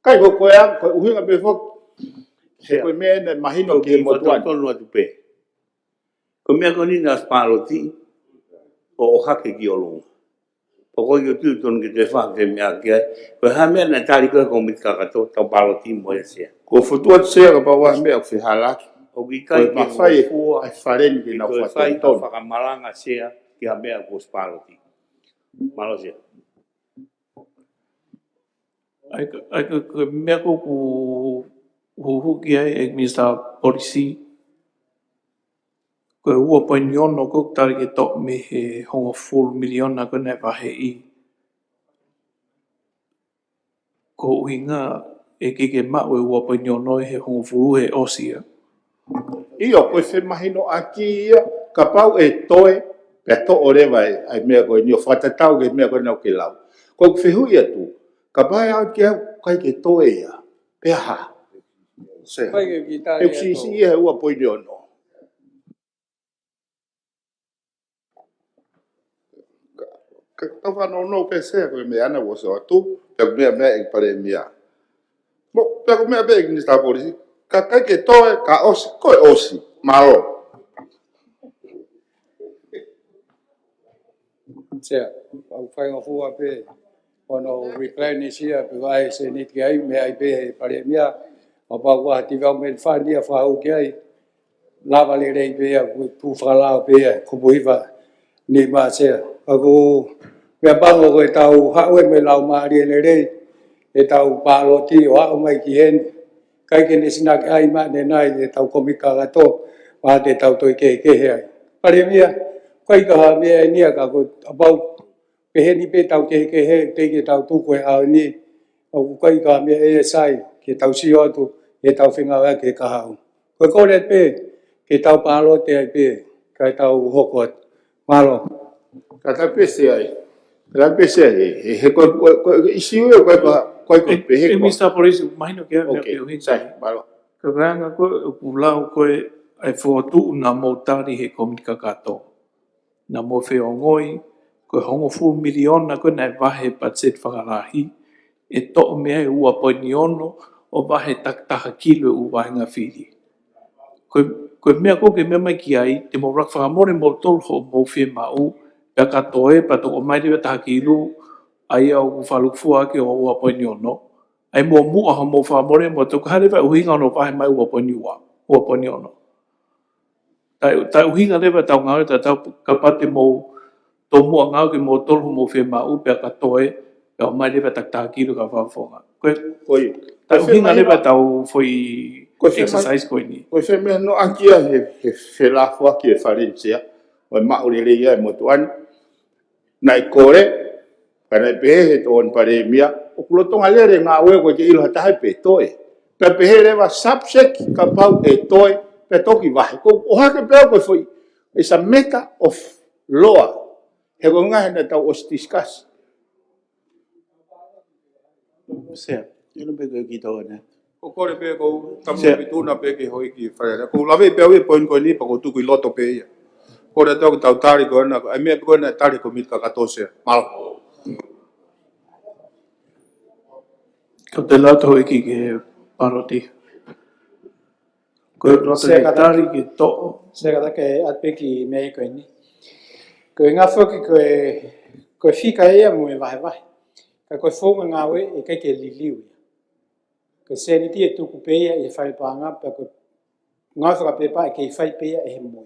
Kai ko, ko e, ko e ʻuhinga pē foki. He ko e meʻa naʻe mahino ki he motuʻa ni. Tonu atu pē. Ko e meʻa ko eni naʻe ʻosi pāloti, ʻo, ʻo hake ki ʻolunga. Pea ko e ʻikai ke u tui ʻoku totonu ke toe fai ha meʻa ki ai. Ko e hā e meʻa naʻe tali ko ē ʻe he kōmiti kakato, tau paloti mo ia, Sea? Ko e fokotuʻu atu, Sea, kapau ʻoku ʻi ai ha meʻa ʻoku fehālaaki. ʻOku ʻikai ke mafai hōfua ʻa e Fale ni ke nau toe fai ha fakatonutonu fakamalanga, Sea, ki ha meʻa kuo ʻosi paloti. Mālō, Sea. ʻA ia ko e, ʻa ia ko e, ko e meʻa ko ē ʻoku ou huhuki ai ʻe Minisitā Polisi, ko e ua poini ono ko ē ʻoku tali ke toʻo mei he hongofulu miliona ko ē naʻe vaheʻi. Ko e ʻuhinga ʻe ʻikai ke maʻu e ua poini ono ʻi he hongofulu he ʻosi ia. ʻIo, ko e femahinoʻaki ia, kapau ʻe toe, pea toʻo leva e, ʻa e meʻa ko eni ʻo fakatatau ki he meʻa ko ena ʻoku ke lau. Ko ʻeku fehuʻi atu, kapau ʻe ʻalu ki ai, ʻikai ke toe ia. Pea hā? Sea. ʻIkai ke kita ʻEku ia siʻisiʻi ia he ua poini ono. Ka, ka tau fanongo pē, Sea, ko e meʻa naʻe ʻosi ʻoatu, pea ko e meʻa, meʻa ʻa e Palēmia. Mo, pea ko e meʻa pē ʻa e Minisitā Polisi, ka ʻikai ke toe, ka ʻosi, ko e ʻosi. Mālō. Sea, ʻoku ou faingofua pē ʻo reply ni, Sea, pe ko e hā e sēniti ai, meʻa ai pē ʻe he Palēmia, ʻo pau ko e development fund ia ʻoku fai ki ai, lava lelei pē ia, ʻoku tuʻu fakalao pē ia, kupu hiva nima, Sea. Ka ko e meʻa pango ko ʻetau haʻu ē mo e laumālie lelei, ʻetau paloti ʻo aʻu mai ki heni, ʻikai ke ne sinakeʻi mai ʻanenai ʻetau kōmiti kakato, pea te tau toe kehekehe ai. Palēmia, ʻikai ko ha meʻa eni ia, ka ko e, kapau pehē ni pē ʻetau kehekehe, teʻeki ke tau tuku he ʻaho ni, ʻoku ʻikai ko ha meʻa ia, Sea, ke tau sio atu, ke tau fengāueʻaki ki he kahaʻu. Ko e kole pē, ke tau paloti ai pē, kae tau hoko atu. Mālō. Kātaki pē, Sea. Kātaki pē, Sea, he, he, he ko e, ko e, ko e ʻīsiu ē, ko e, ko e, ko e, ko e ʻe, pehē ʻe ko e Minisitā Polisi, mahino ki ai e meʻa, OK, pē ʻuhinga. Sai, mālō. Ka ko e anga ko ē ʻoku lau ko ē ʻa e fokotuʻu naʻa mou tali he kōmiti kakato. Naʻa mou feongoʻi, ko e hongofulu miliona ko ē naʻe vahe he patiseti fakalahi, ʻe toʻo mei ai e ua poini ono ʻo vahe takitaha kilu e ʻū vāhenga fili. Ko e, ko e meʻa ko ē ʻoku ke meʻa mai ki ai, te mou laka fakamole moutolu hoʻomou fiemaʻu, pea ka toe, pea toʻo mai leva taha kilu, ʻa ia ʻoku fakalūkufua ʻaki ʻo ua poini ono. ʻA ia muʻomuʻa hoʻomou fakamole moutolu, ka hā leva e ʻuhinga hono vahe mai ua poini ua, ua poini ono. Taʻe, taʻe ʻuhinga leva ʻetau ngāue, taʻe tau kapau te mou tomuʻa ngāue ke moutolu hoʻomou fiemaʻu, pea ka toe, pea ʻomai leva takitaha kilu ki he fakafofonga. Ko e, ko e, taʻe ʻuhinga leva ʻetau foʻi exercise ko eni. Ko e femahinoʻaki ia he, he felāfoaki e Fale ni, Sea, ʻo e maʻu lelei ia e motuʻa ni. Naʻe kole, ka naʻe pehē he tokoni Palēmia, ʻoku lolotonga lele e ngāue, ʻoku ʻikai ke ʻilo ha taha pe toe. Pea pehē leva subject, kapau ʻe toe, pea toki vahe. Ko e ʻohake pē ko e foʻi, it's a matter of law. He ko e ngaahi naʻa tau ʻosi discuss. Sea, ʻilo pē ko e ki tau ena. ʻOku ou kole pē ko e tamu Sea. Pituna pē ki he houʻeiki Fale Alea. ʻOku ou lave pē au e point ko eni pea ʻoku ou tuku ʻi loto pē ia. Kole atu ke tau tali ko ena, ʻa e meʻa pē ko ena tali kōmiti kakato, Sea. Mālō. Ko e tala atu houʻeiki ki he paloti. Ko e loto Sea, ke kātaki, tali ke toʻo. Sea, kātaki atu pē ki he meʻa ko eni. Ko e ngaahi foki ko e, ko e fika ia mo e vahevahe. Ka ko e founga ngāue ʻe ʻikai ke liliu ia. Ko e sēniti ʻe tuku pē ia ʻi he fale paʻanga, pea ko e ngāue fakapepa ʻe kei fai pē ia ʻe he moi.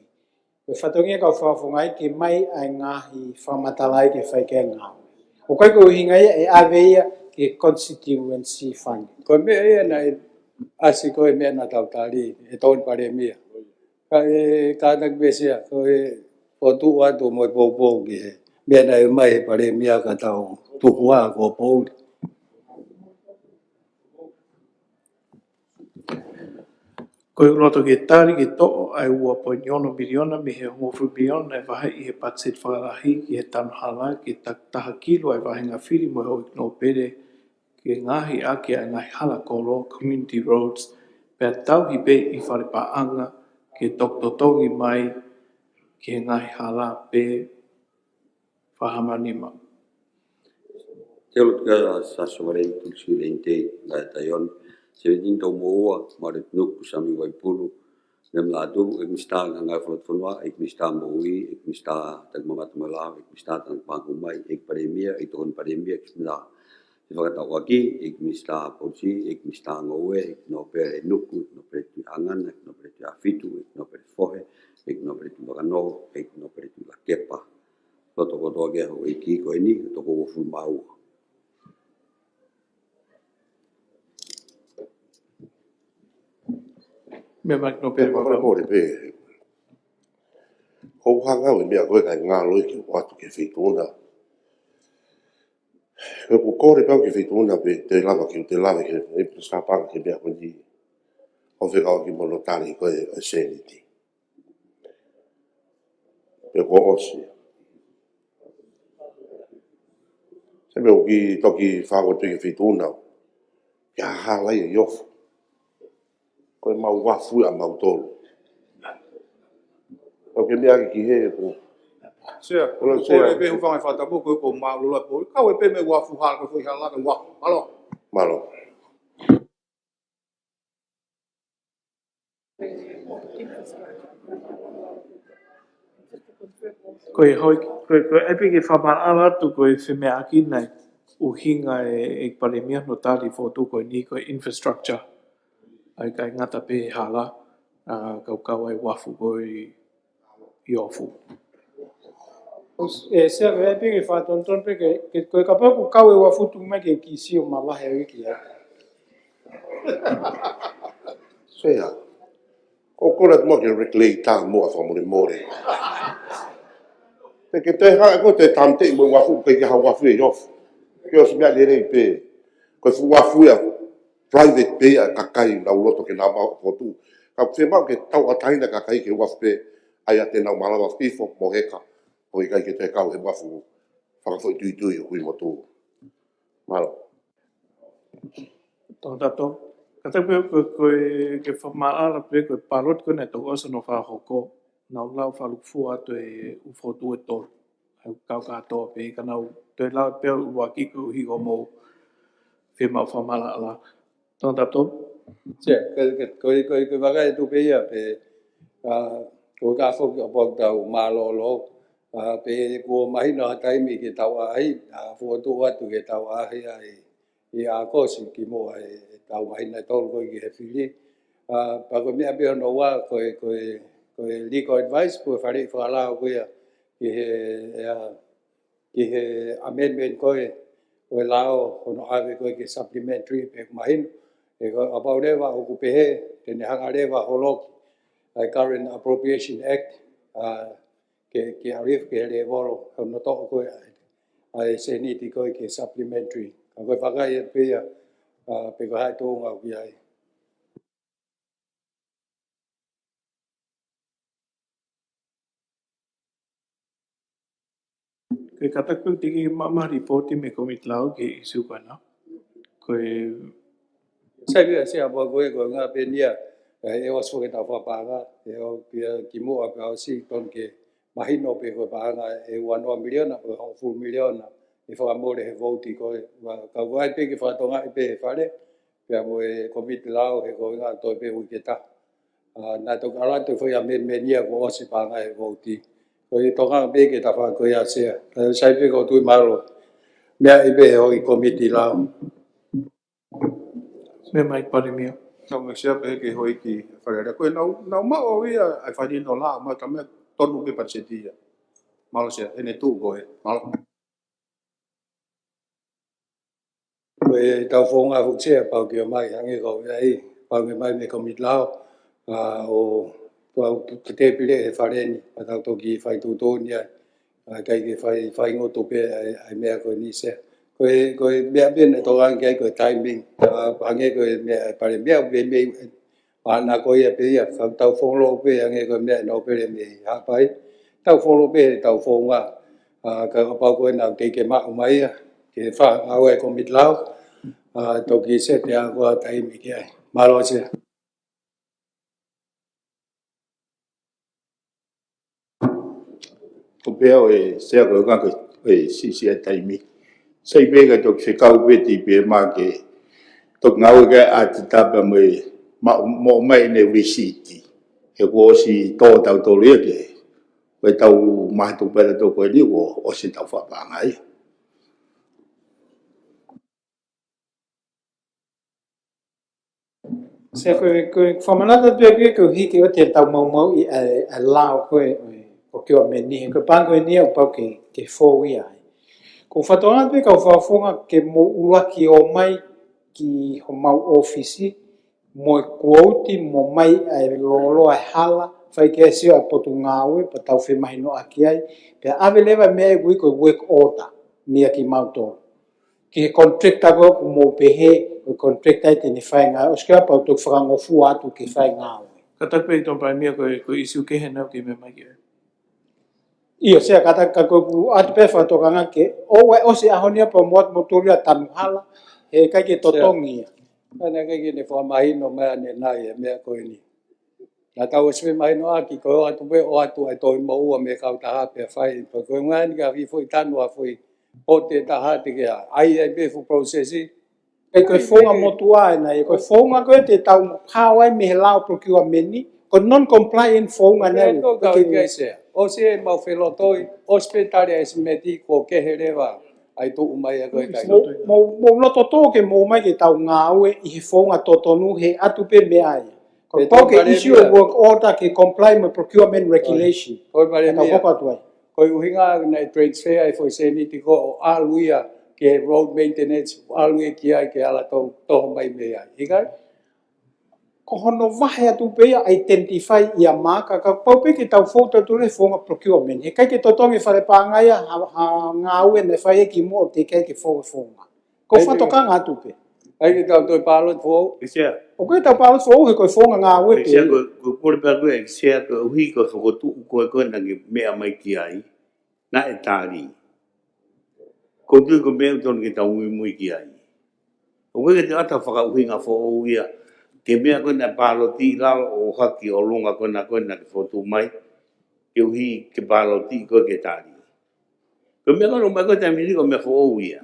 Ko e fatongia kau fakafofonga ia ke ʻomai ʻa e ngaahi fakamatala ia ke fai ki ai e ngāue. ʻOku ʻikai ko e ʻuhinga ia ʻe ʻave ia ki he constituency fund. Ko e meʻa ia naʻe ʻasi ko e meʻa naʻa tau tali, ʻe tokoni Palēmia. Ka ʻe, kātaki pē Sea, ko e fokotuʻu atu mo e poupou ki he meʻa naʻe ʻomai he Palēmia ka tau tuku ā ko e poupou. Ko e loto ke tali ke toʻo ʻa e ua poini ono miliona mei he hongofulu miliona naʻe vaheʻi he patiseti fakalahi ki he tanu hala ke takitaha kilu ʻa e vāhenga fili mo e houʻeiki nōpele ke ngaohi ʻaki ʻa e ngaahi hala kolo, community roads, pea tauhi pē ʻi fale paʻanga ke toki totongi mai ki he ngaahi hala pē fakahamanima. Te olo atu kia Sasongalei Tulisiulei Tei, Ngāi Taioni, Sevenitini Toumoʻua, Mare Tunuku, Sami Vaipulu, Mem Latu, ʻEiki Minisitā Ngāue Fakafonua, ʻEiki Minisitā Moʻui, ʻEiki Minisitā Takimamata mo e Lao, ʻEiki Minisitā Tangata Pāngu Mai, ʻEiki Palēmia, ʻEiki Tokoni Palēmia, ʻEiki Minisitā Fefakatauʻaki, ʻEiki Minisitā Polisi, ʻEiki Minisitā Ngoue, ʻEiki Nōpele Nuku, ʻEiki Nōpele Tuʻiʻangana, ʻEiki Nōpele Tuʻiʻāfitu, ʻEiki Nōpele Fohe, ʻEiki Nōpele Tuʻivakanō, ʻEiki Nōpele Tuʻivakepa. Loto kotoa ki he houʻeiki ko eni, toko uofulu mā ua. Meʻa mai no pe Pea mole mole pē. ʻOku ou hanga au e meʻa ko ē kae ngalo ki he ʻoatu ki he feituʻu na. Ko ʻeku kole pē au ki he feituʻu na pe te lava ki, te lava ki he, ʻe pisa panga ki he meʻa ko eni. ʻO fekauʻaki mo e notali ko ē ʻo e Seniti. Pe kuo ʻosi. Sai pē ʻoku toki fāo pē ki he feituʻu na. Ke hala ia ʻi ʻofa. Ko e mau uafu ia mau tolu. ʻOku ke meʻa ki he ko. Sea, Ko la ko sea. le pe hufanga fata mo ko ko mau lula po. Kau e pe me uafu hala ko fo hala ko uafu. Mālō. Mālō. Ko e hoi, ko e, ko e epi ke fakamaʻalaʻala atu ko e femeʻaʻaki nai ʻuhinga e, ʻEiki Palēmia notali fotu ko eni ko e infrastructure. ʻA ia ʻikai ngata pē hala, ʻa, kaukau ai uafu ko ē ʻi ʻofa. ʻE, Sea, ko e epi ke fakatonutonu pē ke, ke, ko e kapau ʻoku kau e uafu tuku mai ke ke sio mavahe ʻo iki ai. Sea. Ko e kole atu mo ke regulate mo e fakamolemole. Pe ke toe hanga ko e toe tāmateʻi mo e uafu, ʻikai ke ha uafu ʻi ʻofa. Ke ʻosi meʻa lelei pē. Ko e fuʻu uafu ia private pē ia kakai ʻoku nau loto ke nau maʻu fotu. Ka ʻoku fiemaʻu ke tauʻatāina kakai ke uafu pē ʻa ia te nau malava fifo mo heka. ʻOku ʻikai ke toe kau he uafu fakafoʻituitui ʻo kui mo tū. Mālō. Tō tato. Ka te pē ko, ko e ke fakamaʻalaʻala pē ko e paloti ko ē naʻe toko ʻosi hono fakahoko. Naʻa nau lau fakalūkufua atu e uafu fotu ʻe tolu. ʻA ia ʻoku kau kātoa pē ka nau toe lau pē ʻuluaki koeʻuhi ko hoʻomou fiemaʻu fakamaʻalaʻala. Tō tato. Sea, ko, ko, ko, ko, ko e vakai atu pē ia pē, ʻa, ko e ka foki ʻo pau tau mālōlō, ʻa, pea kuo mahino ha taimi ke tau ʻaʻahi, ʻa, fotu atu ke tau ʻaʻahi ai ʻi ʻAokosi kimuʻa he, he taʻu mahino ʻe tolu ko ē ki he fili. ʻA, pea ko e meʻa pē hono ua, ko e, ko e, ko e legal advice, ko e faleʻi fakalao ko ia ki he, ʻa, ki he amendment ko ē, ko e lao, hono ʻave ko ē ki he supplementary pe ʻoku mahino. ʻE ko e kapau leva ʻoku pehē, te ne hanga leva holoki ʻa e Current Appropriation Act, ʻa, ke, ke ʻalu ki he lēvolo, hono toʻo ko ē ʻa e, ʻa e Seniti ko ē ki he supplementary. Ka ko e vakai atu pē ia, ʻa, pe ko e hā e tuʻunga ʻoku ʻi ai. Ke kata ku tiki mama ripoti mei he komiti lao ki he ʻīsiu ko ena. Ko e Sai pē ia Sea, pea ko e, ko e ngaahi pē nia, ʻe, ʻe ʻosi foki ʻetau fakapaʻanga, ʻe ʻo pē ia kimuʻa pē ʻosi tonu ke mahino pē ko e paʻanga ʻe uanoa miliona, ko e hongofulu miliona, ʻe fakamole he vouti ko ē, ʻa, ka ʻoku ʻai pē ke fakatongaʻi pē he fale, pea mo e komiti lao he ko e ngaahi toe pē uike taha. ʻA, naʻe toki ʻalu atu foʻi amendment ia kuo ʻosi paʻanga he vouti. Ko e tokanga pē ke ta fai ko ia Sea. Ka sai pē ko tui mālō. Meʻa ʻi pē he houʻeiki komiti lao. Meʻa mai Palēmia. Tau me Sea pē ke houʻeiki Fale Alea. Ko e nau, nau maʻu ia ʻa e fai no la, ma ka me tonu pē patiseti ia. Mālō Sea, ʻene tuʻu ko ē. Mālō. Ko e tau founga foki Sea, pau ke ʻomai, hangē ko ia ʻi, pau ke mai mei he komiti lao, ʻa, ʻo, pau ke te pile he fale ni, pea tau toki fai tuʻutuʻuni ai, ʻa, ʻikai ke fai, fai ngoto pē ʻa e, ʻa e meʻa ko eni Sea. Ko e, ko e meʻa pē naʻe tokanga ki ai ko e timing, ʻa, hangē ko e meʻa, ʻa e Palēmia, ʻoku mei, mei, Pea ko ia pē ia, ka tau follow pē, hangē ko e meʻa ʻa e nōpele mei Haʻapai. Tau follow pē, tau founga, ʻa, ka kapau ko ena ʻoku teʻeki ke maʻu mai ia, ke fai ngāue ʻa e komiti lao, ʻa, toki seti ʻa ko ā taimi ki ai. Mālō Sea. Ko pea ʻo e Sea ko e ngaahi ko e siʻisiʻi ʻa e taimi. Sai pē ka toki fekau pē ti pē ma ke toki ngāue ka ʻa ti tapa mo e ma, mo mai ne risiti. He kuo ʻosi tō tautolu ia ke, ko e tau mahi tuku pē ʻa e toko eni kuo ʻosi tau fakapaʻanga ia. Sea ko e, ko e fakamanatu pē ke, ke hiki ʻo te tau maumauʻi ʻa e, ʻa e lao ko e, ʻo e, ʻo ke ʻo meni, he ko e pāngo eni ʻoku pau ke, ke fou ia ai. Ko e fakatonga pē kau fakafofonga ke mou ʻuluaki ō mai ki homau ʻōfisi, mo e kuo ʻosi ʻomai ʻa e lōloa ʻa e hala, fai ke sio ʻa e potungāue, pea tau femahinoʻaki ai, pea ʻave leva e meʻa ʻoku ui ko e work order, meia kimautolu. Ki he contractor ko ē ʻoku mou pehē, ko e contractor ia te ne fai e ngāue, ʻosi ko ia pea u toki fakangofua atu ke fai e ngāue. Kātaki pē Tokoni Palēmia ko e, ko e issue kehe naʻa ke meʻa mai ki ai. ʻIo, Sea, kātaki ka ko ʻeku ʻoatu pē fakatokanga ke, ʻoua ʻe ʻosi e ʻaho ni ia pea mou ʻoatu moutolu ia ʻo tanu hala, he ʻikai ke totongi ia. Naʻe ʻikai ke ne fakamahino mai ʻanenai e meʻa ko eni. Naʻa tau ʻosi femahinoʻaki ko e ʻoatu pē, ʻoatu ʻa e tohi moʻua mei he kautaha pea fai, pea ko e ngaahi ni ka fifo ʻi tanu ʻa e foʻi pote taha te ke ʻai ai pē full process. ʻIkai ko e founga motuʻa ena, ʻe ko e founga ko ē te tau hao ai mei he lao procurement ni, ko e non-compliant founga ena. Ko e kau ʻikai Sea. ʻOsi e mau felotoi, ʻosi pē tali ʻa e ʻesimeti kuo kehe leva ʻa e tuʻu mai ʻa ko e kai. Mou, mou, mou loto tō ke mou ō mai ke tau ngāue ʻi he founga totonu he ʻoatu pē meʻa ia. Ko e pau ke issue e work order ke comply mo e procurement regulation. Ko e pale Ka tau mia. Hoko atu ai. Ko e ʻuhinga naʻe transfer ai foʻi sēniti ko ē ʻo ʻalu ia ki he road maintenance, ʻalu ia ki ai ke ala tau toho mai mei ai. ʻIkai? Ko hono vahe atu pē ia identify ia maaka, ka pau pē ke tau fou tautolu he founga procurement. He ʻikai ke totongi e fale paʻanga ia ha, ha ngāue naʻe fai ʻe kimuʻa ʻo te ʻikai ke fou e founga. Ko e fakatokanga atu pē. ʻAi ke tau toe paloti foʻou. ʻIkai Sea. ʻOku ʻikai tau paloti foʻou he ko e founga ngāue pē. ʻIkai Sea, ko, ko e kole pē ʻaku ʻIkai Sea, koeʻuhi ko e fokotuʻu ko ē ko ē naʻa ke meʻa mai ki ai. Naʻe tali. Ko e tui ko e meʻa ʻoku totonu ke tau muimui ki ai. ʻOku ʻikai ke te ʻoatu ha fakaʻuhinga foʻou ia. Ke meʻa ko ē naʻe paloti ʻi lalo ʻo haki ʻolunga ko ē naʻa ko ē naʻa ke fokotuʻu mai. Koeʻuhi ke paloti ko ē ke tali. Ko e meʻa ko ē naʻe ʻomai ko ē taimi ni ko e meʻa foʻou ia.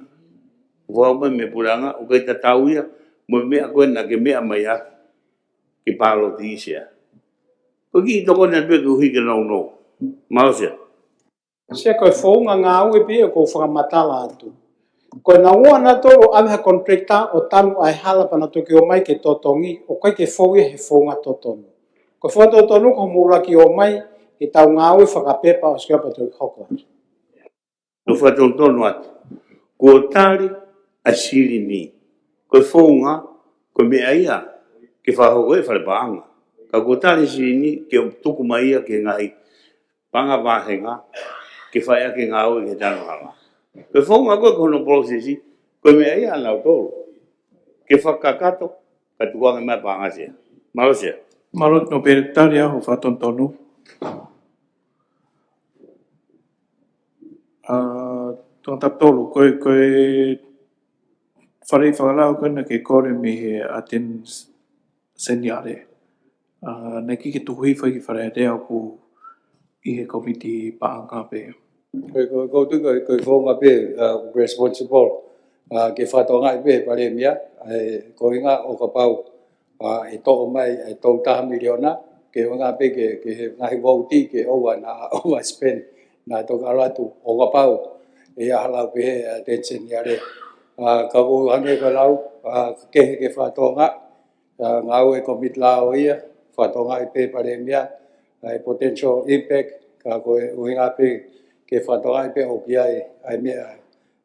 Foʻou mai mei he puleʻanga, ʻoku ʻikai tatau ia mo e meʻa ko ē naʻa ke meʻa mai ʻaki ke paloti Sea. Ko e kiʻi tokoni pē koeʻuhi ke nounou. Mālō Sea. Sea ko e founga ngāue pē ʻoku ou fakamatala atu. Ko e naua nautolu ʻave ha contractor ʻo tanu ʻa e hala pea na toki ō mai ke totongi, ʻoku ʻikai ke fou ia he founga totonu. Ko e founga totonu ko hoʻomou ʻuluaki ō mai ke tau ngāue fakapepa ʻosi ko ia pea toki hoko atu. Tau fakatonutonu atu. Kuo tali ʻa e silini. Ko e founga, ko e meʻa ia ke fakahoko e fale paʻanga. Ka kuo tali silini ke tuku mai ia ki he ngaahi paʻanga vāhenga ke fai ʻaki e ngāue ki he tanu hala. Ko e founga ko ē ko hono process, ko e meʻa ia ʻanautolu. Ke fakakakato, ka tuku ange mai paʻanga Sea. Mālō Sea. Mālō Nōpele, tali ā hoʻo fakatonutonu. ʻA, Tokoni Taputolu, ko e, ko e faleʻi fakalao ko ē naʻa ke kole mei he ʻAteni Seniale. ʻA, naʻe ʻikai ke tuku hifo ki Fale Alea ʻoku ʻi he kōmiti paʻanga pē. Ko e, ko e, ko e, ko e, ko e founga pē, ʻa, responsible, ʻa, ke fakatokangaʻi pē Palēmia, ʻa, ko e ʻuhinga ʻo kapau, ʻa, ʻe toʻo mai, ʻe tolu taha miliona, ke ʻuhinga pē ke, ke he ngaahi vouti ke ʻoua naʻa overspend, naʻa toki ʻalu atu ʻo kapau, ʻe ʻi ai ha lau pehē ʻa ʻAteni Seniale. ʻA, ka ʻoku hangē ko e lau, ʻa, kehe ke fakatonga, ʻa, ngāue kōmiti lao ia, fakatongaʻi pē Palēmia, ʻa e potential impact, ka ko e ʻuhinga pē ke fakatongaʻi pē ʻoku ʻi ai, ʻa e meʻa,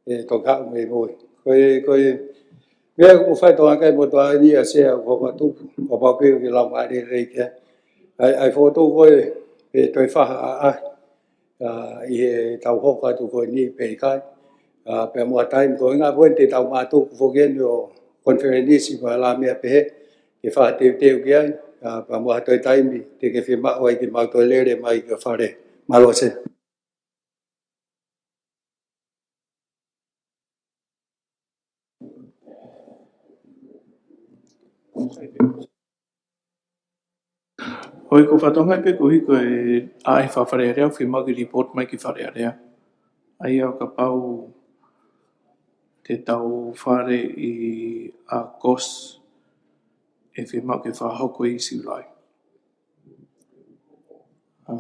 ʻe toki haʻu mei mui. Ko e, ko e, meʻa ʻoku fai tonga kai mo toa ni ʻa Sea ʻoku hoko atu, ʻoku pau pē ke lau mai lelei ke. ʻAi, ʻai fokotuʻu ko e, ʻe toe faha ʻa, ʻa, ʻa, ʻi he tau hoko atu ko eni pe ʻikai. ʻA, pea mo ha taimi ko e ʻuhinga ko eni te tau mātuku foki eni ʻo konifelenisi mo e lā meʻa pehē, ke fakateuteu ki ai, ʻa, pea mo ha toe taimi, te ke fiemaʻu ai ke mau toe lele mai ki fale. Mālō Sea. ʻOi, ko e fakatonga pē koeʻuhi ko e ʻai fakafalealea, fiemaʻu ke report mai ki Fale Alea. ʻA ia ʻo kapau te tau fale ʻi ʻAokosi, ʻe fiemaʻu ke fakahoko ʻi Siulai. ʻA,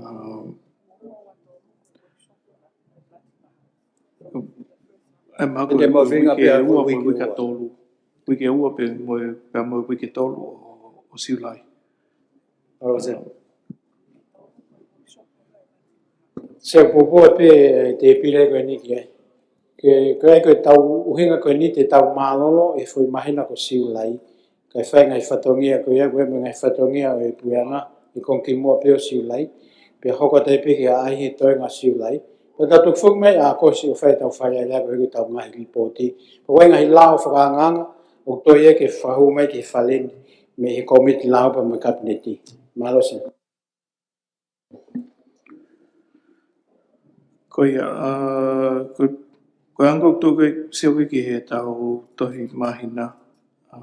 ʻe mahalo ko e uike ua mo e uike tolu. Uike ua pē mo e, pea mo e uike tolu ʻo, ʻo Siulai. Mālō Sea. Sea, pōpoaki pē ʻa e tēpile ko eni ki ai. Ke, ko e, ko e tau ʻuhinga ko eni te tau mālōlō e foʻi māhina ko Siulai. Kae fai e ngaahi fatongia ko ia, ko e mo e ngaahi fatongia ʻo e puleʻanga, ʻi he konga kimuʻa pē ʻo Siulai. Pea hoko atu ai pē ki he ʻaʻahi he toenga ʻo Siulai. Pea tau toki foki mai ʻi ʻAokosi ʻo fai ʻetau Fale Alea koeʻuhi ko ʻetau ngaahi lipooti. Pea ko e ngaahi lao fakaangaanga, ʻoku toe ʻi ai ke fakahū mai ki he Fale ni, mei he Kōmiti Lao pea mo e Kapineti. Mālō Sea. Ko ia, ʻa, ko, ko e anga ʻoku tau sio ki ai ki heʻetau tohi māhina, ʻa,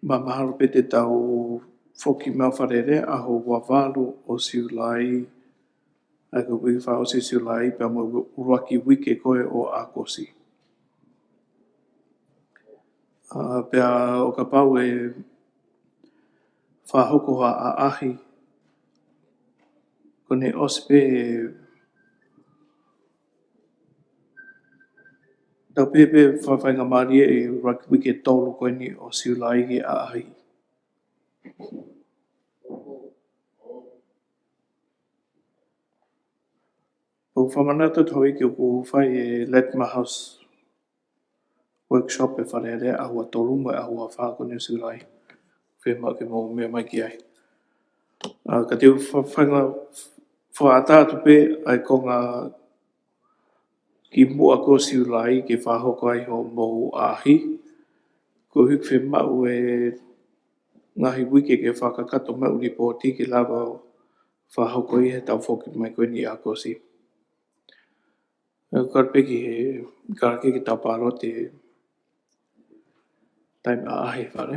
ma-, mahalo pē te tau foki mai ʻo Fale Alea ʻaho ua valu ʻo Siulai, ʻa ia ko e uike fā ʻo Siulai, pea mo e ʻuluaki uike ko ē ʻo ʻAokosi. ʻA, pea ʻo kapau ʻe fakahoko ha ʻaʻahi, kuo ne ʻosi pē, tau pehē pē fakafaingamālie e ʻuluaki uike tolu ko eni ʻo Siulai ki he ʻaʻahi. ʻOku fakamanatu atu houʻeiki ʻoku fai e Latymer House workshop ʻi Fale Alea ʻaho ua tolu mo e ʻaho ua fā ko eni ʻo Siulai. Fiemaʻu ke mou meʻa mai ki ai. ʻA, ka te u fa-, fakaʻatā atu pē ʻa e konga kimuʻa ko Siulai ke fakahoko ai hoʻomou ʻaʻahi. Koeʻuhi ʻoku fiemaʻu e ngaahi uike ke fakakakato mai ʻū lipooti ke lava ʻo fakahoko ʻi heʻetau foki mai ko eni ʻi ʻAokosi. ʻE, kole pē ki he kalake ke tau pāloti e taimi ʻaʻahi ʻi Fale.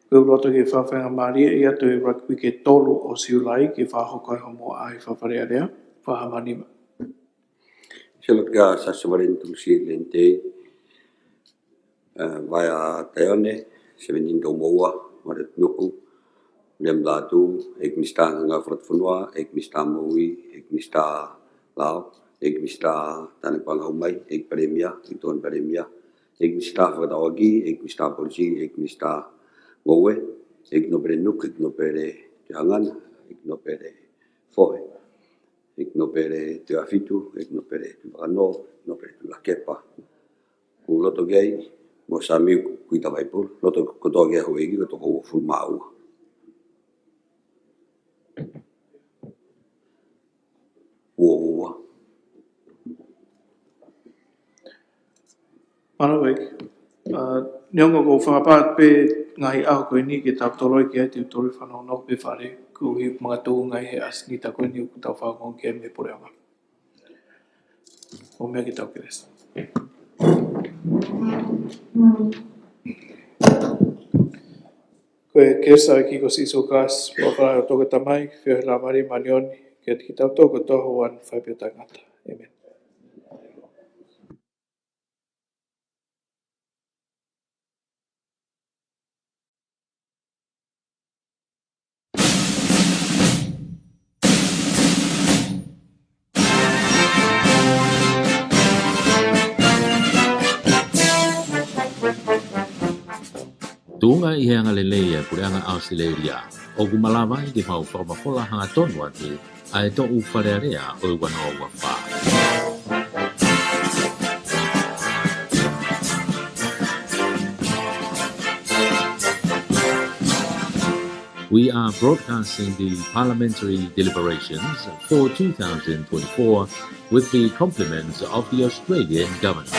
Ko e loto ke fakafaingamālie ʻi atu e ʻuluaki uike tolu ʻo Siulai ke fakahoko ai hoʻomou ʻaʻahi faka-Fale Alea, Fakahamanima. Sea, lotu ki he Siasi Sovereign Tulisi Lenitei, ʻa, Vaea Taione, Sevenitini Toumoua, Maria Tunuku, William Lātū, ʻEiki Minisitā Ngāue Fakafonua, ʻEiki Minisitā Moʻui, ʻEiki Minisitā Lao, ʻEiki Minisitā Tānaki Paʻanga Haʻu Mai, ʻEiki Palēmia, ʻEiki Tokoni Palēmia, ʻEiki Minisitā Fefakatauʻaki, ʻEiki Minisitā Polisi, ʻEiki Minisitā Ngoue, ʻEiki Nōpele Nuku, ʻEiki Nōpele Tuʻiʻangana, ʻEiki Nōpele Fohe, ʻEiki Nōpele Tuʻiʻāfitu, ʻEiki Nōpele Tuʻivakanō, ʻEiki Nōpele Tuʻilakepa. ʻOku loto ki ai, mo Samiu Kuitavaipulu, loto kotoa ki ai houʻeiki, ko e toko uofulu mā ua. Uofulu mā ua. Mālō ʻEiki. ʻA, neongo ʻoku ou fakapapau pē ngaahi ʻaho ko eni ke tau toloi ki ai, te u toloi fanongo pē Fale, koeʻuhi ʻoku makatuʻunga ʻi he ʻasenita ko eni ʻoku tau fakaongoongo ki ai mei he puleʻanga. ʻOmai ke tau kelesi. Ko e kelesi ʻa e ʻEiki ko Sīsū Kalaisi, ʻofa ʻa e ʻOtua ko e Tamai, feohi ʻa e Laumālie Māʻoniʻoni, ke ʻiate kitautolu kotoa ʻo ʻoua naʻa fai pē ʻo taʻengata. ʻĒmeni. Tuʻunga ʻi he angalelei ʻa e Puleʻanga ʻAositelēlia, ʻoku malava ai ke mau fakamafola hangatonu atu ʻa e toʻu Fale Alea ʻo e ua noa ua fā. We are broadcasting the parliamentary deliberations for two thousand twenty-four with the compliments of the Australian government.